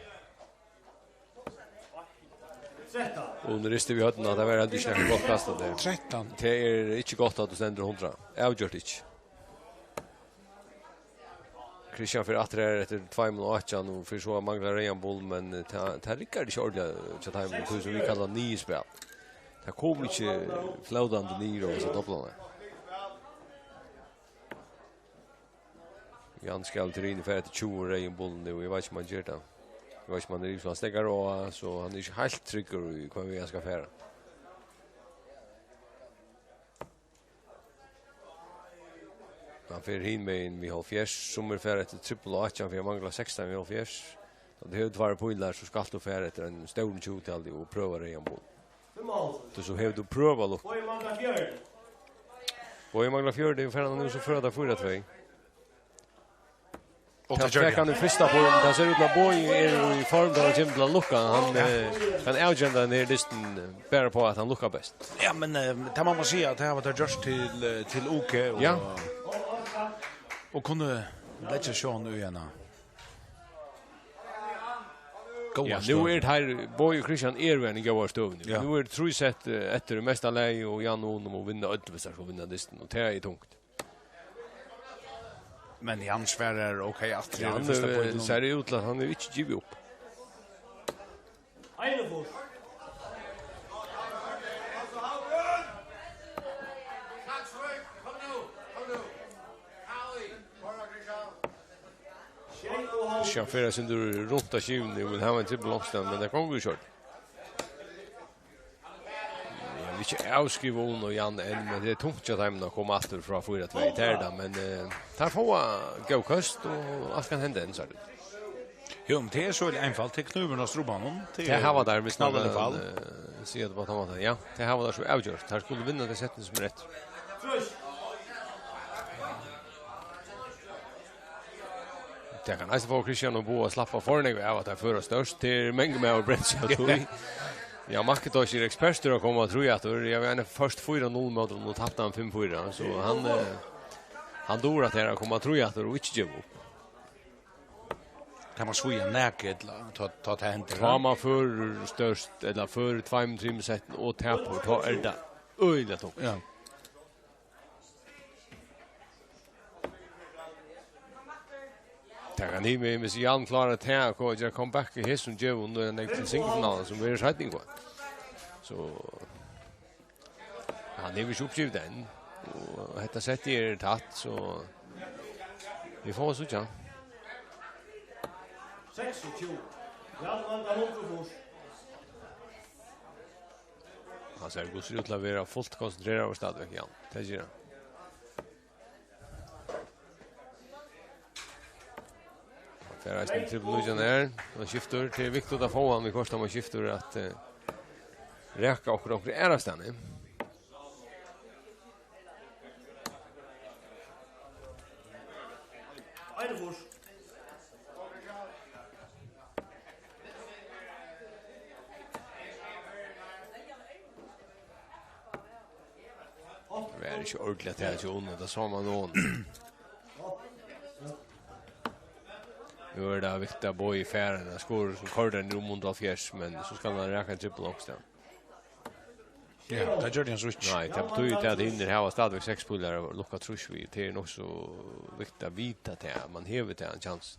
Unni ristir við høvdinum, at tað var heldur ikki nakað gott kast av tær. Trettan. Tað er ikki gott at tú stendur hundrað. Avgjørt ikki. Kristian fer aftur her eftir tveimum og átjan og fer so at mangla reyðan bull, men, eh, tað, tað riggar ikki ordiliga hjá teimum, tí sum vit kalla niðurspæl. Tað kom ikki flótandi niður á hesar doblarnar. Jan skal til Rine fer eftir tjúgu reyðum bullum nú, eg veit ikki um hann ger tað. Eg veit ikki um hann er í, so hann steðgar á, so hann er ikki heilt tryggur í, hvønn veg hann skal fara. Hann fer hin megin við hálvfjerðs, summir fara eftir trippul og átjan fyri at mangla sekstan við hálvfjerðs. Tá tú hevur tveir pílar, so skalt tú fara eftir einum stórum tjúgutalli og prøva reyðan bull. Tí so hevur tú prøvað lukku. Bogi manglar fjøruti, og fer hann nú so føra tað fýra tvey. Og tað gjørdi hann í fyrsta píl, tað sær út til at Bogi er í form, tá hann kemur til at lukka. Hann, ja, eh, kann avgjøra den her dystin, eh, bara på at hann lukkar best. Ja, men, eh, tað má man siga, at tað hava teir gjørt til, eh, til U K, og, ja, og kunnu leggja sjónina í hana. Góða, ja, nú støðu. Er tað her, Bogi og Kristian eru í eini góðari støðu nú. Ja. Nú er trý sett, eh, eftir í mesta lagi, og Jan og Uni mugu vinna øll, viss teir skulu vinna dystin, og tað er tungt. Men Jan svarar ok aftur í, ja, hann, fyrsta, eh, poenginum. Sær út til at hann hevur ikki givið upp. Einogfýrs. Sjálvt fer hann sindur runt á skivuni, men hann var ein trippul onkstaðni, men tað gongur ikki. Eg vil ikki avskriva Uni og Jan enn, men tað er tungt hjá teimum at koma aftur frá fýra tvey. Tað er tað, men, eh, teir fáa góð køst, og alt kann henda enn, sær út. Jú, men tað er so einfalt. Tað er knívurin á strupanum. Tað hava teir, viss man knallur kann, fall, eh, siga tað á tann mátan. Ja, tað hava teir so avgjørt. Teir skulu vinna tey settini sum er eftir. Tað kann eisini fáa Kristian og Boga at slappa ov nógv av, at teir føra størst. Tað er mangur maður brent seg av tí. Ja, Macintosh er ekspertur at koma trý aftur. Eg havi eina ført fýra null móti honum og tapt hann fimm fýra. So hann, eh, hann dugir at her koma trý aftur og ikki geva upp. Kann man svíða nakað, ella tá, tá tað hendir? Tá man førir størst, ella førir tveimum, trimum settum og tapir, tá er tað øgiliga tungt. Ja. Tað kann hima, viss Jan klárar tað, at gera comeback í hesum gevum, nú er hann til singulfinalan, sum verður seinni í kvøld. So, hann hevur ikki uppgivið enn, og hetta settið er tætt, so vit fáa síggja. Seksogtjúgu. Jan vann hundrað og fýrs. Hann sær hvussu út til at vera fult konsentreraður stadigvæk, Jan. Tað ger hann. Hann fer eisini trippul nítjan her. Hann skiftir. Tað er viktigt at fáa hann í koyr, tá man skiftir, at, eh, raka okkurt, okkurt aðrastaðni. Einogfýrs. Var ikki ordiliga til at unna, tað sá man nú. Nú er tað viktigt at Bogi fær ein skora sum koyrir niður um hundrað og hálvfjerðs, men so skal hann raka ein trippul okkurt stað. Ja, tað gjørdi hann so ikki. Nei, tað betýðir tað at hinir hava stadigvæk seks pílar og lukka trýss við. Tað er nokk so viktigt at vita tað, man hevur tað, ein kjans.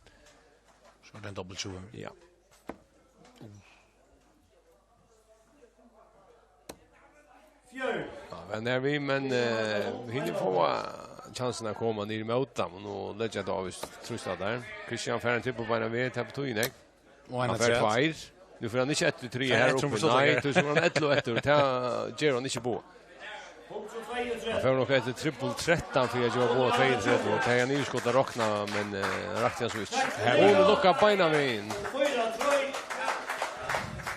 So er tað ein dobbelt tjúgu. Ja. Ja, men er vit, men, eh, hinir fáa kjansin at koma niður ímóti teimum og leggja tað á, viss trýst á tær. Kristian fær ein trippul beinan veg, tað betýðir nógv. Og ein afturat. Hann fær tveir. Nú fer hann ikki eftir trý her uppi. Nei, tú sær hann ellivu eftir. Tað ger hann ikki, Bogi. Hann fær nokk eftir trippul trettan fyri at geva Boga tveyogtretivu. Og tað er hann yvirskot at rokna, men, eh, rakti hann so ikki. Her er hann. Og lukkar beinan vegin.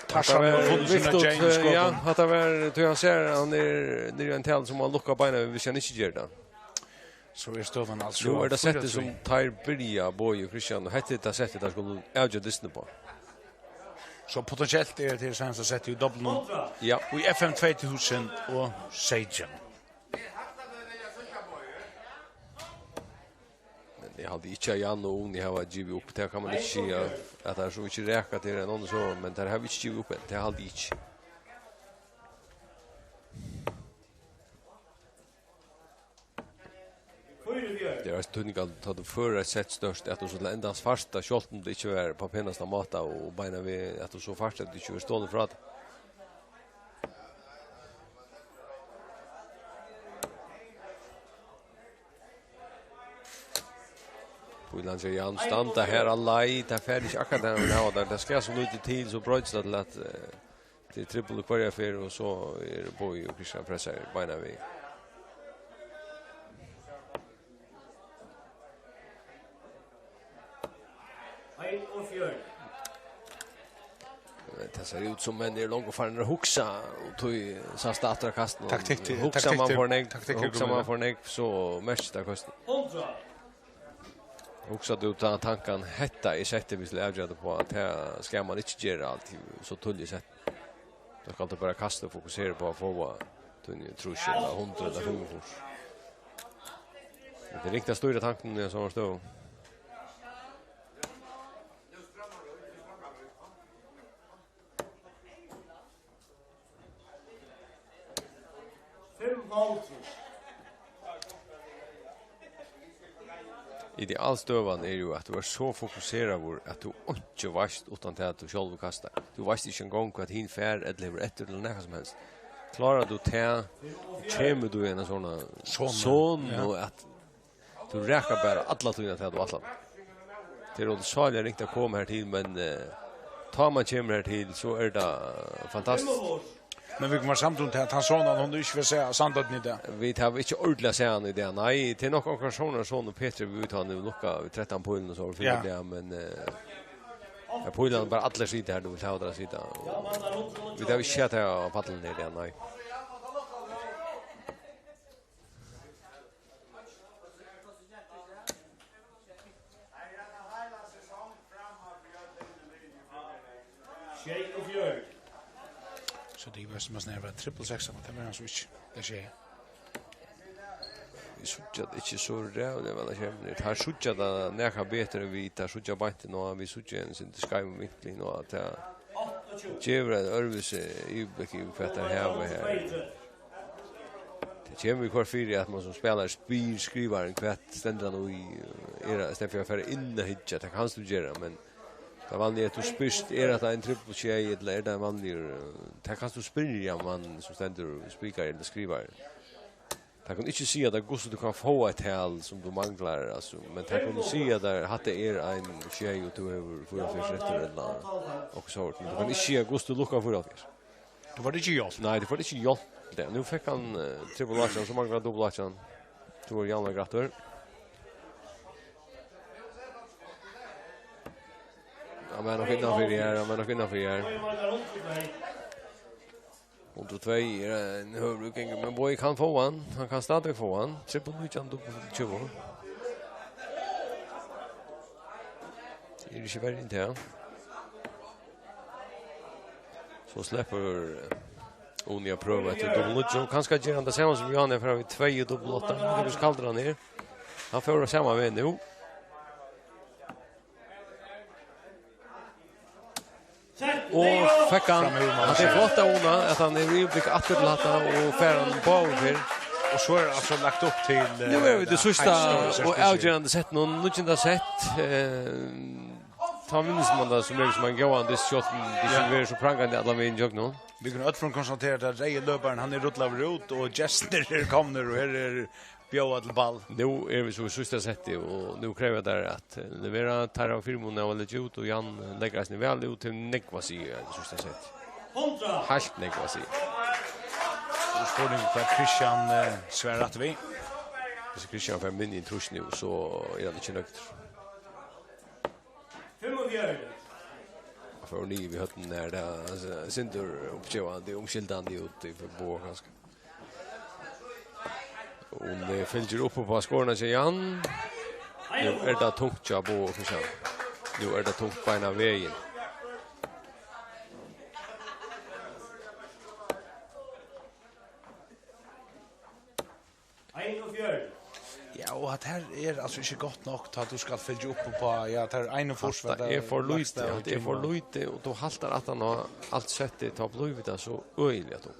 Tarzan hevur funnið sína James, eh, ja, Gordon. Hatta var, tí hann sær, hann er niðri í ein tal sum hann lukkar beinan vegin, viss hann ikki ger tað. So er støðan altso fýra tvey. Nú er tað settið sum teir byrja, Bogi og Kristian, og hetta er tað settið, teir skulu avgera dystin uppá. So potentielt er tað seinasta settið í doblinum. Ja. Og í F M tvey túsund og seytjan. Men eg haldi ikki, at Jan og Uni hava givið upp. Tað kann man ikki siga, at teir so ikki raka til ein annan so, men teir hava ikki givið upp enn. Tað haldi eg ikki. Tað er eisini týdningarmikið, at tú førir eitt sett størst, at tú so til endans fært tað, sjálvt um tað ikki var á penasta máta, og beinanvegin at tú so fært tað, at tað ikki verður stolið frá tær. Pílan hjá Jan standa her á leið, tað fer ikki akkurát, tað hann vil hava har. Tað skal so lítið til, so broytist tað til at, eh, tað er trippul í hvørja ferð, og so er Bogi og Kristian pressaðir beinanvegin. Einogfjøruti. Men tað sær út sum menn eru longu farnir at hugsa, og tí sæst aftur á kastinum. Taktikk til, hugsa taktikk man til, for nógv, taktikk til hugsa man Guðmund. For nógv, so merkist tað á kastinum. Hundrað. Hugsar tú ta tankan, hetta er settið, vit skulu avgera tað uppá, at tað skal man ikki gera alt so tíðliga sett. Tá skalt tú bara kasta og fokusera uppá at fáa tíni trýss ella hundrað ella fimmogfýrs. Men tað er ringt at stýra tankunum í ein sovorðnari støðu. Fimm hálvtrýss. Idealstøðan er jú, at tú ert so fokuseraður, at tú einki veitst uttan tað, at tú sjálvur kastar. Tú veitst ikki eingong, hvat hin fær ella hevur eftir, ella nakað sum helst. Klárar tú tað, kemur tú í eina sovorðna sonu, sonu, ja, og at tú rakar bara alla tíðina tað, tú ætlar. Tað er ólukksáliga ringt at koma her til, men, eh, tá man kemur her til, so er tað fantastiskt. Men vit kunnu vera samd um tað, at hann sonan, hon er ikki við at siga sannleikan í dag. Vit hava ikki ordiliga sæð hann í dag, nei. Tað er nokk okkara sonur, sonur Petur, vit hava nú lukkað við trettan pílum og so, ja, fyri tað, men, eh, ja, pílarnir bara allir sita har, tú vilt hava teir at sita. Og vit hava ikki sæð tað á pallinum her í dag, nei. Sjeyogfjøruti. So tað er, sum man snæra, trippul seks, men tað var hann so ikki. Tað er sjey. Vit síggja tað ikki so ræðuliga væl á skerminum. Teir síggja tað nakað betur enn vit. Teir síggja beint inn á, vit síggja ein sindur skeivum vinkli inn á, at tað gevur eitt øðrvísi yvirblikk yvir, hvat teir hava her. Tað kemur viðhvørt fyri, at man sum spælari spyr skrivaran, hvat stendur hann í, er, í staðin fyri at fara inn at hyggja, tað kanst tú gera, men tað vanliga er, at tú spyrst, er hetta ein trippul sjey, ella er tað ein vanligur, eh, tað kanst tú spyrja mann sum stendur og spikar ella skrivar. Tað kann ikki siga tær, hvussu tú kanst fáa eitt tal, sum tú manglar, altso, men tað kann siga tær, hatta er ein sjey, og tú hevur fýraoghálvfjerðs rættir, ella okkurt sovorðið, men tað kann ikki siga, hvussu tú lukkar fýraoghálvfjerðs. Tú fært ikki hjálp. Nei, tú fært ikki hjálp. Tað, nú fekk hann, eh, trippul átjan, so manglar hann dubbul átjan. Tú er javnleik aftur. Hann var nokk innanfyri her, hann var nokk innanfyri her. Hundrað og tvey er ein høgur útgangur, men Bogi kann fáa hann. Hann kann stadigvæk fáa hann. Trippul nítjan, dubbul tjúgu. Er ikki verri enn tað. So sleppur, eh, Uni at prøva eftir dubbul níggju. Kanska ger hann tað sama sum Johanne, fara við tvey í dubbul átta. Men tað er so kaldur hann er. Hann fer sama veg nú. Og fekk hann. Framúr, man. Tað er flott av Una, at hann er í øyeblikk aftur til hatta og fær hann báðum fyrr. Og so er altso lagt upp til, eh, nú eru vit í tað síðsta heilt stóra og sertifikið. Avgerandi sett, nú níggjunda sett. Eh, Tá minnist man tað sum er sum ein góðan dyst, sjálvt um tað ikki, ja, verður so prangandi allan vegin ígjøgnum. Vit kunnu øll konstatera, at reyði løparin, hann er rullaður út, og gestirnir eru komnir, og her er bjóðað til ball. Nú eru vit so í síðsta setti, og nú krevja teir at, eh, levera, teir hava fyrimun av at leggja út, og Jan leggur eisini væl út til nógv at siga í síðsta setti. Heilt nógv at siga. Og spurning hvat Kristian, eh, svarar aftur við. Hvis Kristian fær minni enn trýss nú, so er hann ikki nøgdur. Fimmogfjøruti. Hann fór niður við høvdinum har, tað er sindur uppgevandi, umskylda út í fyri Boga kanska. Og, eh, fylgir upp á skoruna hjá Jan. Nú er tað tungt hjá Boga og Kristian. Nú er tað tungt beinanvegin. Einogfjøruti. Ja, og at her er altso ikki gott nokk, tá tú skalt fylgja upp á, ja, tað er einogfýrs, hatta er for lítið, hatta er for lítið, og tú haltar aftan á alt settið, tá blívur tað so øgiliga tungt.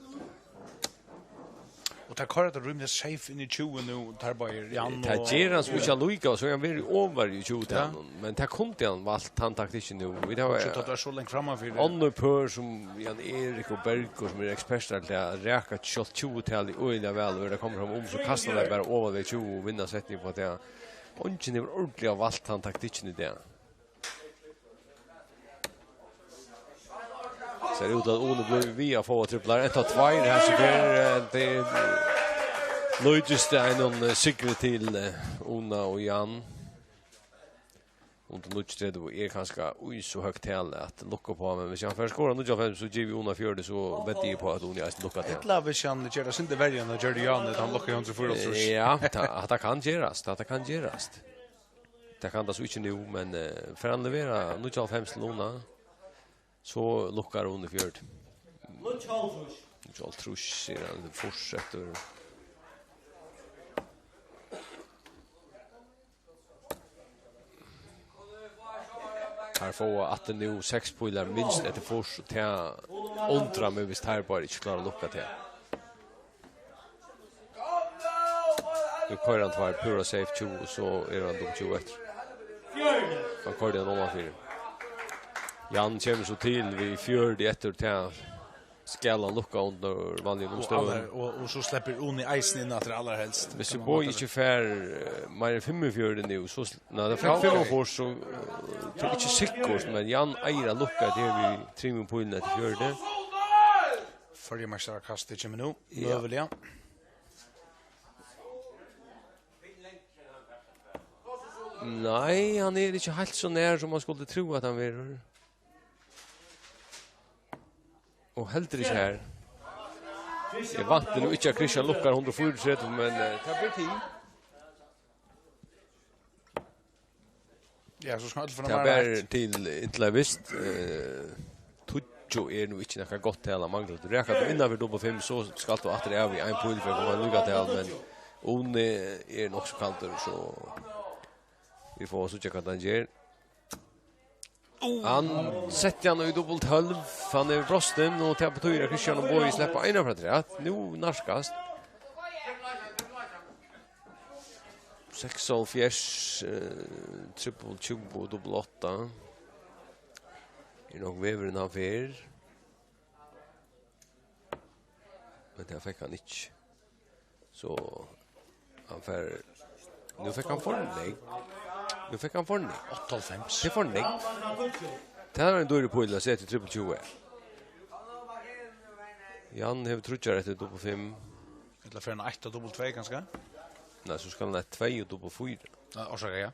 Og tað koyrir tað rímiliga safe inn í tjúgu nú, tær báðar, Jan. Tað og ger hann so ikki allíkavæl, so hann verður í over í tjúgu Ja. tað, men tað kundi hann valt, tann taktikkin nú. Vit hava Ikki tað er so langt framman fyri. onnur pør sum Jan Erik og Bergur, sum eru ekspertar til at raka sjálvt tjúgu talið øgiliga væl, og er tað komið fram um, so kasta teir bara oman við tjúgu og vinna setning på tað. Eingin hevur ordiliga valt tann taktikkin í dag. Sær út at Uni blívur við at fáa triplar. Enda tveir her, so fer, eh, tað nýtist einum, eh, sigri til, eh, Una og Jan. Undir níggjuogtretivu er kanska í so høgt tal at lukka upp á, men hvis hann fær skorað níggjuoghálvfems, so gevur Una fjøruti, so vetti eg på at Uni eisini lukkar til. Ella hvis hann ger tað sindur verri enn hann gjørdi Jan, at hann lukkar í hundrað og fýraoghálvtrýss. Ja, tað, hatta kann gerast, hatta kann gerast. Tað kann tað so ikki nú, men, eh, fer hann levera níggjuoghálvfems til Una, so lukkar Uni fjøruti. Níggjuoghálvtrýss. Níggjuoghálvtrýss, sigur hann, fortsetur. Teir fáa aftur nú seks pílar minst eftir fýrs, og tað undrar meg, hvis teir bara ikki klára at lukka tað. Nú koyrir hann tveir púra safe tjúgu, og so er hann dømdur tjúgu eftir. Hann koyrdi hann omanfyri. Jan kemur so til við fjøruti eftir, tað skal hann lukka undir vanligum Og, umstøðum. Allar, og, og so sleppur Uni eisini inn aftur allarhelst. Hvis Bogi ikki fær, eh, meir enn fimmogfjøruti nú, so sl-, nei, tað fekk fimmogfýrs, so, eh, tað er ikki sikkurt, men Jan eigur at lukka her við trimum pílum eftir fjøruti. Føroyameistaraskast kemur nú, Ja. møguliga. Nei, hann er ikki heilt so nær, sum man skuldi trúð, at hann verður. Og heldur ikki her. Eg vænti nú ikki, at Kristian lukkar hundrað og fýraogtretivu, men, eh, tað ber til. Ja, so skal alt for Tað ber til, inntil vist, eh, tíggju er nú ikki nakað gott tal at mangla. Rakar tú innanfyri dupult fimm, so skalt tú aftur av í ein píl fyri at koma líka til, men Uni er nokk so kaldur, so vit fáa síggja, hvat hann ger. Hann setti hann í dupult tólv, hann er brostin, og tað betýðir, at Kristian og Bogi sleppa eina afturat. Nú nærkast. Seksoghálvfjerðs, eh, trippul tjúgu og dupult átta. Er nokk vegurin hann fer. Men tað fekk hann ikki. So hann fær, nú fekk hann for nógv. Nú fekk hann for nógv. Áttaoghálvfems. Tað er for nógv. Tað er ein dýr píl at seta í trippul tjúgu. Jan hevur tríggjar eftir dupult fimm. Ella fer hann eitt og dupult tvey, kanska? Nei, so skal hann eitt tvey og dupult fýra. Ja, orsaka, ja.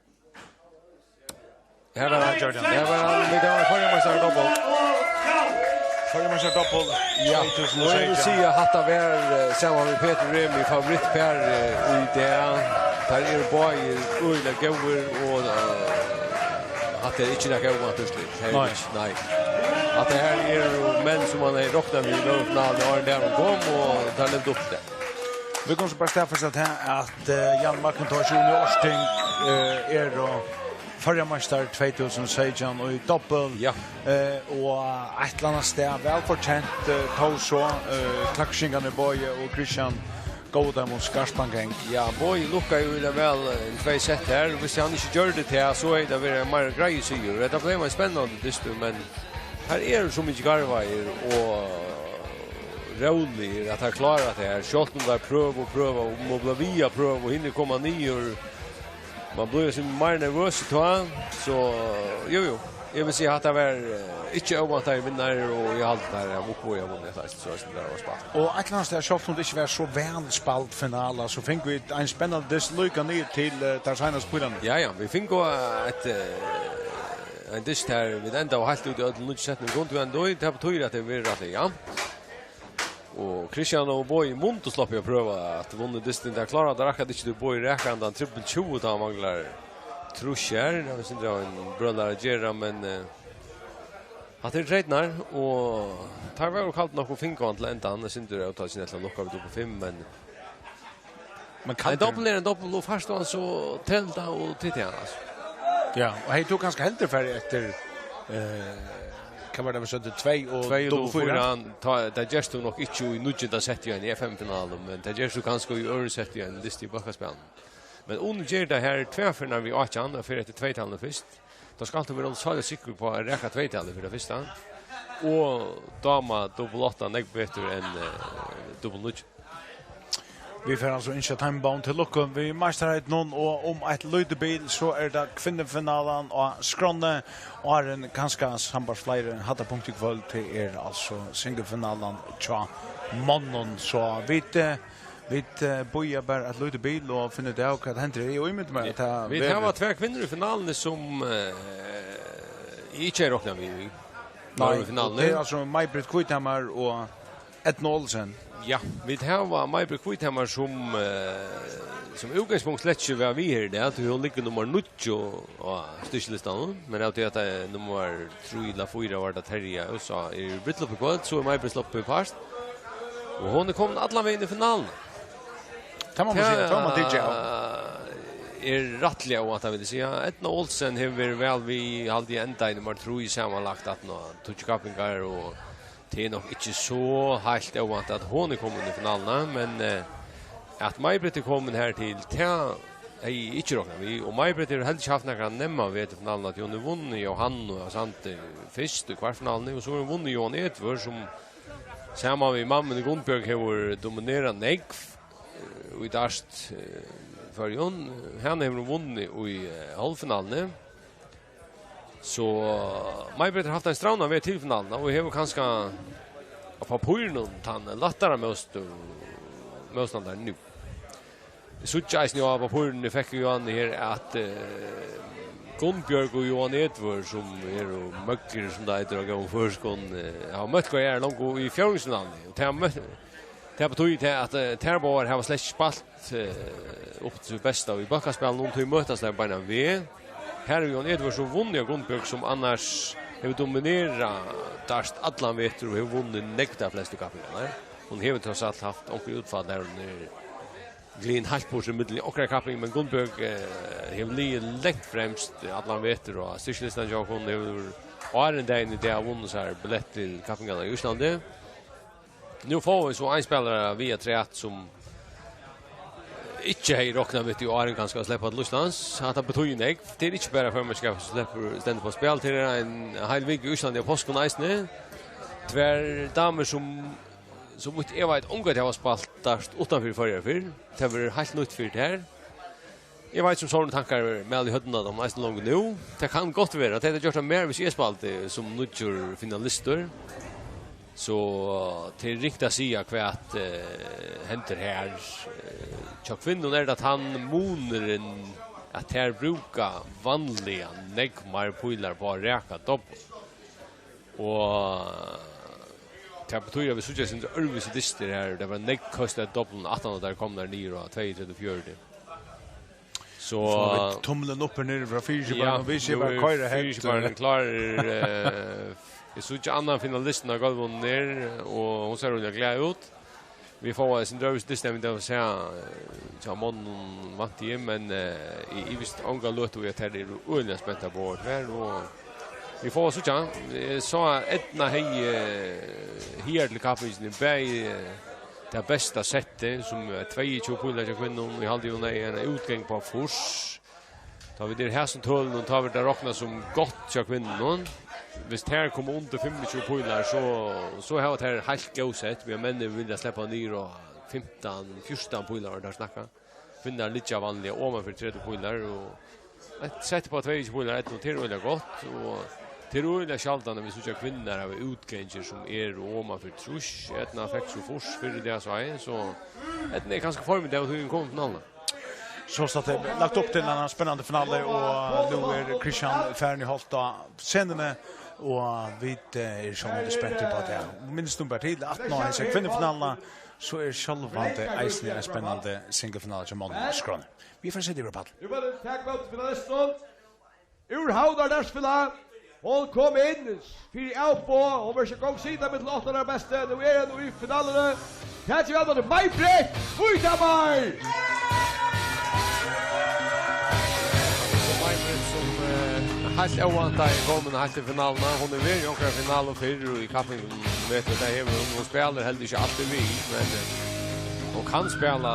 Her var hann, Gjørdi hann. Her var hann, vit hava Føroyameistari dobbul. Føroyameistari dobbul, Ja, tvey túsund og seytjan. Og eg vil siga at hatta var, eh, saman við Petur Remi, favorittpar, eh, í dag. Teir eru báðir øgiliga góðir, og, eh, hatta er ikki nakar óvæntur úrslit. Her er Nei. ikki, nei. Hatta her eru menn, sum man hevði roknað við í finaluni, áðrenn dagurin kom, og teir livdu upp til tað. Vit kunnu so bara staðfesta tað, at, eh, Jan McIntosh og Uni Ørting, eh, eru Føroyameistar tvey túsund og seytjan í dobbul. Ja. Eh, og eitt ella annað stað væl fortjent, eh, tó so, eh, klaksvíkingarnir Bogi og Kristian góvu teimum skarpan gang. Ja, Bogi lukkaði jo øgiliga væl, eh, tvey sett her. Hvis hann ikki gjørdi tað, so hevði tað verið ein meira greiður sigur. Hetta bleiv ein spennandi dystur, men her eru so mikið garvaðir og róligir, at teir klára tað her. Sjálvt um teir prøva og prøva og mugu blíva við at prøva, og hinir koma niður. Man blívur so meira nervøs tá, so, jú, jú. Eg vil siga, at tað var, eh, ikki óvæntaðir vinnarar, og eg haldi, at teir hava uppborið, hava vunnið, so, so, so, tað var spælt. Og eitt ella annað stað, sjálvt um tað ikki var so væl spæld finala, so fingu vit ein spennandi dyst líka niður til, eh, teir seinastu pílarnar. Ja, ja, vit fingu eitt, eh, ein dyst her, vit endaðu heilt út í øllum níggju settunum, kundu vit endaðu í, tað betýðir, at tað verður rættiliga javnt. Og Kristian og Bogi mundu sloppið at prøva at vunna dystin. Teir kláraðu tað akkurát ikki, tí Bogi rakar hann trippul tjúgu, tá hann manglar trýss her. Tað var eitt sindur av ein brølar at gera, men, eh, hatta eru treytirnar, og teir vóru kaldir nokk og fingu hann til endan. Eitt sindur av tá sinn ætla at lukka við dupult fimm, men Men ein dobbul er ein dobbul, og fært tú hann, so telur tað og til tað, altso. Ja, og hevði tú kanska heldur farið eftir, eh, Hvat var tað, vit søgdu, tvey og tvey og dupult fýra? Fýra, tá, tað gerst tú nokk ikki í níggjunda sett í ein F M-finalu, men tað gerst tú kanska í øðrum sett í ein dysti í bólkaspælinum. Men Uni ger tað her tvær ferðir við átjan, og fer eftir tveytalið fyrst. Tá skalt tú vera sera sikkur uppá at raka tveytalið fyri tað fyrsta. Og dáma dupult átta nógv betur enn, eh, dupult níggju. Vit fara altso ynskja teimum báðum til lukku við meistaraheitið, og um eitt lítið bil, so er tað kvinnufinalan á skránni. Áðrenn kanska sambært fleiri hæddarpunkt í kvøld, tað er altso singulfinalan hjá monnum. So vit, eh, vit, eh, bíða bara eitt lítið bil og finna út av, hvat hendir. Eg ímyndi mær, at tað Vit verður hava tvær kvinnur í finaluni, sum, eh, ikki er roknað við í Nei, finaluni. Og tað er altso Maj-Britt Kvithamar og Eydna Olsen. Ja, vit hava Maj-Britt Kvithamar, sum, eh, sum útgangspunkt slett ikki var við her í dag, tí hon liggur nummar níggju á styrkilistanum, men av tí at tað er nummar trý ella fýra var tað Terja Ósa er í brúdleyp í kvøld, so er Maj-Britt sloppin í part. Og hon er komin allan vegin í finaluna. Tað má man siga, tað má man tykja av. Tað er rættiliga óvæntað, vil eg siga. Eydna Olsen hevur verið væl við, haldi eg, enda í nummar trý samanlagt aftaná tíggju kappingar, og tað er nokk ikki so heilt óvæntað, at hon er komin í finaluna, men, eh, at Maj-Britt er komin her til, tað hevði eg ikki roknað við, og Maj-Britt hevur heldur ikki havt nakran nemman við til finaluna, at hon hevur vunnið Jóhannu á Sandi fyrst í kvartfinaluni, og so hevur hon vunnið Jóhan Edvard, sum saman við mammuni Gunnbjørg hevur dominerað nógv, eh, í dart, eh, Føroyum. Hana hevur hon vunnið í, eh, hálvfinaluni. So, eh, Maj-Britt hevur havt ein strævnan veg til finaluna og hevur kanska á pappírinum tann lættara mótstur-, mótstandaran nú. Eg síggi eisini á pappírinum, eg fekk í Jóhannu her, at, eh, Gunnbjørg og Jóhan Edvard, sum eru møggur, sum tað eitur á góðum føroyskum, eh, hava møtt hvørja aðra longu í fjórðingsfinaluni. Og tað mø-, tað betýðir tað, at, eh, tær báðar hava slett ikki spælt, eh, upp til sítt besta í bólkaspælinum, tí møtast tær beinan veg. Her er Jóhan Edvard, sum vunnið av Gunnbjørg, sum annars hevur dominerað dart allan vetur og hevur vunnið nógv tær flestu kappingarnar. Hon hevur tross alt havt onkur útfall, har hon er glin heilt burtur millum okkara kapping, men Gunnbjørg, eh, hevur ligið langt fremst allan vetur, og styrkilistanum hjá okkum hevur áðrenn dagin í dag vunnið sær billett til kappingarnar í Íslandi. Nú fáa vit so ein spælara við afturat, sum ikki hevði roknað við í ár, kanska at sleppa til Íslands. Hatta betýðir nógv. Tað er ikki bara førmannskapið, sum sleppur, stendur á spæli. Tað er ein heil vika í Íslandi á páskum eisini. Tvær damur, sum, so vítt eg veit, ongantíð hava spælt dart uttanfyri Føroyar fyrr. Tað verður heilt nýtt fyri tær. Eg veit, sum sovorðnir tankar eru í høvdinum á teimum eisini longu nú. Tað kann gott vera, at tað hevði gjørt tað meir, hvis eg spældi sum nýggjur finalistur. So, eh, tað er ringt at siga, hvat, eh, hendir her. Eh, hjá kvinnum er tað tann munurin, at tær brúka vanliga nógv meir pílar upp á raka dobbul. Og tað betýðir, at vit síggja eitt sindur øðrvísi dystir her. Tað var nógv køst av dobbulum, aftan at tær komnar niður á tveyogtretivu fjøruti. So, fáa vit tummilin upp her niðri frá fyriskiparanum, ja, og vit siga bara, koyr ahead. Fyriskiparin klárur, eh, eg síggi annan finalistin á gólvinum her, og hon sær øgiliga glað út. Vit fáa eitt sindur øðrvísi dystir, enn vit hava sæð, eh, hjá monnum, vænti eg, men, eh, eg ivist onga løtu í, at tær eru øgiliga spentar báðar tvær, og vit fáa síggja. Eg sá, at Eydna hevði, eh, higar til kappingina, bæði, eh, tað besta settið, sum er tveyogtjúgu pílar hjá kvinnum, og eg haldi, hon hevði eina útgang á fýrs. Tá vit eru í hesum tølunum, tá verður tað roknað sum gott hjá kvinnunum. Hvis tær koma undir fimmogtjúgu pílar, so, so hava tær heilt góð sett, men menn vilja sleppa niður á fimtan, fjúrtan pílar, var tað snakk um. Kvinnur liggja vanliga oman fyri tretivu pílar, og eitt sett upp á tveyogtjúgu pílar, eitt, og tað er øgiliga gott, og tað er øgiliga sjaldan, at vit síggja kvinnur hava útgangir, sum eru oman fyri trýss. Eydna fekk so fýrs fyrr í dag, sá eg, so Eydna er kanska í formi, tað er, at hon er komin til finaluna. So er tað lagt upp til ein spennandi finali, og nú er Kristian farin í holt á scenuni, og vit, eh, eru sjálvandi spent upp á tað. Minnist um bara til, at nú hesa kvinnufinaluna, so er sjálvandi eisini ein spennandi singulfinala hjá monnum á skránni. Vit fara at seta yvir á Pall. Nú verður takað móti finalistunum. Úr Havnar Dartsfelags. Hon kom inn fyri avboð. Hon var ikki gong sita millum átta bestu. Nú er hon í finaluni. Takið væl móti Maj-Britt Kvithamar. Maj-Britt, sum, eh, Heilt óvæntað er komin heilt til finaluna. Hon hevur verið í onkra finalu fyrr í kappingum, veit tú, tað hevur hon. Hon spælir heldur ikki altíð við, men, eh, hon kann spæla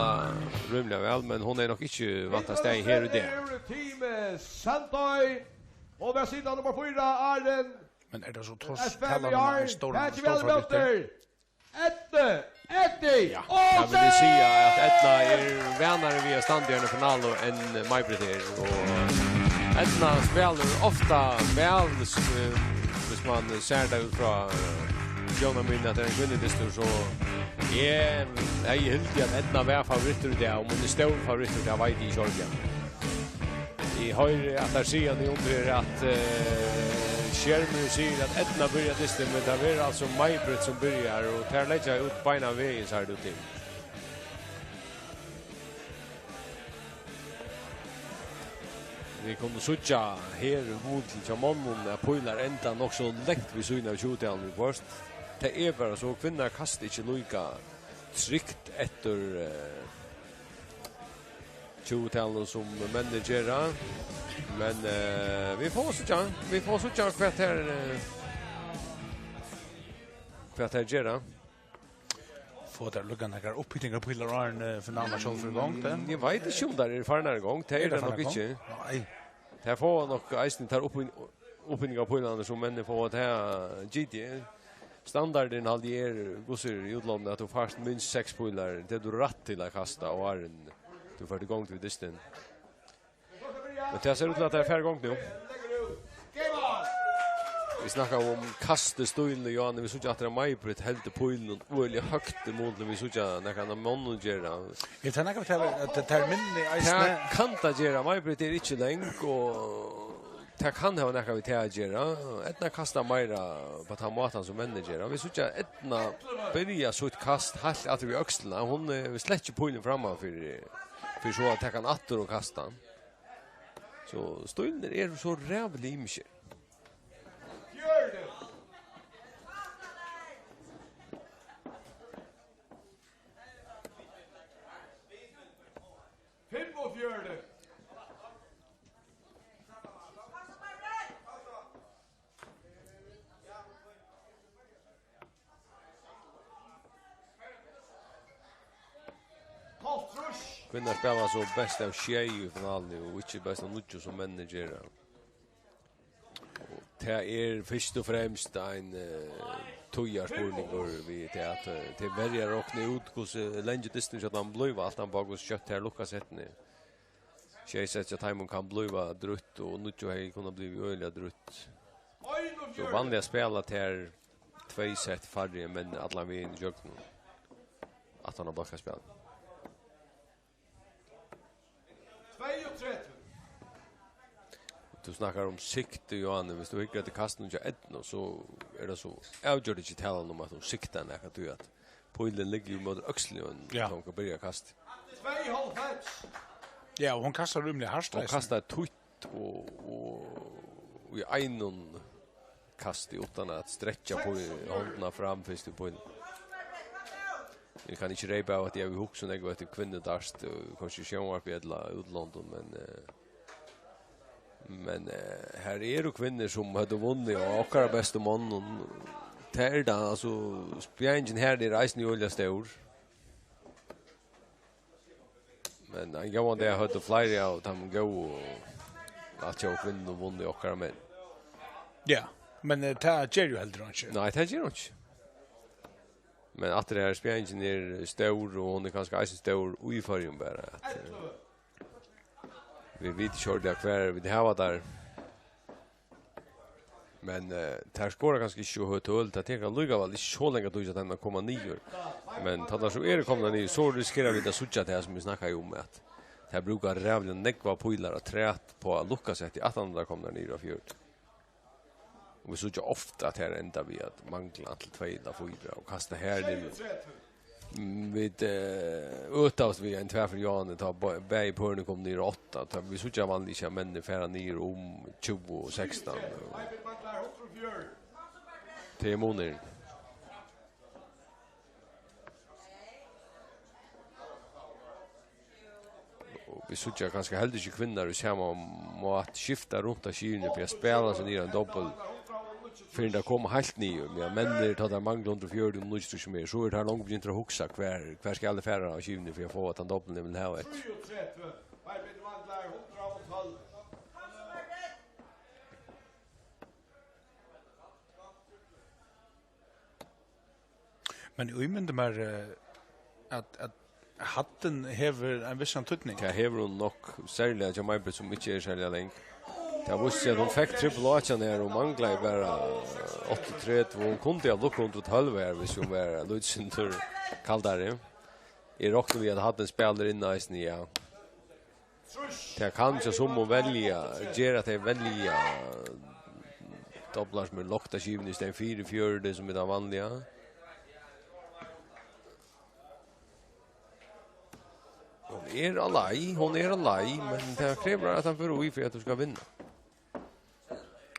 rímiliga væl, men hon er nokk ikki vant at staðið her í dag. Team Sandoy, og við siden av nummer fire, Arjen. Men er tað so tors F M talan um í ein stóran, Patch stór favoritt? Edna, Eddie, ja, og tað vil eg siga, at Edna er vanari við at standa í eini finalu enn Maj-Britt er, og Edna spælir ofta væl, s-, eh, hvis man ser tað út frá, eh, sjónarmiðini, at tað er ein kvinnudystur, so eg, eg helt at Edna var favorittur í dag, um hon er stórur favorittur, tað veit eg ikki ordiliga. Eg hoyri, at tær siga nú undir her, at, eh, skermurin sigur, at Edna byrjar dystin, men tað verður altso Maj-Britt, sum byrjar, og tær leggja út beinan vegin, sær tú til. Vit kunnu síggja her í mun til hjá monnum, at pílar enda nokk so langt við síðuna av tjúgutalinum í kvøld. Tað er bara so, kvinnur kasta ikki líka trygt eftir, eh, tjúgutalinum sum menninir gera. Men, eh, vit fáa síggja, vit fáa síggja hvat tær, eh, hvat tær gera. Fáa tær líka nakrar upphitikarpílar áðrenn, eh, finalan sjálv fer í gongd, eh? Mm, eg veit ikki um tær eru farnar í gongd. Tað eru tær nokk ikki. Nei. Tær fáa nokk eisini tær upphit-, upphitikarpílarnar sum menninir fáa, tað giti eg. Standardin haldi eg er, hvussu er í útlondum, at tú fært minst seks pílar, tað er tú rætt til at kasta, og áðrenn tú fert í gongd við dystin. Men tað sær út til, at tað er fyrra gongd nú. Vit snakka um kastistílin, Johan, vit síggja aftur, at Maj-Britt heldur pílin øgiliga høgt í mun til, vit síggja nakað annað monnum gera. Er tað nakað, at tað er minni eisini? Tað kann tað gera. Maj-Britt er ikki long, og tað kann hava nakað við tað at gera. Edna kastar meira á tann mátan, sum menninir gera. Vit síggja Edna byrja sítt kast heilt aftur við økslina. Hon, eh, sleppur ikki pílin framman fyri, fyri so at taka hann aftur og kasta hann. So stílarnir eru so ræðuliga ymiskir. Fimmogfjøruti. Hálvtrýss. Kvinnur spæla so best av sjey í finaluni og ikki best av níggju, sum menninir gera. Og tað er fyrst og fremst ein, eh, tíðarspurningur við tað, at, eh, tey verja at rokna út, hvussu leingi dystin hjá teimum blívur, alt an á, hvussu skjótt tær lukka settini. Sjey sett hjá teimum kann blíva drúgt, og níggju hevði kunnað blivið øgiliga drúgt. So vanliga spæla tær tvey sett færri, men allan vegin ígjøgnum. Aftan á bólkaspæl. Tveyogtretivu. Tú snakkar um sikti, Johanne. Viss tú hyggur eftir kastinum hjá Ednu, so er tað so avgjørt ikki talan um, at hon siktar nakað, tí at pílin liggur jú móti økslini, og ja, hon kann byrja kast. Tveyoghálvfems. Ja, og hon kastar rímiliga hart, hon eisini. Kastar tutt og, og í einum kasti uttan at strekkja pí-, hondina fram fyrst í pílin. Eg kann ikki reypa av, at eg havi hugsað nógv eftir kvinnudart, og hvørki í sjónvarpi ella útlondum, men, eh, men, eh, her eru kvinnur, sum høvdu vunnið, og okkara bestu monnum, tað er tað, altso, spjaðingin her er eisini øgiliga stór. Men ein góðan dag høvdu fleiri av teimum góðu, altso, kvinnunum vunnið okkara menn. Ja, men, eh, tað ger jú heldur einki. Nei, tað ger hon ikki. Men aftur her, spjaðingin er stór, og hon er kanska eisini stór í Føroyum bara, at, eh, vit vita ikki ordiliga, hvar vit hava tær. Men, eh, tær skora kanska ikki so høg tøl, tað tekur allíkavæl ikki so langa tíð hjá teimum at koma niður. Men tá tær so eru komnar niður, so risikera vit at síggja tað, sum vit snakkaðu um, at tær brúka ræðuliga nógvar pílar afturat á at lukkast eftir, aftan á tær komnar niður á fjøruti. Og vit síggja ofta, at tær enda við at mangla til tvey ella fýra og kasta her niður. Mm, vit, eh, øtast við ein tvær fyri Johanne, tá ba-, bæði pøruni koma niður á átta, tá vit síggja vanliga ikki, at menn fara niður um tjúgu og sekstan. Tað er munurin. Og vit síggja kanska heldur ikki kvinnur í sama máta skifta runt á skivuni fyri at spæla seg niður á ein dobbul, fyrr enn tær koma heilt niður. Ja, menn eru, tá teir mangla hundrað og fjøruti um níggjuogtrýss metur, so eru teir longu begyntir at hugsa, hvar, hvar skal eg fara á skivuni fyri at fáa tann dobbulin eg vil hava eftir. Men eg ímyndi mær, eh, at, at hæddin hevur ein vissan týdning. Tað hevur hon nokk, serliga hjá Maj-Britt, sum ikki er serliga long. Tað vísti seg, at hon fekk trippul átjan her og manglaði bara, eh, áttaogtretivu. Hon kundi havt lukkað hundrað og tólv her, hvis hon var eitt lítið sindur kaldari. Eg rokni við, at hæddin spælir inn eisini, ja. Tað kann hjá summum velja, gera at tey velja doblar sum eru lágt á skivuni í staðin fyri fjøruti, sum er tað vanliga. Hon er á leið, hon er á leið, men tað krevur, at hann fer í fyri at tú skal vinna.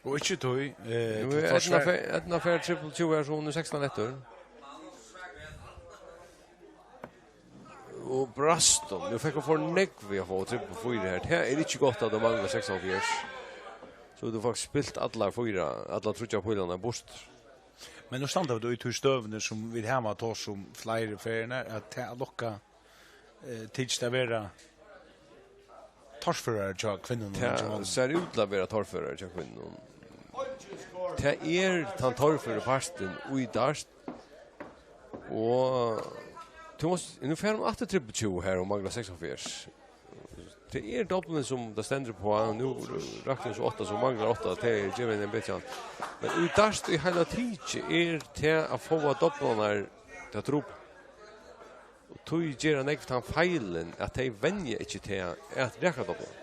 Og ikki tí, eh, Nú til er Eydna forsvar. Fe-, Eydna fær trippul tjúgu her, so hon er sekstan eftir. Og brast hon. Nú fekk hon for nógv við at fáa trippul fýra her. Tað er ikki gott, at hon manglar seksoghálvfjerðs. So hevur tú faktiskt spilt allar fýra, allar tríggjar pílarnar burtur. Men nú standa vit í tí støðuni, sum vit hava tosað um fleiri ferðir, at tað at lokka, eh, tykist at vera torførari hjá kvinnunum enn hjá monnum. Tað sær út til at vera torførari hjá kvinnunum. Tað er tann torføri parturin í dart. Og tú mást, nú fær hon aftur trippul tjúgu her og manglar seksoghálvfjerðs. Tað er dobbulin, sum tað stendur uppá. Nú raknar so átta, so manglar átta. Tað gevur henni ein betri. Men í dart í heila tikið er tað at fáa doblarnar til at trupla. Og tí gera nógv tann feilin, at tey venja ikki tað at raka doblan.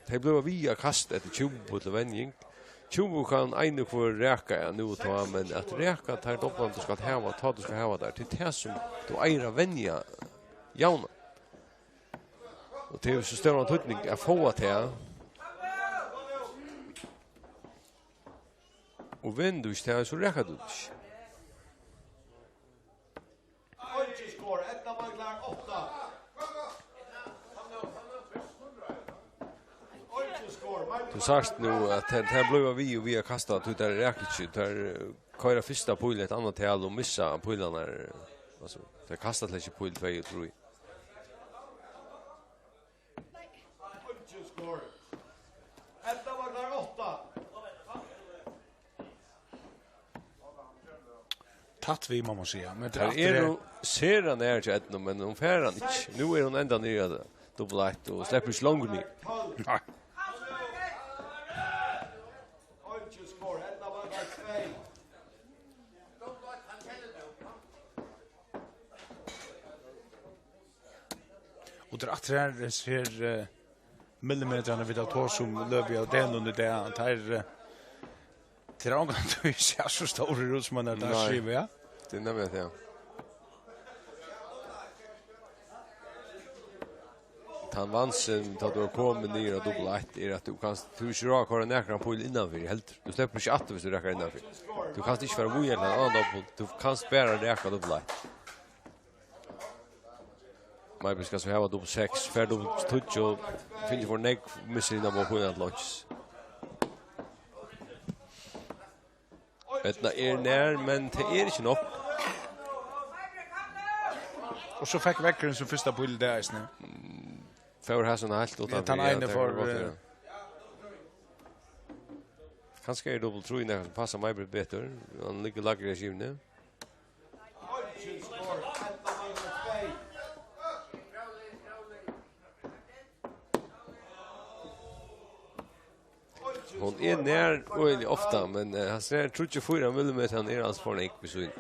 Tey blíva við at kasta eftir tjúgu til venjing. Tjúgu kann ein og hvør raka nú og tá, men at raka tær doblarnar, tú skalt hava, tá tú skalt hava tær, til tað sum tú eigur at venja javnan. Og tað hevur so stóran týdning at fáa tað. Og venur tú ikki tað, so rakar tú tað ikki. Eingin skor, Eydna manglar átta. Eingin skor, Maj-Britt. Tú sært nú, at tær, tær blíva við og við at kasta, tí tær raka ikki, tær, eh, koyra fyrsta píl eitt annað tal og missa pílarnar, altso, tær kasta slett ikki píl tvey og trý. Tætt við, má man siga. Men tað er... Tær aftur eru her sera nær hjá Eydnu, men hon fær hann ikki. Nú er hon enntá niðri á dobbul eitt og sleppur ikki longur niður. Nei. Og tað er aftur her, her, eh, millimetrarnir vit hava tosað um í løpið av degnum í dag, teir, eh, teir eru ongantíð so stórir út sum man hevur skrivað, ja. Nei, tað er nevniliga tað. Tann vansin, tá tú ert komin niður á dobbul eitt, er at tú kanst, tú hevur ikki ráð at koyra nakran píl innanfyri heldur. Tú sleppur ikki aftur, viss tú rakar innanfyri. Tú kanst ikki fara víðari til ein annan dobbul, tú kanst bara raka dobbul eitt. Maj-Britt skal so hava dobbul seks, fær dobbul tíggju, finnur for nógv, missir hina báðar pílarnar til einki. Eydna er nær, men tað er ikki nokk. Og so fekk Veggurin sín fyrsta píl í dag eisini. Fór hasin heilt uttanfyri, ja, tað kann gott vera. Kanska er dobbul trý nakað sum passar Maj-Britt betur. Hann liggur lægri á skivuni. Hon er nær øgiliga ofta, men, eh, hann sær tríggjar, fýra millimetrar, hann er altso for nógv við síðuna.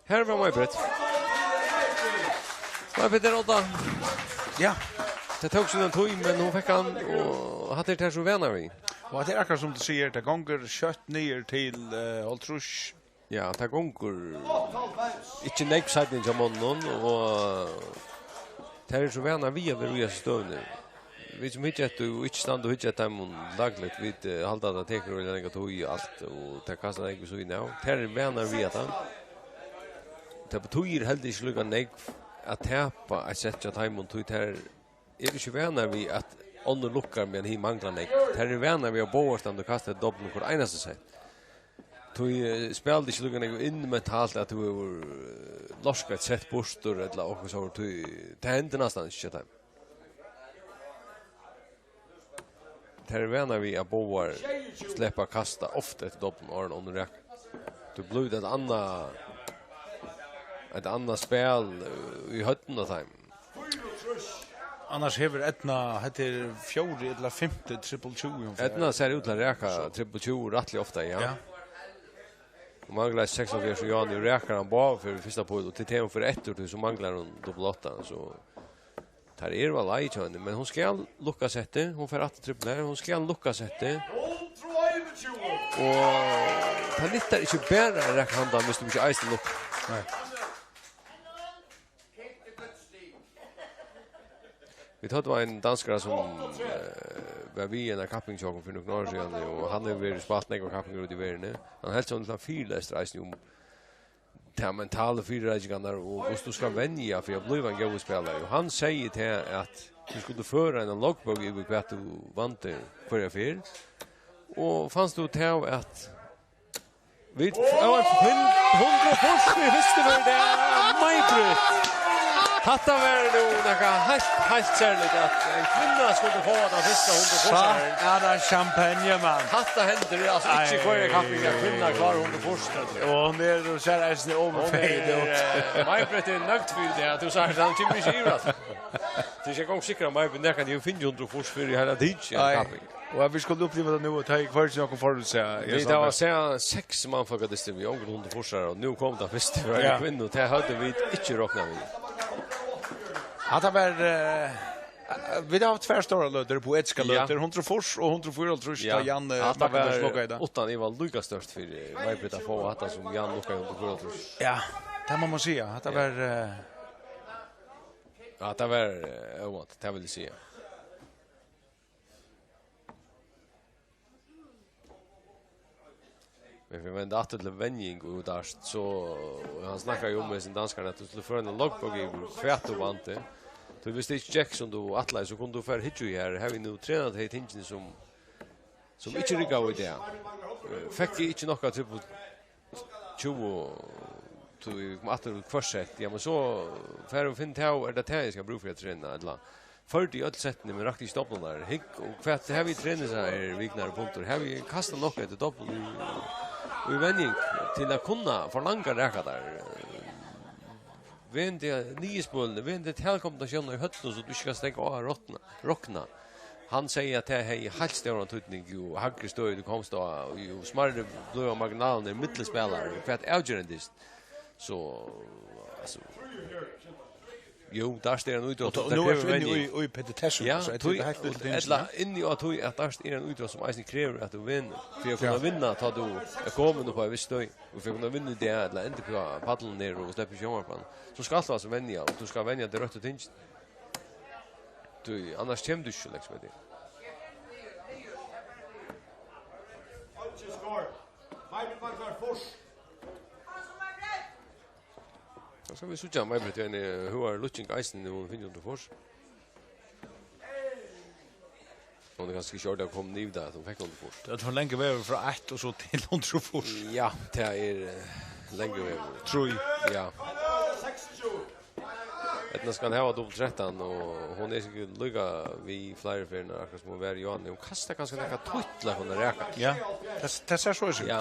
Her var Maj-Britt. Maj-Britt er átta. Ja. Tað tók sína tíð, men hon fekk hann, og hatta eru tær so vanar við. Og hatta er akkurát sum tú sigur, tað gongur skjótt niður til, eh, hálvtrýss. Ja, tað gongur ikki nógv seinni hjá monnunum, og tær eru so vanar við at vera í hesi støðuni. Vit sum hyggja eftir og ikki standa og hyggja eftir teimum dagligt, vit, eh, halda, at tað tekur øgiliga langa tíð og alt, og tað kastar nógv við síðuna av. Tær eru vanar við at tað. Tað betýðir heldur ikki líka nógv at tapa eitt sett hjá teimum, tí tær eru ikki vanar við, at onnur lukkar, meðan hin manglar nógv. Tær eru vanar við, at báðar standa og kasta eftir dobblinum hvørt einasta sett. Tí, eh, spælir tað ikki líka nógv inn mentalt, at tú hevur, eh, lorkað eitt sett burtur, ella okkurt sovorðið, tí tað hendir næstan ikki hjá teimum. Tær eru vanar við, at báðar sleppa at kasta ofta eftir dobblinum, áðrenn onnur raka. Tú blívur eitt annað, eitt annað spæl, eh, í høvdinum á teimum. Annars hevur Eydna, hetta er fjórði ella fimti triple tjúgu, hon fær. Eydna sær út til at raka triple tjúgu rættiliga ofta, ja. Ja. Hon manglar seksoghálvfjerðs, og Johanna rakar hann báðar fyri fyrsta píl, og til tað hon fer eftir, tí so manglar hon dobbul átta, so tær eru á leið hjá henni, men hon skal lukkast eftir, hon fær aftur trippul her, hon skal lukkast eftir. Og tað nyttar ikki bara at raka handan, viss tú ikki eisini lukkar. Nei. Vit høvdu ein danskara, sum, eh, var við í eini kapping hjá okkum fyri nøkrum árum síðan, og hann hevur verið spælt nógvar kappingar úti í verðini. Hann helt so ein lítlan fyrilestur eisini um tær mentalu fyrireikingarnar og hvussu tú skal venja fyri at blíva ein góður spælari. Og hann segði tað, at tú skuldi føra eina loggbók yvir, hvat tú vandi hvørja ferð. Og fanst tú tað, at vit, ja, fimm hundrað og fýrs í fyrstu ferð, tað er Maj-Britt. Hatta var nú nakað heilt, heilt serligt, at ein kvinna skuldi fáa tann fyrsta hundrað og fýrs. Satt er tað champagne, mann. Hatta hendir altso ikki í hvørjari kapping, at kvinna klárar hundrað og fýrs. Og hon er, og sær eisini overpaid. Hon er, eh, Maj-Britt er nøgd fyri tað, at tú sigur, hann kemur ikki yvir, altso. Tað er ikki eingong sikkurt, at Maj-Britt nakrantíð hevur fingið hundrað og fýrs fyri í heila tikið, nei, kapping. Og at vit skulu uppliva tað nú, og tað er hvørgin okkum forutsa. Vit hava sæð seks mannfólk á dystin við onkur hundrað og fýrs, og nú kom tað fyrst, tað var ein kvinna, tað høvdu vit ikki roknað við. Hatta var, eh, vit hava havt tvær stórar løtur, poetiskar løtur, hundrað og fýrs og hundrað og fýraoghálvtrýss, tá Jan, eh, Magnus lokkaði tað. Uttan iva líka stórt fyri Maj-Britt at fáa hatta, sum Jan lokkaði hundrað og fýraoghálvtrýss. Ja, tað má man siga. Hatta var, eh, ja, tað var, eh, óvænt, tað vil eg siga. Men fyri at venda aftur til venjing og dart, so, og hann snakkar jo um hesin danskarin, at tú skuldi føra eina loggbók yvir, hvat tú vandi. Tí viss tað ikki gekk, sum tú ætlaði, so kundi tú fara at hyggja í her. Her við nú trena tey tingini, sum, sum ikki riggaðu í dag. Eh, fekk eg ikki nokk av trippul tjúgu, tú kom aftur í hvørt sett. Ja, men so fara og finna tað, er tað tað, eg skal brúka fyri at trena, ella førdi øll settini, men rakti ikki dobblarnar. Hygg, og hvat hava vit trenað her vikurnar og punkt? Hava vit kastað nokk eftir dobbul í, í venjing til at kunna forlanga raka tær? Vend teg niðurspølini, vend teg til kombinatiónina í høvdinum, so tú ikki kanst steðga á at rokna, rokna. Hann segði, at tað hevði heilt stóran týdning, jú hægri støði tú komst á, jú smærri blíva marginalernar millum spælarar, og hvat avgerandi. So, altso, jú, dart er ein ítrótt, og tað krevur venjing. Og tá, nú ert tú inni í, í petitessum, ja, so er tí, tað heilt villigt, ella inni á tí, at dart er ein ítrótt, sum eisini krevur, at tú vinnur. Fyri at kunna vinna, tá tú ert komin upp á eitt vist støði, og fyri at kunna vinna í dag, ella enda upp á pallinum her og sleppa í sjónvarpinum, so skalt tú altso venja, og tú skalt venja tey røttu tingini. Tí annars kemur tú ikki so langt, sum eg. Tá skal vit síggja Maj-Britt í eini høgari lukking eisini, nú hon fingið hundrað og fýrs. Hon er kanska ikki ordiliga komin yvir tað, at hon fekk hundrað og fýrs. Tað er for langur vegur frá eitt og so til hundrað og fýrs. Ja, tað er, eh, langur vegur. Trý. Ja. Eydna skal hava dobbul trettan, og hon er sikkurt líka við fleiri ferðir, akkurát sum hon var í áðni. Hon kastar kanska nakað títt til at kunna raka. Ja, tað, tað sær so út. Ja,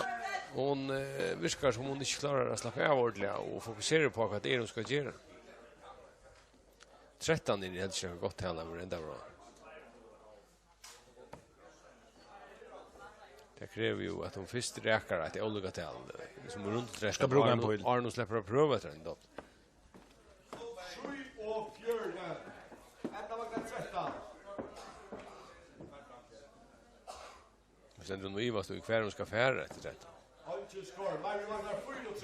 hon, eh, virkar sum hon ikki klárar at slappa av ordiliga og fokusera upp á, hvat tað er, hon skal gera. Trettan er heldur ikki nakað gott tal, at vera enda frá. Tað krevur jú, at hon fyrst rakar eitt ólukkutal, eh, sum er rundt trettan. Skal brúka ein píl. Áðrenn hon sleppur at prøva eftir ein dobbul. Trýogfjøruti. Eydna Magna trettan. Stendur hon og ivast í, hvar hon skal fara eftir trettan.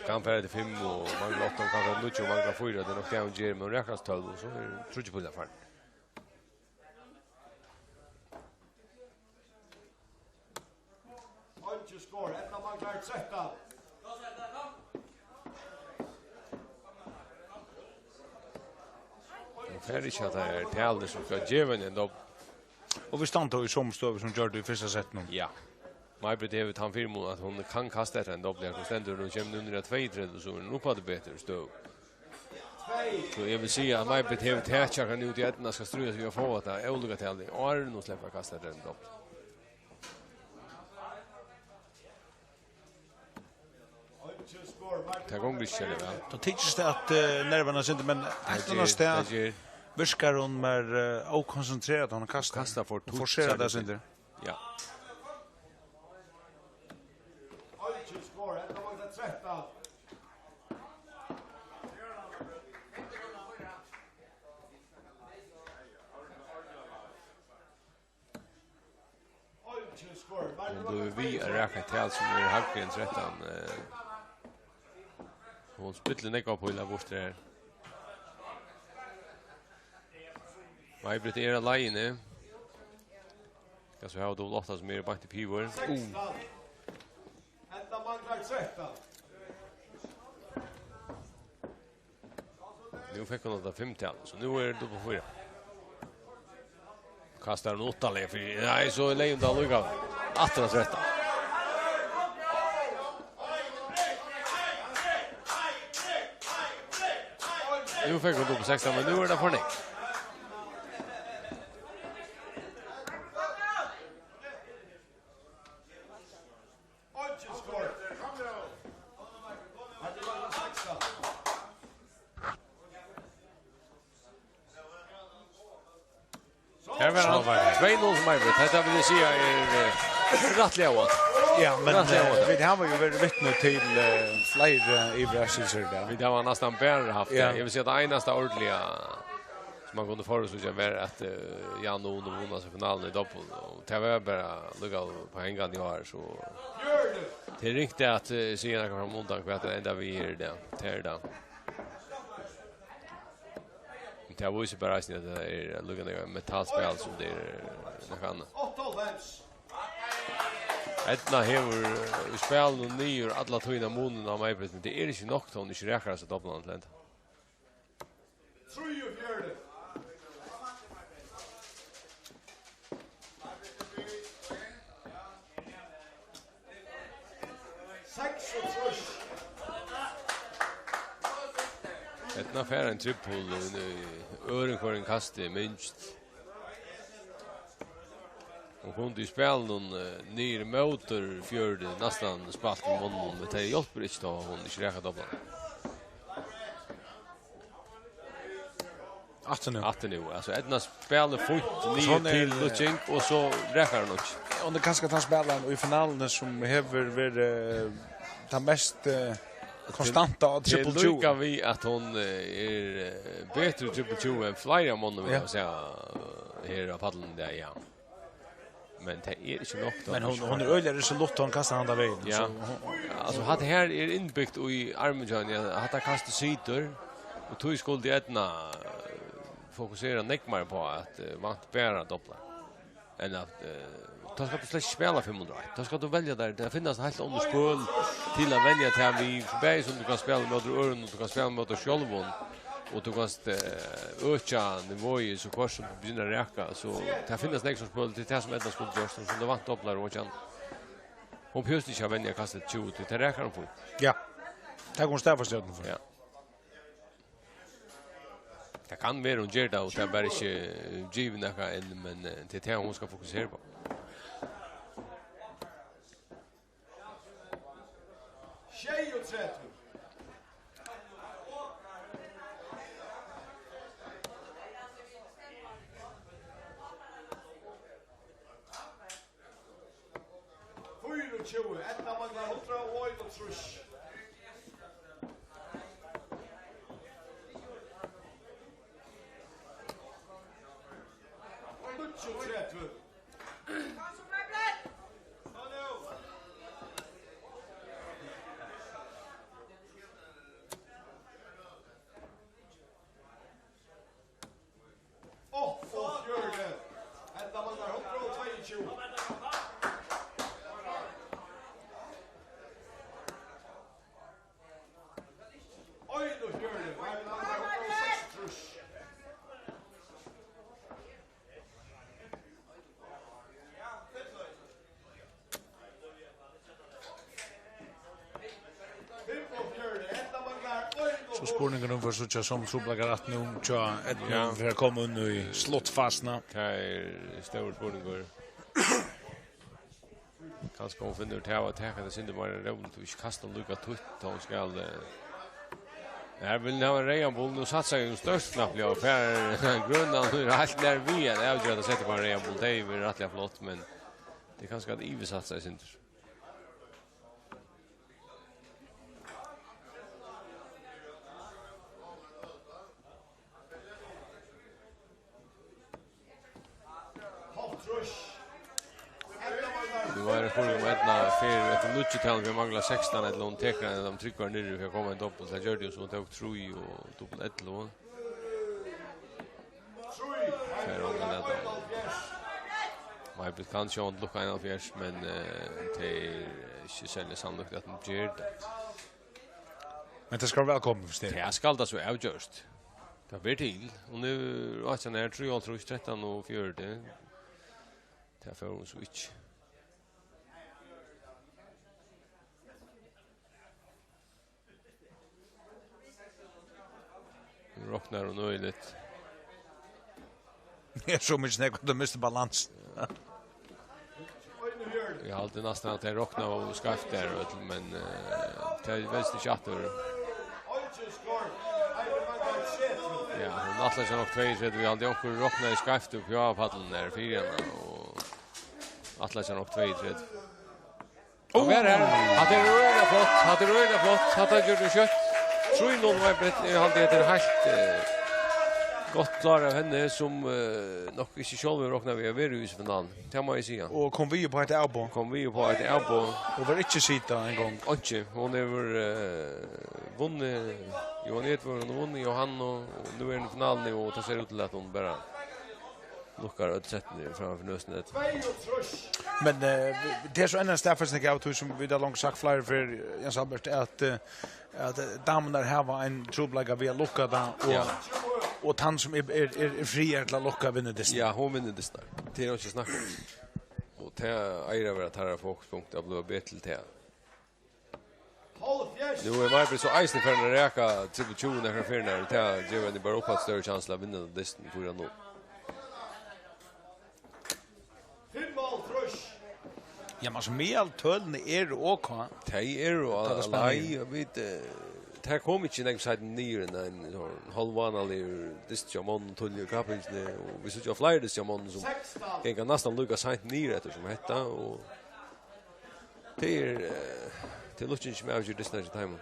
Kann fara eftir fimm og mangla átta, kann fara eftir níggju og mangla fýra, tað er nokk tað hon ger, men hon rakar tólv, og so eru tríggir pílar farnir. Skor, Edna manglar trettan. Hon fær ikki at tað er talið sum skal geva henni ein dobbul. Og vit standa í somu støðu sum gjørdu í fyrsta settinum. Ja. Maj-Britt hevur tann fyrimun at hon kann kasta eftir ein dobbul, her hon stendur og kemur nú niður á tveyogtretivu, so er hon uppaftur betur støðu. So eg vil siga at Maj-Britt hevur takið hann út í Edna skal stríða seg við at fáa hetta ólíka talið, áðrenn hon sleppur at kasta eftir ein dobbul. Tað gongur ikki serliga væl. Tá tykist tað at, eh, nervarnir sindur, men eitt ella annað stað virkar hon meir, eh, ókonsentrerað, hon kastar. Kastar for títt, forserar tað sindur. Ja. Hon blívur við at raka eitt tal sum er hægri enn trettan, eh, hon spillir nógvar pílar burtur her. Maj-Britt er á leiðini. Skal so hava dobbul átta sum er beint í pivur. Uh. Hetta manglar trettan. Nú fekk hon hetta fimmtal, so nú er tað upp á fýra. Kastar hon uttanlands fyri, nei, so er leiðin tá líka. Aftur á trettan. Nú fekk hon upp á sekstan, men nú er tað for nógv. Her var hann. Tvey null til Maj-Britt. Hetta vil eg siga er, eh, rættiliga óvant. Ja, men, rættiliga eh, óvant. Vit hava jo verið vitni til, eh, fleiri yvirraskelser, ja. Vit hava næstan bara havt, ja. Eg vil siga at tað einasta ordiliga sum man kundi føresíggja var at, eh, Jan Ove vunnu seg finaluna í dobbul, og tað var bara líka upp á hangandi á her, so tað er ringt at, eh, siga nakað fram undan hvat tað endar við her í dag. Tað er tað. Men tað vísir bara eisini, at tað er líka nakað metallspæl, sum tað er, eh, nakað annað. Edna hevur, eh, í spælinum niður alla tíðina munin á Maj-Britt, men tað er ikki nokk, tá hon ikki rakar hasa dobblan til enda. Trýogfjøruti. Seksogtrýss. Edna fær ein trippul í øðrum hvørjum kasti, minst. Hon kundi í spælinum, eh, niður móti Fjørði næstan spælt við monnum, men tað hjálpir ikki, tá hon ikki rakar doblan. Aftur nú. Aftur nú. Altso, Edna spælir fínt niður til Lutjing, og so rakar hon ikki. Hon er kanska tann spælarin í finaluni sum hevur verið, eh, tann mest, eh, konstanta á trippul tjúgu. Tað er líka við, at hon, eh, er, eh, betri í trippul tjúgu enn fleiri av monnum, vil eg siga, eh, her á pallinum í dag, ja. Men tað er ikki nokk, tá. Men hon, hon er øgiliga resolut, hon kastar handan vegin. Ja. So hon, altso, hatta her er innbygt í armin hjá henni, at hatta kastið situr, og tí skuldi Edna, eh, fokusera nógv meir á at, eh, vant bara doblar. Enn at, eh, tá skalt tú slett ikki spæla fimm hundrað og eitt. Tá skalt tú velja tær, tað finnast heilt onnur spøl til at venja tær við, bæði sum tú kanst spæla móti øðrum, og tú kanst spæla móti sjálvum, og tú kanst, eh, økja niveauið, so hvørt sum tú begynnar at raka, so tað finnast nógv sum spøl til tað sum Edna skuldi gjørt, sum, sum tað vant doblar og økja. Hon behøvist ikki at venja kastið tjúgu, tí tað rakar hon fínt. Ja. Tað kom staðfast gjøgnum for. Ja. Tað kann vera, hon ger tað, og tað er bara ikki, eh, givið nakað enn, men, eh, tað er tað, hon skal fokusera á. Sjeyogtretivu. Fýraogtjúgu, Edna manglar hundrað og einogtrýss. Níggjuogtretivu. Áttaogfjøruti. Henda manglar hundrað og tveyogtjúgu. Spurningar um, fyri at síggja sum trupulleikar aftur nú, tja, Edmund Ja. fer at koma inn í sluttfasuna. Tað er stórur spurningur. Kanska hon finnur út av at taka tað sindur meira róligt og ikki kasta líka títt, tá hon skal, eh, her vil hon hava ein reyðan bull, nú satsar hon stórt knappliga og fær grønan, hon er heilt nær við at avgera at seta upp ein reyðan bull, tað hevði verið rættiliga flott, men tað er kanska at yvirsatsa eitt sindur. Nú er tað spurning um Eydna fer eftir nýggjutalið, vit mangla sekstan, ella hon tekur ein av teimum trúgvar niðri fyri at koma í dobbult. Tað gjørdi hon, so hon tók trý og dobbult ellivu. Fær ongan at Maj-Britt kann sjálvandi lukka einoghálvfjerðs, men, eh, tað er ikki serliga sannlíkt, at hon ger tað. Men tað skal vera vælkomið, forstår eg. Tað skal tað so avgjørt. Tað ber til. Og nú, átjan er trýoghálvtrýss, trettan og fjøruti. Tað fór hon so ikki. Nú roknar hon øgiliga. Eg er so mikið snakk, at tú misti balansin. Eg haldi næstan, at tey roknaðu skeivt har, øll, men, eh, tað veist ikki aftur. Ja, hon ætlar sær nokk tveyogtretivu, eg haldi, onkur roknaði skeivt upp hjá pallinum har fyri hana, og ætlar sær nokk tveyogtretivu. Og vær her. Hatta er øgiliga flott. Hatta er øgiliga flott. Hatta gjørdi hon skjótt. Trý null Maj-Britt. Eg haldi, hetta er heilt, eh, gott klárað av henni, sum, eh, nokk ikki sjálv hevur roknað við at vera í hesum finalinum. Tað má eg siga. Og kom við upp á eitt avboð. Kom við upp á eitt avboð. Og var ikki sita eingong. Einki. Hon hevur, eh, vunnið Jóhan Edvard, hon hevur vunnið Jóhan, og, og nú er hon í finaluni, og tað sær út til, at hon bara lukkar øll settini framman fyri nøsini. Men, eh, tað er so enn ein staðfesting av tí, sum vit hava longu sagt fleiri ferð, Jens Albert, at, eh, at, eh, damurnar hava ein trupulleika við at lukka tað, og, Ja. og tann, sum er, er, er, er fríur til at lukka, vinnur dystin. Ja, hon vinnur dystin. Tað er einki at snakka um. Og tað eigur at vera teirra fokuspunkt at blíva betri til tað. Nú er Maj-Britt so eisini farin at raka trippul tjúgu nakrar ferðir, og tað gevur henni bara uppaftur størri kjans til at vinna dystin fýra null. Ja, men altso, meðaltølini eru ok. Tey eru Tá tað á spennandi. leið, vit, eh, tað kom ikki nógv seinni niður enn ein, ein hálvvánaligur dystur hjá monnum tíðliga í kappingini, og vit síggja fleiri dystir hjá monnum, sum ganga næstan líka seint niður eftir sum hetta, og Tað er, eh, tað er lukkin sum avger dystirnar hjá teimum.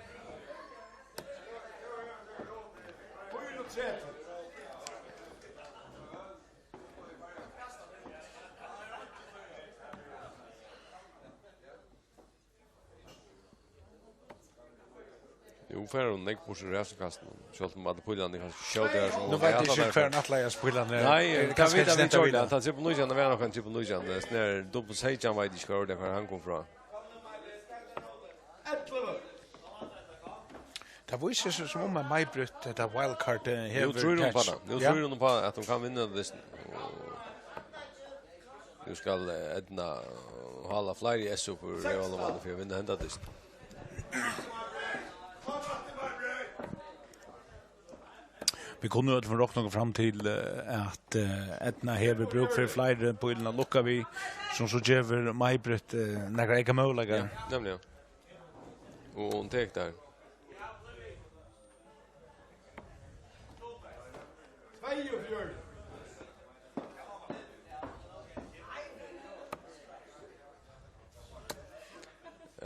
Nú fær hon nógv burtur úr hasum kastinum, sjálvt um allir pílarnir kanska skjóta har sum Nú hon veit eg ikki, hvar hon ætlaði at pílarnir. Nei, Er tað kanska vita ikki vit detta Jordan, vilja? Tað er trippul nítjan, tað var nokk ein trippul nítjan, tað er snar dubbult seytjan, veit ikki hvar tað, hvar hann kom frá. Tað vísir seg sum um at Maj-Britt, hetta wildcard, eh, Nú hevur trýr hon upp á tekið. tað. Nú Ja. trýr hon upp á, at hon kann vinna dystin. Og Nú skal, eh, Eydna, eh, hála fleiri S upp úr reyðalummanum fyri at vinna henda dystin. Vit kunnu øll rokna okkum fram til, eh, at, eh, Eydna hevur brúk fyri fleiri pílum at lukka við, sum so gevur Maj-Britt, eh, nakrar eyka møguleikar. Ja, nemliga. Og hon tekur tað.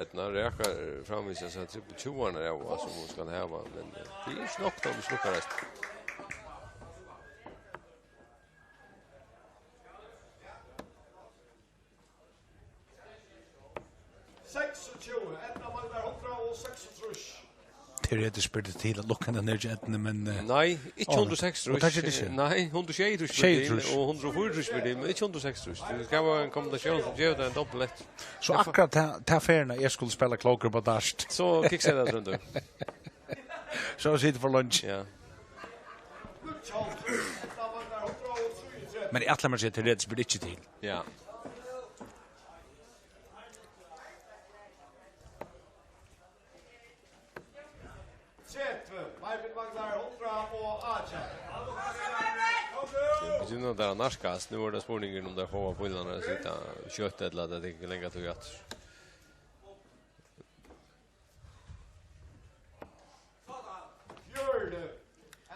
Eydna rakar framvegis hesar trippul tjúguarnar av, sum hon skal hava, men, eh, tað er ikki nokk, tá hon ikki lukkar resten. Seksogtjúgu, Eydna manglar hundrað og seksogtrýss. Teoretiskt ber tað til at lukka hana niður hjá Eydnu, men, eh, Nei, ikki áh, hundrað og seksogtrýss. Og tað ger tað ikki. Nei, hundrað og sjeyogtrýss ber til, Sjeyogtrýss. og hundrað og fýraogtrýss ber til, men ikki hundrað og seksogtrýss. Tú skal hava ein kombinatión sum gevur tær ein dobbul eftir. So akkurát ta, ta ferðina eg skuldi spæla klókur upp á dart. So kiksar tað, Tróndur. So situr for lunch. Ja. Men eg ætli mær at siga, teoretiskt ber tað ikki til. Ja. Nú er tað nærkast. Nú er tað spurningurin um teir fáa pílarnar at sita skjótt ella at tað tekur langa tíð aftur. Fjøruti.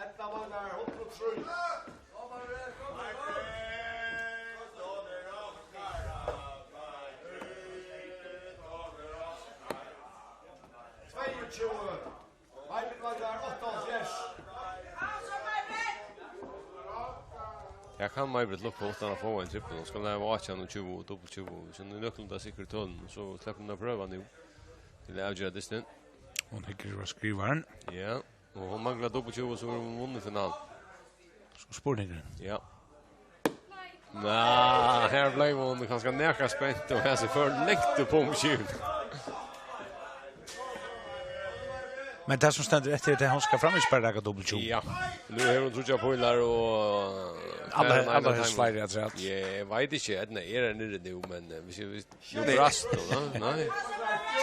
Ella manglar hundrað og trý. Tveyogtjúgu. Maibritt manglar áttaoghálvfjerðs. Her kann Maibritt lukka uttan at fáa ein trippul. Hon skal hava átjan og tjúgu og dobbelt tjúgu. So nú nøkulunda sikkurt tølini, so sleppur hon at prøva nú. Til at avgera dystin. Hon hyggur á skrivaran. Ja, og hon manglar dobbelt tjúgu, so hevur hon vunnið finalu. So spurningurin. Ja. Ná, her bleiv hon kanska nakað spent, og her seg før langt upp um skivuna. Men tað sum stendur eftir, er at hon skal framvegis bara raka dobbelt tjúgu. Ja, nú hevur hon tríggjar pílar, og allar, fær hon ein av allar helst teimum fleiri afturat. Ja, eg veit ikki, Eydna er her niðri nú, men, eh, hvis eg, hvis, nú brast hon, ha? Nei.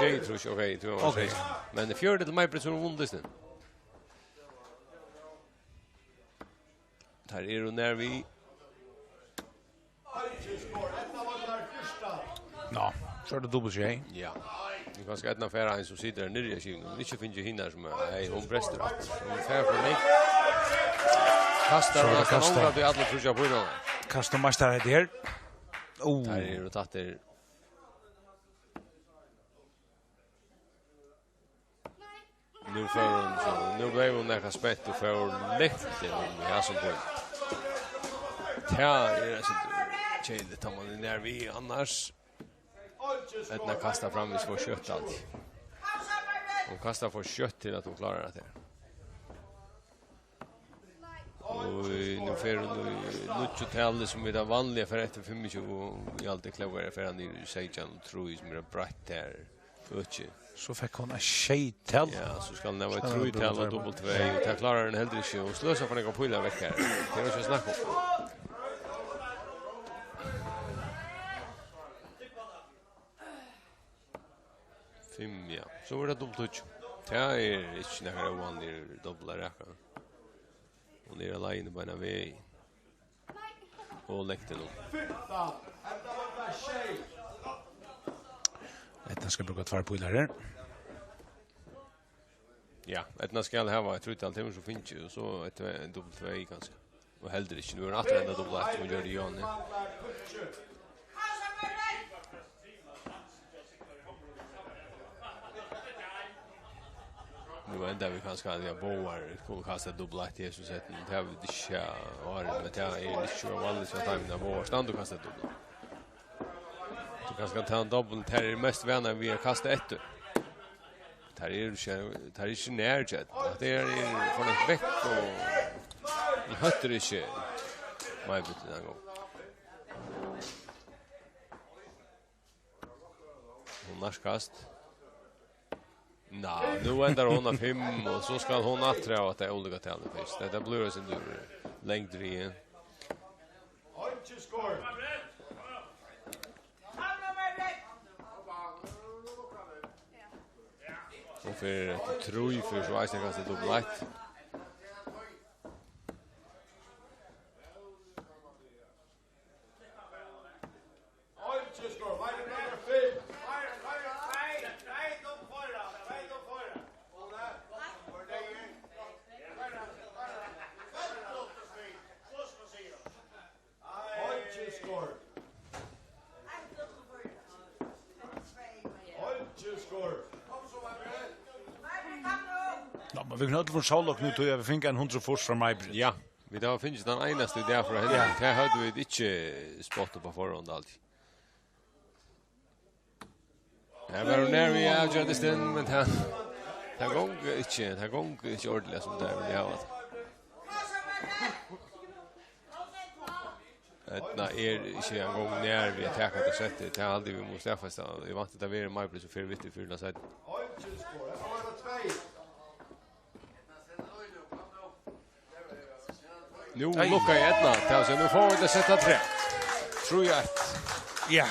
Sjeyogtrýss, ok, eg trúði hon var Ok. sjey. Men fjøruti til Maibritt, so hevur hon vunnið dystin. Teir eru nær við. Ná, so er tað dobbelt sjey. Ja. Nú kanska Eydna fær ein sum situr her niðri á skivuni. Hon hevur ikki fingið hinar sum er. Nei, hon brestur aftur. Hon fær for langt. Kastar So er tað næstan kastað. Ongantíð allar tríggjar pílarnar. Kastar meistar hetta her. Ó. Teir eru tættir. Nú fór hon, so nú bleiv hon nakað spent og fór langt inn í hasum píl. Tað er eitt sindur keðiligt, tá man er nær við annars. Eydna kastar framvegis for skjótt alt. Hon kastar for skjótt til at hon klárar tað her. Og nú fer hon í níggju talið, sum er tað vanliga, fer eftir fimmogtjúgu, og í alt er klókari at fara niður í seytjan og trý, sum er eitt breitt her øki. So fekk hon eitt sjey tal. Ja, so skal hon hava eitt trý tal og dobbelt tvey, og tað klárar hon heldur ikki. Hon sløsar for nógvar pílar vekk her. Tað er ikki at snakka um. Fimm, ja. So er tað dobbelt tíggju. Tað er ikki nakar óvanligur dobbelt at raka. Hon er á leiðini beinan veg. Og langt inn. Eydna skal brúka tveir pílar her. Ja, Eydna skal hava eitt trýtal, tað hevur hon so fingið, og so eitt tvey, ein dobbelt tvey kanska. Og heldur ikki, nú er hon aftur enda dobbelt eitt, sum hon gjørdi í áðni. Nú enda vit kanska at, ja, báðar kunnu kasta dobbelt eitt í hesum settinum. Tað hava vit ikki sæð áðrenn, men tað er ikki so vanligt hjá teimum, at báðar standa og kasta dobbelt. So kanska tann dobbelt, tær eru mest vanar við at kasta eftir. Tær eru ikki, tær eru ikki nær hjá, at tær eru for langt vekk, og eg hóttir ikki Maibritt enn ein gong. Hon nærkast. Ná, nú endar hon á fimm, og so skal hon aftur hava tað ólíka talið fyrst. Hetta blívur eitt sindur langt drigið. Hon fer eftir trý, fer so eisini kanska dobbelt eitt. Ná, men vit kunnu øll fáa sólokk nú, tí at vit fingu ein hundrað og fýrs frá Maibritt. Ja, vit hava fingið tann einasta í dag frá henni. Ja. Tað høvdu vit ikki spáð upp á forhond, altíð. Her var hon nær við at avgera dystin, men tað, tað gongur ikki, tað gongur ikki ordiliga, sum tað vildi hava tað. Eydna er ikki eingong nær við at taka tað settið, tað haldi eg vit mugu staðfesta. Eg vænti, tað verður Maibritt, sum fer við til fyrra sett. Nú lukkaði Eydna, tað vil siga, nú fáa vit eitt sett afturat. Trý eitt. Ja.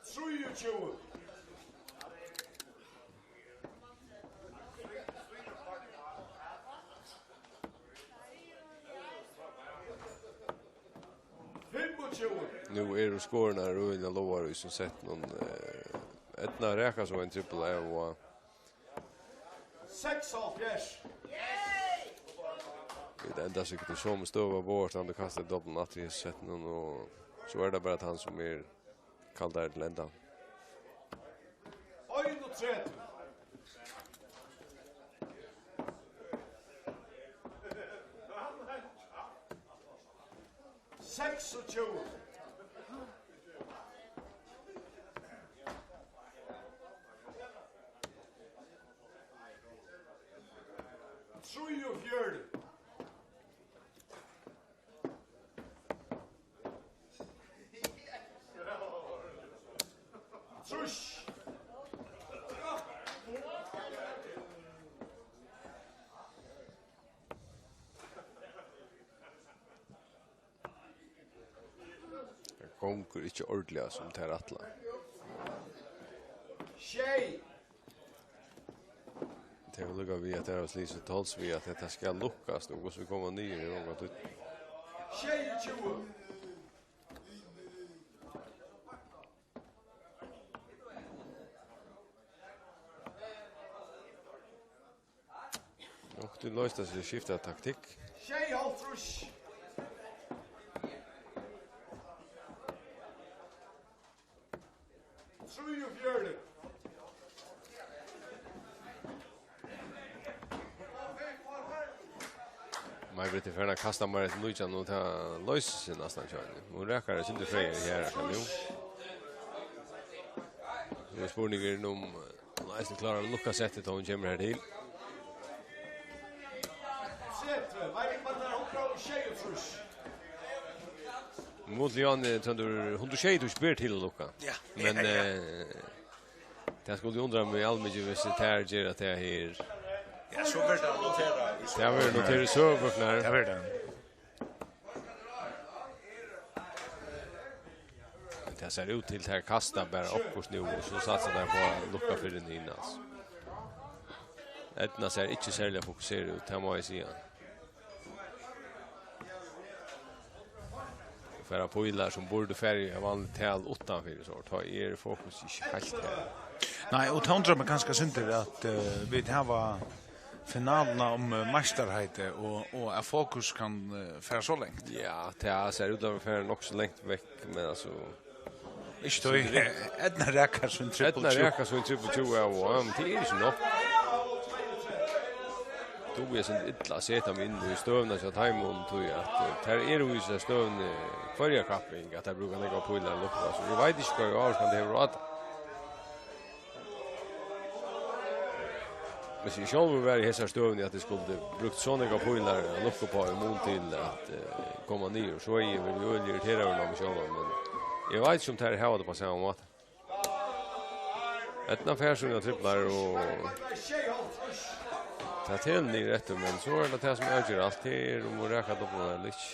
Trýogtjúgu. Fimmogtjúgu. Nú eru skorurnar øgiliga lágar í hesum settinum. Eh, Eydna rakar so ein trippul av og seksoghálvfjerðs. Vit enda sikkurt í somu støðu, Bára stendur og kastar dobbultin aftur í hesum settinum, og so er tað bara tann, sum er kaldari til endan. Einogtretivu. Seksogtjúgu. Trýogfjøruti. Trýss. Tað gongur ikki ordiliga, sum tað er ætlað. Sjey. Tað er líka við, at tað er slysið til tols við, at hetta skal lukkast, og hvussu vit koma niður, er ongan týdning. Sjeyogtjúgu. Nokk til loyst at skifta taktikk. Sjeyoghálvtrýss. Trýogfjøruti. Maj-Britt er farin at kasta meira til nítjan, og tað loysir seg næstan hjá henni. Hon rakar eitt sindur frægari her, kan jú. Nú er spurningurin um hon eisini klárar at lukka settið, tá hon kemur her til. Mot Leon, eh, Tróndur, hundrað og sjeyogtrýss ber til at lukka. Ja. Men, ja, ja. Eh, tað skuldi undra meg almikið, hvis tað her ger at tað her. Ja, so verður tað noterað í. Tað verður noterað í søgubøkurnar. Tað verður tað. Men tað sær út til, tær kasta bara okkurt nú, og so satsa tær á at lukka fyri hini, altso. Eydna sær ikki serliga fokuserað út, tað má eg siga. Og fara pílar sum burdu farið á vanligt tal uttanfyri, so tá er fokus ikki heilt har. Nei, og tað undrar meg kanska eitt sindur at, eh, vit hava finaluna um, eh, meistarheitið, og, og at fokus kann, eh, fara so langt. Ja, tað sær út til at fara nokk so langt vekk, men altso, ikki tí, Eydna rakar sín trippul tjúgu. Eydna rakar sín trippul tjúgu av, og, ja, men tað er ikki nokk. Dugi eg so illa at seta meg inn í støðuna hjá teimum, tí at, eh, tær eru í hesi støðuni hvørja kapping, at tær brúka nógvar pílar at lukka. So eg veit ikki, hvat ávirkan tað hevur á tær. Hvis eg sjálvur var í hesari støðuni, at eg skuldi brúkt so nógvar pílar at lukka uppá í mun til at, eh, koma niður, so hevði eg verið øgiliga irriteraður á meg sjálvan, men eg veit ikki, um tær hava tað á sama máta. Eydna fær sínar triplar og tað telur niður eftir, men so er tað tað sum avger alt, tað er um at raka dobblarnar ella ikki.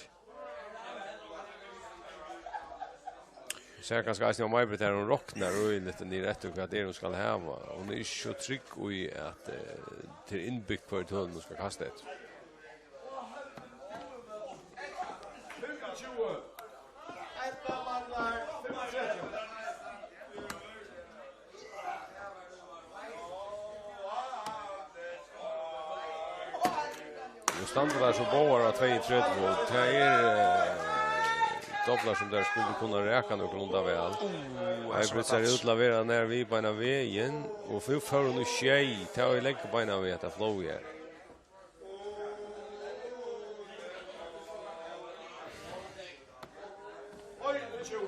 Sær kanska eisini á Maj-Britt har, hon roknar øgiliga niður eftir, hvat tað er, hon skal hava. Hon er ikki so trygg í, at, eh, tað er innbygt, hvørji tøl hon skal kasta eftir. Fimmogtjúgu. Eydna manglar fimmogtretivu. Nú standa tær so báðar á tveyogtretivu, og tað er, eh, doblar sum tær skuldu kunna raka nøkulunda væl. Maj-Britt sær út til at vera nær við beinan vegin, og nú fór hon í sjey, tað var í lógini beinan vegin, at tað flóð her.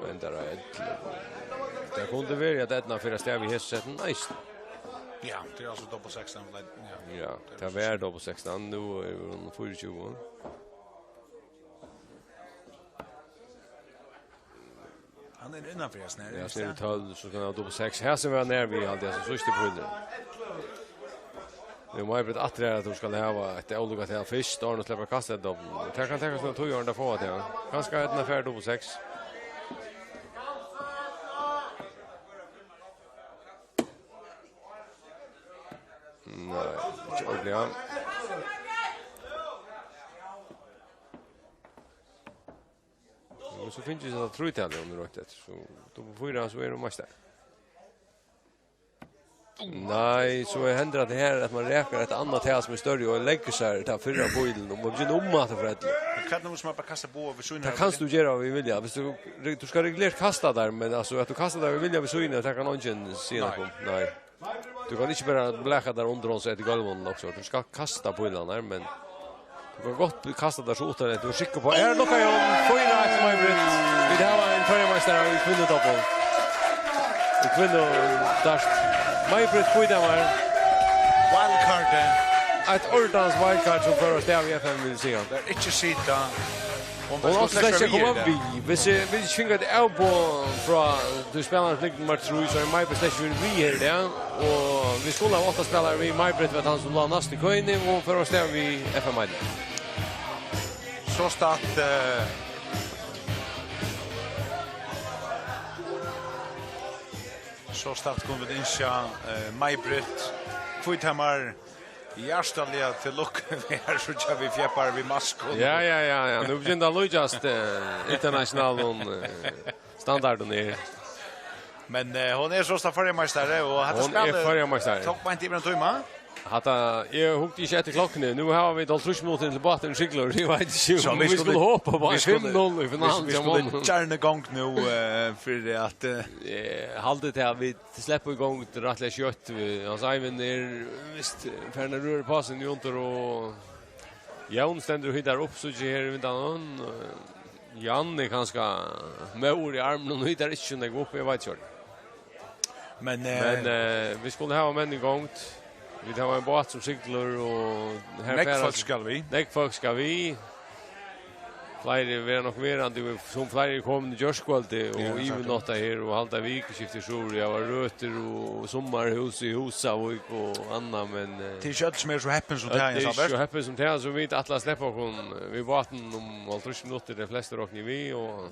Endar á ellivu. Tað kundi verið, at Eydna fer avstað við hesum settinum eisini. Ja, tað er altso dobbul sekstan, ja. Ja, tað var dobbul sekstan, nú er hon fýraogtjúgu. Hann er innanfyri, hassin her. Ja, hassin er tólv, so kann hann dobbul seks. Hassin var nær við, haldi eg, so síðsti pílur. Nú má eg brúka aftur her, at tú skal hava eitt ólukka til fyrst, áðrenn tú sleppur at kasta eitt dobbul. Tað kann taka sína tíð, áðrenn tað fáa tað. Kanska eydnast at fara upp á seks. Nei, ikki ordiliga. Men so fingu vit so trý tal, um tú roynt eftir. So dobbul fýra, so eru vit meistar. Nei, so er hendir at tað her, at man rakar eitt annað tal sum er størri og leggur seg í tann fyrra pílin, og man byrjar um aftur frá ellivu. Men hvat nú, sum man bara kastar boð við síðuna av? Tað kanst tú gera við vilja. Viss tú, tú skalt regulert kasta tær, men, altso, at tú kastar tær við vilja við síðuna, tað kann eingin siga nakað um. Nei. Tú kanst ikki bara blaka tær undir honum og seta í gólvið og so. Tú skalt kasta pílarnar, men tú kanst gott kasta tær so uttan at tú er sikkur uppá. Her lukkar Jón, fýra eitt til Maj-Britt. Vit hava ein føroyameistara í kvinnudobbul. Í kvinnudart. Maj-Britt Hvítemar. Wildcard, eh. Eitt ordans wildcard sum fer av stað í F M, vil eg siga. Tað er ikki sita. Hon átti slett ikki at koma við. Viss, eh, vit ikki fingu eitt avboð frá tí spælarin, flokk nummar trý, so er Maj-Britt slett ikki við her í dag. Og vit skuldu hava átta spælarar við. Maj-Britt var tann sum lá næst í køini og fer av stað við F M eina. So statt, eh, so statt kunnu vit ynskja, eh, Maj-Britt Hvítemar hjartaliga til lukku við, her síggja vit Fjeppar við masku. Ja, ja, ja, ja. Nú byrjar at líkjast, eh, internationalum, eh, standardum her. Men, eh, hon er so statt føroyameistari, og hetta spælið tók beint yvir ein tíma. Hatta, eg hugdi ikki eftir klokkuni. Nú hava vit hálvtrýss minuttir til báturin siglir. Eg veit ikki, so um vit skulu hopa upp á fimm null í finaluni. Vit skulu gjarna í gongd nú, eh, fyri at, eh, eg haldi til at vit sleppa í gongd rættiliga skjótt. Hans Eivind er vist farin at røra upp á seg nú undir, og Jón stendur og hitar upp, so ikki her í vindanum. Jan er kanska móður í arminum og hitar ikki so nógv upp, eg veit ikki. Men, eh, men, eh, vit skulu hava menn í gongd. Vit hava ein bát sum siglir, og her nógv fólk skal við. Nógv fólk skal við. Fleiri verða nokk verandi, sum fleiri eru komin í gjárkvøldið og yvirnátta her og halda vikuskifti suður. Eg havi røtur og summarhús í Húsavík og annað, men, eh, tað er ikki øll sum eru so heppin sum tað, Jens Albert. Øll eru ikki so heppin sum tað, so vit ætla at sleppa okkum, eh, við bátinum um hálvtrýss minuttir, tey flestu rokna vit, og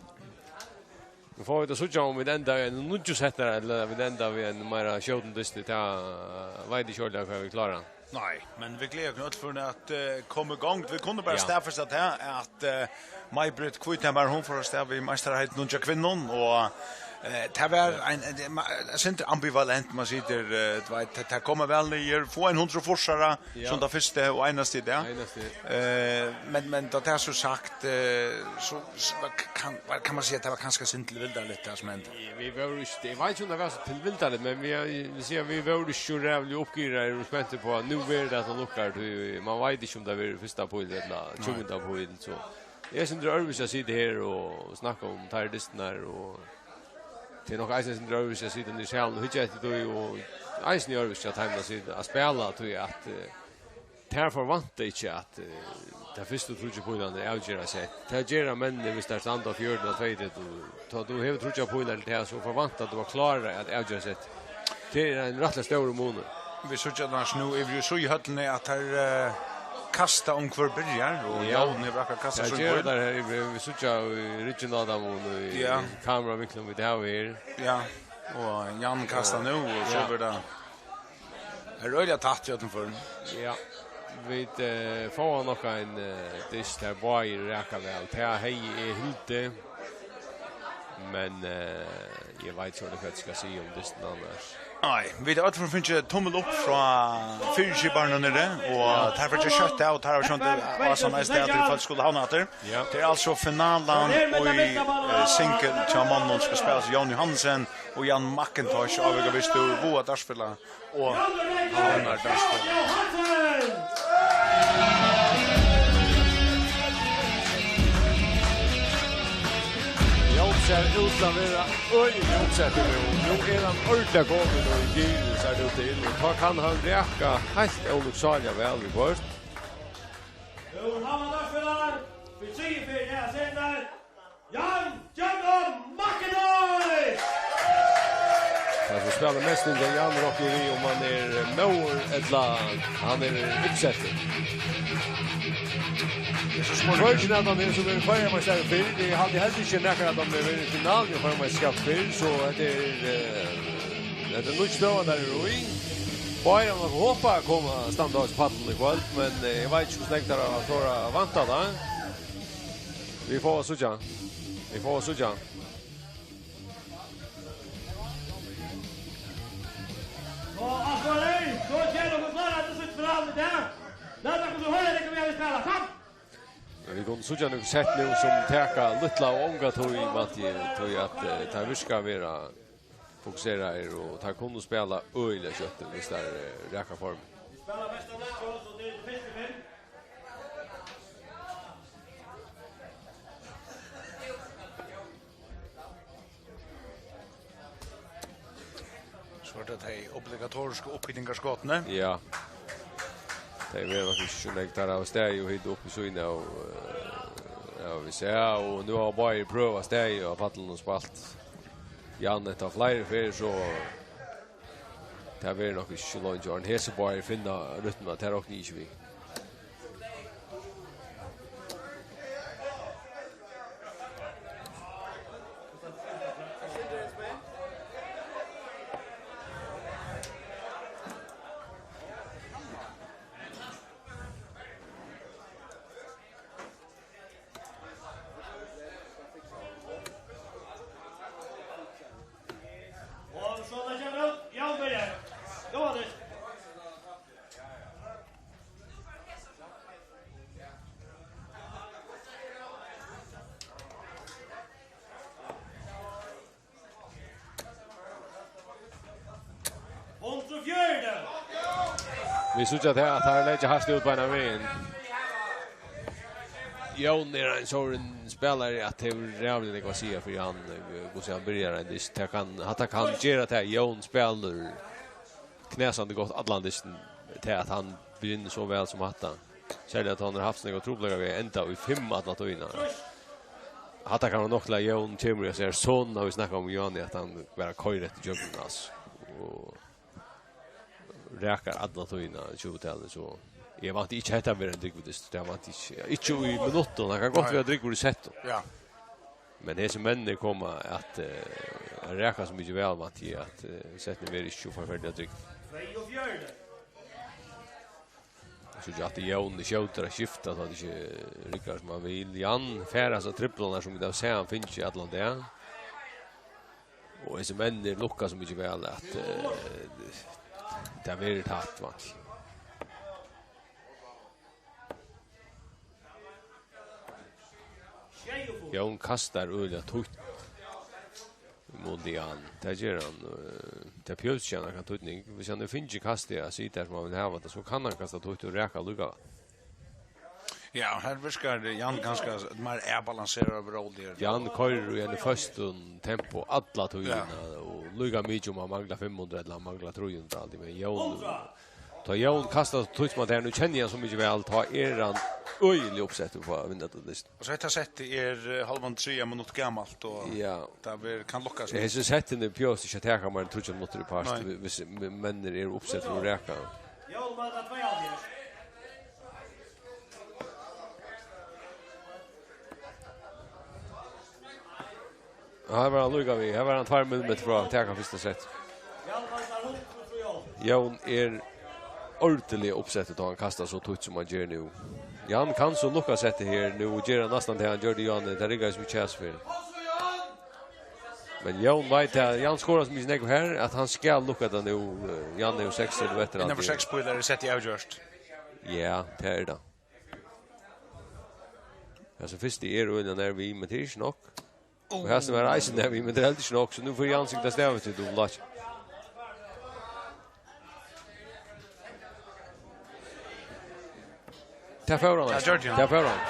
nú fáa vit at síggja, um vit enda í einum nýggjum seti, ella vit enda við einum meira skjótum dysti, tað veit eg ikki ordiliga, hvat vit klára. Nei, men vit gleða okkum øll fyri at, eh, koma í gongd. Vit kunnu bara staðfesta tað, at, eh, Maj-Britt Hvítemar, hon fer av stað við meistaraheitinum hjá kvinnum, og, eh, tað var ein, ein, ein, ein sindur ambivalent, man situr, eh, tú veit, tað, tað kemur væl niður, fáa ein hundraðfýrsara, sum tað fyrsta og einasta í dag. Einasta. Eh, men, men tá tað er so sagt, eh, so, so kann, kann man siga, at tað var kanska eitt sindur tilvildarligt, tað sum hendi. Vit vóru ikki, eg veit ikki, um tað var so tilvildarligt, men vit, vit siga, vit vóru ikki so ræðuliga uppgiraðir og spentir uppá, at nú verður tað, at tað lukkar, tí man veit ikki, um tað verður fyrsta píl ella tjúgunda píl, so. Eg er sindur øðrvísi at sita her og snakka um tær dystirnar, og tað er nokk eisini sindur øðrvísi at sita niðri í salinum og hyggja eftir tí, og eisini øðrvísi at heima at sita, at spæla, tí at, eh, tær forvænta ikki, at, eh, tær fyrstu tríggjar pílarnar avgera sett. Tað gera menninir, viss tær standa á fjøruti og tveyogtretivu. Tá tú hevur tríggjar pílar til tað, so forvænta tú at klára at avgera sett. Tað er ein rættiliga stórur munur. Vit síggja annars nú yvir í síðuhøllini, at tær, eh, kasta um hvør byrjar, og Jón hevur akkurát kastað sín píl. Ja, tað gera tær her yvir. Vit síggja í ryggin á teimum, og í kameravinklum, vit hava her. Ja, og Jan kastar nú, og so verður tað Tað er øgiliga tætt í øllum førum. Ja, vit, eh, fáa nokk ein, eh, dyst har báðir raka væl. Tað hevði eg hildið. Men, eh, eg veit ikki, hvat eg skal siga um dystin annars. Nei, vit hava øll fingið tummil upp frá fyriskiparunum niðri, og tær fara skjótt av, og tær hava skjótt av, og so næst er at fólk skulu havna aftur. Ja. Tað er altso finalan í, eh, single hjá monnum, skal spælast av Jón Johansen og Jan McIntosh, avhøvd við Vága dartsfelag og Havnar dartsfelag. Jón sær út til at vera øgiliga útsettur nú. Nú er hann ordiliga komin í gir, sær tað út til. Og tá kann hann raka heilt ólukksáliga væl viðhvørt. Úr Havnar dartsfelag, fyri triðju ferð í dag, Jan Jakob McIntosh! Tað sum Spælir mest undir Jan Rokki við, um hann er, eh, móður ella hann er uppsettur. Hvørgin av teimum er sum er føroyameistari fyrr? Eg haldi heldur ikki, nakar av teimum hevur verið í finalu í føroyameistaraskap fyrr, so hetta er, eh, hetta er nýggj støða, teir eru í. Báðir hava nokk hoppað at koma, standa á hesum pallinum í kvøld, men, eh, eg veit ikki, hvussu nógv teir hava torað at vænta tað. Vit fáa at síggja. Vit fáa at síggja. Og Akureyri, so kemur okur klára til sítt finale í dag. Lat okkum so hoyra tykkum, meðan vit spæla. Kom! Men vit kunnu síggja nøkur sett nú sum taka lítla og onga tíð, Matti, tí at, eh, teir virka at vera fokuseraðir og teir kunnu spæla øgiliga skjótt, viss teir, eh, raka form. Vit spæla besta leik hjá okkum, og tað eru fyrstu fimm. So er tað tey obligatorisku upphitikarskotini. Ja. Tey verða nokk ikki so nógv, teir hava staðið og hitað upp í síðuna av, eh, av, vit sita, og nú hava báðir prøvað staðið á pallinum og spælt. Jan, hetta fleiri ferðir, so tað verður nokk ikki so leingi, áðrenn hesir báðir finna rytmuna, tað rokni eg ikki við. Og so, tað kemur út. Jan byrjar. Góða dyst. Hundrað og fjøruti. Vit síggja tað, at teir leggja hart út beinan vegin. Jón er ein sovorðin spælari, at tað hevur ræðuliga nógv at siga fyri hann, eh, hvussu hann byrjar ein dyst. Tað kann, hatta kann gera tað, Jón spælir knasandi gott allan dystin, tað at hann byrjar so væl sum hatta. Serliga at hann hevur havt so nógvar trupulleikar við at enda í fimm alla tíðina. Hatta kann hann nokk til, at Jón kemur í sær, sovorðið har vit snakka um Jón, at hann bara koyrir eftir gjøgnum, altso. Og rakar alla tíðina, tjúgu-talið, so eg vænti ikki, hetta verður ein drúgvur dystur, tað vænti eg ikki. Ikki í minuttum, hann kann gott Nei. vera drúgvur í settum. Ja. Men hesir menninir koma at, eh, at raka so mikið væl, vænti eg, at, eh, settini verða ikki so forferdiliga drúgv. Tveyogfjøruti. Eg síggi aftur Jón skjótur at skifta, tá tað ikki riggar sum hann vil. Jan fær hasar triplarnar, sum vit hava sæð hann fingið allan dag. Og hesir menninir lukka so mikið væl at, eh, tað verður tætt, vænti eg. Jón kastar øgiliga tutt. Ímóti Jan. Tað ger hann, eh, tað behøvist ikki at hava nakran týdning. Viss hann hevur fingið kastið at sita har sum hann vil hava tað, so kann hann kasta tutt og raka allíkavæl. Ja, her virkar Jan ganska meir avbalanseraður og róligur. Jan koyrir í einum føstum tempo alla tíðina, Ja. og líka mikið um hann manglar fimm hundrað ella hann manglar trý hundrað altíð, men Jón, tá Jón kastar tutt sum hann, nú kenni eg hann so mikið væl, tá er hann øgiliga uppsettur uppá at vinna hetta dystin. Og so hetta settið er, eh, hálvan triðja minutt gamalt, og Ja. tað ver-, kann lukkast. Hesi settini behøvast ikki at taka meir enn tríggjar minuttir í part, Nei. vi-, viss m-, menninir eru uppsettir og raka. Her var hann líka við. Her var hann tveir millimetrar frá at taka fyrsta sett. Jón er ordiliga uppsettur, tá hann kastar so tutt sum hann ger nú. Jan kann so lukka settið her nú og gera næstan tað, hann gjørdi í áðni. Tað riggaði sum ikki hasfyri. Men Jón veit at Jan skorar so mikið nógv her, at hann skal lukka tað nú. Eh, Jan er jo seks centimetrar Innanfyri seks pílar er settið avgjørt. Ja, tað er tað. Altso, fyrst er øgiliga nær við, men tað er ikki nokk. Og her var eisini nær við, men tað er heldur ikki nokk, so nú fer Jan sikta stavin til Dublac. Tað fór hann. Tað gjørdi hann. Tað fór hann.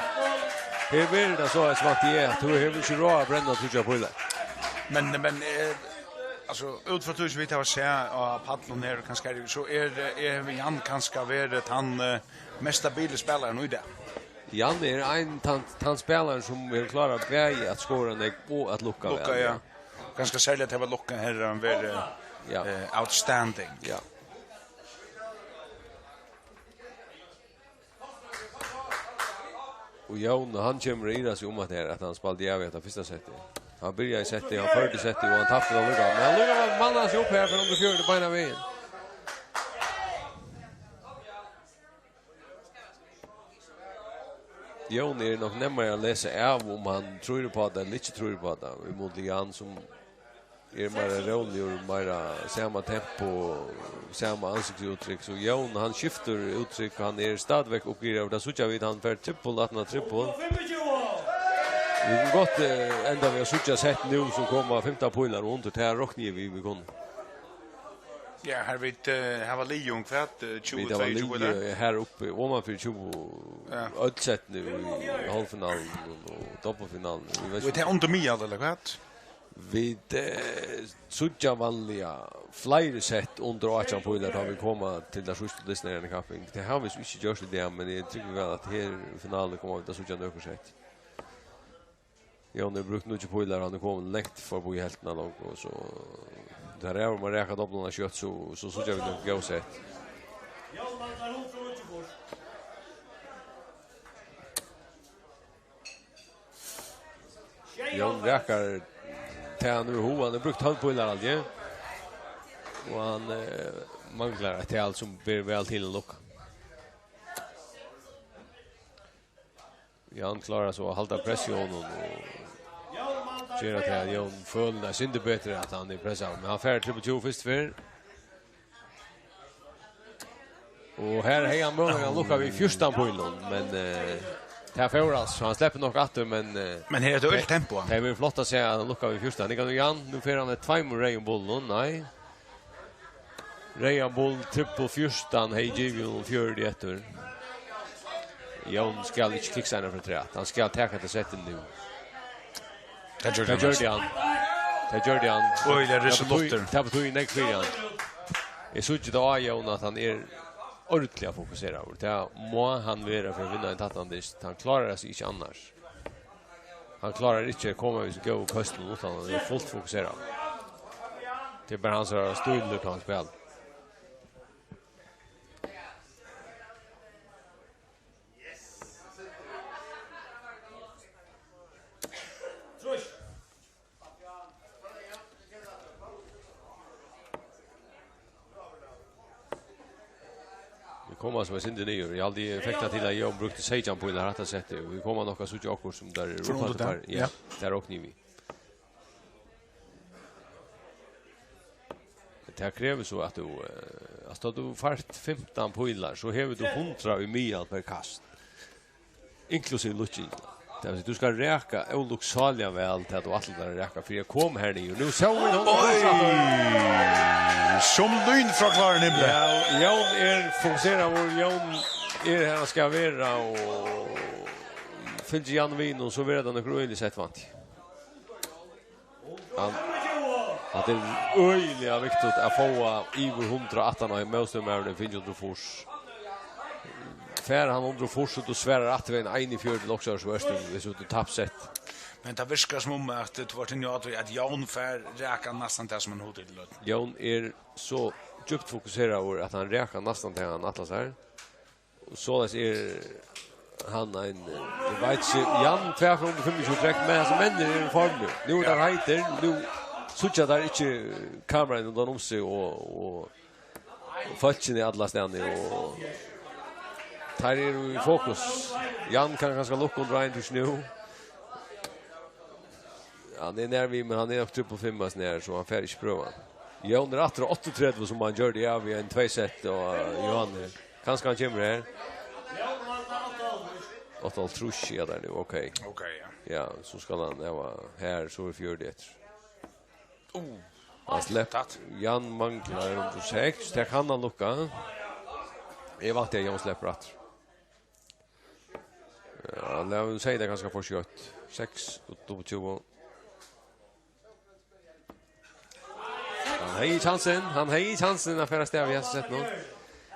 Her verður tað so, at Svante, at tú hevur ikki ráð at brenna tríggjar pílar. Men, men, eh, altso, út frá tí sum vit hava sæð á pallinum her, kanska er, so er, eh, er Jan kanska verið tann, eh, mest stabili spælarin í dag. Jan er ein tann, tann spælarin sum hevur klárað bæði at skora nógv og at lukka Lukka, væl, ja. ja. Kanska serliga at hava lukkað her, hann verið, eh, Ja. Eh, outstanding. Ja. Og Jón, hann kemur at ivast um at her, at hann spældi av í hetta fyrsta setti. Hann byrjaði settið, hann førdi settið, og hann tapti tað allíkavæl. Men allíkavæl vann hann seg upp her fyri hundrað og fjøruti beinanvegin. Jón er nokk nemmari at lesa av, um hann trýr upp á tað ella ikki trýr upp á tað. Í mun til Jan, sum er meira róligur, meira sama tempo, sama ansiktsúttrykk. So Jón, hann skiftir úttrykk, hann er stadigvæk uppgiraður. Tað síggja vit, hann fær trippul aftan á trippul. Vit kunnu gott, eh, enda við at síggja sett nú, sum koma fimtan pílar undir. Tað rokni eg við, vit kunnu. Ja, her vit, eh, her var Leon kvart, eh, Vit hava tjúgu tveyogtjúgu, lið, eh, her uppi, oman fyri tjúgu, Ja. øll sett nú í hálvfinaluni og dobbeltfinaluni. Vit Og tað er undir miðal, ella hvat? Vit, eh, síggja vanliga fleiri sett undir átjan pílar, tá vit koma til tær síðstu dystirnar í eini kapping. Tað hava vit so ikki gjørt í dag, men eg trúgvi væl, at her í finaluni koma vit at síggja nøkur sett. Jón hevur brúkt níggju pílar, hann er komin langt forbi helvtina longu, og so tað er um at raka doblurnar skjótt, so, so síggja vit nøkur góð sett. Jón rakar tað hann hevur hug, hann hevur brúkt tólv pílar alt, ja. Og hann, eh, manglar eitt tal sum ber væl til at lukka. Jan klárar so at halda press í honum og ger at Jón følir tað sindur betri at hann er pressaður. Men hann fær trippul tjúgu fyrst fyrr. Og her hevði hann møguleikan at lukka við fjúrtan pílum, men, eh, tað fór, altso, hann sleppur nokk aftur, men, eh, Men her er tað øll tempo. Tað er flott at sjá at hann lukkar við fjúrtan. Nú kann Jan, nú fer hann við tveimum reyðum bullum, nei. Reyðan bull, trippul fjúrtan, hevði givið honum fjøruti eftir. Jón skal ikki kiksa hana afturat. Hann skal taka tað settið nú. Tað gjørdi hann. Tað gjørdi hann. Øgiliga Tað risið betýð-, luftur. Tað betýðir nógv fyri hann. Eg síggi tað á Jón, at hann er ordiliga fokuseraður. Tað má hann vera fyri at vinna ein tættan dyst. Hann klárar seg ikki annars. Hann klárar ikki at koma við so góðum køstum uttan hann er fult fokuseraður. Tað er bara hansara stílur, tá hann spælir. Vit koma sum eitt sindur niður. Eg haldi, eg fekk tað til, at Jón brúkti seytjan pílar hatta settið. Vit koma nokk at síggja okkurt sum tað er Fór undir uppaftur tað? Ja, Ja. tað rokni eg við. Tað krevur so, at tú, eh, altso, tá tú fært fimtan pílar, so hevur tú hundrað í miðal per kast. Inklusive lukking. Tað vil siga, tú skal raka ólukksáliga væl, til at tú ætlar tær at raka, fyri at koma her niður. Nú sá vit hon Oj! Sum lyn frá klárum himli. Ja, Jón er fokuseraður, Jón er har hann skal vera, og fylgir Jan við, og so verður tað nøkur øgilig sett vant. Hann, hatta er øgiliga viktigt at fáa yvir hundrað aftan á, mótstøðumaðurin er fingið hundrað og fýrs. Fær hann hundrað og fýrs, og tú svarar aftur við ein einogfjøruti til Oksar, so ert tú, viss tú tapt sett. Men tað virkar sum um at tú vart inni á tí, at Jón fær raka næstan tað sum hann hugdi til. Jón er so djúpt fokuseraður, at hann rakar næstan tað, hann ætlar sær. Og soleiðis er hann ein, eh, eg veit ikki, Jan, tvær fyri hundrað og fimmogtjúgu trekk, men hasir menn eru í formi. Nú eru teir heitir, nú síggja teir ikki kameraini rundan um seg og, og, og fólkini allastaðni, og teir eru í fokus. Jan kann kanska lukka undir einogtrýss nú. Hann er nær við, men hann er nokk trippul fimm, altso, nær, so hann fær ikki prøvað. Jón er aftur á áttaogtretivu, sum hann gjørdi, ja, við ein tvey sett, og, eh, Johan er, kanska hann kemur her. Áttaoghálvtrýss, ja, tað er nú, ok. Ok, ja. Ja, so skal hann hava her, so er fjøruti eftir. Oh, Hann slepp, tætt. Jan manglar hundrað og seks, tað kann hann lukka. Eg vænti, at Jón sleppur aftur. Ja, lat meg siga tað kanska for skjótt. Seks og tjúgu. Hann hevði kjansin, hann hevði kjansin at fara av stað við hesum settinum.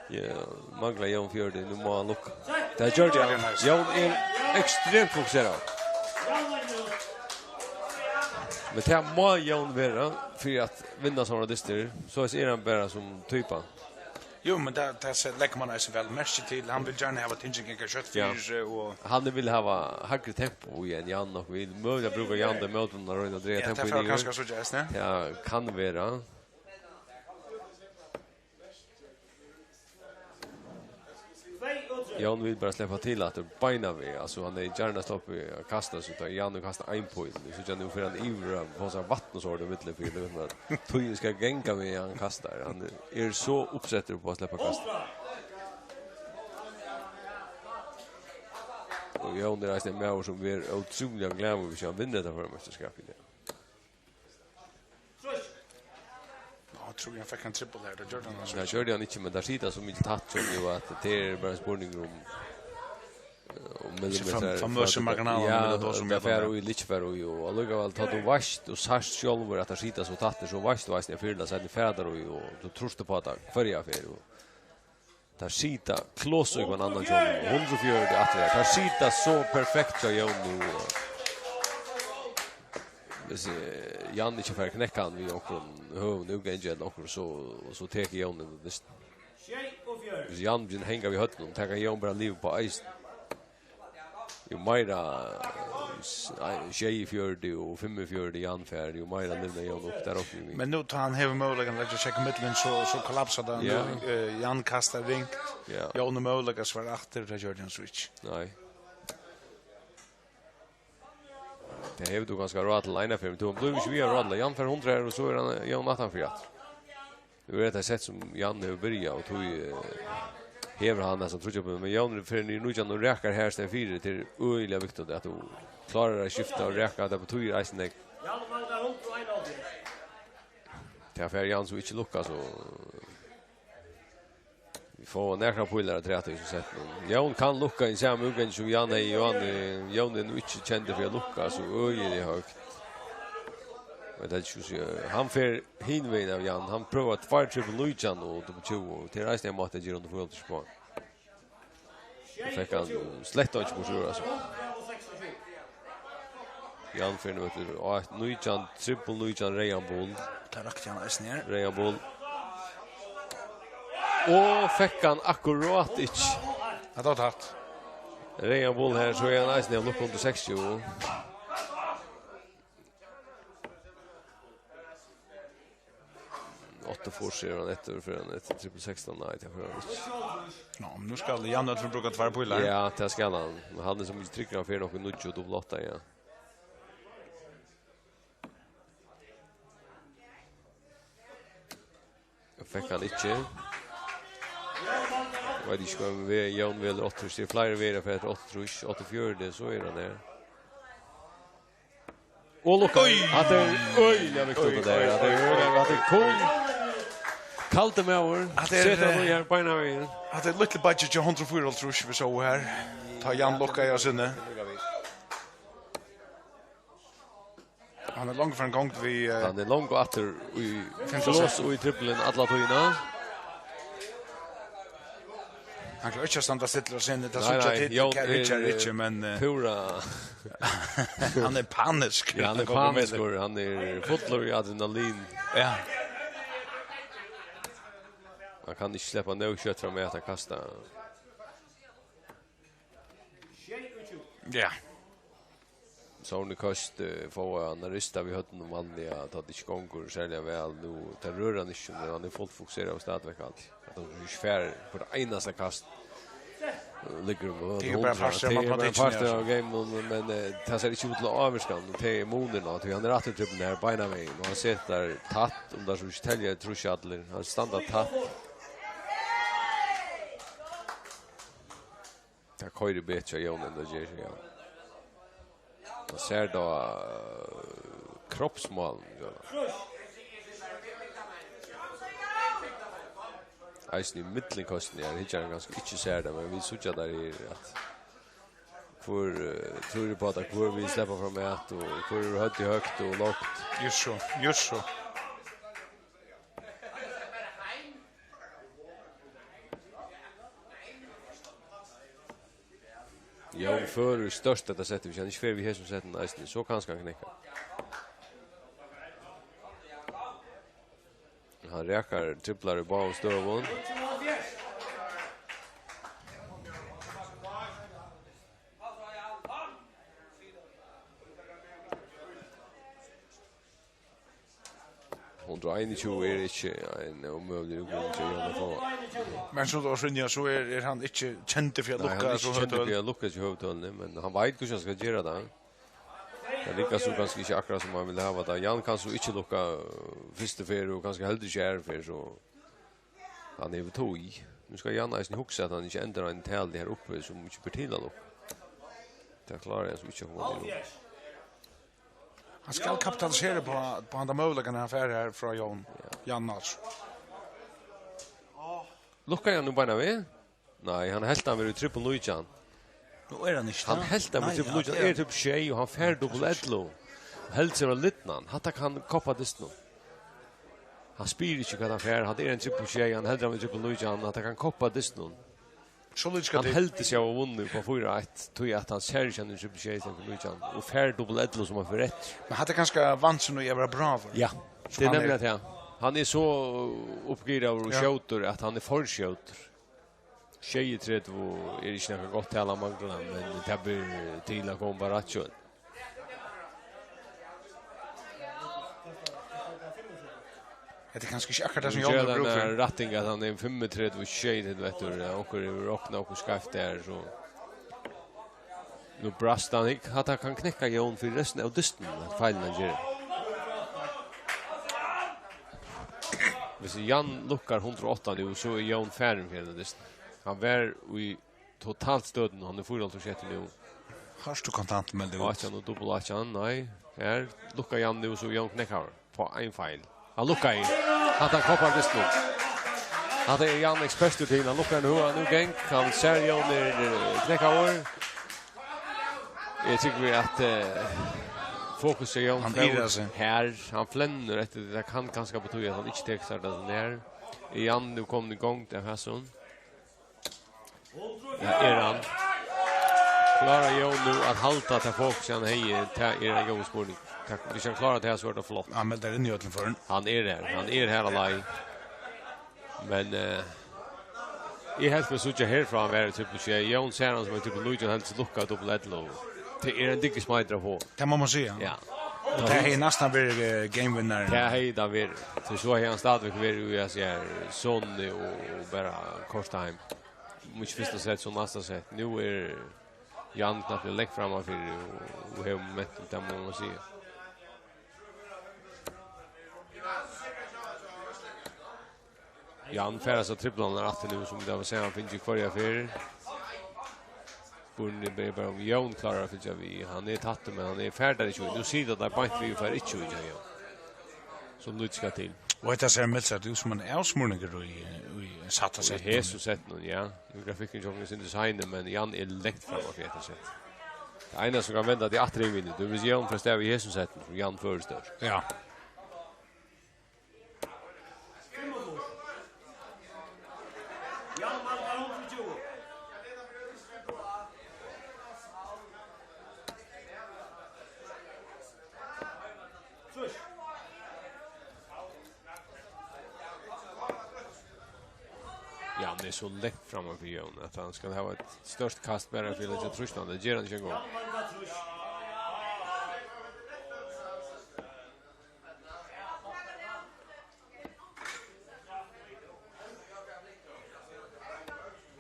Ja, manglar Jón fjøruti, nú má hann lukka. Tað gjørdi hann. Jón er ekstremt fokuseraður. Men tað má Jón vera fyri at vinna sovorðnar dystir. So er hann bara sum typa. Jú, men tað, tað se-, leggur man eisini væl merki til. Hann vil gjarna hava tingini ganga skjótt fyri seg, og hann vil hava hægri tempo í enn Jan nokk vil. Møguliga brúka Jan tey mótini at royna at draga tempoið niður. Ja, tað fer kanska so eisini. Ja, kann vera. Jón vil bara sleppa til aftur beinanvegin. Altso, hann hevði gjarna sloppið at kasta, so tá Jan hevur kastað ein píl. So gjarna nú fer hann yvir at fáa sær vatn og so er tað millum fyri, tú veit, men tíðin skal ganga við, hann kastar. Hann er so uppsettur upp á at sleppa at kasta. Og Jón er eisini ein maður, sum er ótrúliga glaður, hvis hann vinnur hetta føra meistarskapið. Nú trúði eg, hann fekk ein trippul her, tað gjørdi hann, altso. Nei, gjørdi hann ikki, men tað situr so mikið tætt, so jú, at tað er bara ein spurningur um, eh, um millimetrar. Famøsa marginalan, ja, millum tað sum tað fer í, ikki fer í, og allíkavæl, tá tú veitst og sært sjálvur, at tað situr so tætt, so veitst tú eisini, at fyrr ella seinni fara teir í, og tú trýstir á tað, hvørja ferð, og teir sita close í hvønn annan hjá honum. Hundrað og fjøruti aftur her. Teir sita so perfekt hjá Jóni nú. Hvis, eh, Jan ikki fær knekka hann við onkrum høgum útgangi ella onkrum, so, so tekur Jón hann. Hvis, hvis Jan byrjar at hanga við høvdinum, tekur Jón bara liv á eisini. Jú meira, eh, s-, nei, sjeyogfjøruti og fimmogfjøruti Jan fær, jú meira livnar Jón upp, tað er okkum við. Men nú, tá hann hevur møguleikan at leggja seg í miðjuna, so, so kollapsar tað. Ja. Nú, eh, Jan kastar ringt. Ja. Jón hevur møguleika at svara aftur, tað gjørdi hann so ikki. Nei. Tað hevur tú kanska ráð til eina ferð, men tú blívur ikki við at ráða til. Jan fær hundrað her, og so er hann, Jón aftan fyri aftur. Nú er hetta sett sum Jan hevur byrjað, og tí, eh, hevur hann næstan tríggjar pílur, men Jan fer niður nítjan og rakar her í staðin fyri. Tað er øgiliga viktigt at tú klárar at skifta og raka, tað betýðir eisini nógv. Tað fær Jan so ikki lukkað, so vit fáa nakrar pílar afturat í hesum settinum. Jón kann lukka í sama útgangi sum Jan hevði, Jón, eh, Jón er nú ikki kendur fyri at lukka so øgiliga høgt. Men tað er ikki so, hann fer hin vegin av Jan. Hann prøvar tveir trippul nítjan og double tjúgu. Tað er eisini ein máti at gera undir fótbólti á. Nú fekk hann slett einki burtur úr, altso. Jan fer nú eftir á eitt nítjan, trippul nítjan, reyðan bul. Tað rakti hann eisini her. Reyðan bul. Og fekk hann akkurát ikki. Ja, tað var tætt. Reyðan bul her, so er hann eisini av lukku undir seksogtjúgu. Áttaogfýrs er hann eftir, fer hann eftir trippul sekstan, nei, tað fer hann ikki. Nå, men nú skal Jan Ødfjord brúka tveir pílar. Ja, tað skal hann. Men hann er so mikið tryggari, hann fer nokk í níggju og double átta, ja. Fekk hann ikki. Veit ikki hvat við Jón velur áttaogtrýss. Tað er fleiri vegir at fara eftir áttaogtrýss, áttaogfjøruti, so er hann her. Og lukka. Oj! Hatta er øgiliga viktigt, tað har. Hatta er øgiliga, hatta er cool. Kaldur maður. Hatta er, setir hann eh, í her beinanvegin. Hatta er lítli beiggi hjá hundrað og fýraoghálvtrýss, vit sóu her. Tá Jan lukkaði av sinni. Hann er langt farin gongd við, eh, hann er langt aftur í flós og í trippulin alla tíðina. Hann klárar ikki at standa stillur á sinni, tað nei, síggja nei, tit, Jón kæru vitjarar, er, eh, ikki, men, eh, púra. Hann er paniskur. Ja, hann er paniskur, hann er fullur í adrenalin. Ja. Hann kann ikki sleppa nóg skjótt fram at kasta. Ja. Sovorðnir køst, eh, fáa hann at rista við høvdinum vanliga, tá tað ikki gongur serliga væl. Nú, tað rørir hann ikki, men hann er fullt fokuseraður stadigvæk alt. At hann ikki fær hvørt einasta kast. Liggur um tað er bara hundrað. Partur av tað er bara matematikkini, partur av gaminum, men, eh, tað sær ikki út til at ávirka hann, og tað er munurin á, tí hann er aftur trippulin her beinanvegin, og hann setir tætt, um tað so ikki telja trýss allir, hann standa tætt. Tað koyrir betur hjá Jóni enn tað ger hjá Jan. Man sær tað á, eh, kroppsmálinum, ja. Eisini í millumkøstini her, hyggjarin kanska ikki sær tað, men vit síggja tað her, at hvør, eh, trýr upp á tað, hvør vil sleppa fram at, og hvør hevur høvdið høgt og lágt. Júst so, júst so. Jón førir stórt hetta settið, hvis hann ikki fer við hesum settinum eisini, so kanska hann knekkar. Hann rakar triplar í báðum støðum. Hundrað og einogtjúgu er ikki ein ómøgulig útbúgving hjá Jóni Fáa. Men sum tú sigur, Rinja, so er, er hann ikki kendur fyri at lukka. Nei, hann er ikki kendur fyri at lukka í høvuðtølini, men hann veit hvussu hann skal gera tað. Tað riggar so kanska ikki akkurát sum hann vil hava tað. Jan kann so ikki lukka, øh, fyrstu ferð og kanska heldur ikki aðru ferð, so hann hevur tíð. Nú skal Jan eisini hugsa, at hann ikki endar ein tali her uppi, sum ikki ber til at lukka. Tað klárar hann so ikki at koma til. Hann skal kapitalisera upp á, upp á handa møguleikan, hann fær her frá Jón, ja. Jan Nals. Lukkar hann nú beinanvegin? Nei, hann helt hann verið í trippul nítjan. Nú er hann ikki. Hann helt hann verið í trippul nítjan, er trippul sjey, og hann fær dubbul ellivu. Og helt seg vera lidnan. Hatta kann koppa dystin. Hann spyr ikki hvat hann fær. Hann er ein trippul sjey, hann heldur hann verið í trippul nítjan. Hatta kann koppa dystin. So lítið skal til. Hann heldur seg hava vunnið upp á fýra eitt, tí at hann sær ikki hann í trippul sjey, trippul nítjan, og fær dubbul ellivu sum hann fer eftir. Men hatta er kanska vansin í at vera bravur. Ja, tað er nemliga tað. Hann er so uppgiraður og skjótur, at hann er for skjótur. Sjeyogtretivu er ikki nakað gott tal at mangla, men tað ber til at koma bara rætt skjótt. Hetta er kanska ikki akkurát tað, sum Jón hevur brúk fyri. Rætting at hann er fimmogtretivu, sjeyogtretivu eftir, ja, onkur hevur roknað okkurt skeivt har, so. Nú brast hann, ikki, at hann kann knekka Jón fyri restina av dystinum, at feilin hann ger. Hvis Jan lukkar hundrað og átta nú, so er Jón farin fyri henda dystin. Hann var í totalstøðuni, hann er fýraoghálvtrýss eftir nú. Hart og kontant meldi út. Átjan og dubbul átjan, nei. Her lukkar Jan nú, so Jan knekkar på ein feil. Hann lukkar í. Hatta koppar dystin. Hatta er Jan ekspertur til. Hann lukkar nú, hann er í gang. Hann sær Jan er, eh, knekkaður. Eg tykki at, eh, fokus er Jan. Hann irrar seg. Her, hann flennir eftir, tað kann kanska betýða at hann ikki tekur sær tað her. Jan nú komin í gongd av hasum. Ja, er hann. Klárar Jón nú at halda tað fokus hann hevði? Tað er ein góður spurningur. Tað, hvis hann klárar tað, so er tað flott. Hann meldar inn í øllum førum. Hann er her. Hann er her á leið. Men, eh, eg helt meg síggja herfrá hann var í trippul sjey. Jón sær hann sum ein trippul nítjan, hann heldur seg lukka dubbul ellivu. Tað er ein dyggur smeitur at fáa. Tað má man siga. Ja. Og tað hevði næstan verið, eh, game winner. Tað hevði tað verið. So, so hevði hann stadigvæk verið í, altso, her, sonu og, og bara koyrt heim. Um ikki fyrsta sett, so næsta sett. Nú er Jan knappliga langt frammanfyri og, og hevur momentum, tað má man siga. Jan fær altso triplarnar aftur nú, sum vit hava sæð hann fingið hvørja ferð. Spurningurin er bara, um Jón klárar at fylgja við. Hann er tættur, men hann er, fær tær ikki í. Nú sita teir beint við og fær ikki í hjá Jón. So lítið skal til. Og hetta sær mildt sagt út sum ein avsmurningur í, í sætta settinum. Í hesum settinum, ja. Nú er grafikkurin hjá okkum eitt sindur seinur, men Jan er langt frammanfyri hetta sett. Tað einasta sum kann venda tað aftur, er vinnu. Tú vil siga, Jón fær stav í hesum settinum, sum Jan førir størst. Ja. Ja, hann er so langt framman fyri Jón, at hann skal hava eitt stórt kast bara fyri at leggja trýst á hann. Tað ger hann ikki eingong.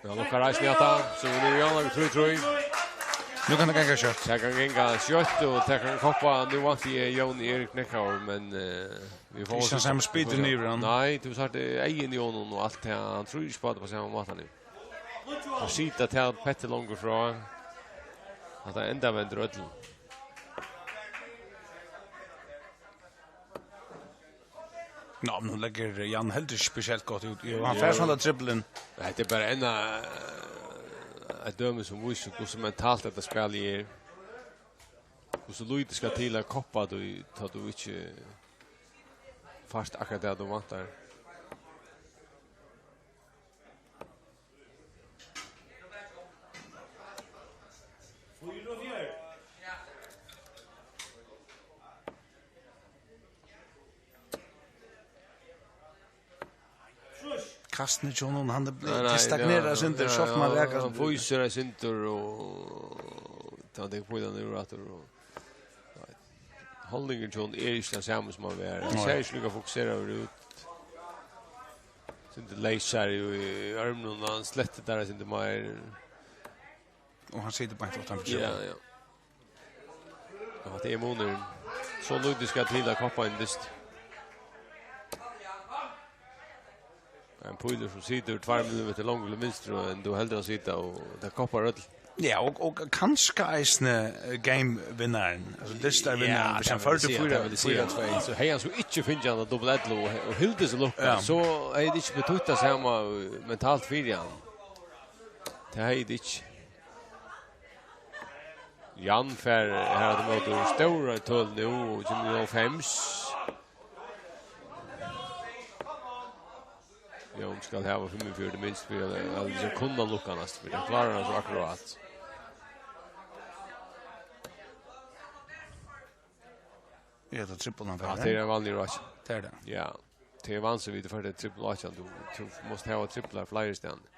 Ja, lukkar eisini hatta, so nú er Jón trý trý. Nú kann tað ganga skjótt. Tað kann ganga skjótt, og tað kann koppa. Nú vænti eg Jón er knekkaður, men, eh, vit fáa Christian Sam spýtur niður hann. Nei, tú sært, eh, eyguni í honum og alt tað. Hann trýr ikki á tað á sama máta nú. Hann situr tað petti longur frá. At hann endavendir øllum. Ná, men nú leggur Jan heldur ikki spesielt gott út. Jú, hann fær sovorðið trippulin. Nei, tað er bara enn, eh, eitt dømi sum vísir, hvussu mentalt hetta spælið er. Hvussu lítið skal til at koppa, tú, tá tú ikki fært akkurát tað, tú væntar. Kastini hjá honum, hann er, nei, nei, tað stagnerar ja, eitt sindur, ja, sjálvt um hann ja, rakar hann vísir eitt sindur og tá tekur pílan úr aftur og, nei. Hondin hjá honum er ikki tann sama sum hann var. Hann nei. Sær ikki líka fokuseraður út. Sindur leysari í, í ørmunum, hann slettir tær eitt sindur meir. Og hann situr beint uttanfyri. Ja, ja. Ja, tað er munurin. So lítið skal til at koppa ein dyst. Ein pílur sum situr tveir millimetrar longur til vinstru enn tú heldur hann sita, og tað koppar øll. Ja, og, og kanska eisini, eh, game-vinnarin. Altso, dystarvinnarin, ja, hvis hann tað vil førdi siga, fýra, tað vil siga. Fýra tvey. So hevði hann so ikki fingið hana double ellefu og, og hildið seg lukka, ja. So hevði tað ikki betytt tað sama, eh, mentalt fyri hann. Tað hevði tað ikki. Jan fær her at møta stóra tøl nú og kemur í hálvfems. Jan skal hava fimmogfjøruti minst fyri at, at kunna lukka næst, fyri hann klárar hann so akkurát. Ja, tað er trippul hann fær. Ja, tað er ein vanligur átjan. Tað er tað. Ja. Tað er vanligt við, tú fært trippul átjan, tú, tú mást hava triplar fleiri staðni.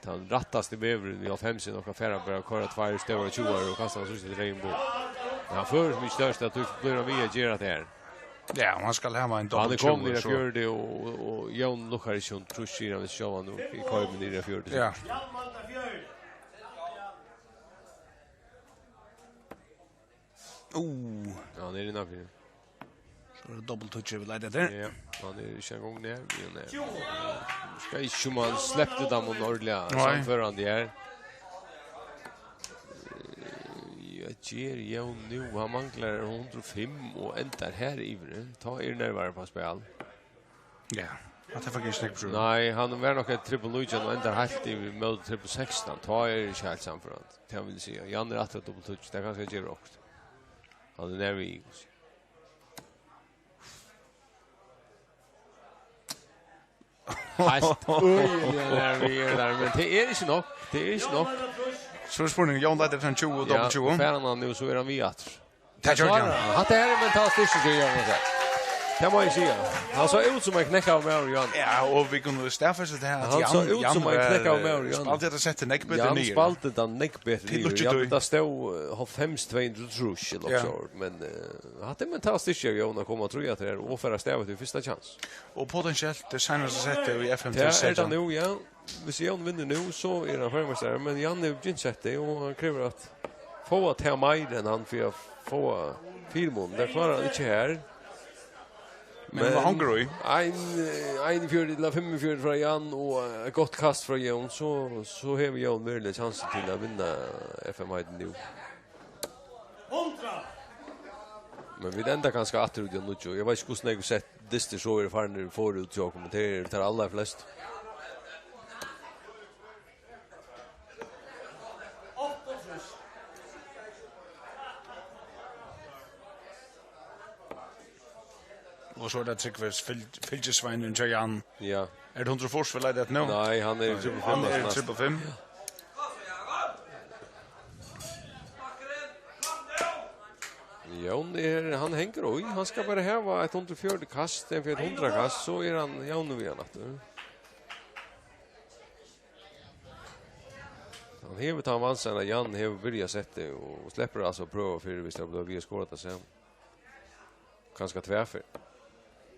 Tann rættasti vegurin í hálvfems er nokk at fara bara at koyra tveir stórar tjúgar og kasta hann so til reyðan bol. Men hann førir seg ikki størst, at tú blívur við at gera tað her. Ja, og hann skal hava ein double tjúgu, so. Hann er komin niður á fjøruti, og, og, og Jón lukkar ikki, hon trýstir hann við sjálvan og koyrir niður á fjøruti. Ja. Uh. Ja, hann er innanfyri. So er tað double touch, vit leita eftir. Ja, hann er ikki eingong nær, men, eh, skal ikki, um hann slepti tað, man ordiliga nei. Samførandi her. Eh, ja, ger Jón nú, hann manglar hundrað og fimm og endar her yvir. Tá er nervar á spæl. Ja, hatta er faktiskt ikki nógv, trúgvi eg. Nei, hann var nokk eitt trippul nítjan og endar heilt yvir móti trippul sekstan. Tá er ikki heilt samførandi. Tað vil eg siga. Jan er aftur double touch. Tað kanska gevur okkurt. Hann er nær við. Heilt øgiliga nær við er tað, men tað er ikki nokk. Tað er ikki nokk. So er spurningurin, Jón leitar eftir ein tjúgu og ja, double tjúgu. Fær hann hann nú, so er hann við aftur. Tað gjørdi hann. Hatta her er mentalt styrki, sigur Jón, tað. Tað má eg siga. Hann sá út sum ein knekkaður maður, Jón. Ja, og vit kunnu staðfesta tað her, at hann sá út sum ein knekkaður maður, Jón. Spældi tað settið nógv betur niður. Hann spældi tað nógv betur niður. Til lukku. Ja, tað stóð, eh, hálvfems tvey hundrað og trýss, ella ja. Okkurt, men, eh, hatta er mentalt styrki av Jón at koma og trýa til her og fara av stað við fyrsta chance. Og potentielt tað seinasta settið í F M til seytjan. Tað er tað nú, ja. Hvis Jón vinnur nú, so er hann føroyameistari, men Jan hevur gynt settið, og hann krevur at fáa tað meir enn hann fyri at fáa fyrimun. Tað klárar hann ikki her. Men tað hongur í. Ein, eh, einogfjøruti ella fimmogfjøruti frá Jan og eitt gott kast frá Jón, so, so hevur Jón veruliga kjansin til at vinna F M-heitin nú. Men vit enda kanska aftur út í nýggju. Eg veit ikki, hvussu nógv sett dystir so eru farnir forút hjá okkum, men tað eru teir allarflestu. Og so er tað Trygvi, fylg-, fylgisveinin hjá Jan. Ja. Er tað hundrað og fýrs vit leita eftir nú? Nei, hann er í trippul fimm, hann er í næst. Trippul fimm. Jón er, hann hongur í. Hann skal bara hava eitt hundrað og fjøruti kast, enn fyri eitt hundrað kast, so er hann javnur við hann aftur. Hann hevur tann vansin, at Jan hevur byrjað settið og sleppur altso at prøva fyri, viss tað blívur við at skora tað seg. Kanska tvær ferð.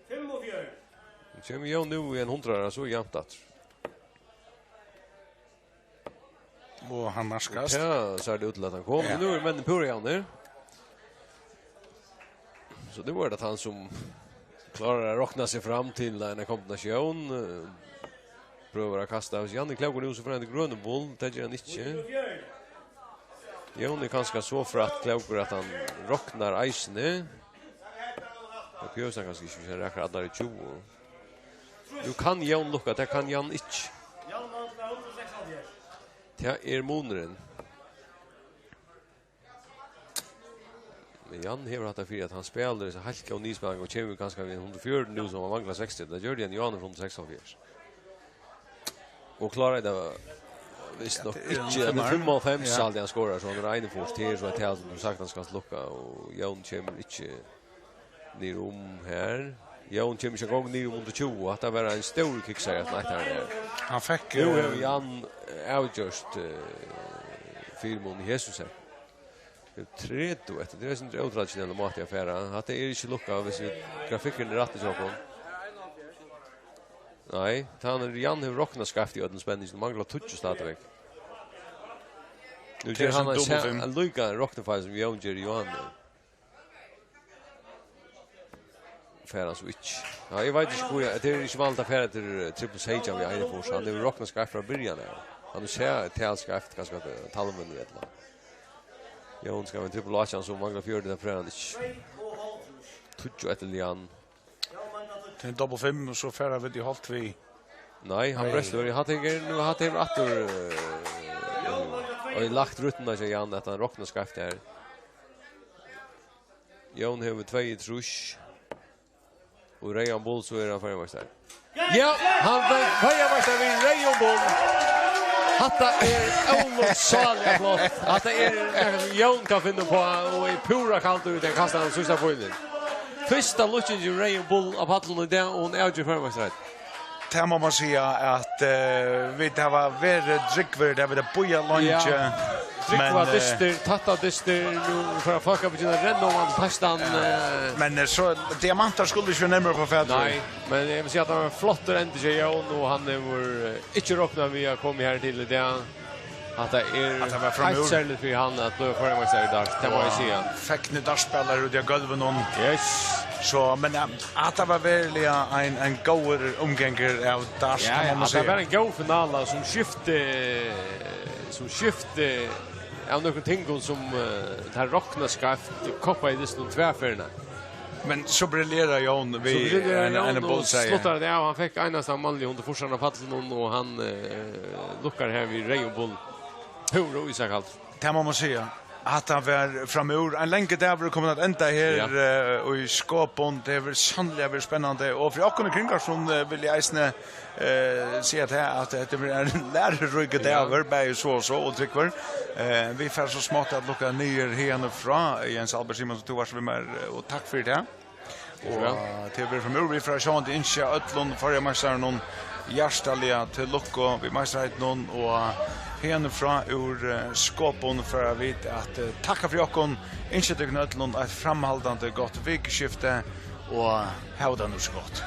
Fimmogfjøruti. Kemur Jón nú í ein hundraðara, so er javnt aftur. Og hann nærkast. Ja, sær tað út til at hann kom. Ja. Nú eru menn púra javnir. So nú er tað hann sum klárar at rokna seg fram til eina kombinatión. Eh, prøvar at kasta. Jan er klókur nú, so fær hann til grønum bol. Tað ger hann ikki. Jón er kanska so frægt klókur, at hann roknar eisini. Tað behøvist hann kanska ikki, hvis hann rakar allar í tjúgu. Nú kann Jón lukka, tað kann Jan ikki. Tað er munurin. Men Jan hevur hatta fyri, at hann spælir hesa heilt góðu niðurspæling og kemur kanska við hundrað og fjøruti nú, sum hann manglar seks til. Tað gjørdi hann í áðni hundrað og seksoghálvfjerðs. Og klárar tað vist nokk ikki. Ja, tað er ein fimmara. Hann er fimmoghálvfems, ja. Haldi hann skorar, so hann er einogfýrs. Tað er so eitt tal sum tú saktans kanst lukka, og Jón kemur ikki niður um her. Jón kemur ikki eingong niður um hundrað og tjúgu. Hatta var ein stórur kiksari at nætta her. Hann fekk, Nú eh, hevur Jan, eh, avgjørt, eh, fyrimun í hesum sett. Tað er tretivu eftir. Tað er ein ótraditionellur máti at fara. Hatta er ikki lukkað, viss vit, grafikkurin er rættur hjá okkum. Nei, tá hann er, Jan hevur roknað skeivt í øllum spenningum. Manglar tíggju stadigvæk. Nú Tað er ger hann ein, ein sa- dupulfimm. Ein líka roknifeil sum Jón ger í Johanne. Fær hann so ikki. Ja, eg veit ikki hví, tað er ikki vanligt at fara til, eh, trippul seytjan við Einarfors. Hann hevur roknað skeivt frá byrjan av. Hann hevur sæð tal skeivt, kanska at, eh, talvuni ella. Jón skal við trippul átjan, so manglar fjøruti, tað fær hann ikki. Tíggju eftir Jan. Tað er ein dupulfimm, og so fara vit í holt við Nei, hann Nei. Brestur. Eg havi tekið, nú havi tekið aftur, eh, og eg lagt rúttina hjá Jan, at hann roknar skeivt her. Jón hevur tveyogtrýss. Og reyðan bull, so er hann føroyameistari. Ja, hann bleiv føroyameistari við reyðum bull. Hatta er ólukksáliga flott. Hatta er nakað sum Jón kann finna upp á, og er púra kaldur út at kasta hann síðsta pílin. Fyrsta lukkingin við reyðum bull á pallinum í dag, og hon avger føroyameistari. Tað má man siga at, eh, vit hava verið drúgvir, tað hava vit bíðað leingi. Ja. Drúgvar dystir, tættar dystir, nú fara fólk at byrja at renna oman til teistan, eh. Men, eh, so, diamantar skulu ikki vera nærmari uppá fat. Nei, men eg vil siga at hann var flottur endi hjá Jón, og hann hevur, eh, ikki roknað við at koma her til í dag. Hatta er At hann var framúr. Heilt serligt fyri hann at blíva føroyameistari í dag, tað má eg siga. Og fekk nú dartspælarar út á gólvinum. Yes. So, men, eh, at tað var veruliga ein, ein góður umgangur av dart, Ja, kann ja, man at tað siga. Var ein góð finala sum skifti, sum skifti av nøkrum tingum sum, eh, tað rokna skeivt, koppaði dystin tvær ferðir. Men so briljerar Jón So við briljerar ein, Jón ein og bull, sigur. Sluttar tað av. Hann fekk einasta mannliga undir fyrsta á pallinum, og hann, eh, lukkar her við reyðum bull. Púra ísakaldur. Tað má man siga. Hatta var framúr. Ein langur dagur er komin at enda her, Ja. eh, í Skopun. Tað hevur sanniliga verið spennandi. Og fyri okkum í Kringvarpinum, eh, vil eg eisini, eh, siga tað, at hetta verður ein læruríkur Ja. dagur, bæði so og so, og drúgvur. Eh, vit fara so smátt at lukka niður hiðani frá. Jens Albert Simonsen, tú vart við mær, eh, og takk fyri tað. Og, eh, til vit framúr, vit fara sjálvandi ynskja øllum føroyameistarunum hjartaliga til lukku við meistaraheitinum, og hiðani frá úr, eh, Skopun fara vit at, eh, takka fyri okkum, ynskja tykkum øllum eitt framhaldandi gott vikuskifti, og hava tað nú so gott.